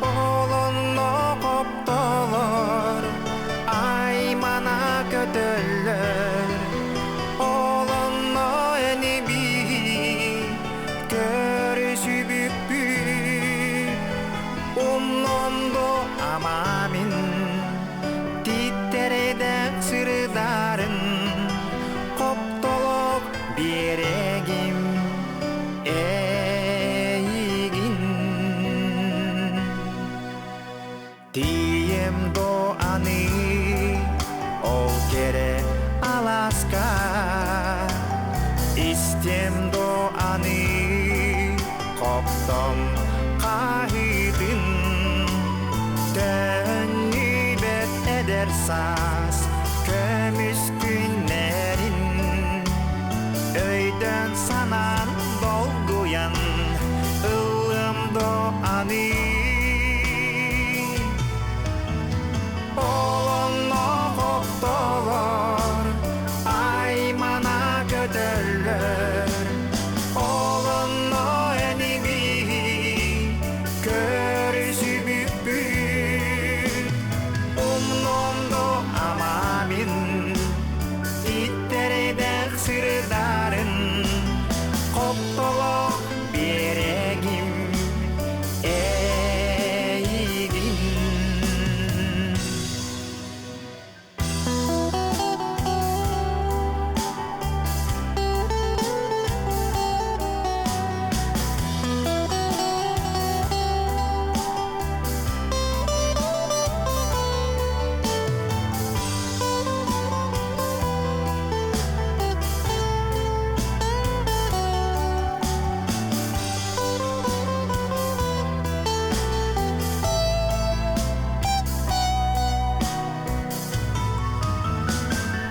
Олонно хоптолор аймана көтөллөр Олонно эниби көрүсүбүппүт Умнондо амамин титтередек сырдарын Хоптолок биэрегим эйигин Тием до аны ол кере аласка Истем до аны коптом хаһыытын Төннүбэт эдэр саас көмүс күннэрин Өйдөн санаан долгуйан ыллым до аны Олонно хоптолор аймана көтөллөр Олонно эниби көрүсүбүппүт Умнондо амамин иттередек сырдарын Хоптолох биэрегим эйигин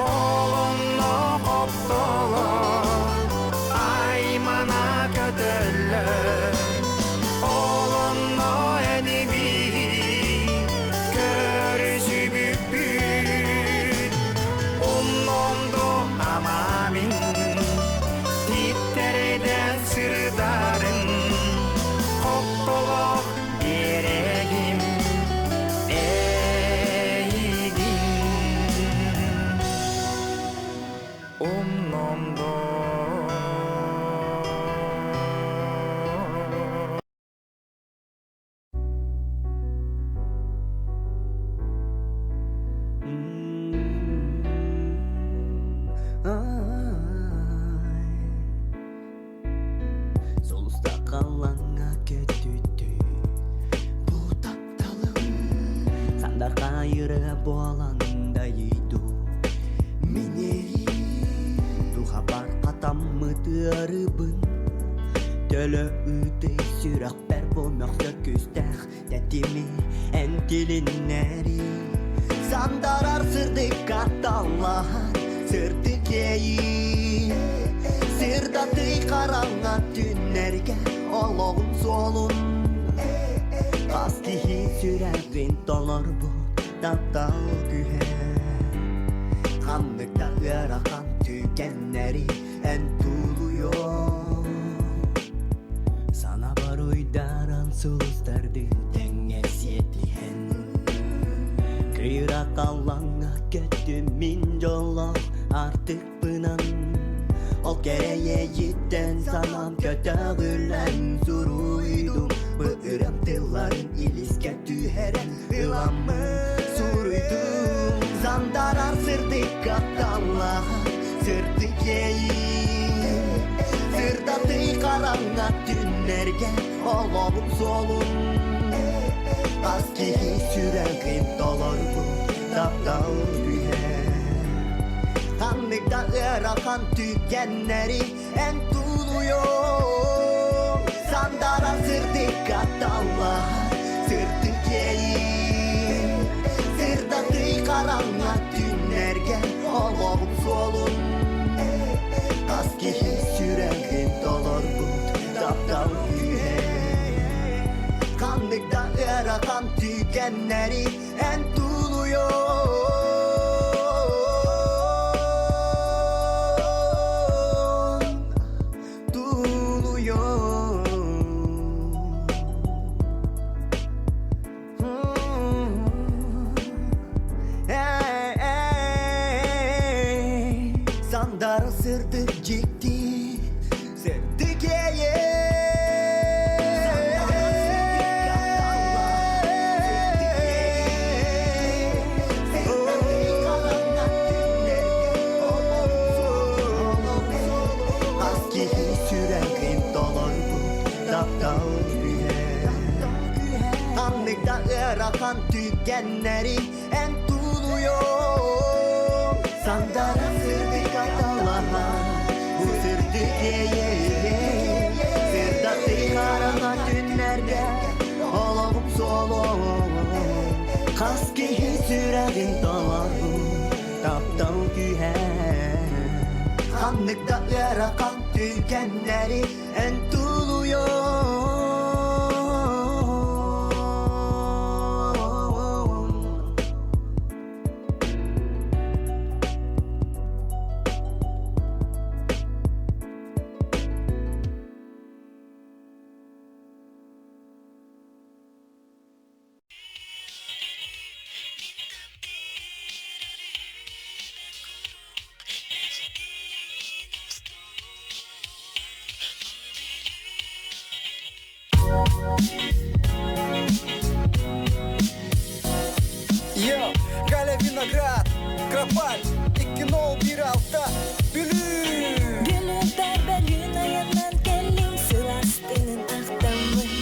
Олонно хоптолор аймана көтөллөр Олонно эниби көрүсүбүппүт Умнондо амамин титтереден сырдарын Хоптолох биэрегим эйигин Умномдо Сулуста қалаңа көтүтү Бу тапталым Сандар қайыры боландайду Мени Ыарыбын Төлө ыытый сүрэхпэр бу мөхсөр күүстээх тэтими эн тилиннэри Сандарар сырдыкка таллаһар сырдык иэйии Сырдатый хараҥа түннэргэ олоҕун суолун Хас киһи сүрэҕин толорбут таптал күүһэ Ханнык да ыарахан түгэннэри эн тулуйуоҥ Санаабар уйдаран сулустардыы тэҥҥэ сиэтиһэн Кыра халлааҥҥа көттүм мин дьоллоох артыкпынан Ол кэрэ иэйиттэн санаам көтөҕүллэн суруйдум Бу ырыам тылларын илискэ түһэрэн ыламмын суруйдум Сандарар сырдыкка таллаһар сырдык иэйии Сырдатый хараҥа түннэргэ олоҕум суолун Хас киһи сүрэҕин толорбут таптал күүһэ Ханнык да ыарахан түгэннэри эн тулуйуоҥ Сандарар сырдыкка таллаһар сырдык иэйии Сырдатый хараҥа түннэргэ олоҕум суолун Хас киһи сүрэҕин толорбут таптал күүһэ Ханнык да ыарахан түгэннэри эн тулуйуоҥ Тулуйуоҥ Эй, Сандара сырдык дьикти сырдык Хас киһи сүрэҕин толорбут таптал күүһэ Ханнык да ыарахан түгэннэри эн тулуйуоҥ Сандара сырдыкка талаһар бу сырдык иэйии Сырдатый хараҥа түннэргэ олоҕум суолун Хас киһи сүрэҕин толорбут таптал күүһэ Ханнык да ыарахан түгэннэри эн тулуйуоҥ Йо, Галя Виноград, Кропаль, и кино убирал-то Бүлүү! Бүлүүбэр бөлүүн айаннаан кэллим сылаастыын ахтаммын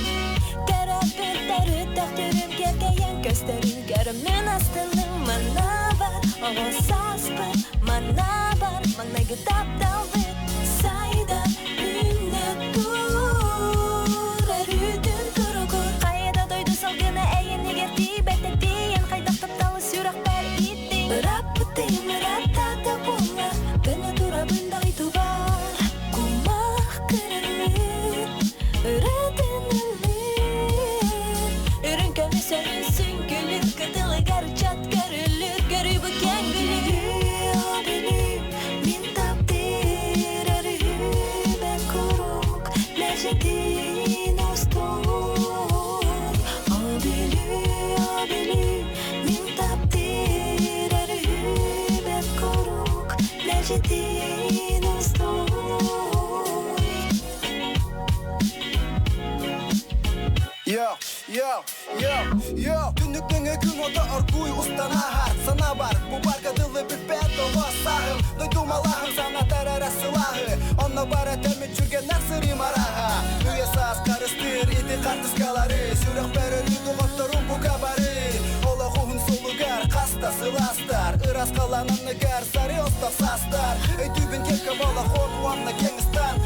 Төрөппүттэр өтөхтөрүм кэргэйэн көстөрүн көрөммүн астынным Манна бар оҕо сааспыт, манна бар маҥнайгы тапталбыт Сайда үүнэ тур өрүүтүн туругур Хайа да дойду салгына эйэнигэр тиийбэтэ тиийэн хайдах тапталы сүрэхпэр ииттиҥ Ыраппытым ыраатта буолла көнө турабын дойдубар Кумах кырылыыр ырыатын ыллыыр Үрүҥ көмүс өрүн сүҥкүлүүр кытылыгар чат көрүллүүр Көрүү бу киэҥ Бүлүү, Бүлүү, мин таптыыр өрүһүбэр куруук мэлдьитин устун О, Бүлүү, о, Бүлүү, мин таптыыр өрүһүбэр куруук мэлдьитин устун Йо, йо, йо, йо Түннүк нөҥүө күн уота оргууй устан ааһар Санаабар, бу баарга дылы бүппэт оҕо сааһым Дойдум алааһым санатар эрэ сылааһы Онно баар этэ мүччүргэннээх сырыым арааһа Үйэ саас харыстыыр ити хаартыскалары Сүрэхпэр өрүү доҕотторум бука бары Олох уһун суолугар хаста сылаастар Ыраас халлаан анныгар сары остох саастар Өйдүүбүн кэккэ балахон уонна киэҥ ыстаан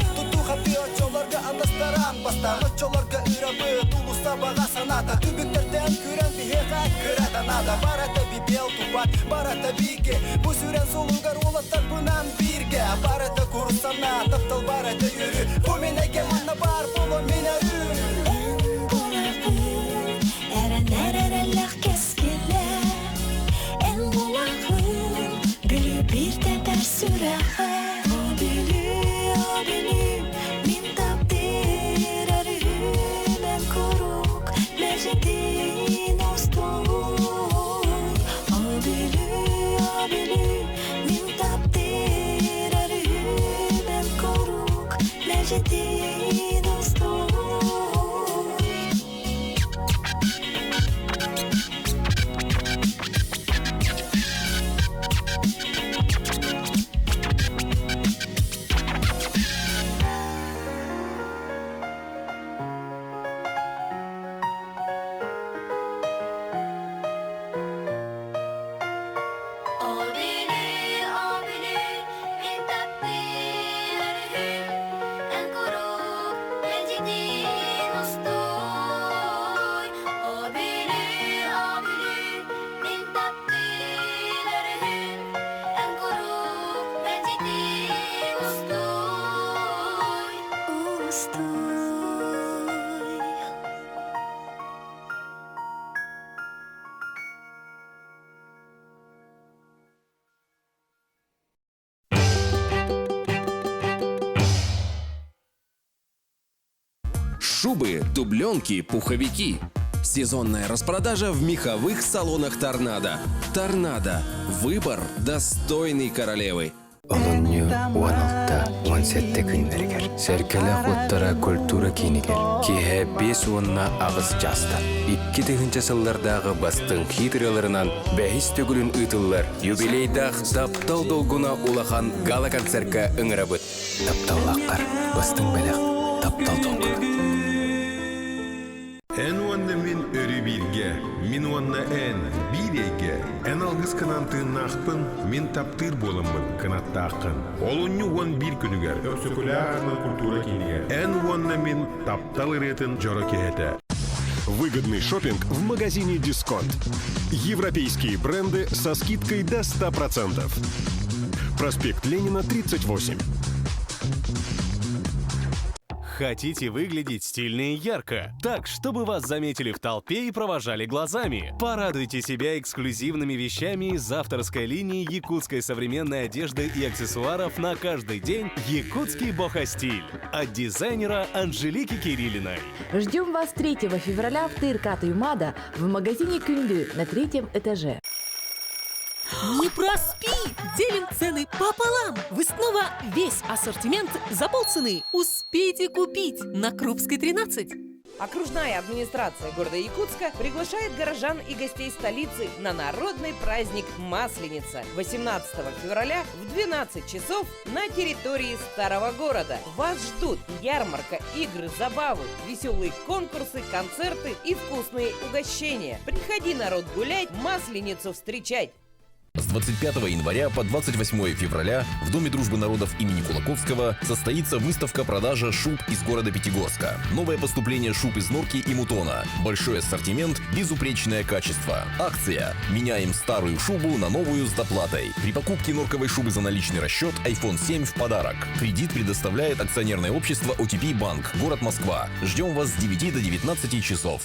Барата биге Бу сүрен солугар олаттар бынан бирге Барата курсана таптал барата yürü Бу менеге манна бар боло мен өрүү Эн булағын, әрәнәр әрәләх кәскелә Эн булағын, бүлі бір тәпәр сүрәхә О бүлі, о бүлі, мин таптыр әрүм Эн курук, мәжетин остой О бүлі, о бүлі, мин таптыр әрүм Эн курук, мәжетин остой О бүлүү, о бүлүү, мин таптыыр өрүһүм, эн куруук мэлдьитин устуй. О бүлүү, о бүлүү, мин таптыыр өрүһүм, эн куруук мэлдьитин устуй. Устуй. Шубы, дубленки, пуховики. Сезонная распродажа в меховых салонах «Торнадо». «Торнадо» – выбор, достойный королевы. Олонню 16, 17 күннэригэр Сэргэлээх уоттара культура киинигэр Киэһэ 5 18 чаастан 2 тыһыынча сыллардааҕы бастыҥ хит ырыаларынан бэһис төгүлүн ыытыллар юбилейдаах таптал долгуна улахан гала-концертка ыҥырабыт. Тапталлааххар бастыҥ бэлэх таптал долгуна. Эн уонна мин өрүү бииргэ, мин уонна эн биир эйгэ. Эн алгыскынан тыыннаахпын, мин таптыыр буоламмын кынаттааххын. Олунньу 11 күнүгэр, Өксөкүлээх культура киинигэр. Эн уонна мин таптал ырыатын дьоро киэһэтэ. Выгодный шопинг в магазине «Дисконт». Европейские бренды со скидкой до 100%. Проспект Ленина, 38. Хотите выглядеть стильно и ярко? Так, чтобы вас заметили в толпе и провожали глазами. Порадуйте себя эксклюзивными вещами из авторской линии якутской современной одежды и аксессуаров на каждый день «Якутский бохостиль» от дизайнера Анжелики Кириллиной. Ждем вас 3 февраля в ТРК Туймада в магазине Күндү на третьем этаже. Не проспи! Делим цены пополам! Вы снова весь ассортимент за полцены. Успейте купить на Крупской 13. Окружная администрация города Якутска приглашает горожан и гостей столицы на народный праздник Масленица 18 февраля в 12 часов на территории Старого города. Вас ждут ярмарка, игры, забавы, веселые конкурсы, концерты и вкусные угощения. Приходи, народ, гулять, Масленицу встречать! С 25 января по 28 февраля в Доме дружбы народов имени Кулаковского состоится выставка-продажа шуб из города Пятигорска. Новое поступление шуб из норки и мутона. Большой ассортимент, безупречное качество. Акция «Меняем старую шубу на новую с доплатой». При покупке норковой шубы за наличный расчет iPhone 7 в подарок. Кредит предоставляет акционерное общество OTP Банк, город Москва. Ждем вас с 9 до 19 часов.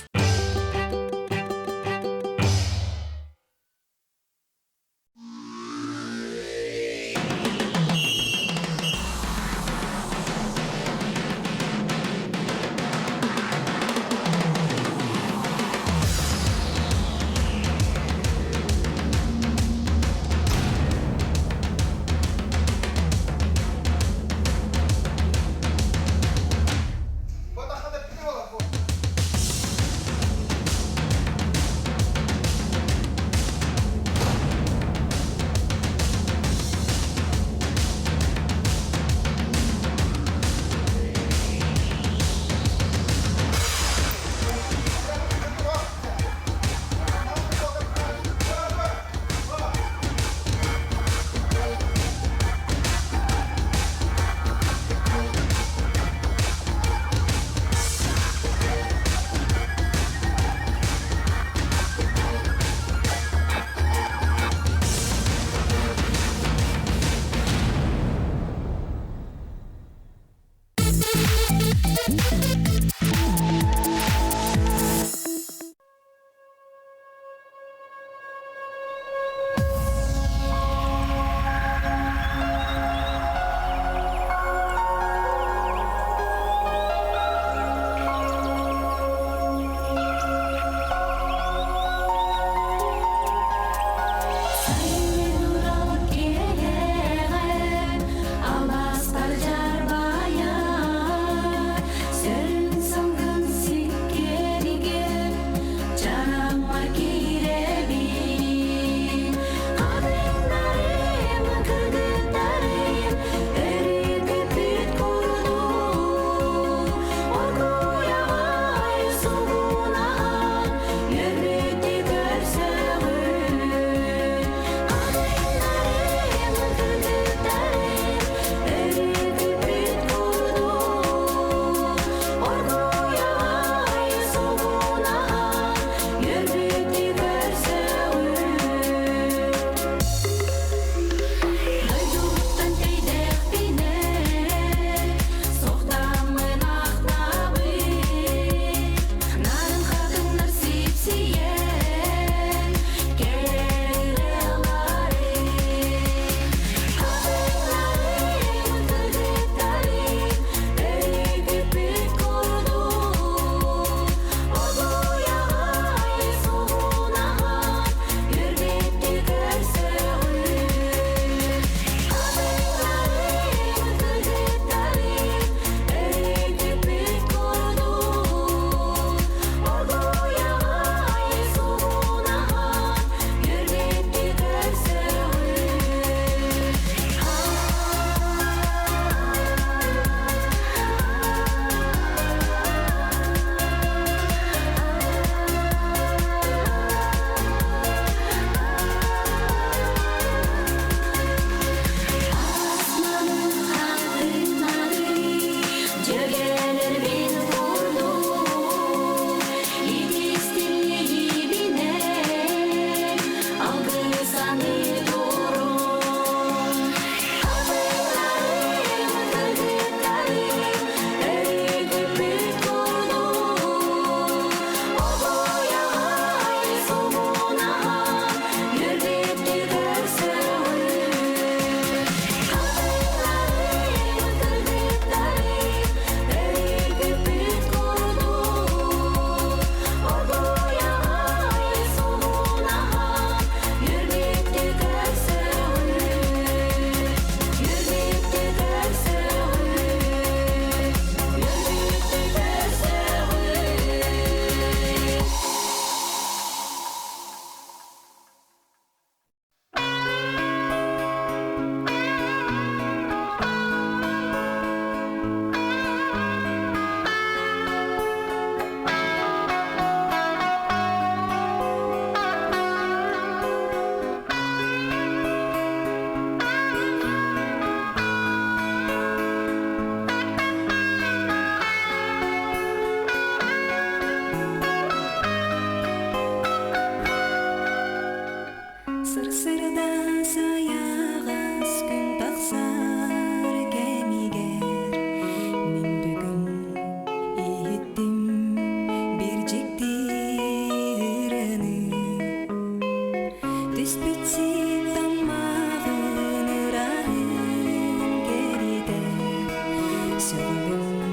Сөҕөбүн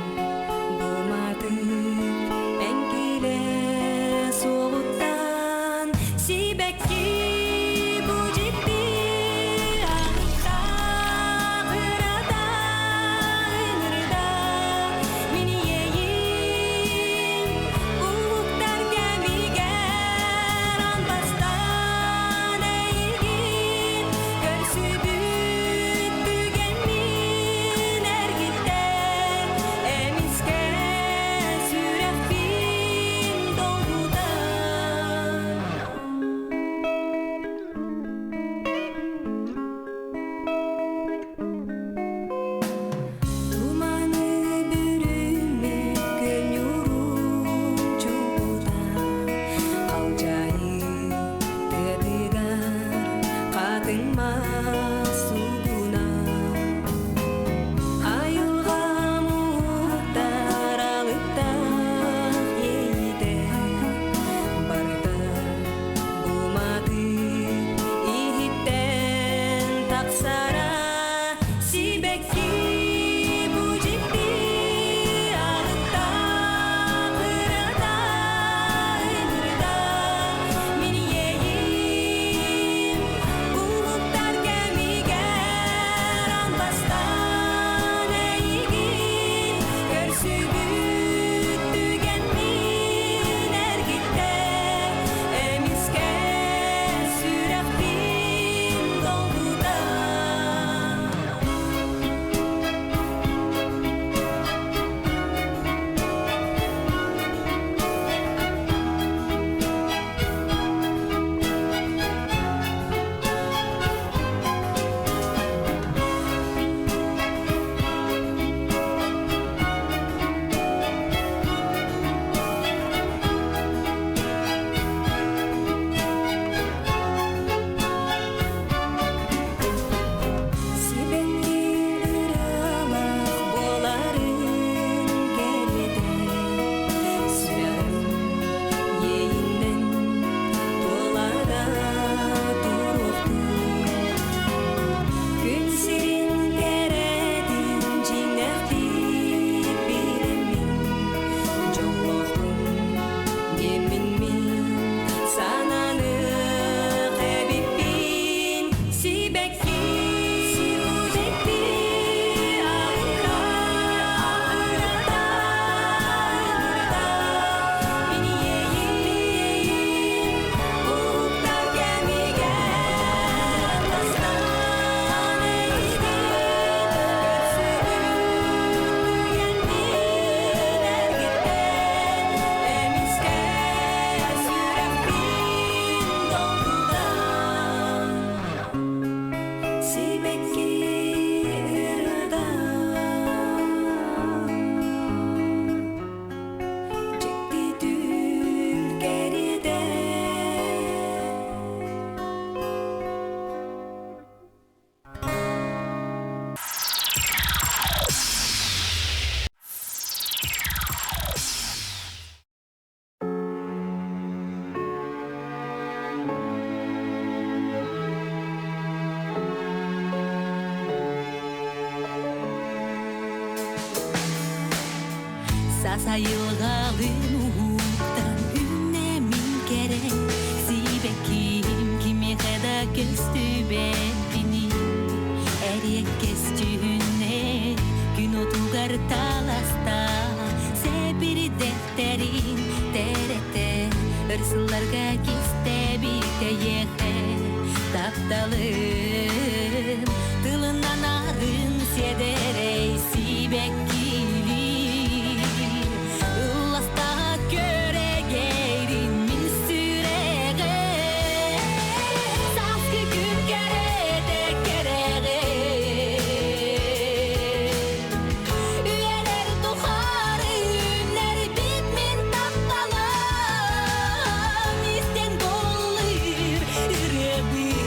бу матыып эҥкилэ суоҕуттан Сибэкки бу дьикти аһыктаах ырата ыҥырда Мин иэйиим уһуктар кэмигэр аан бастаан эйигин Көрсүбүт түгэммин эргиттэр Эмискэ сүрэхпин долгутар. Туманы бүрүммүт көнньүөрүм чуумпута Халдьаайы тыатыгар хатыҥ мас суугуна Айылҕа муҥутар алыптаах иэйиитэ Барыта бу матыып иһиттэн тахсара Сибэкки бу дьикти алыптаах ырата ыҥырда Мин иэйиим уһуктар кэмигэр аан бастаан эйигин Көрсүбүт түгэммин эргиттэр Эмискэ сүрэхпин долгутар. Сибэкки ырыалаах буоларын кэриэтэ Сүрэҕим иэйиинэн туола туруохтун Күн сирин кэрэтин дьиҥнээхтик билэммин Дьоллоохпун диэммин мин сананыах эбиппин Сибэкки дьикти алыптаах ырата ыҥырда Мин иэйиим уһуктар кэмигэр аан бастаан эйигин Көрсүбүт түгэммин эргиттэр Эмискэ сүрэхпин долгутар Сибэкки ырыата Дьикти түүл кэриэтэ. Саас айылҕалыын уһуктан үүннэ мин кэрэ сибэкким кимиэхэ да көстүбэт ини эриэккэс дьүһүнэ күн уотугар таласта сэбирдэхтэрин тэрэтэ өр сылларга кистээбит эйиэхэ тапталым тылынан арын сиэдэрэй сибэккилиир ылласта күөрэгэйдин мин сүрэҕим сааскы күн кэрэтэ кэрэҕин үйэлэр тухары үүннэрбит мин тапталым истэн буоллун ырыабын.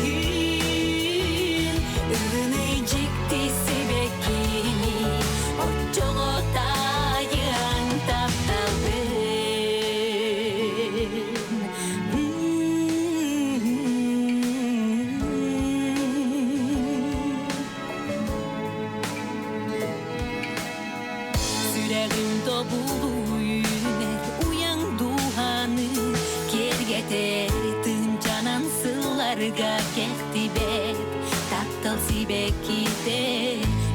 сүрэгим тобулу үүнэр Уяң духаны кергетер Тынчанан сылларга кехтибет Таптал сибекките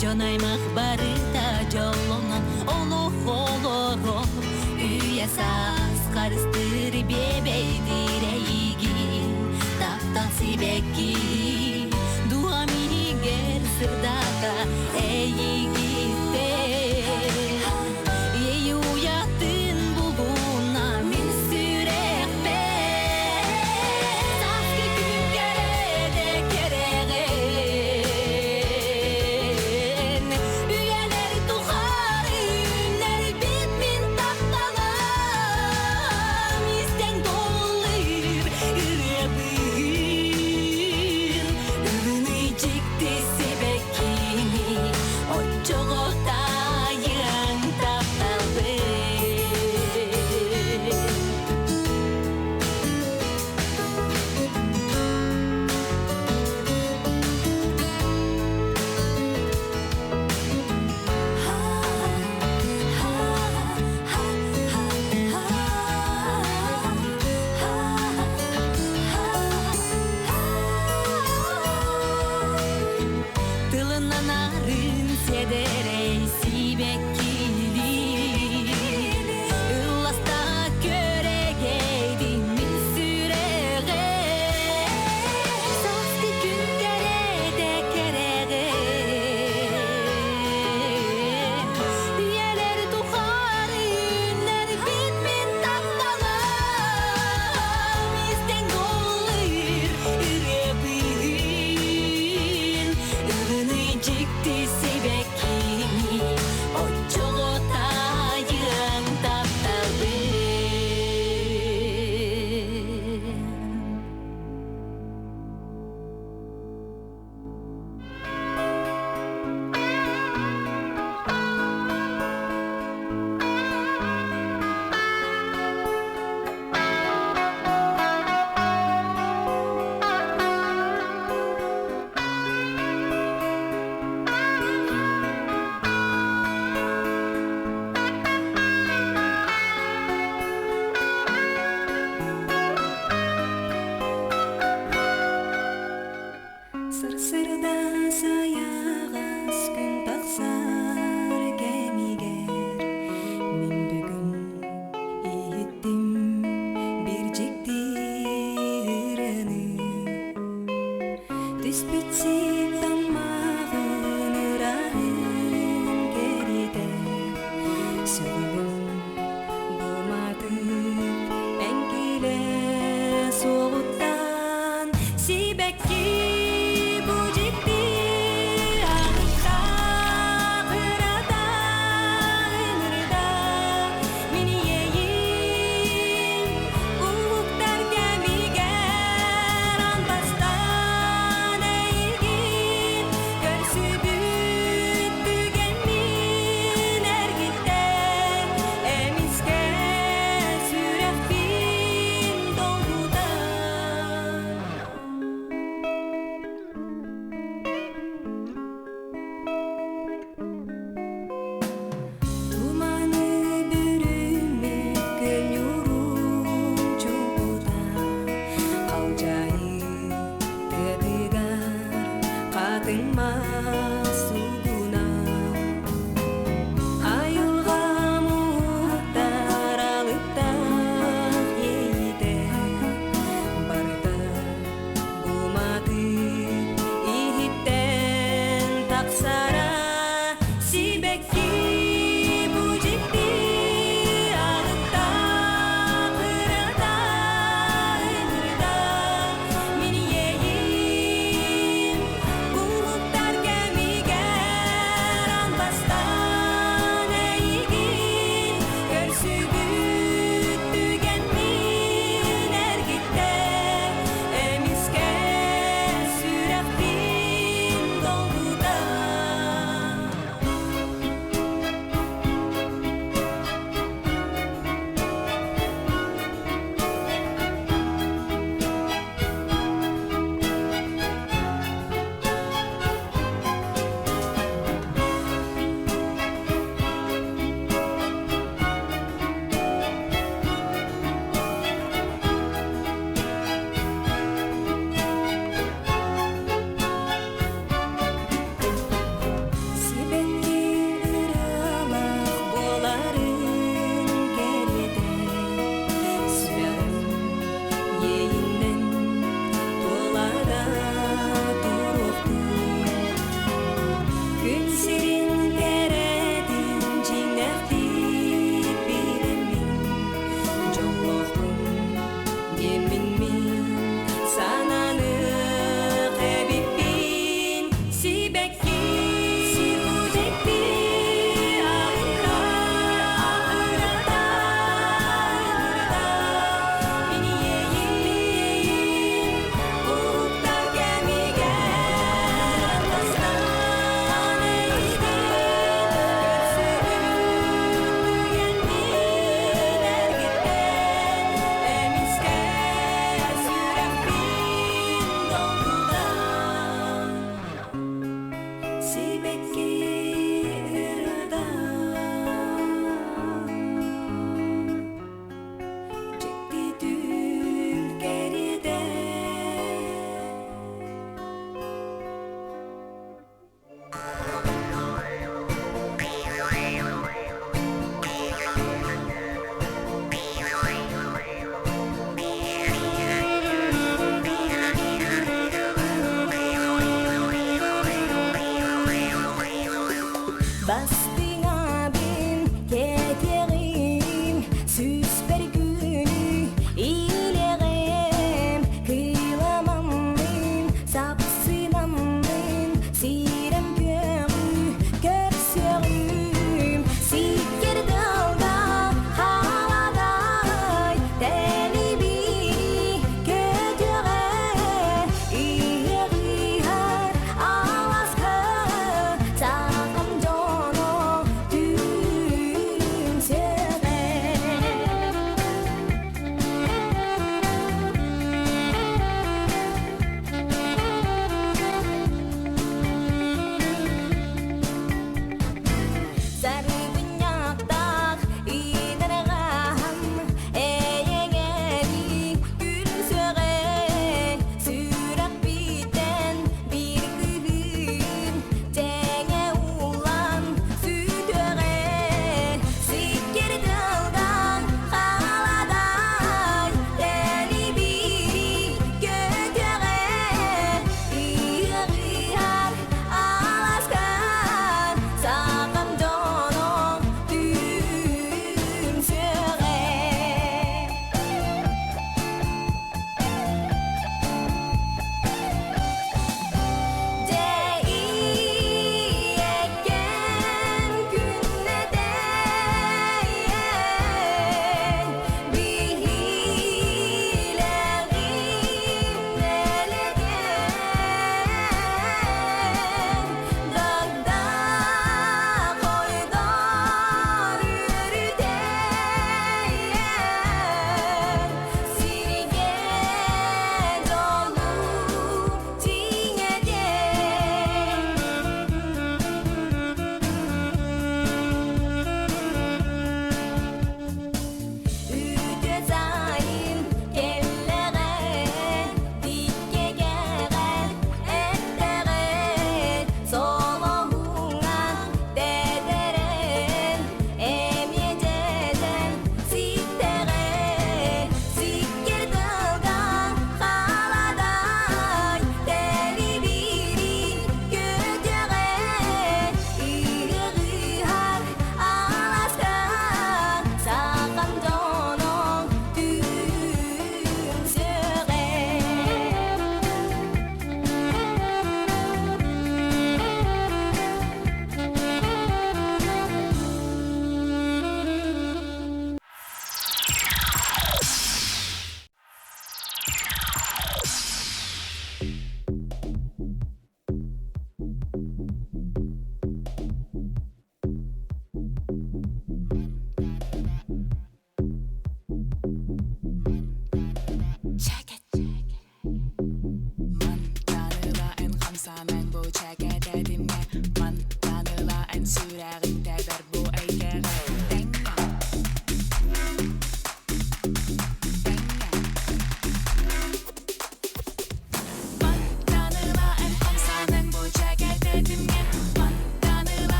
Жон аймак барыта жоллонон Олох олоро Үйе саас карыстыр бебейдир эйигин Таптал сибекки Дуам игер сырдата эйигитте Ей уятын булуна мин сүрекпе Саскы күн кереде кереген Үйелер тухар үннер бит мин тапталам Истен долыр ырыабын Ылыны жикти себеккини Оччого тайың тапталбын. Тылынан арын седерей сибеккили Ыласта көрегейдин мин сүреге Саскы күн кереде кереген Үйелер тухар үннер бит мин тапталам Истен голыр ырыабын Ылыны жикти себеккини.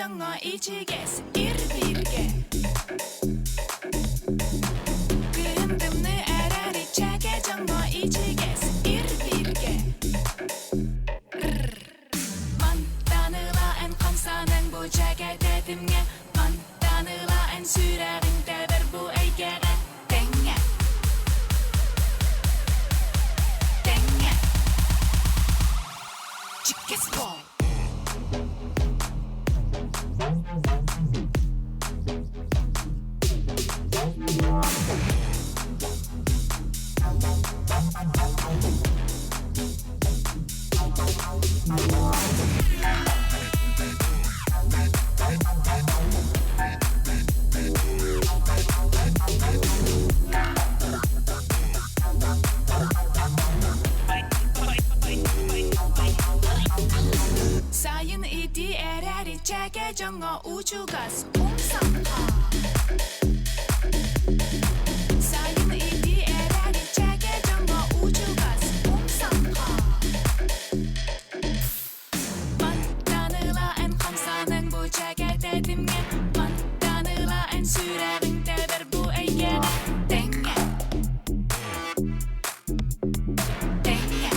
жоңго ичигес ир-бирге. Кыһын тымны эрэри чэкэ жоңго ичигес ир-бирге. Мантаныла эн хамсаның бу чэкэ тэтимҥэ, Мантаныла эн сүрэҕиҥ тэбэр бу эйгэҕэ тэҥҥэ. Тэҥҥэ. Чиккэс буол. Сайын ити эрэри чэкэ дьоҥҥо учугас умсаҥха. Сайын ити эрэри чэкэ дьоҥҥо учугас умсаҥха. Мантаныла эн хамсаныҥ бу чэкэ тэтимҥэ, Мантаныла эн сүрэҕиҥ тэбэр бу эйгэҕэ тэҥҥэ. Тэҥҥэ.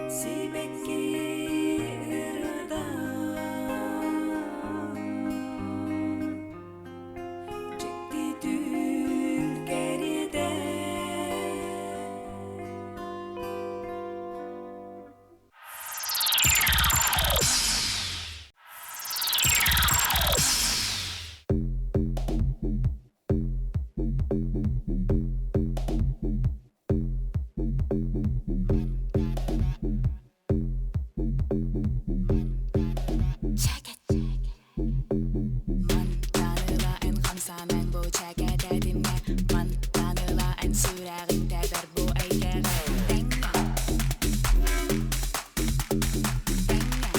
Сибэкки ырыта Дьикти түүл кэриэтэ. Мантаныла эн хамсанаҥ бу чэкэтэтимҥэ Мантаныла эн сүрэҕиҥ тэбэр бу эйгэҕэ Тэҥҥэ Тэҥҥэ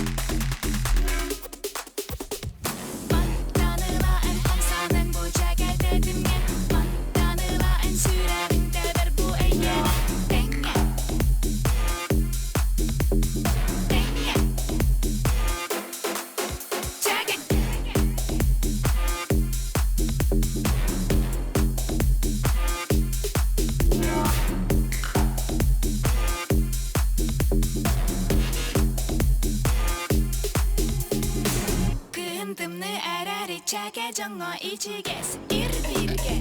Мантаныла эн хамсанаҥ бу чэкэтэтимҥэ Мантаныла эн сүрэҕиҥ тэбэр бу эйгэҕэ Тэҥҥэ Тэҥҥэ Check it. Кыһын тымныы эрээри чэкэ дьоҥҥо ичигэс ир-бииргэ.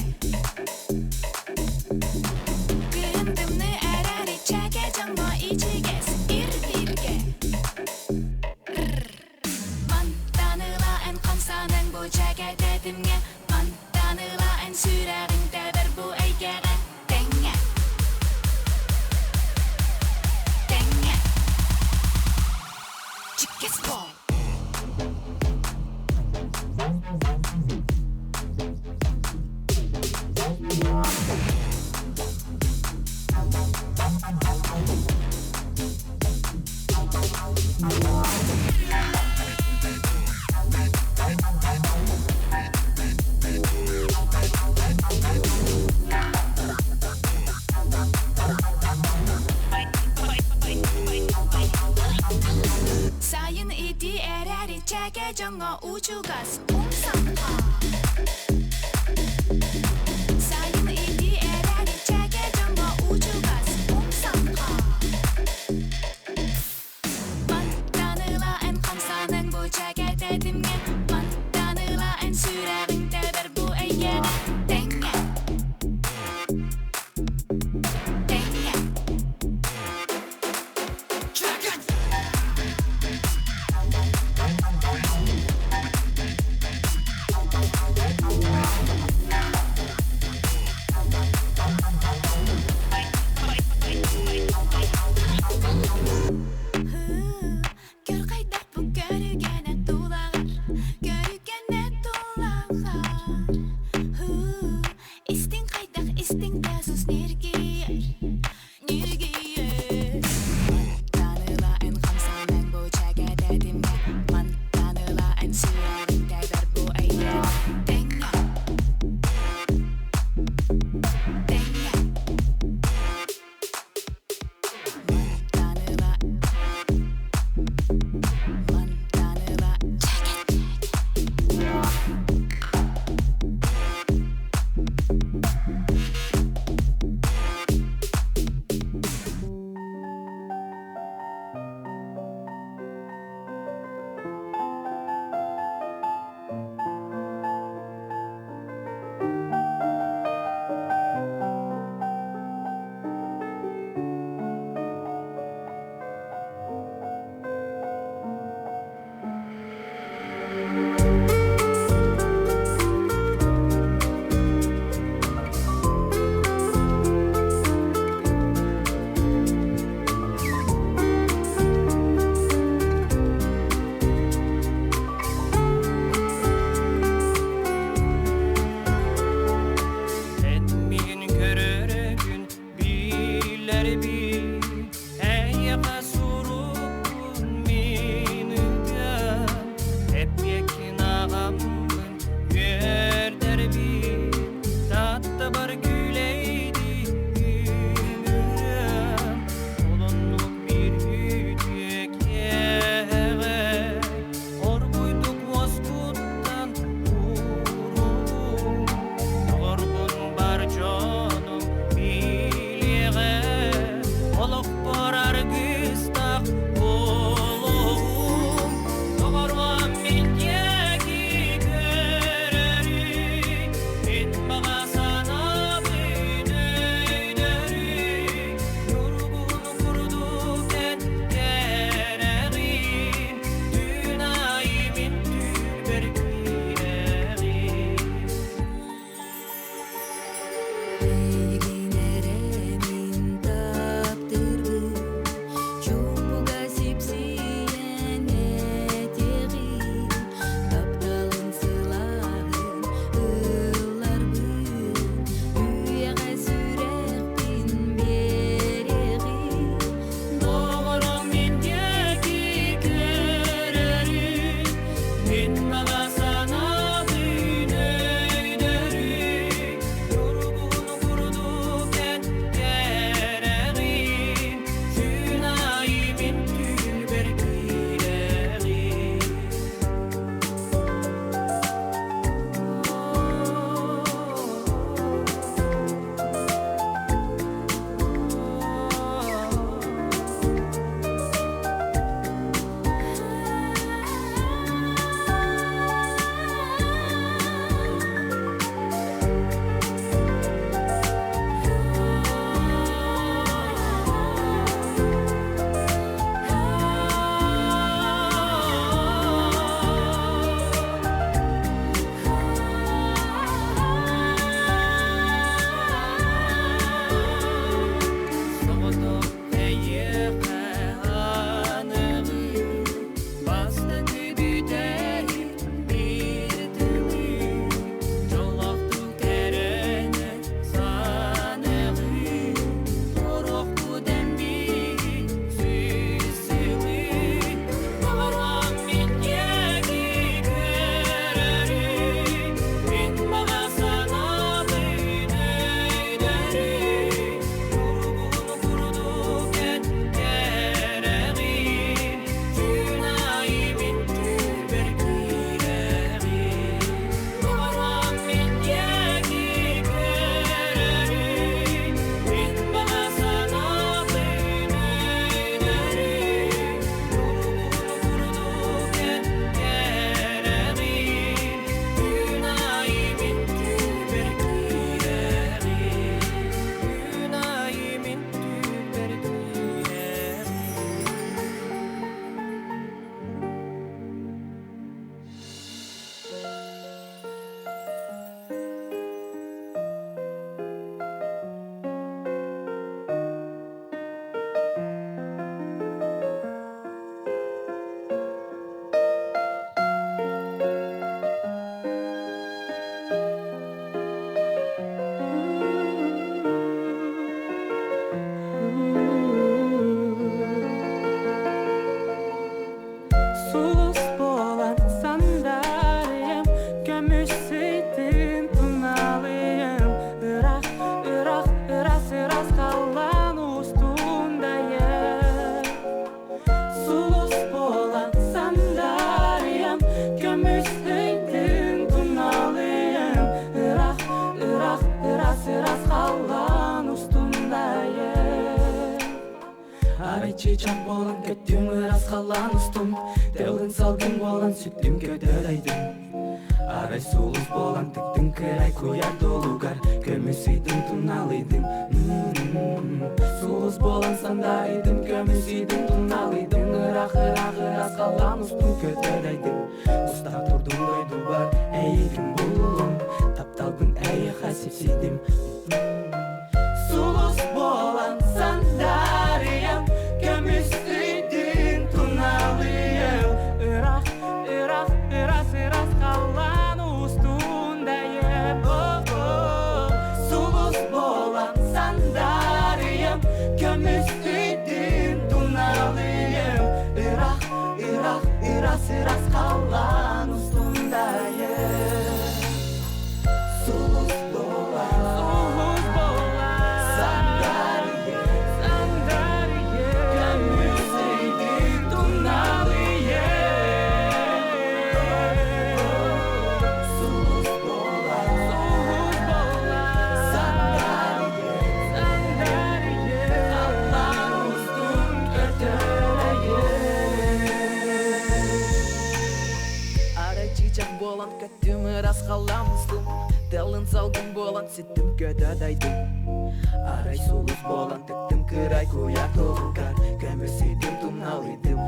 Кыһын тымныы эрээри чэкэ дьоҥҥо ичигэс ир-бииргэ. Мантаныла эн хамсаныҥ бу чэкэ тэтимҥэ Мантаныла эн сүрэҕиҥ тэбэр бу эйгэҕэ Тэҥҥэ Тэҥҥэ Чиккэс бол. Сайын итии эрээри чэкэ дьоҥҥо учугас умсаҥха. Сайын итии эрээри чэкэ дьоҥҥо учугас умсаҥха. Мантаныла эн хамсаныҥ бу чэкэ тэтимҥэ Мантаныла эн сүрэҕиҥ тэбэр бу эйгэҕэ Тэҥҥэ Тэҥҥэ Арай чыычаах буолан көттүм ыраас халлаан устун Тылын салгын буолан сүттүм көтөдайдым Арай сулус буолан тыктым кырай куйаар долугар Көмүс ыйдым туналыйдым Сулус буолан сандаарыйдым көмүс ыйдым туналыйдым Ыраах ыраах ыраас халлаан устун көтөдайдым Уста турдум дойдубар эйигин буллум Тапталбын эйиэхэ сипсийдим Сулус буолан сандаарыйам Көмүс ыйдын туналыйам Ыраах, ыраах, ыраас, ыраас халлаан устундайым Сулус буолан сандаарыйам Көмүс ыйдын туналыйам Ыраах, ыраах, ыраас, ыраас халлаан устундайым Сулус буолан Сулус буолан Сандаарыйам Сандаарыйам Көмүс ыйдын туналыйам Сулус буолан Сулус буолан Сандаарыйам Сандаарыйам Халлаан устун көтөрөйүм Арай чыычаах буолан көттүм ыраас халлаан устун Тылын салгын буолан сүттүм көтө дайдым Арай сулус буолан тыктым кырай куйаар толугар Көмүс ыйдым туналыйдым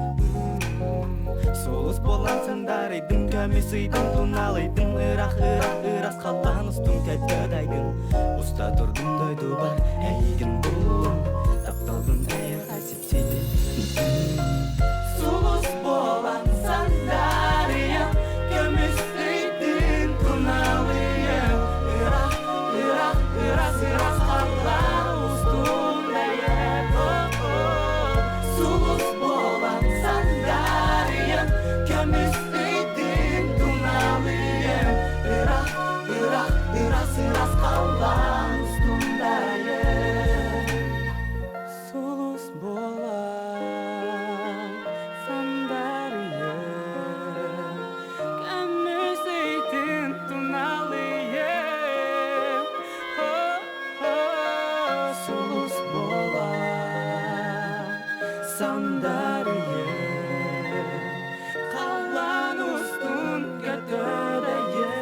Сулус буолан сандаарыйдым көмүс ыйдым туналыйдым Ыраах ыраах ыраас халлаан устун көтө дайдым Уста турдум дойдубар эйигин буллум Тапталбын эйиэхэ сипсийдим Сулус буолан сандаарыйам Көмүс ыйдын туналыйам Ыраах, ыраах, ыраас, ыраас халлаан устун Сулус буолан сандаарыйам Көмүс ыйдын туналыйам Ыраах, ыраах, ыраас, ыраас халлаан устундайым Сулус буолан сандаарыйам Көмүс ыйдын туналыйам Сулус буолан сандаарыйам Халлаан устун көтөрөйүм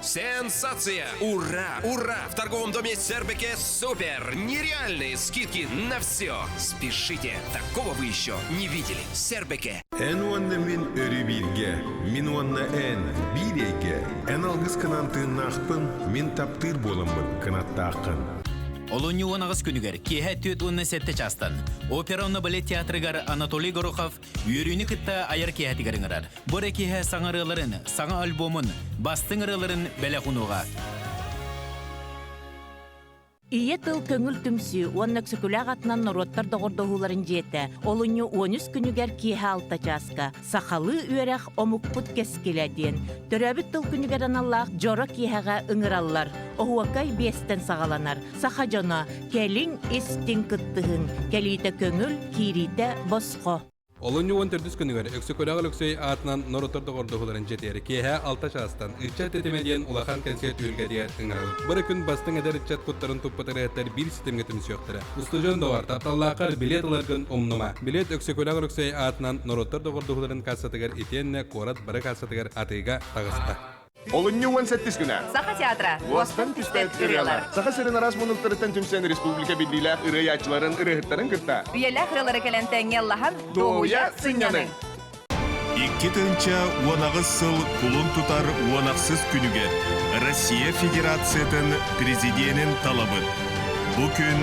Сенсация! Ура! Ура! В торговом доме Сербике супер! Нереальные скидки на все! Спешите! Такого вы еще не видели! Сербике! Эн уонна мин өрүү бииргэ, мин уонна эн биир эйгэ. Эн алгыскынан тыыннаахпын, мин таптыыр буоламмын кынаттааххын. Олунньу 18 күнүгэр киэһэ 4 17 чаастан опера уонна балет театрыгар Анатолий Горохов үөрүүнү кытта айар киэһэтигэр ыҥырар. Бу эрэ киэһэ саҥа ырыаларын, саҥа альбомун, бастыҥ ырыаларын бэлэх унуоҕа. Ийэ тыл көҥүл түмсүү уонна Өксөкүлээх атынан норуоттар доҕордоһууларын дьиэтэ олунньу 13 күнүгэр киэһэ 6 чааска «Сахалыы үөрэх омукпут кэскилэ» диэн төрөөбүт тыл күнүгэр аналлаах дьоро киэһэҕэ ыҥыраллар. Оһуокай биэстэн саҕаланар. Саха дьоно кэлиҥ, истиҥ, кыттыһыҥ. Кэлиитэ көҥүл, киириитэ босхо. Олунньу 14 күнүгэр Өксөкүлээх Өлөксөй аатынан норуоттар доҕордоһууларын дьиэтигэр киэһэ 6 чаастан Ыччат тэтимэ диэн улахан кэнсиэр түһүлгэтигэр ыҥырабыт. Бары күн бастыҥ эдэр ыччат куттарын туппут ырыаһыттар биир ситимҥэ түмсүөхтэрэ. Устудьуон доҕор, тапталлааххар билиэт ыларгын умнума. Билиэт Өксөкүлээх Өлөксөй аатынан норуоттар доҕордоһууларын кассатыгар итиэннэ куорат бары кассатыгар атыыга таҕыста. Олунньу 18 күнэ. Саха театра. Уостан түспэт ырыалар. Саха сирин араас муннуктарыттан түмсэн республика биллиилээх ырыаяччыларын ырыаһыттарын кытта Үйэлээх ырыалары кэлэн тэҥҥэ ыллаһан дуоһуйа сынньаныҥ. 2018 сыл кулун тутар 18 күнүгэр Россия Федерациятын Президенин талабыт. Бу күн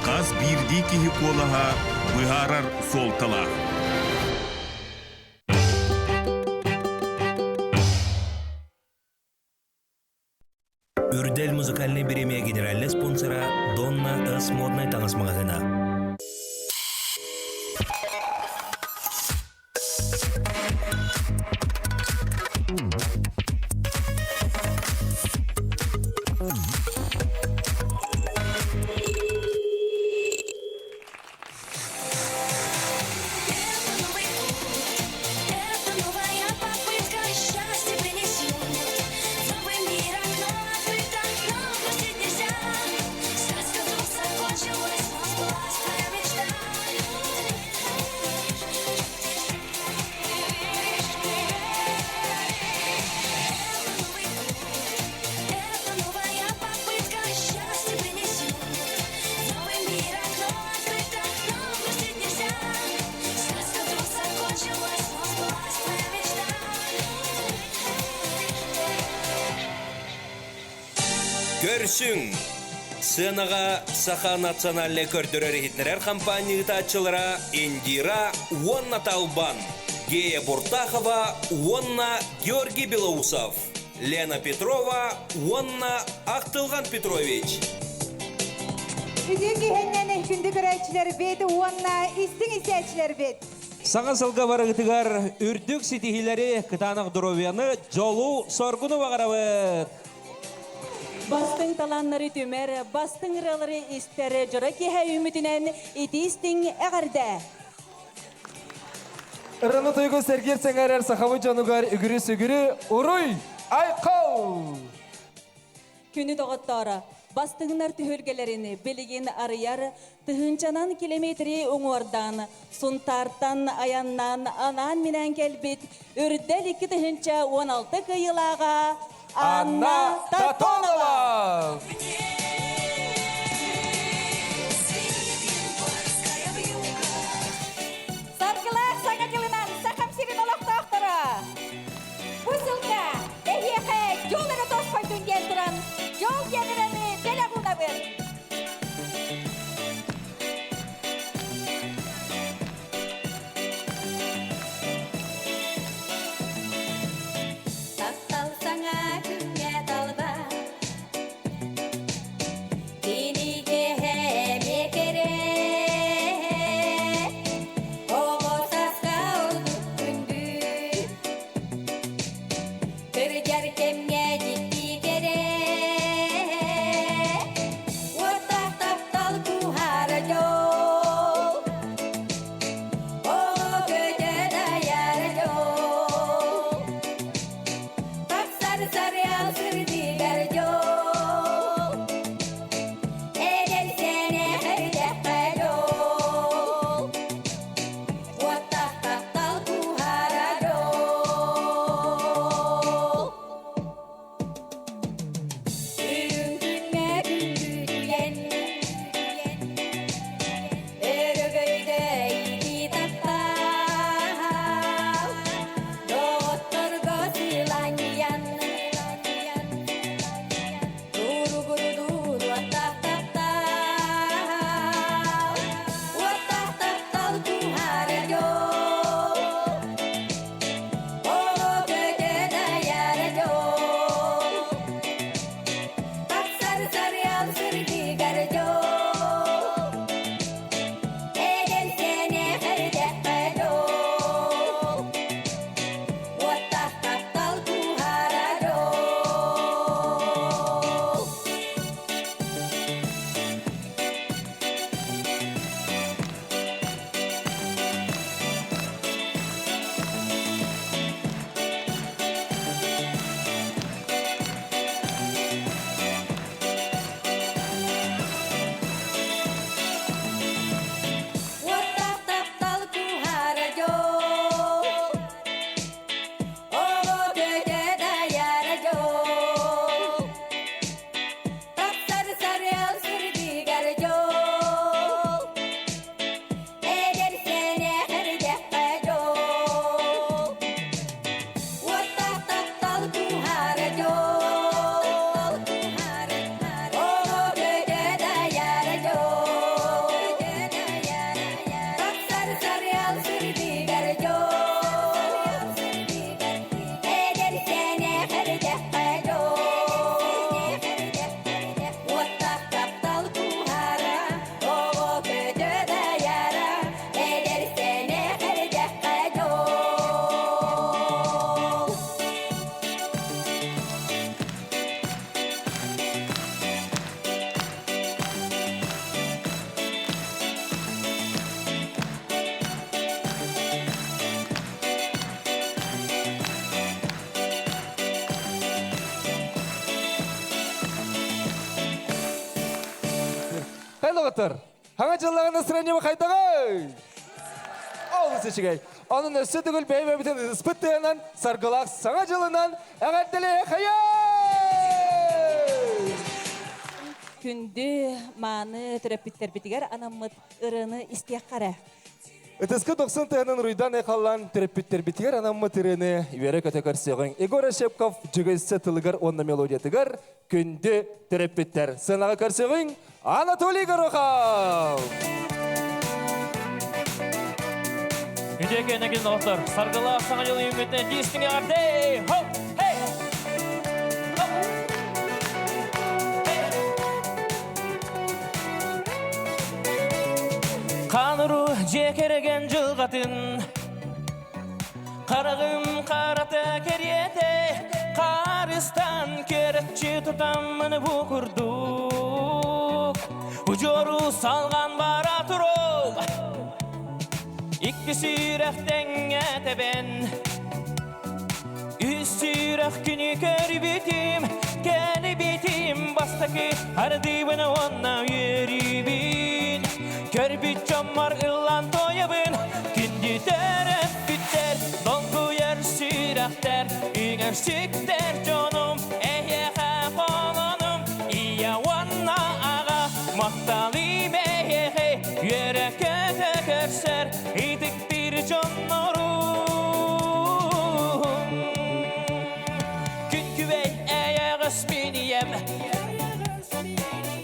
хас биирдии киһи куолаһа быһаарар суолталаах. Үрдэл музыкальнай бириэмийэ генеральнай спонсора Донна С моднай таҥас маҕаһыына. Көрсүҥ! Сыанаҕа Саха национальнай көрдөрөр-иһитиннэрэр хампаанньа ыытааччылара Индира уонна Талбан, Гея Буртахова уонна Георгий Белоусов, Лена Петрова уонна Ахтылҕан Петрович. Үтүө киһиннэн күндү көрөөччүлэрбит уонна истиҥ истээччилэрбит! Саҥа сылга барыгытыгар үрдүк ситиһиилэри, кытаанах доруобуйаны, дьолу-соргуну баҕарабыт! Бастыҥ талааннары түмэр, бастыҥ ырыалары истэр дьоро киэһэ үүммүтүнэн итии-истиҥ эҕэрдэ! Ырыаны тойугу сэргиир сэҥээрэр сахабыт дьонугар үгүрү-сүгүрү уруй! Айхал! Күнү доҕоттооро, бастыҥнар түһүлгэлэрин билигин арыйар тыһыынчанан километри уҥуордаан, Сунтаартан айаннаан анаан-минээн кэлбит Үрдэл 2016 кыайыылааҕа Анна Тотонова! Саргылаах саҥа дьылынан Сахам сирин олохтоохторо! Бу сылга эһиэхэ дьол эрэ тосхойдун диэн туран, дьол диэн ыраны бэлэх уунабын! Таптал саҥа күҥҥэ талба Кинигэһэ эмиэ кэрэ Оҕо сааска ордук күндү Кырдьар кэмҥэ дьикти кэрэ Уоттаах таптал куһаара дьол Оҕо көтөн айара дьол Тахсар сарыал сырдыгар дьол Эдэр сэнэх эрдэххэ дьол Уоттаах таптал куһаара дьол Үрүҥ күҥҥэ күндүтүйэн Өрөгөйдө итии таптал Доҕотторго сыланньыйан Туругурдуур уоттаах таптал Уоттаах таптал куһаара дьол Оҕо көтөн айара дьол Тахсар сарыал сырдыгар дьол Эдэр сэнэх эрдэххэ дьол Уоттаах таптал куһаара дьол Уоттаах таптал куһаара дьол Оҕо көтө дайара дьол Тахсар сарыал сырдыгар дьол Эдэр сэнэх эрдэххэ дьол Уоттаах таптал куһаара дьол Оҕо көтө дайара дьол Тахсар сарыал сырдыгар дьол Эдэр сэнэх эрдэххэ дьол Уоттаах таптал куһаара Оҕо көтө дайара Эдэр сэнэх эрдэххэ дьол Хай доҕоттор, хаҥа дьыллаҕа настроениеба хайдаҕай? Олус үчүгэй. Онон өссө төгүл бэйэ-бэйэбитин ыспыт тыанан, саргылаах саҥа дьылынан эҕэрдэлиэххэйэй! Күндү мааны төрөппүттэрбитигэр анаммыт ырыаны истиэххэ эрэ. Ытыска дохсун тыһынан уруйдан айхаллаан төрөппүттэрбитигэр анаммыт ырыаны үөрэ-көтө көрсүөҕүҥ. Егор Ощепков Дьөгүөссэ тылыгар уонна мелодиятыгар күндү төрөппүттэр. Сыанаҕа көрсүөҕүҥ Анатолий Горохов! Үтүө күнү күн доҕоттор, саргылаах саҥа дьыл үүммүтүнэн тиистиҥ эҕэрдэ! Хоп! Хей! Хааныру дьиэ кэргэн дьылҕатын Хараҕым харата кэриэтэ Харыстан көрөччү тутаммын бу курдук Удьуору салҕан бара туруп Икки сүрэх тэҥҥэ тэбэн Үс сүрэх күнү көрбүтүм, кэлбитим бастакы ардыыбын уонна үөрүүбүн. Көрбүт дьоммор ыллаан туойабын, күндү төрөппүттэр, долгуйар сүрэхтэр, үҥэр-сүктэр дьонум, эһиэхэ холонум, ийэ уонна аҕа, махталым эһиэхэ, үөрэ-көтө көрсөр, ытыктыыр дьоннорум. Күн күбэй эйэҕэс мин ийэм,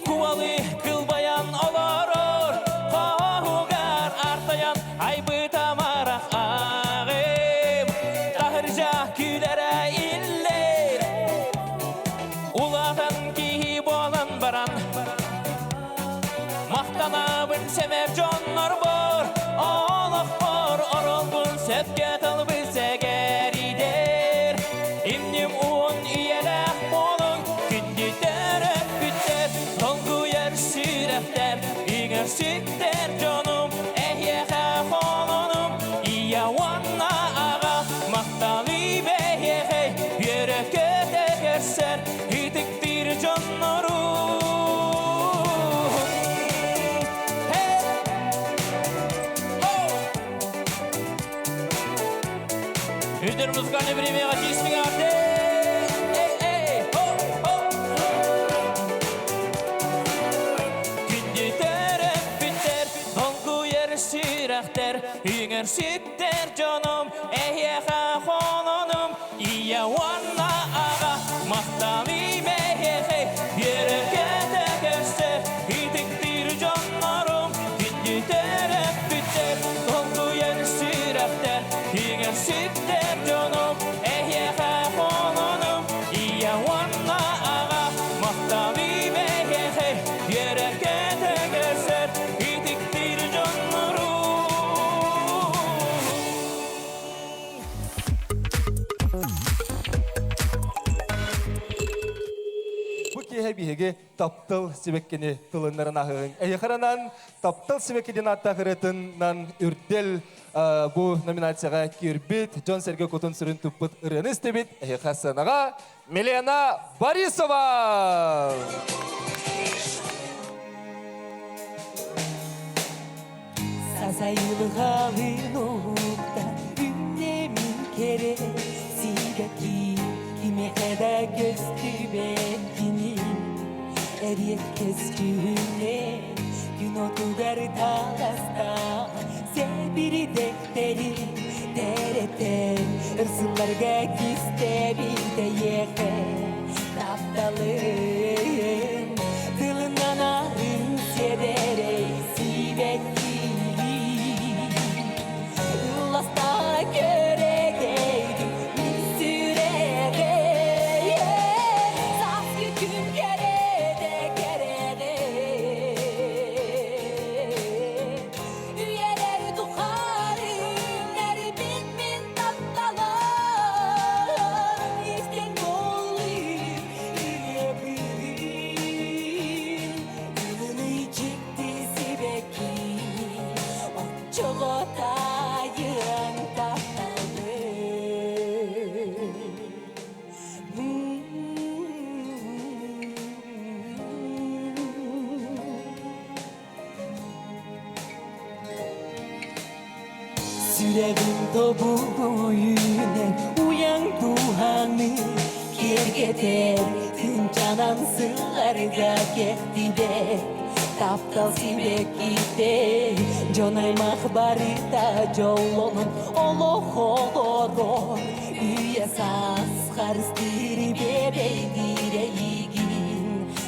Куалы кылбайан олорор, Хоһугар артайан айбыт амарах аҕым. Таһырдьа күлэрэ иллэр, Улахан киһи буолан баран, Махтанабын сэмэр дьоннорбор, Олохпор оролбун сөпкө талбыт сэгэридэр. Имним уон үйэлээх буолуҥ, күндү төрөппүттэр, долгуйар сүрэхтэр, иҥэр сүктэр дьонум, эһиэхэ холонум, ийэ уонна аҕа, махталыы бэйэхэй, үөрэ-көтө көрсөр, ытыктыыр дьоннорум. Үтер музыкальный премияға тиістің арты. Эй, эй, хо, хо. Күндү төрөппүттэр, долгуйар сүрэхтэр, үҥэр сүктэр дьонум, эһиэхэ холонум, Ийэ уонна аҕа махталым эһиэхэ үөрэ-көтө көрсөр ытыктыыр дьоннорум күндү төрөппүттэр долгуйар сүрэхтэр иҥэр сүктэр дьонум эһиэхэ холонум ийэ уонна аҕа махталым эһиэхэ үөрэ-көтө көрсөр ытыктыыр дьоннорум. Бу киэһэ биһиги таптал сибэккини тылыннарын аһыһыҥ. Эйэхаранан таптал сибэкки диэн ааттаах ырыатынан үрдэл бу номинацияҕа киирбит, дьон-сэргэ кутун сүрүн туппут ырыаны истибит эһиэхэ сценаҕа Милена Борисова! Сазайылғалын уһукта Үннемин кере Сигаки Кимеке да көстүбэккини Эриэккэс күнне Күн отугар таласта Сэбирдэхтэри Тереттен Өр сылларга кистэбит эйиэхэ Тапталым Тылынан арын сиэдэрэй сибэккилии Ылласта көрөгөйдүн мин сүрэҕим Сааскы күн кэрэтэ кэрэҕин Үйэлэр тухары үүнэрбин мин тапталым Истиҥ буоллун ырыабын Тылыны дьикти сибэкки Оччоҕо таайыаҥ тапталым Сүрэҕим тобугуйунан уйаҥ дууһаны киэргэтэр Тынчанан сылларга кэхтибэт. Таптал сибэккитэ Дьон аймах барыта дьоллонон олох олорор Үйэ саас харыстыыр бэбэйдиир эйигин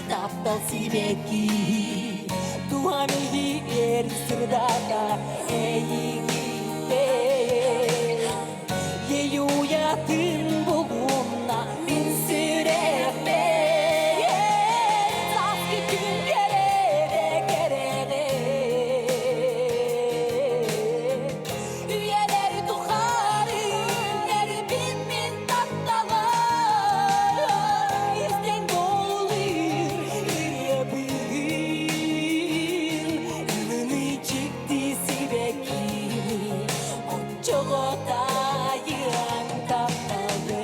Таптал сибэкки Туһам иһигэр сырдата эйигиттэн Ей уйатын булунна мин сүрэхпэр Сааскы күн кэрэ кэрэҕэ Үйэлэр тухары үүнэрбин мин таптала Истэн долуйр ырыабын Ылыныы дьикти сибэкки Оччоҕо таайыаҥ тапталы.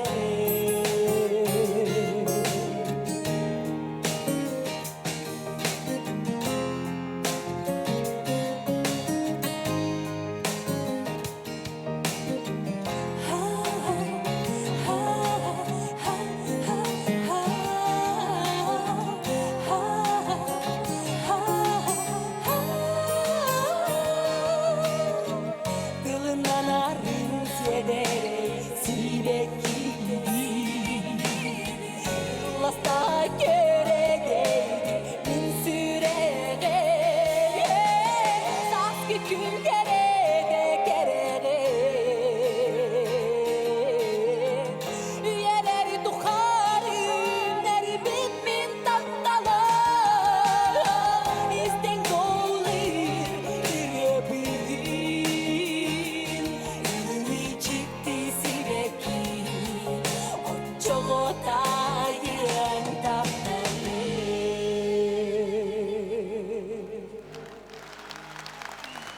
Тылынан арын сиэдэрэй сибэкки Ласта көрөгөй мин сүрэҕим Сааскы күн кэрэтэ кэрэҕэ Үйэлэр тухары үүнэрбин мин тапталым Истэҥ доллыр ырыабын Ылыныы дьикти сибэкки Оччоҕо таайыаҥ тапталы.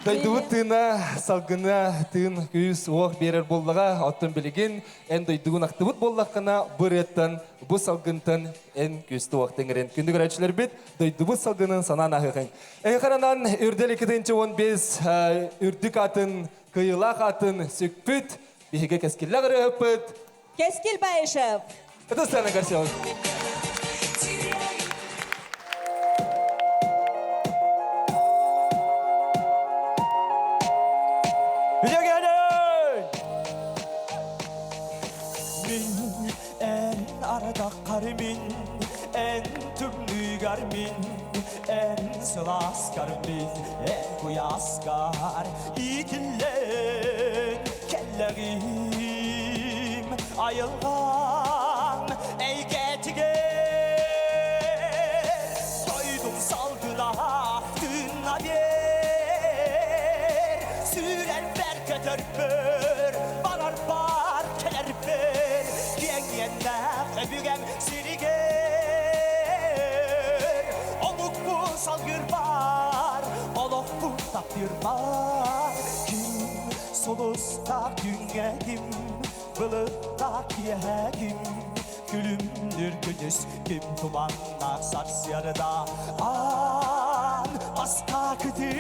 Дойдубут тыына, салгына, тыын күүс уох биэрэр буоллаҕа, оттон билигин эн дойдугун ахтыбыт буоллаххына, бу ырыаттан, бу салгынтан эн күүстэ уох тэҥэрин. Күндү көрөөччүлэрбит, дойдубут салгынын санаан аһыахыҥ. Эйхаранан үрдэл 2015 үрдүк атын, кыайыылаах атын сүкпүт, биһиги кэскиллээх ырыаһыппыт Кэскил Баишев! Это сцена Гарсион. Мин эн ардаххар мин, эн тымныыгар мин, эн сылааскар мин, эн куйааскар иитиллэн кэллэҕим. Айылҕам эйгэтигэр дойдум салгына тыынна биэр. Сүүрэрбэр көтөрбөр, барарбар кэлэрбэр, киэҥ иэннээх өбүгэм сиригэр. Омукпун салгырбар, олохпун таптыырбар, ким сулустаах күҥҥэ ким, былыттаах киэһэ ким, күлүмнүүр күнүс ким туманнаах сарсыарда аан бастакытын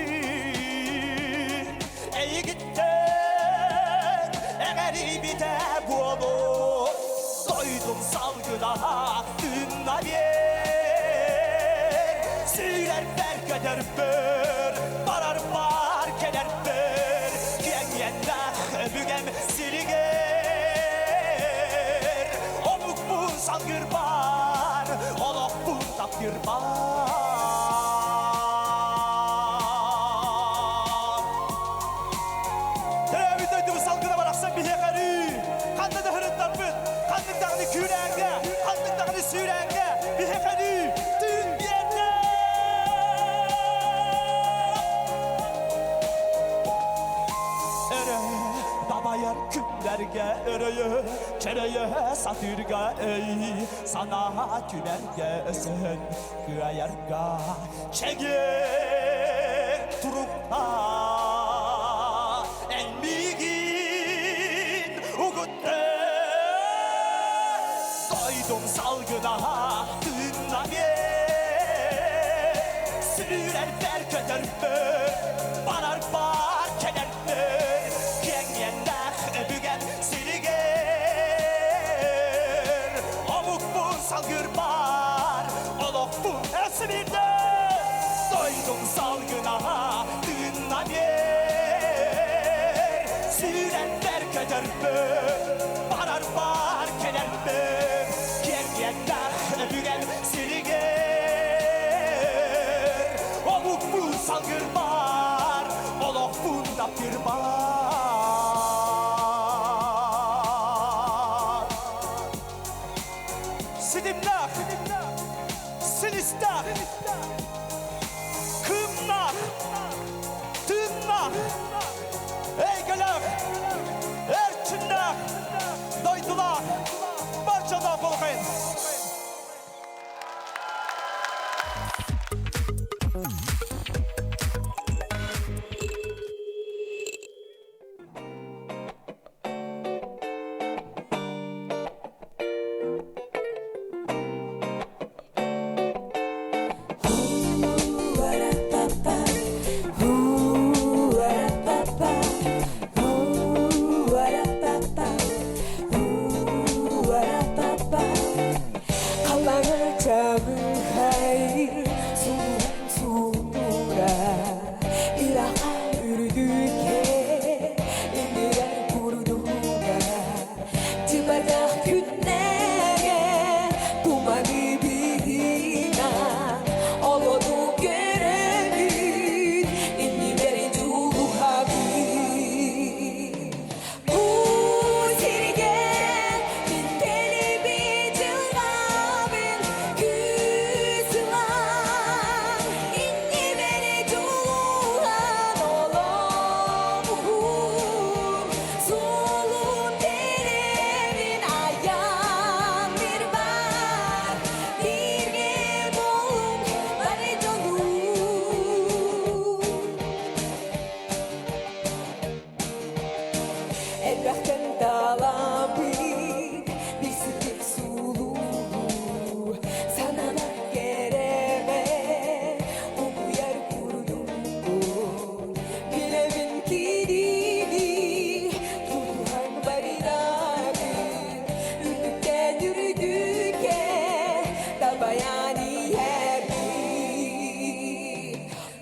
эйигиттэн эҕэрийбитэ буолуо дойдум салгына тыынна биэр сүүрэрбэр көтөрбөр барарбар кэлэрбэр киэҥ иэннээх өбүгэм сиригэр омукпун салгырбар олохпун таптыырбар. Төрөөбүт дойдубут салгына барахсан биһиэхэ өрүү. Ханна да һырыттарбыт, ханнык даҕаны күүрээҥҥэ, ханнык даҕаны сүүрээҥҥэ биһиэхэ өрүү тыын биэрдэ! Өрө дабайар күннэргэ өрөйө, чөрөйө сатыырга өй, санаа түмэргэ өсөһөн кыайарга чэгиэн турукта эн миигин угуттун дойдум салгына тыынна биэр сүүрэрбэр көтөрбөр барарбар кэлэрбэр киэҥ иэннээх өбүгэм сиригэр омукпун салгырбар олохпун өссө биирдэ. Кэлэрбин, барарбар кэлэрбин, Киэргэттээх өбүгэм сиригэр. Омукпун салгырбар, олохпун таптырбар. Ситимнээх, силистээх, кымнаах, тыыннаах, эйгэлээх, эрчимнээх, дойдулаах, барчалаах буолуохайын! Халлаана чабыхай, сулуһун суугунуура, ыраахха үрдүккэ иҥирэр курдуга. Дьыбардаах күннэргэ туманы быыһынан олону көрөбүн, иннибэр дьулуһабын. Бу сиргэ мин кэлибит дьылҕабын күүс ылан, иннибэр дьулуһан олоҕум суолун тэлэбин айан бар, бииргэ буолуҥ бары дьонум. Элбэхтэн талабыт билситик сулуу, сананар кэрэҕэ угуйар курдуккун. Билэбин кинини тутуһан барынабын, үрдүктэн үрдүккэ дабайан иһэбин.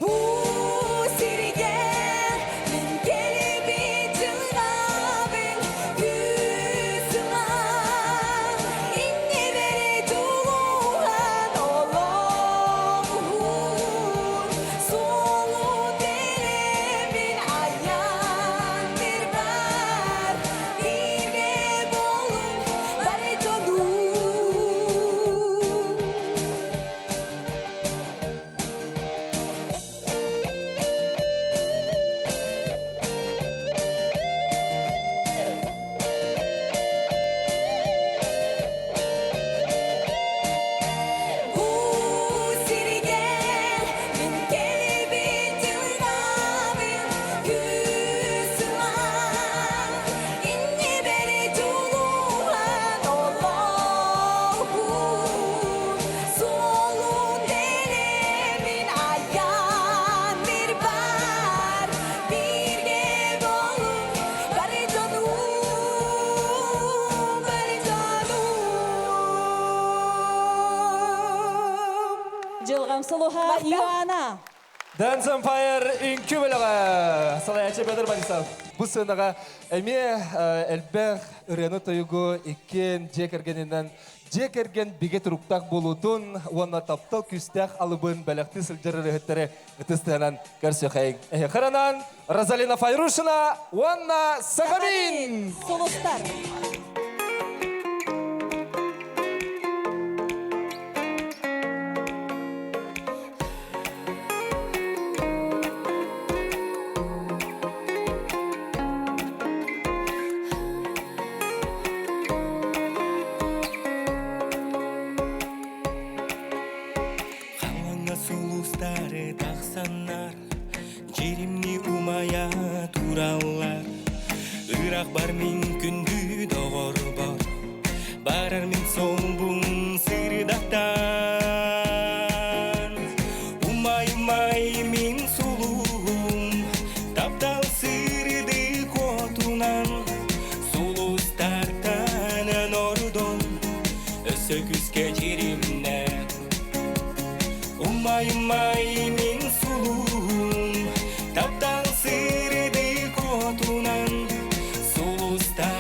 Бу сиргэ мин кэлибит дьылҕабын күүс ылан, иннибэр дьулуһан олоҕум суолун тэлэбин айан бар, бииргэ буолуҥ бары дьонум. Бу сиргэ мин кэлибит дьылҕабын күүс ылан, иннибэр дьулуһан олоҕум суолун тэлэбин айан бар, бииргэ буолуҥ бары дьонум, бары дьонум. Дьылҕам сулуһа Иоанна. Dance Empire үҥкүү бөлөҕө салайааччы Петр Борисов. Бу сыанаҕа эмиэ элбэх ырыаны тойугу иккиэн дьиэ кэргэнинэн дьиэ кэргэн бигэ туруктаах буолуутун уонна таптал күүстээх алыбын бэлэхтии сылдьар ырыаһыттары ытыс тыаһынан көрсүөххэйиҥ. Эһиэхэ Розалина Файрушина уонна Сахамин! Сулустар. Халлааҥҥа сулустары тахсаннар, Дьиримни умайа тураллар. Ыраах бар мин күндү доҕорбор, Барар мин солбун сырдатан. Умай-умай мин сулуһум, Таптал сырдык уотунан, Сулустартан ордон, Өссө күүскэ дьиримнэ. Умай-умай мин сулуһум, Таптал сырдык уотунан, Сулустартан.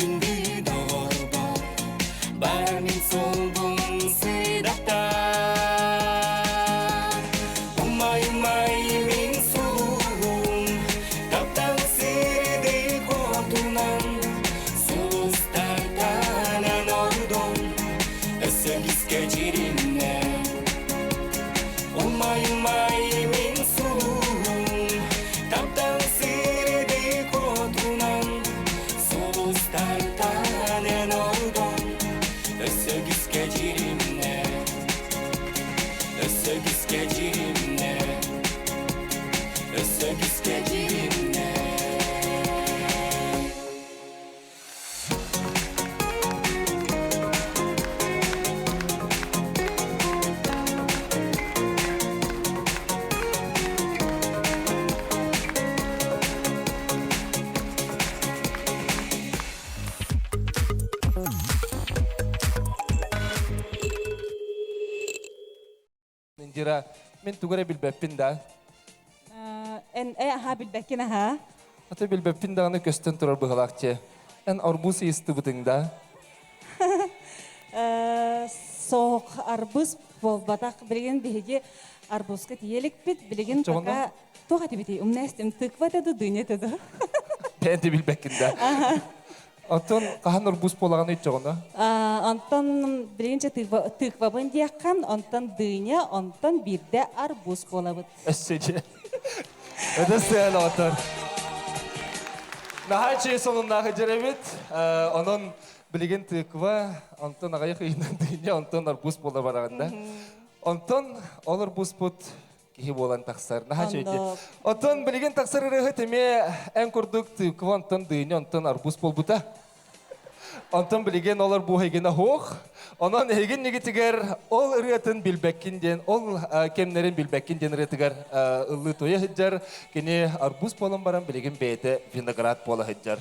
күндү доҕорбор Бар мин суолбун сырдата Умай, умай, мин сулуһум Таптал сырдык уотунан Сулустартан ордон Өссө күүскэ дьиримнэ Умай, умай, мин сулуһум Таптал сырдык уотунан Сулустартан ордон Өссө күүскэ дьиримнэ Өссө күүскэ дьиримнэ Өссө күүскэ дьиримнэ Индира, мин тугу эрэ билбэппин да. Эн э аха билбэккин аха. Аты билбэппин даҕаны көстөн турар быһалаах дьэ. Эн арбуз ыйыстыбытыҥ да? Соох арбуз буолбатах. Билигин биһиги арбузка тиийэ Билигин пока туох этибитий? Умна эстим тыква этэ ду, дыня этэ ду. Бэйэн да билбэккин да. Оттон хаһан арбуз буолаҕын өйдөҕүнэ? Онтон билигин тыквабын диэххэн, онтон дыня, онтон биирдэ арбуз буолабыт. Өссө дьэ. Это сыан отор. Наһаа үчүгэй сонуннаах дьэрэбит. Онон билигин тыква, онтон аҕыйах ыйынан дыня, онтон арбуз буола бараҕын да. Онтон ол арбузпут киһи буолан тахсар. Наһаа үчүгэй. Оттон билигин тахсар ырыаһыт эмиэ эн курдук тыква, онтон дыня, онтон арбуз буолбута. Онтон билигин ол арбуз эйгинэ суох. Онон эһигин нигитигэр ол ырыатын билбэккин диэн, ол кэмнэрин билбэккин диэн ырыатыгар ыллыы туйа сылдьар. Кини арбуз буолан баран билигин бэйэтэ виноград буола сылдьар.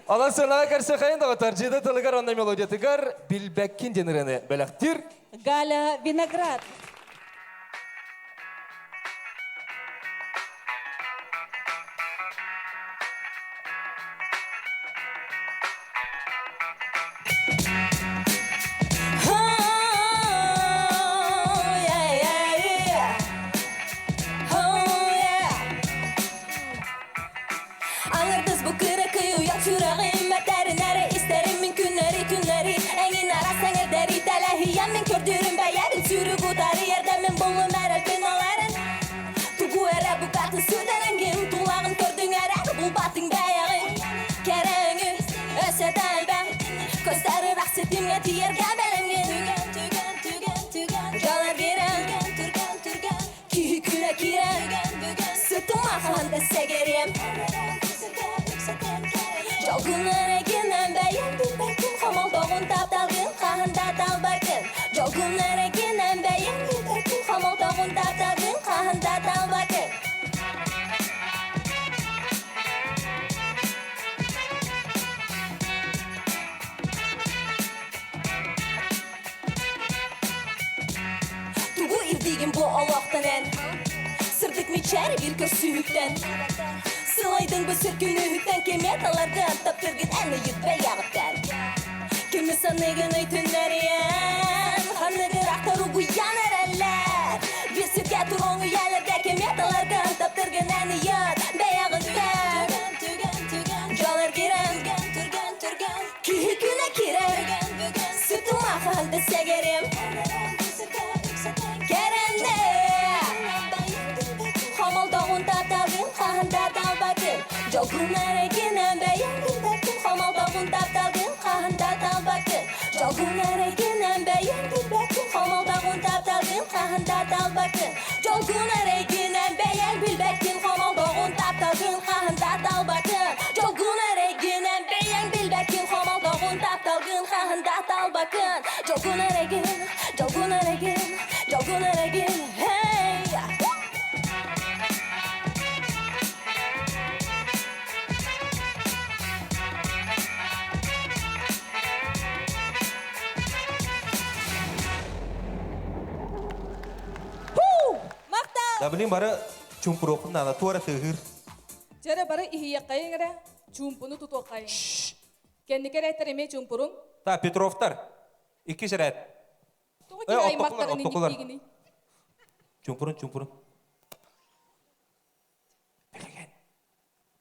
Онон сыанаҕа көрсөхөйүн доҕоттор, дьиэдэ тылыгар уонна мелодиятыгар билбэккин диэн ырыаны бэлэхтиир. Галя Виноград. Аңырдыс бу кыракый уял сүрэҕим этэрин эрэ истэрим мин күннэри түннэри эҥин араас эҥэрдэри тэлэһийэн мин көрдүүрүм бэйэбин сүүрүк утары эрдэ мин буллум эрэлбин ол эрэн тугу эрэ букатын сүтэрэҥҥин тулаҕын көрдүҥ эрэ булбатыҥ бэйэҕин кэрэ өҥү өссө да элбэх көстөр ыраах ситимҥэ тиийэргэ бэлэмҥин дьолор киирэн киһи күнэ киирэн сытыма хаһан да сэгэриэм Дьолгун эрэгинэн бэйэҥ билбэккин хомолтоҕун тапталгын хаһан да талбаккын Дьолгун эрэгинэн бэйэҥ билбэккин хомолтоҕун тапталгын хаһан да талбаккын Тугу ирдиигин бу олохтон эн Сырдык мичээр биир көрсүһүктэн Сылайдыҥ бу сир күнүһүттэн Кими таларгын таптыыргын эн ыйыт бэйэҕиттэн Кими саныыгын өйтүннэриэн Ханнык ыраахтар угуйан эрэллэр Биир сиргэ туруоҥ үйэлэргэ Кими таларгын таптыыргын эн ыйыт бэйэҕиттэн Дьол эргирэн Киһи күнэ киирэр Сытыма хаһан да сэгэрим Кэрэннэ Хомолтоҕун тапталгын хаһан да талбаккын Дьолгун эрэгинэн бэйэҥ билбэккин Хомолтоҕун тапталгын хаһан да талбаккын Дьолгун эрэгинэн бэйэҥ билбэккин Хомолтоҕун тапталгын хаһан да талбаккын Дьолгун эрэгинэн бэйэҥ билбэккин Хомолтоҕун тапталгын хаһан да талбаккын Дьолгун эрэгинэн бэйэҥ билбэккин Хомолтоҕун тапталгын хаһан да талбаккын Дьолгун эрэгин, дьолгун эрэгин, дьолгун эрэгин, hey! Да билин бары чумпуруохпун наада туора тыаһыыр. Дьэрэ бары иһийэххэйиҥ эрэ, чуумпуну тутуоххайыҥ. Кэнники эрээттэр эмиэ чуумпуруҥ. Та, Петровтар. Иккис эрээт. Тоҕо кини аймахтарын инниктиигиний? Чуумпурун, чуумпурун. Билигин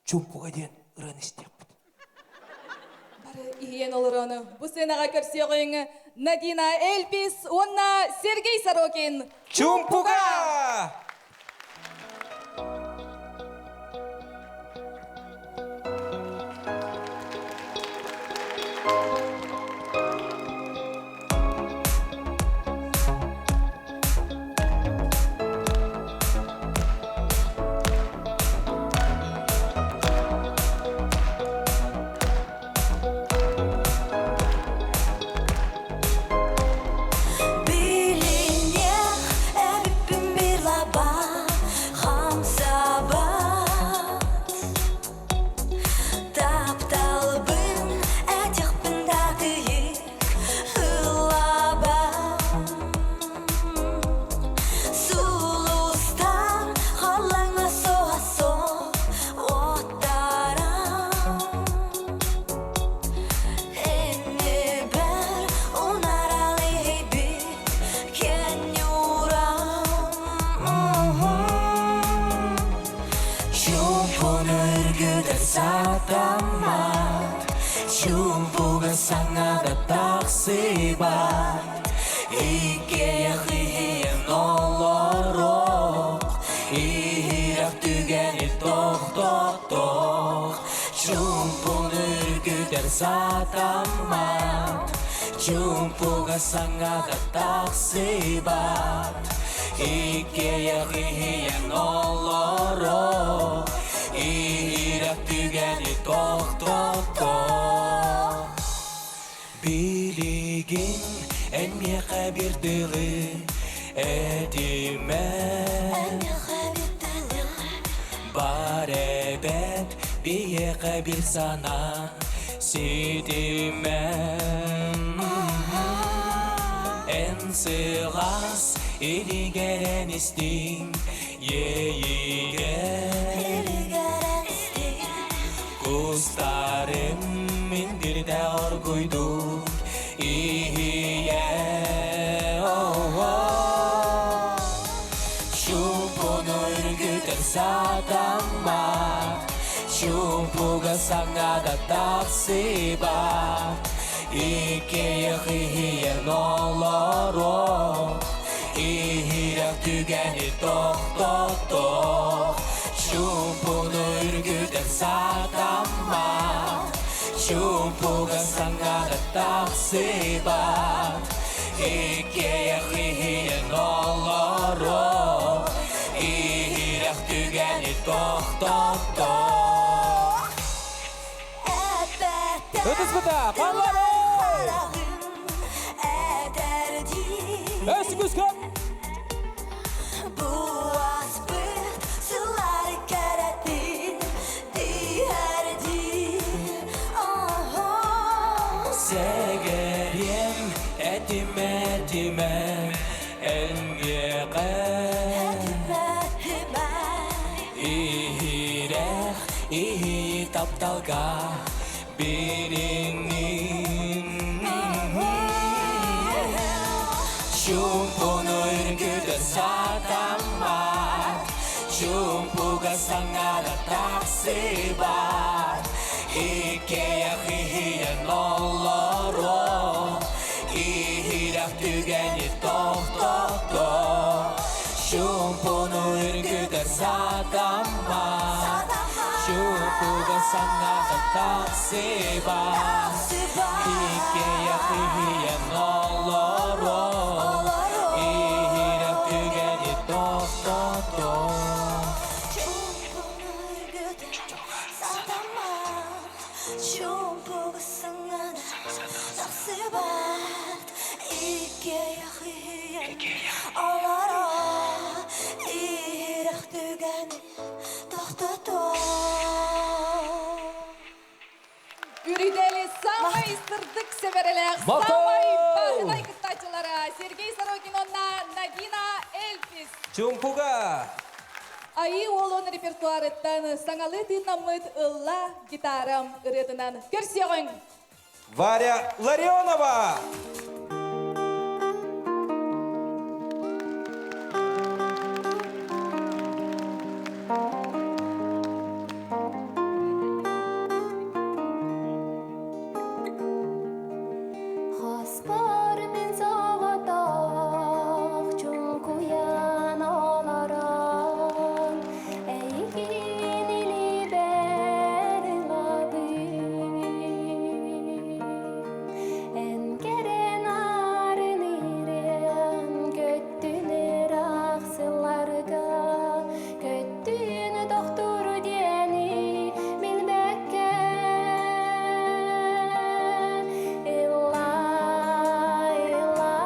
чуумпуга диэн ырыаны истиэхпит. Бары иһийэн олорону бу сценаҕа көрсүөҕүҥ Надина Эльпис уонна Сергей Сорокин. Чуумпуга! Билиниэх эбиппин бир лаба хамсабат Тапталбын этиэхпин да тыйык ыллабат Сулустар халлаҥҥа соһа-соһ оттаран Иннибэр унаралыйбыт кэнньуран Чуумпуну үргүтэр сатаммат, Чуумпуга саҥа да тахсыбат. Иккиэйэх иһийэн олоруох, Иһирэх түгэни тохтотуох. Чуумпуну үргүтэр сатаммат, Чуумпуга саҥа да тахсыбат. Иккиэйэх иһийэн олоруох, Иһирэх түгэни тохтотуох. Билигин эн миэхэ биир тылы этимэ. Бар эбэт биһиэхэ биир санаа ситимэ. Эн сылаас илигэрэн истиҥ иэйигэ. Кустарым мин бирдэ оргуйдук иһийэ. Чуумпуну үргүтэр сатаммат, Чуумпуга саҥа да тахсыбат. Иккиэйэх иһийэн олоруох, Иһирэх түгэни тохтотуох. Чуумпуну үргүтэр сатаммат, Чуумпуга саҥа да тахсыбат. Иккиэйэх иһийэн олоруох, Иһирэх түгэни тохтотуох. Ытыспыта, паллары! Өс-күскөп! Бу ааспыт сыллары кэрэтин тиһэрдии Сэгэриэм этимэ-этимэ эн миэхэ Иһирэх иһии тапталга билиҥҥин Чуумпуну үргүтэ сатаммат Чуумпуга саҥа да тахсыбат Иккиэйэх иһийэн олоруох Иһирэх түгэни тохтото Чуумпуну үргүтэр сатаммат Чуумпуга саҥа да тахсыбат Иккиэйэх иһийэн олоруох Иһирэх түгэни тохтото Чуумпуга саҥа да тахсыбат Иккиэйэх иһийэн олорор Иһирэх түгэни тохтотуо Үрүдэли самай сырдык сэбэрэлээх, самай баһынай кыттааччылара Сергей Сорокин уонна Надина Эльфис. Чуумпуга! Айыы уолун репертуарыттан саҥалыы тыыннаммыт Ылла гитарам ырыатынан көрсүөҕүҥ! Варя Ларионова! Хоспор мин соҕотох чуҥкуйан олорон эйигин илиибэр ылабын. Эн кэрэ нарын ириэн көттүн ыраах сылларга көттүн тохтуур диэни билбэккэ Ылла, ылла,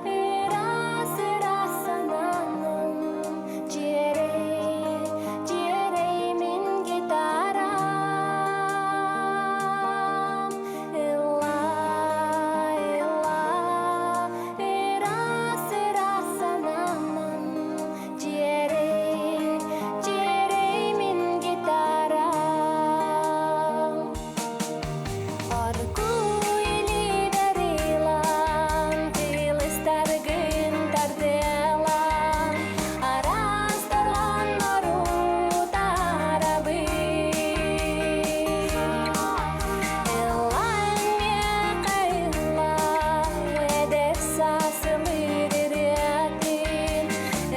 ыраас ыраас санааным Дьиэрэй, дьиэрэй мин гитарам Ылла, ылла, ыраас ыраас санааным Дьиэрэй, дьиэрэй мин гитарам Оргууй илиибэр ылан, тылыстаргын тардыалаан, араас дорҕооннору таарабын. Ыллаан миэхэ ыллаа, эдэр саас ырыатын,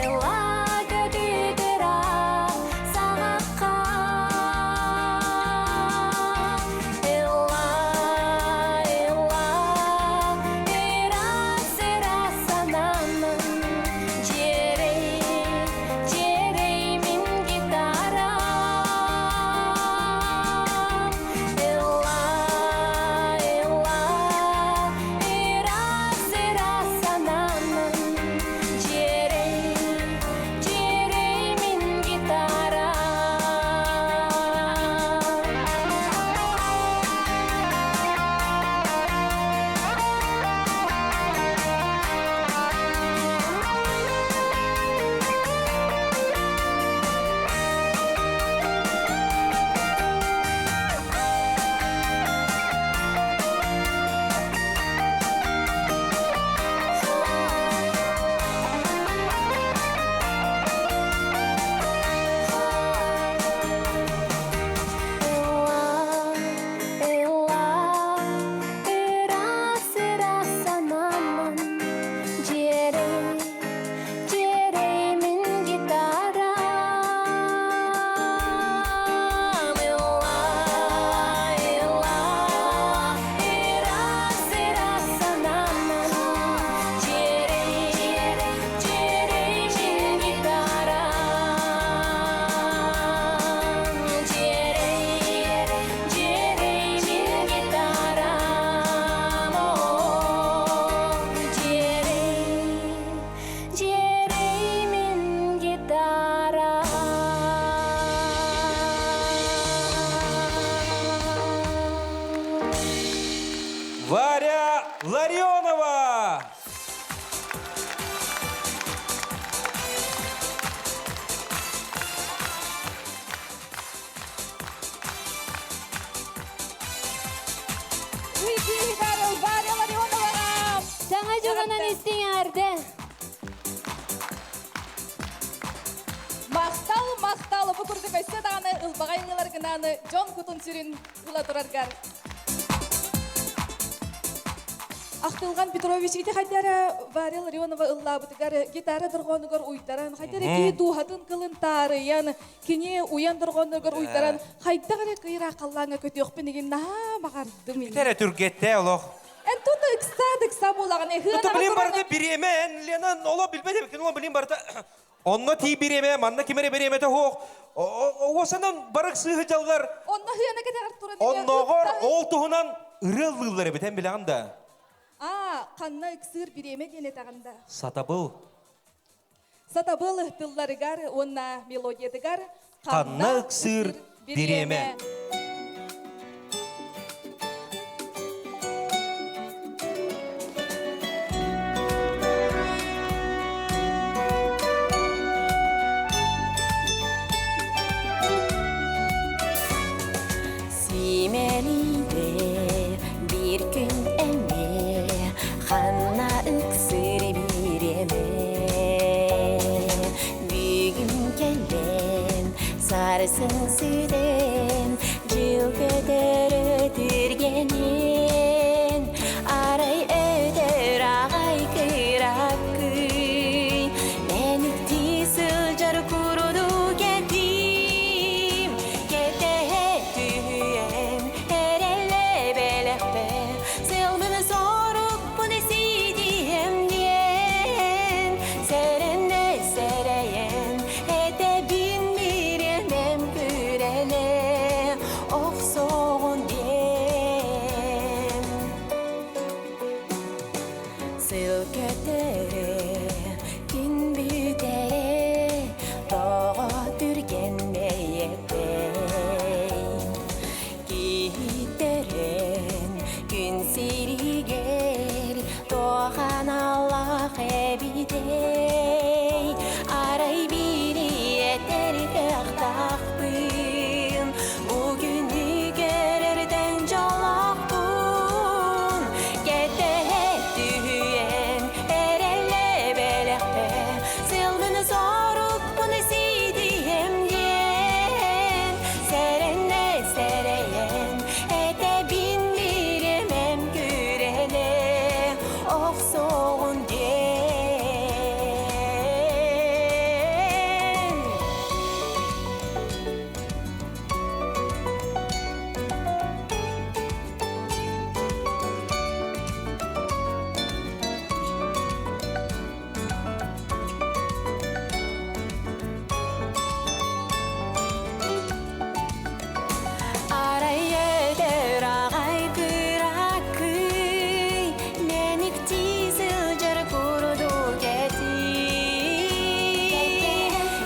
ыллаа көтүт ыраах саҕахха. Ыллаа, ыллаа, ыраас ыраас санаанан дьиэрэй, дьиэрэй мин гитарам. Ыллаа, ыллаа, ыраас ыраас санаанан дьиэрэй, дьиэрэй мин гитарам. Ыллаа, ыллаа, ыраас ыраас санаанан дьиэрэй, дьиэрэй мин гитарам. Ыллаа, ыллаа, ыраас ыраас санаанан дьиэрэй, дьиэрэй мин гитарам. Дьиэрэй, дьиэрэй мин гитарам. Дьиэрэй, дьиэрэй мин гитарам. Варя Ларионова! Варя Ларионова! Саҥа дьылынан истиҥ эҕэрдэ! Махтал, махтал! Бу курдук өссө даҕаны ылбаҕай ырыаларгынан дьон кутун сүрүн ыла тураргар. Ахтылҕан Петрович ити хайдара Варя Ларионова ыллаабытыгар гитара дорҕоонугар уйдаран, хайдара киһи дууһатын кылын таарыйан, кини уйан дорҕоонугар уйдаран, хайдах эрэ кыйраах халлааҥҥа көтүөхпүн игин наһаа баҕардым. Итэрэ түргэттэ олох. Эн тута ыксаа да ыксаа буолаҕын. Тута билин барыта бириэмэ, эн Лена оло билбэт эбиккин, оло билин барыта Онно тии бириэмэ, манна ким эрэ бириэмэтэ суох. Уосанан барык сыыһы дьаллар. Онно хыана кэтэҕэр туран Оннооҕор ол туһунан ырыа ыллыыллар эбит, эн билэҕин да? Аа, ханна ыксыыр бириэмэ диэн этэҕин да? Сатабыл. Сатабыл тылларыгар уонна мелодиятыгар ханна ыксыыр бириэмэ. Симэлийдэ сыл сүтэн, Дьыл көтөрө түргэнин, Арай өтөр аҕай кыракый, Мэниктии сылдьар курдук этим, Кэтэһэ түһүөм эрэлэ бэлэхпэр, Сылбын сорукпун ситиһэм диэн, Сэрэнэ сэрэйэн, этэбин бириэмэм күрэнэ, охсоҕун диэн. Сыл көтөрө, күн бүтэрэ, тоҕо түргэн бэйэтэй. Киһитэрэн күн сиригэр туох аналлаах эбитэй? Арай биири этэр кыахтаахпын, бу күнү көрөртөн дьоллоохпун. Кэтэһэ түһүөн эрэллэ бэлэхпэр, сылбын сорукпун ситиһэм диэн, Сэрэнэ сэрэйэн, этэбин бириэмэм күрэнэ, охсоҕун диэн. Арай өтөр аҕай кыракый, Мэниктии сылдьар курдук этим.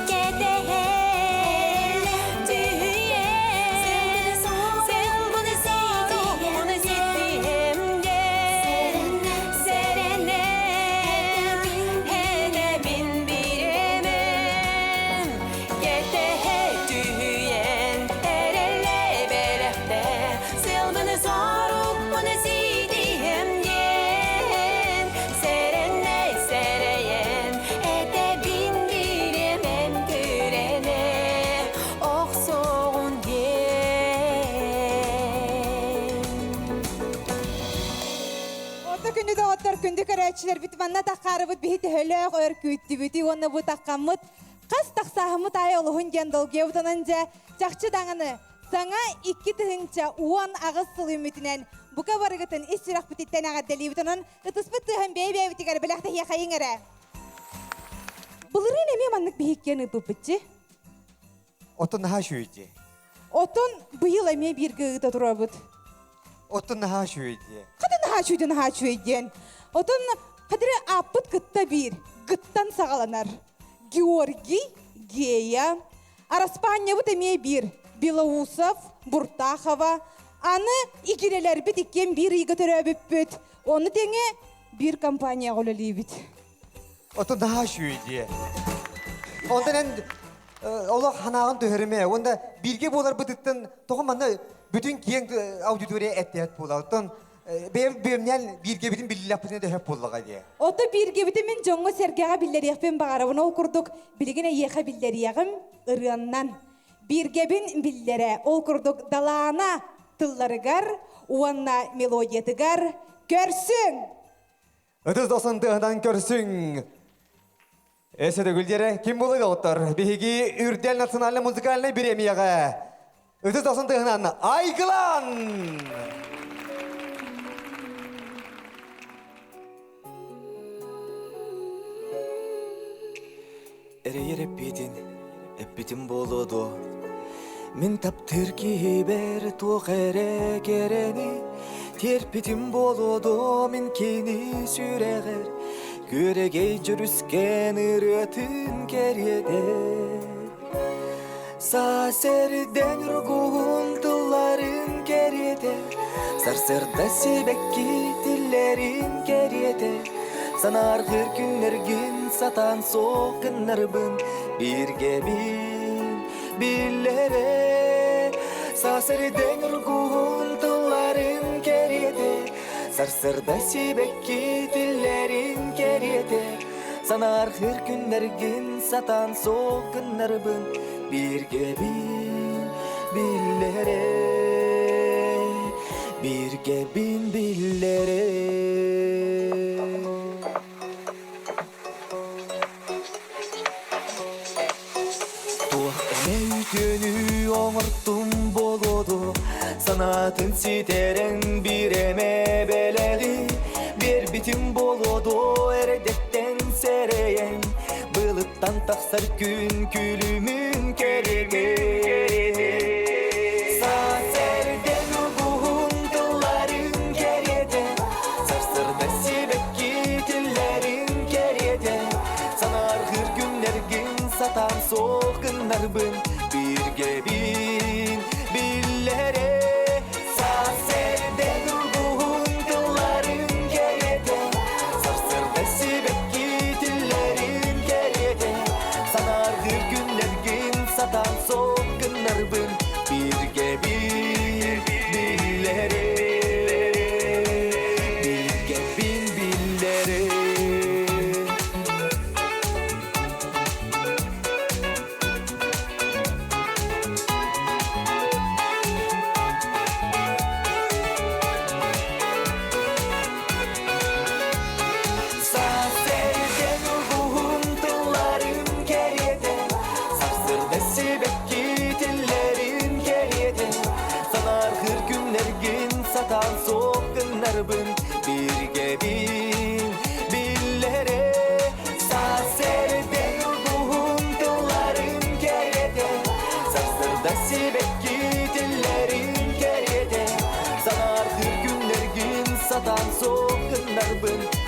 Кэтэһэн түһүйэн, сылбын сорукпун ситиһэм диэн, Сэрэнэн этэбин бириэмэм. Кэтэһэ түһүйэн эрэлэ бэлэхтэ, Сылбын сорукпун ситиһэм диэн, Сэрэнэ сэрэйэн, этэбин бириэмэм күрэнэ, охсоҕун диэн. Орто күндү доҕоттор, күндү көрөөччүлэрбит манна таххаарыбыт биһи төһөлөөх өр күүттүбүтүй уонна бу таххаммыт хас тахсааһыммыт аайы олуһун диэн долгуйабытынан дьэ чахчы даҕаны саҥа 2018 сыл үүммүтүнэн бука барыгытын ис сүрэхпититтэн эҕэрдэлиибит онон ытыспыт тыаһын бэйэ-бэйэбитигэр бэлэхтэһиэхэйиҥ эрэ. Былырыын эмиэ маннык биһиккиэн ыыппыппытчы. Оттон наһаа үчүгэй дии. Оттон быйыл эмиэ бииргэ ыыта турабыт. Оттон наһаа үчүгэй дии. Хата наһаа үчүгэй наһаа үчүгэй диэн. Отон хадыры ааппыт кытта биир, гыттан саҕаланар. Георгий, Гея, Араспаанньабыт эмиэ биир, Белоусов, Буртахова. Аны игирэлэрбит иккиэн биир ыйга төрөөбүппүт. Ону тэҥэ биир компанияҕа үлэлиибит. Оттон наһаа үчүгэй дии. Онтон эн олох санааҕын түһэримэ. Уонна бииргэ буоларбытыттан тоҕо манна бүтүн киэҥ аудитория эттиэт буолар. Оттон бэйэм бүөмнээн бииргэбитин биллэхпитинэ да сөп буоллаҕа дии. Ото бииргэбитин мин дьоҥҥо-сэргэҕэ биллэриэхпин баҕарабын. Ол курдук билигин эйиэхэ биллэриэҕим ырыаннан. Бииргэбин биллэрэ. Ол курдук Далаана тылларыгар уонна мелодиятыгар көрсүҥ! Ытыс досын тыаһынан көрсүҥ! Эсэ төгүл ким буолуй доҕоттор? Биһиги Үрдэл национальнай музыкальнай бириэмийэҕэ ытыс досын тыаһынан Айгылан! Эрэйэр эппитин, эппитим буолуо дуо? Мин таптыыр киһибэр туох эрэ кэрэни Тиэрпитим буолуо дуо мин кини сүрэҕэр Күөрэгэй дьүрүскэн ырыатын кэриэтэ Саас эрдэн ургуһун тылларын кэриэтэ Сарсыарда сибэкки тиллэрин кэриэтэ Санааргыыр күннэргин сатаан суох гыннарбын Бииргэбин биллэрэ Саас эрдэн ургуһун тылларын кэриэтэ Сарсыарда сибэкки тиллэрин кэриэтэ Санааргыыр күннэргин сатаан суох гыннарбын Бииргэбин. биллере Бирге бин биллере Туох эме үтүөнү оҥортум болоду Санатын ситерен биреме белеги Бербитим болоду эредеттен серейен Былыттан тахсар күн күлүмүн кереге Сасерден ургуһун тылларын керете Сарсырда сибекки тиллерин керете Санаргыр күннергин сатан соққыннарбын Бирге бин биллере Сасерден ургуһун тылларын керете Сарсырда сибекки тиллерин керете Санаргыр күннергин сатан соққыннарбын Бирге бин биллере Бирге бин биллере Сасерден ургуһун тылларын керете Сарсырда сибекки тиллерин керете Санаргыр күннергин сатан соққыннарбын Бирге бин биллере Сасерден ургуһун тылларын керете Сарсырда сибекки тиллерин керете Санаргыр күннергин сатан соққыннарбын.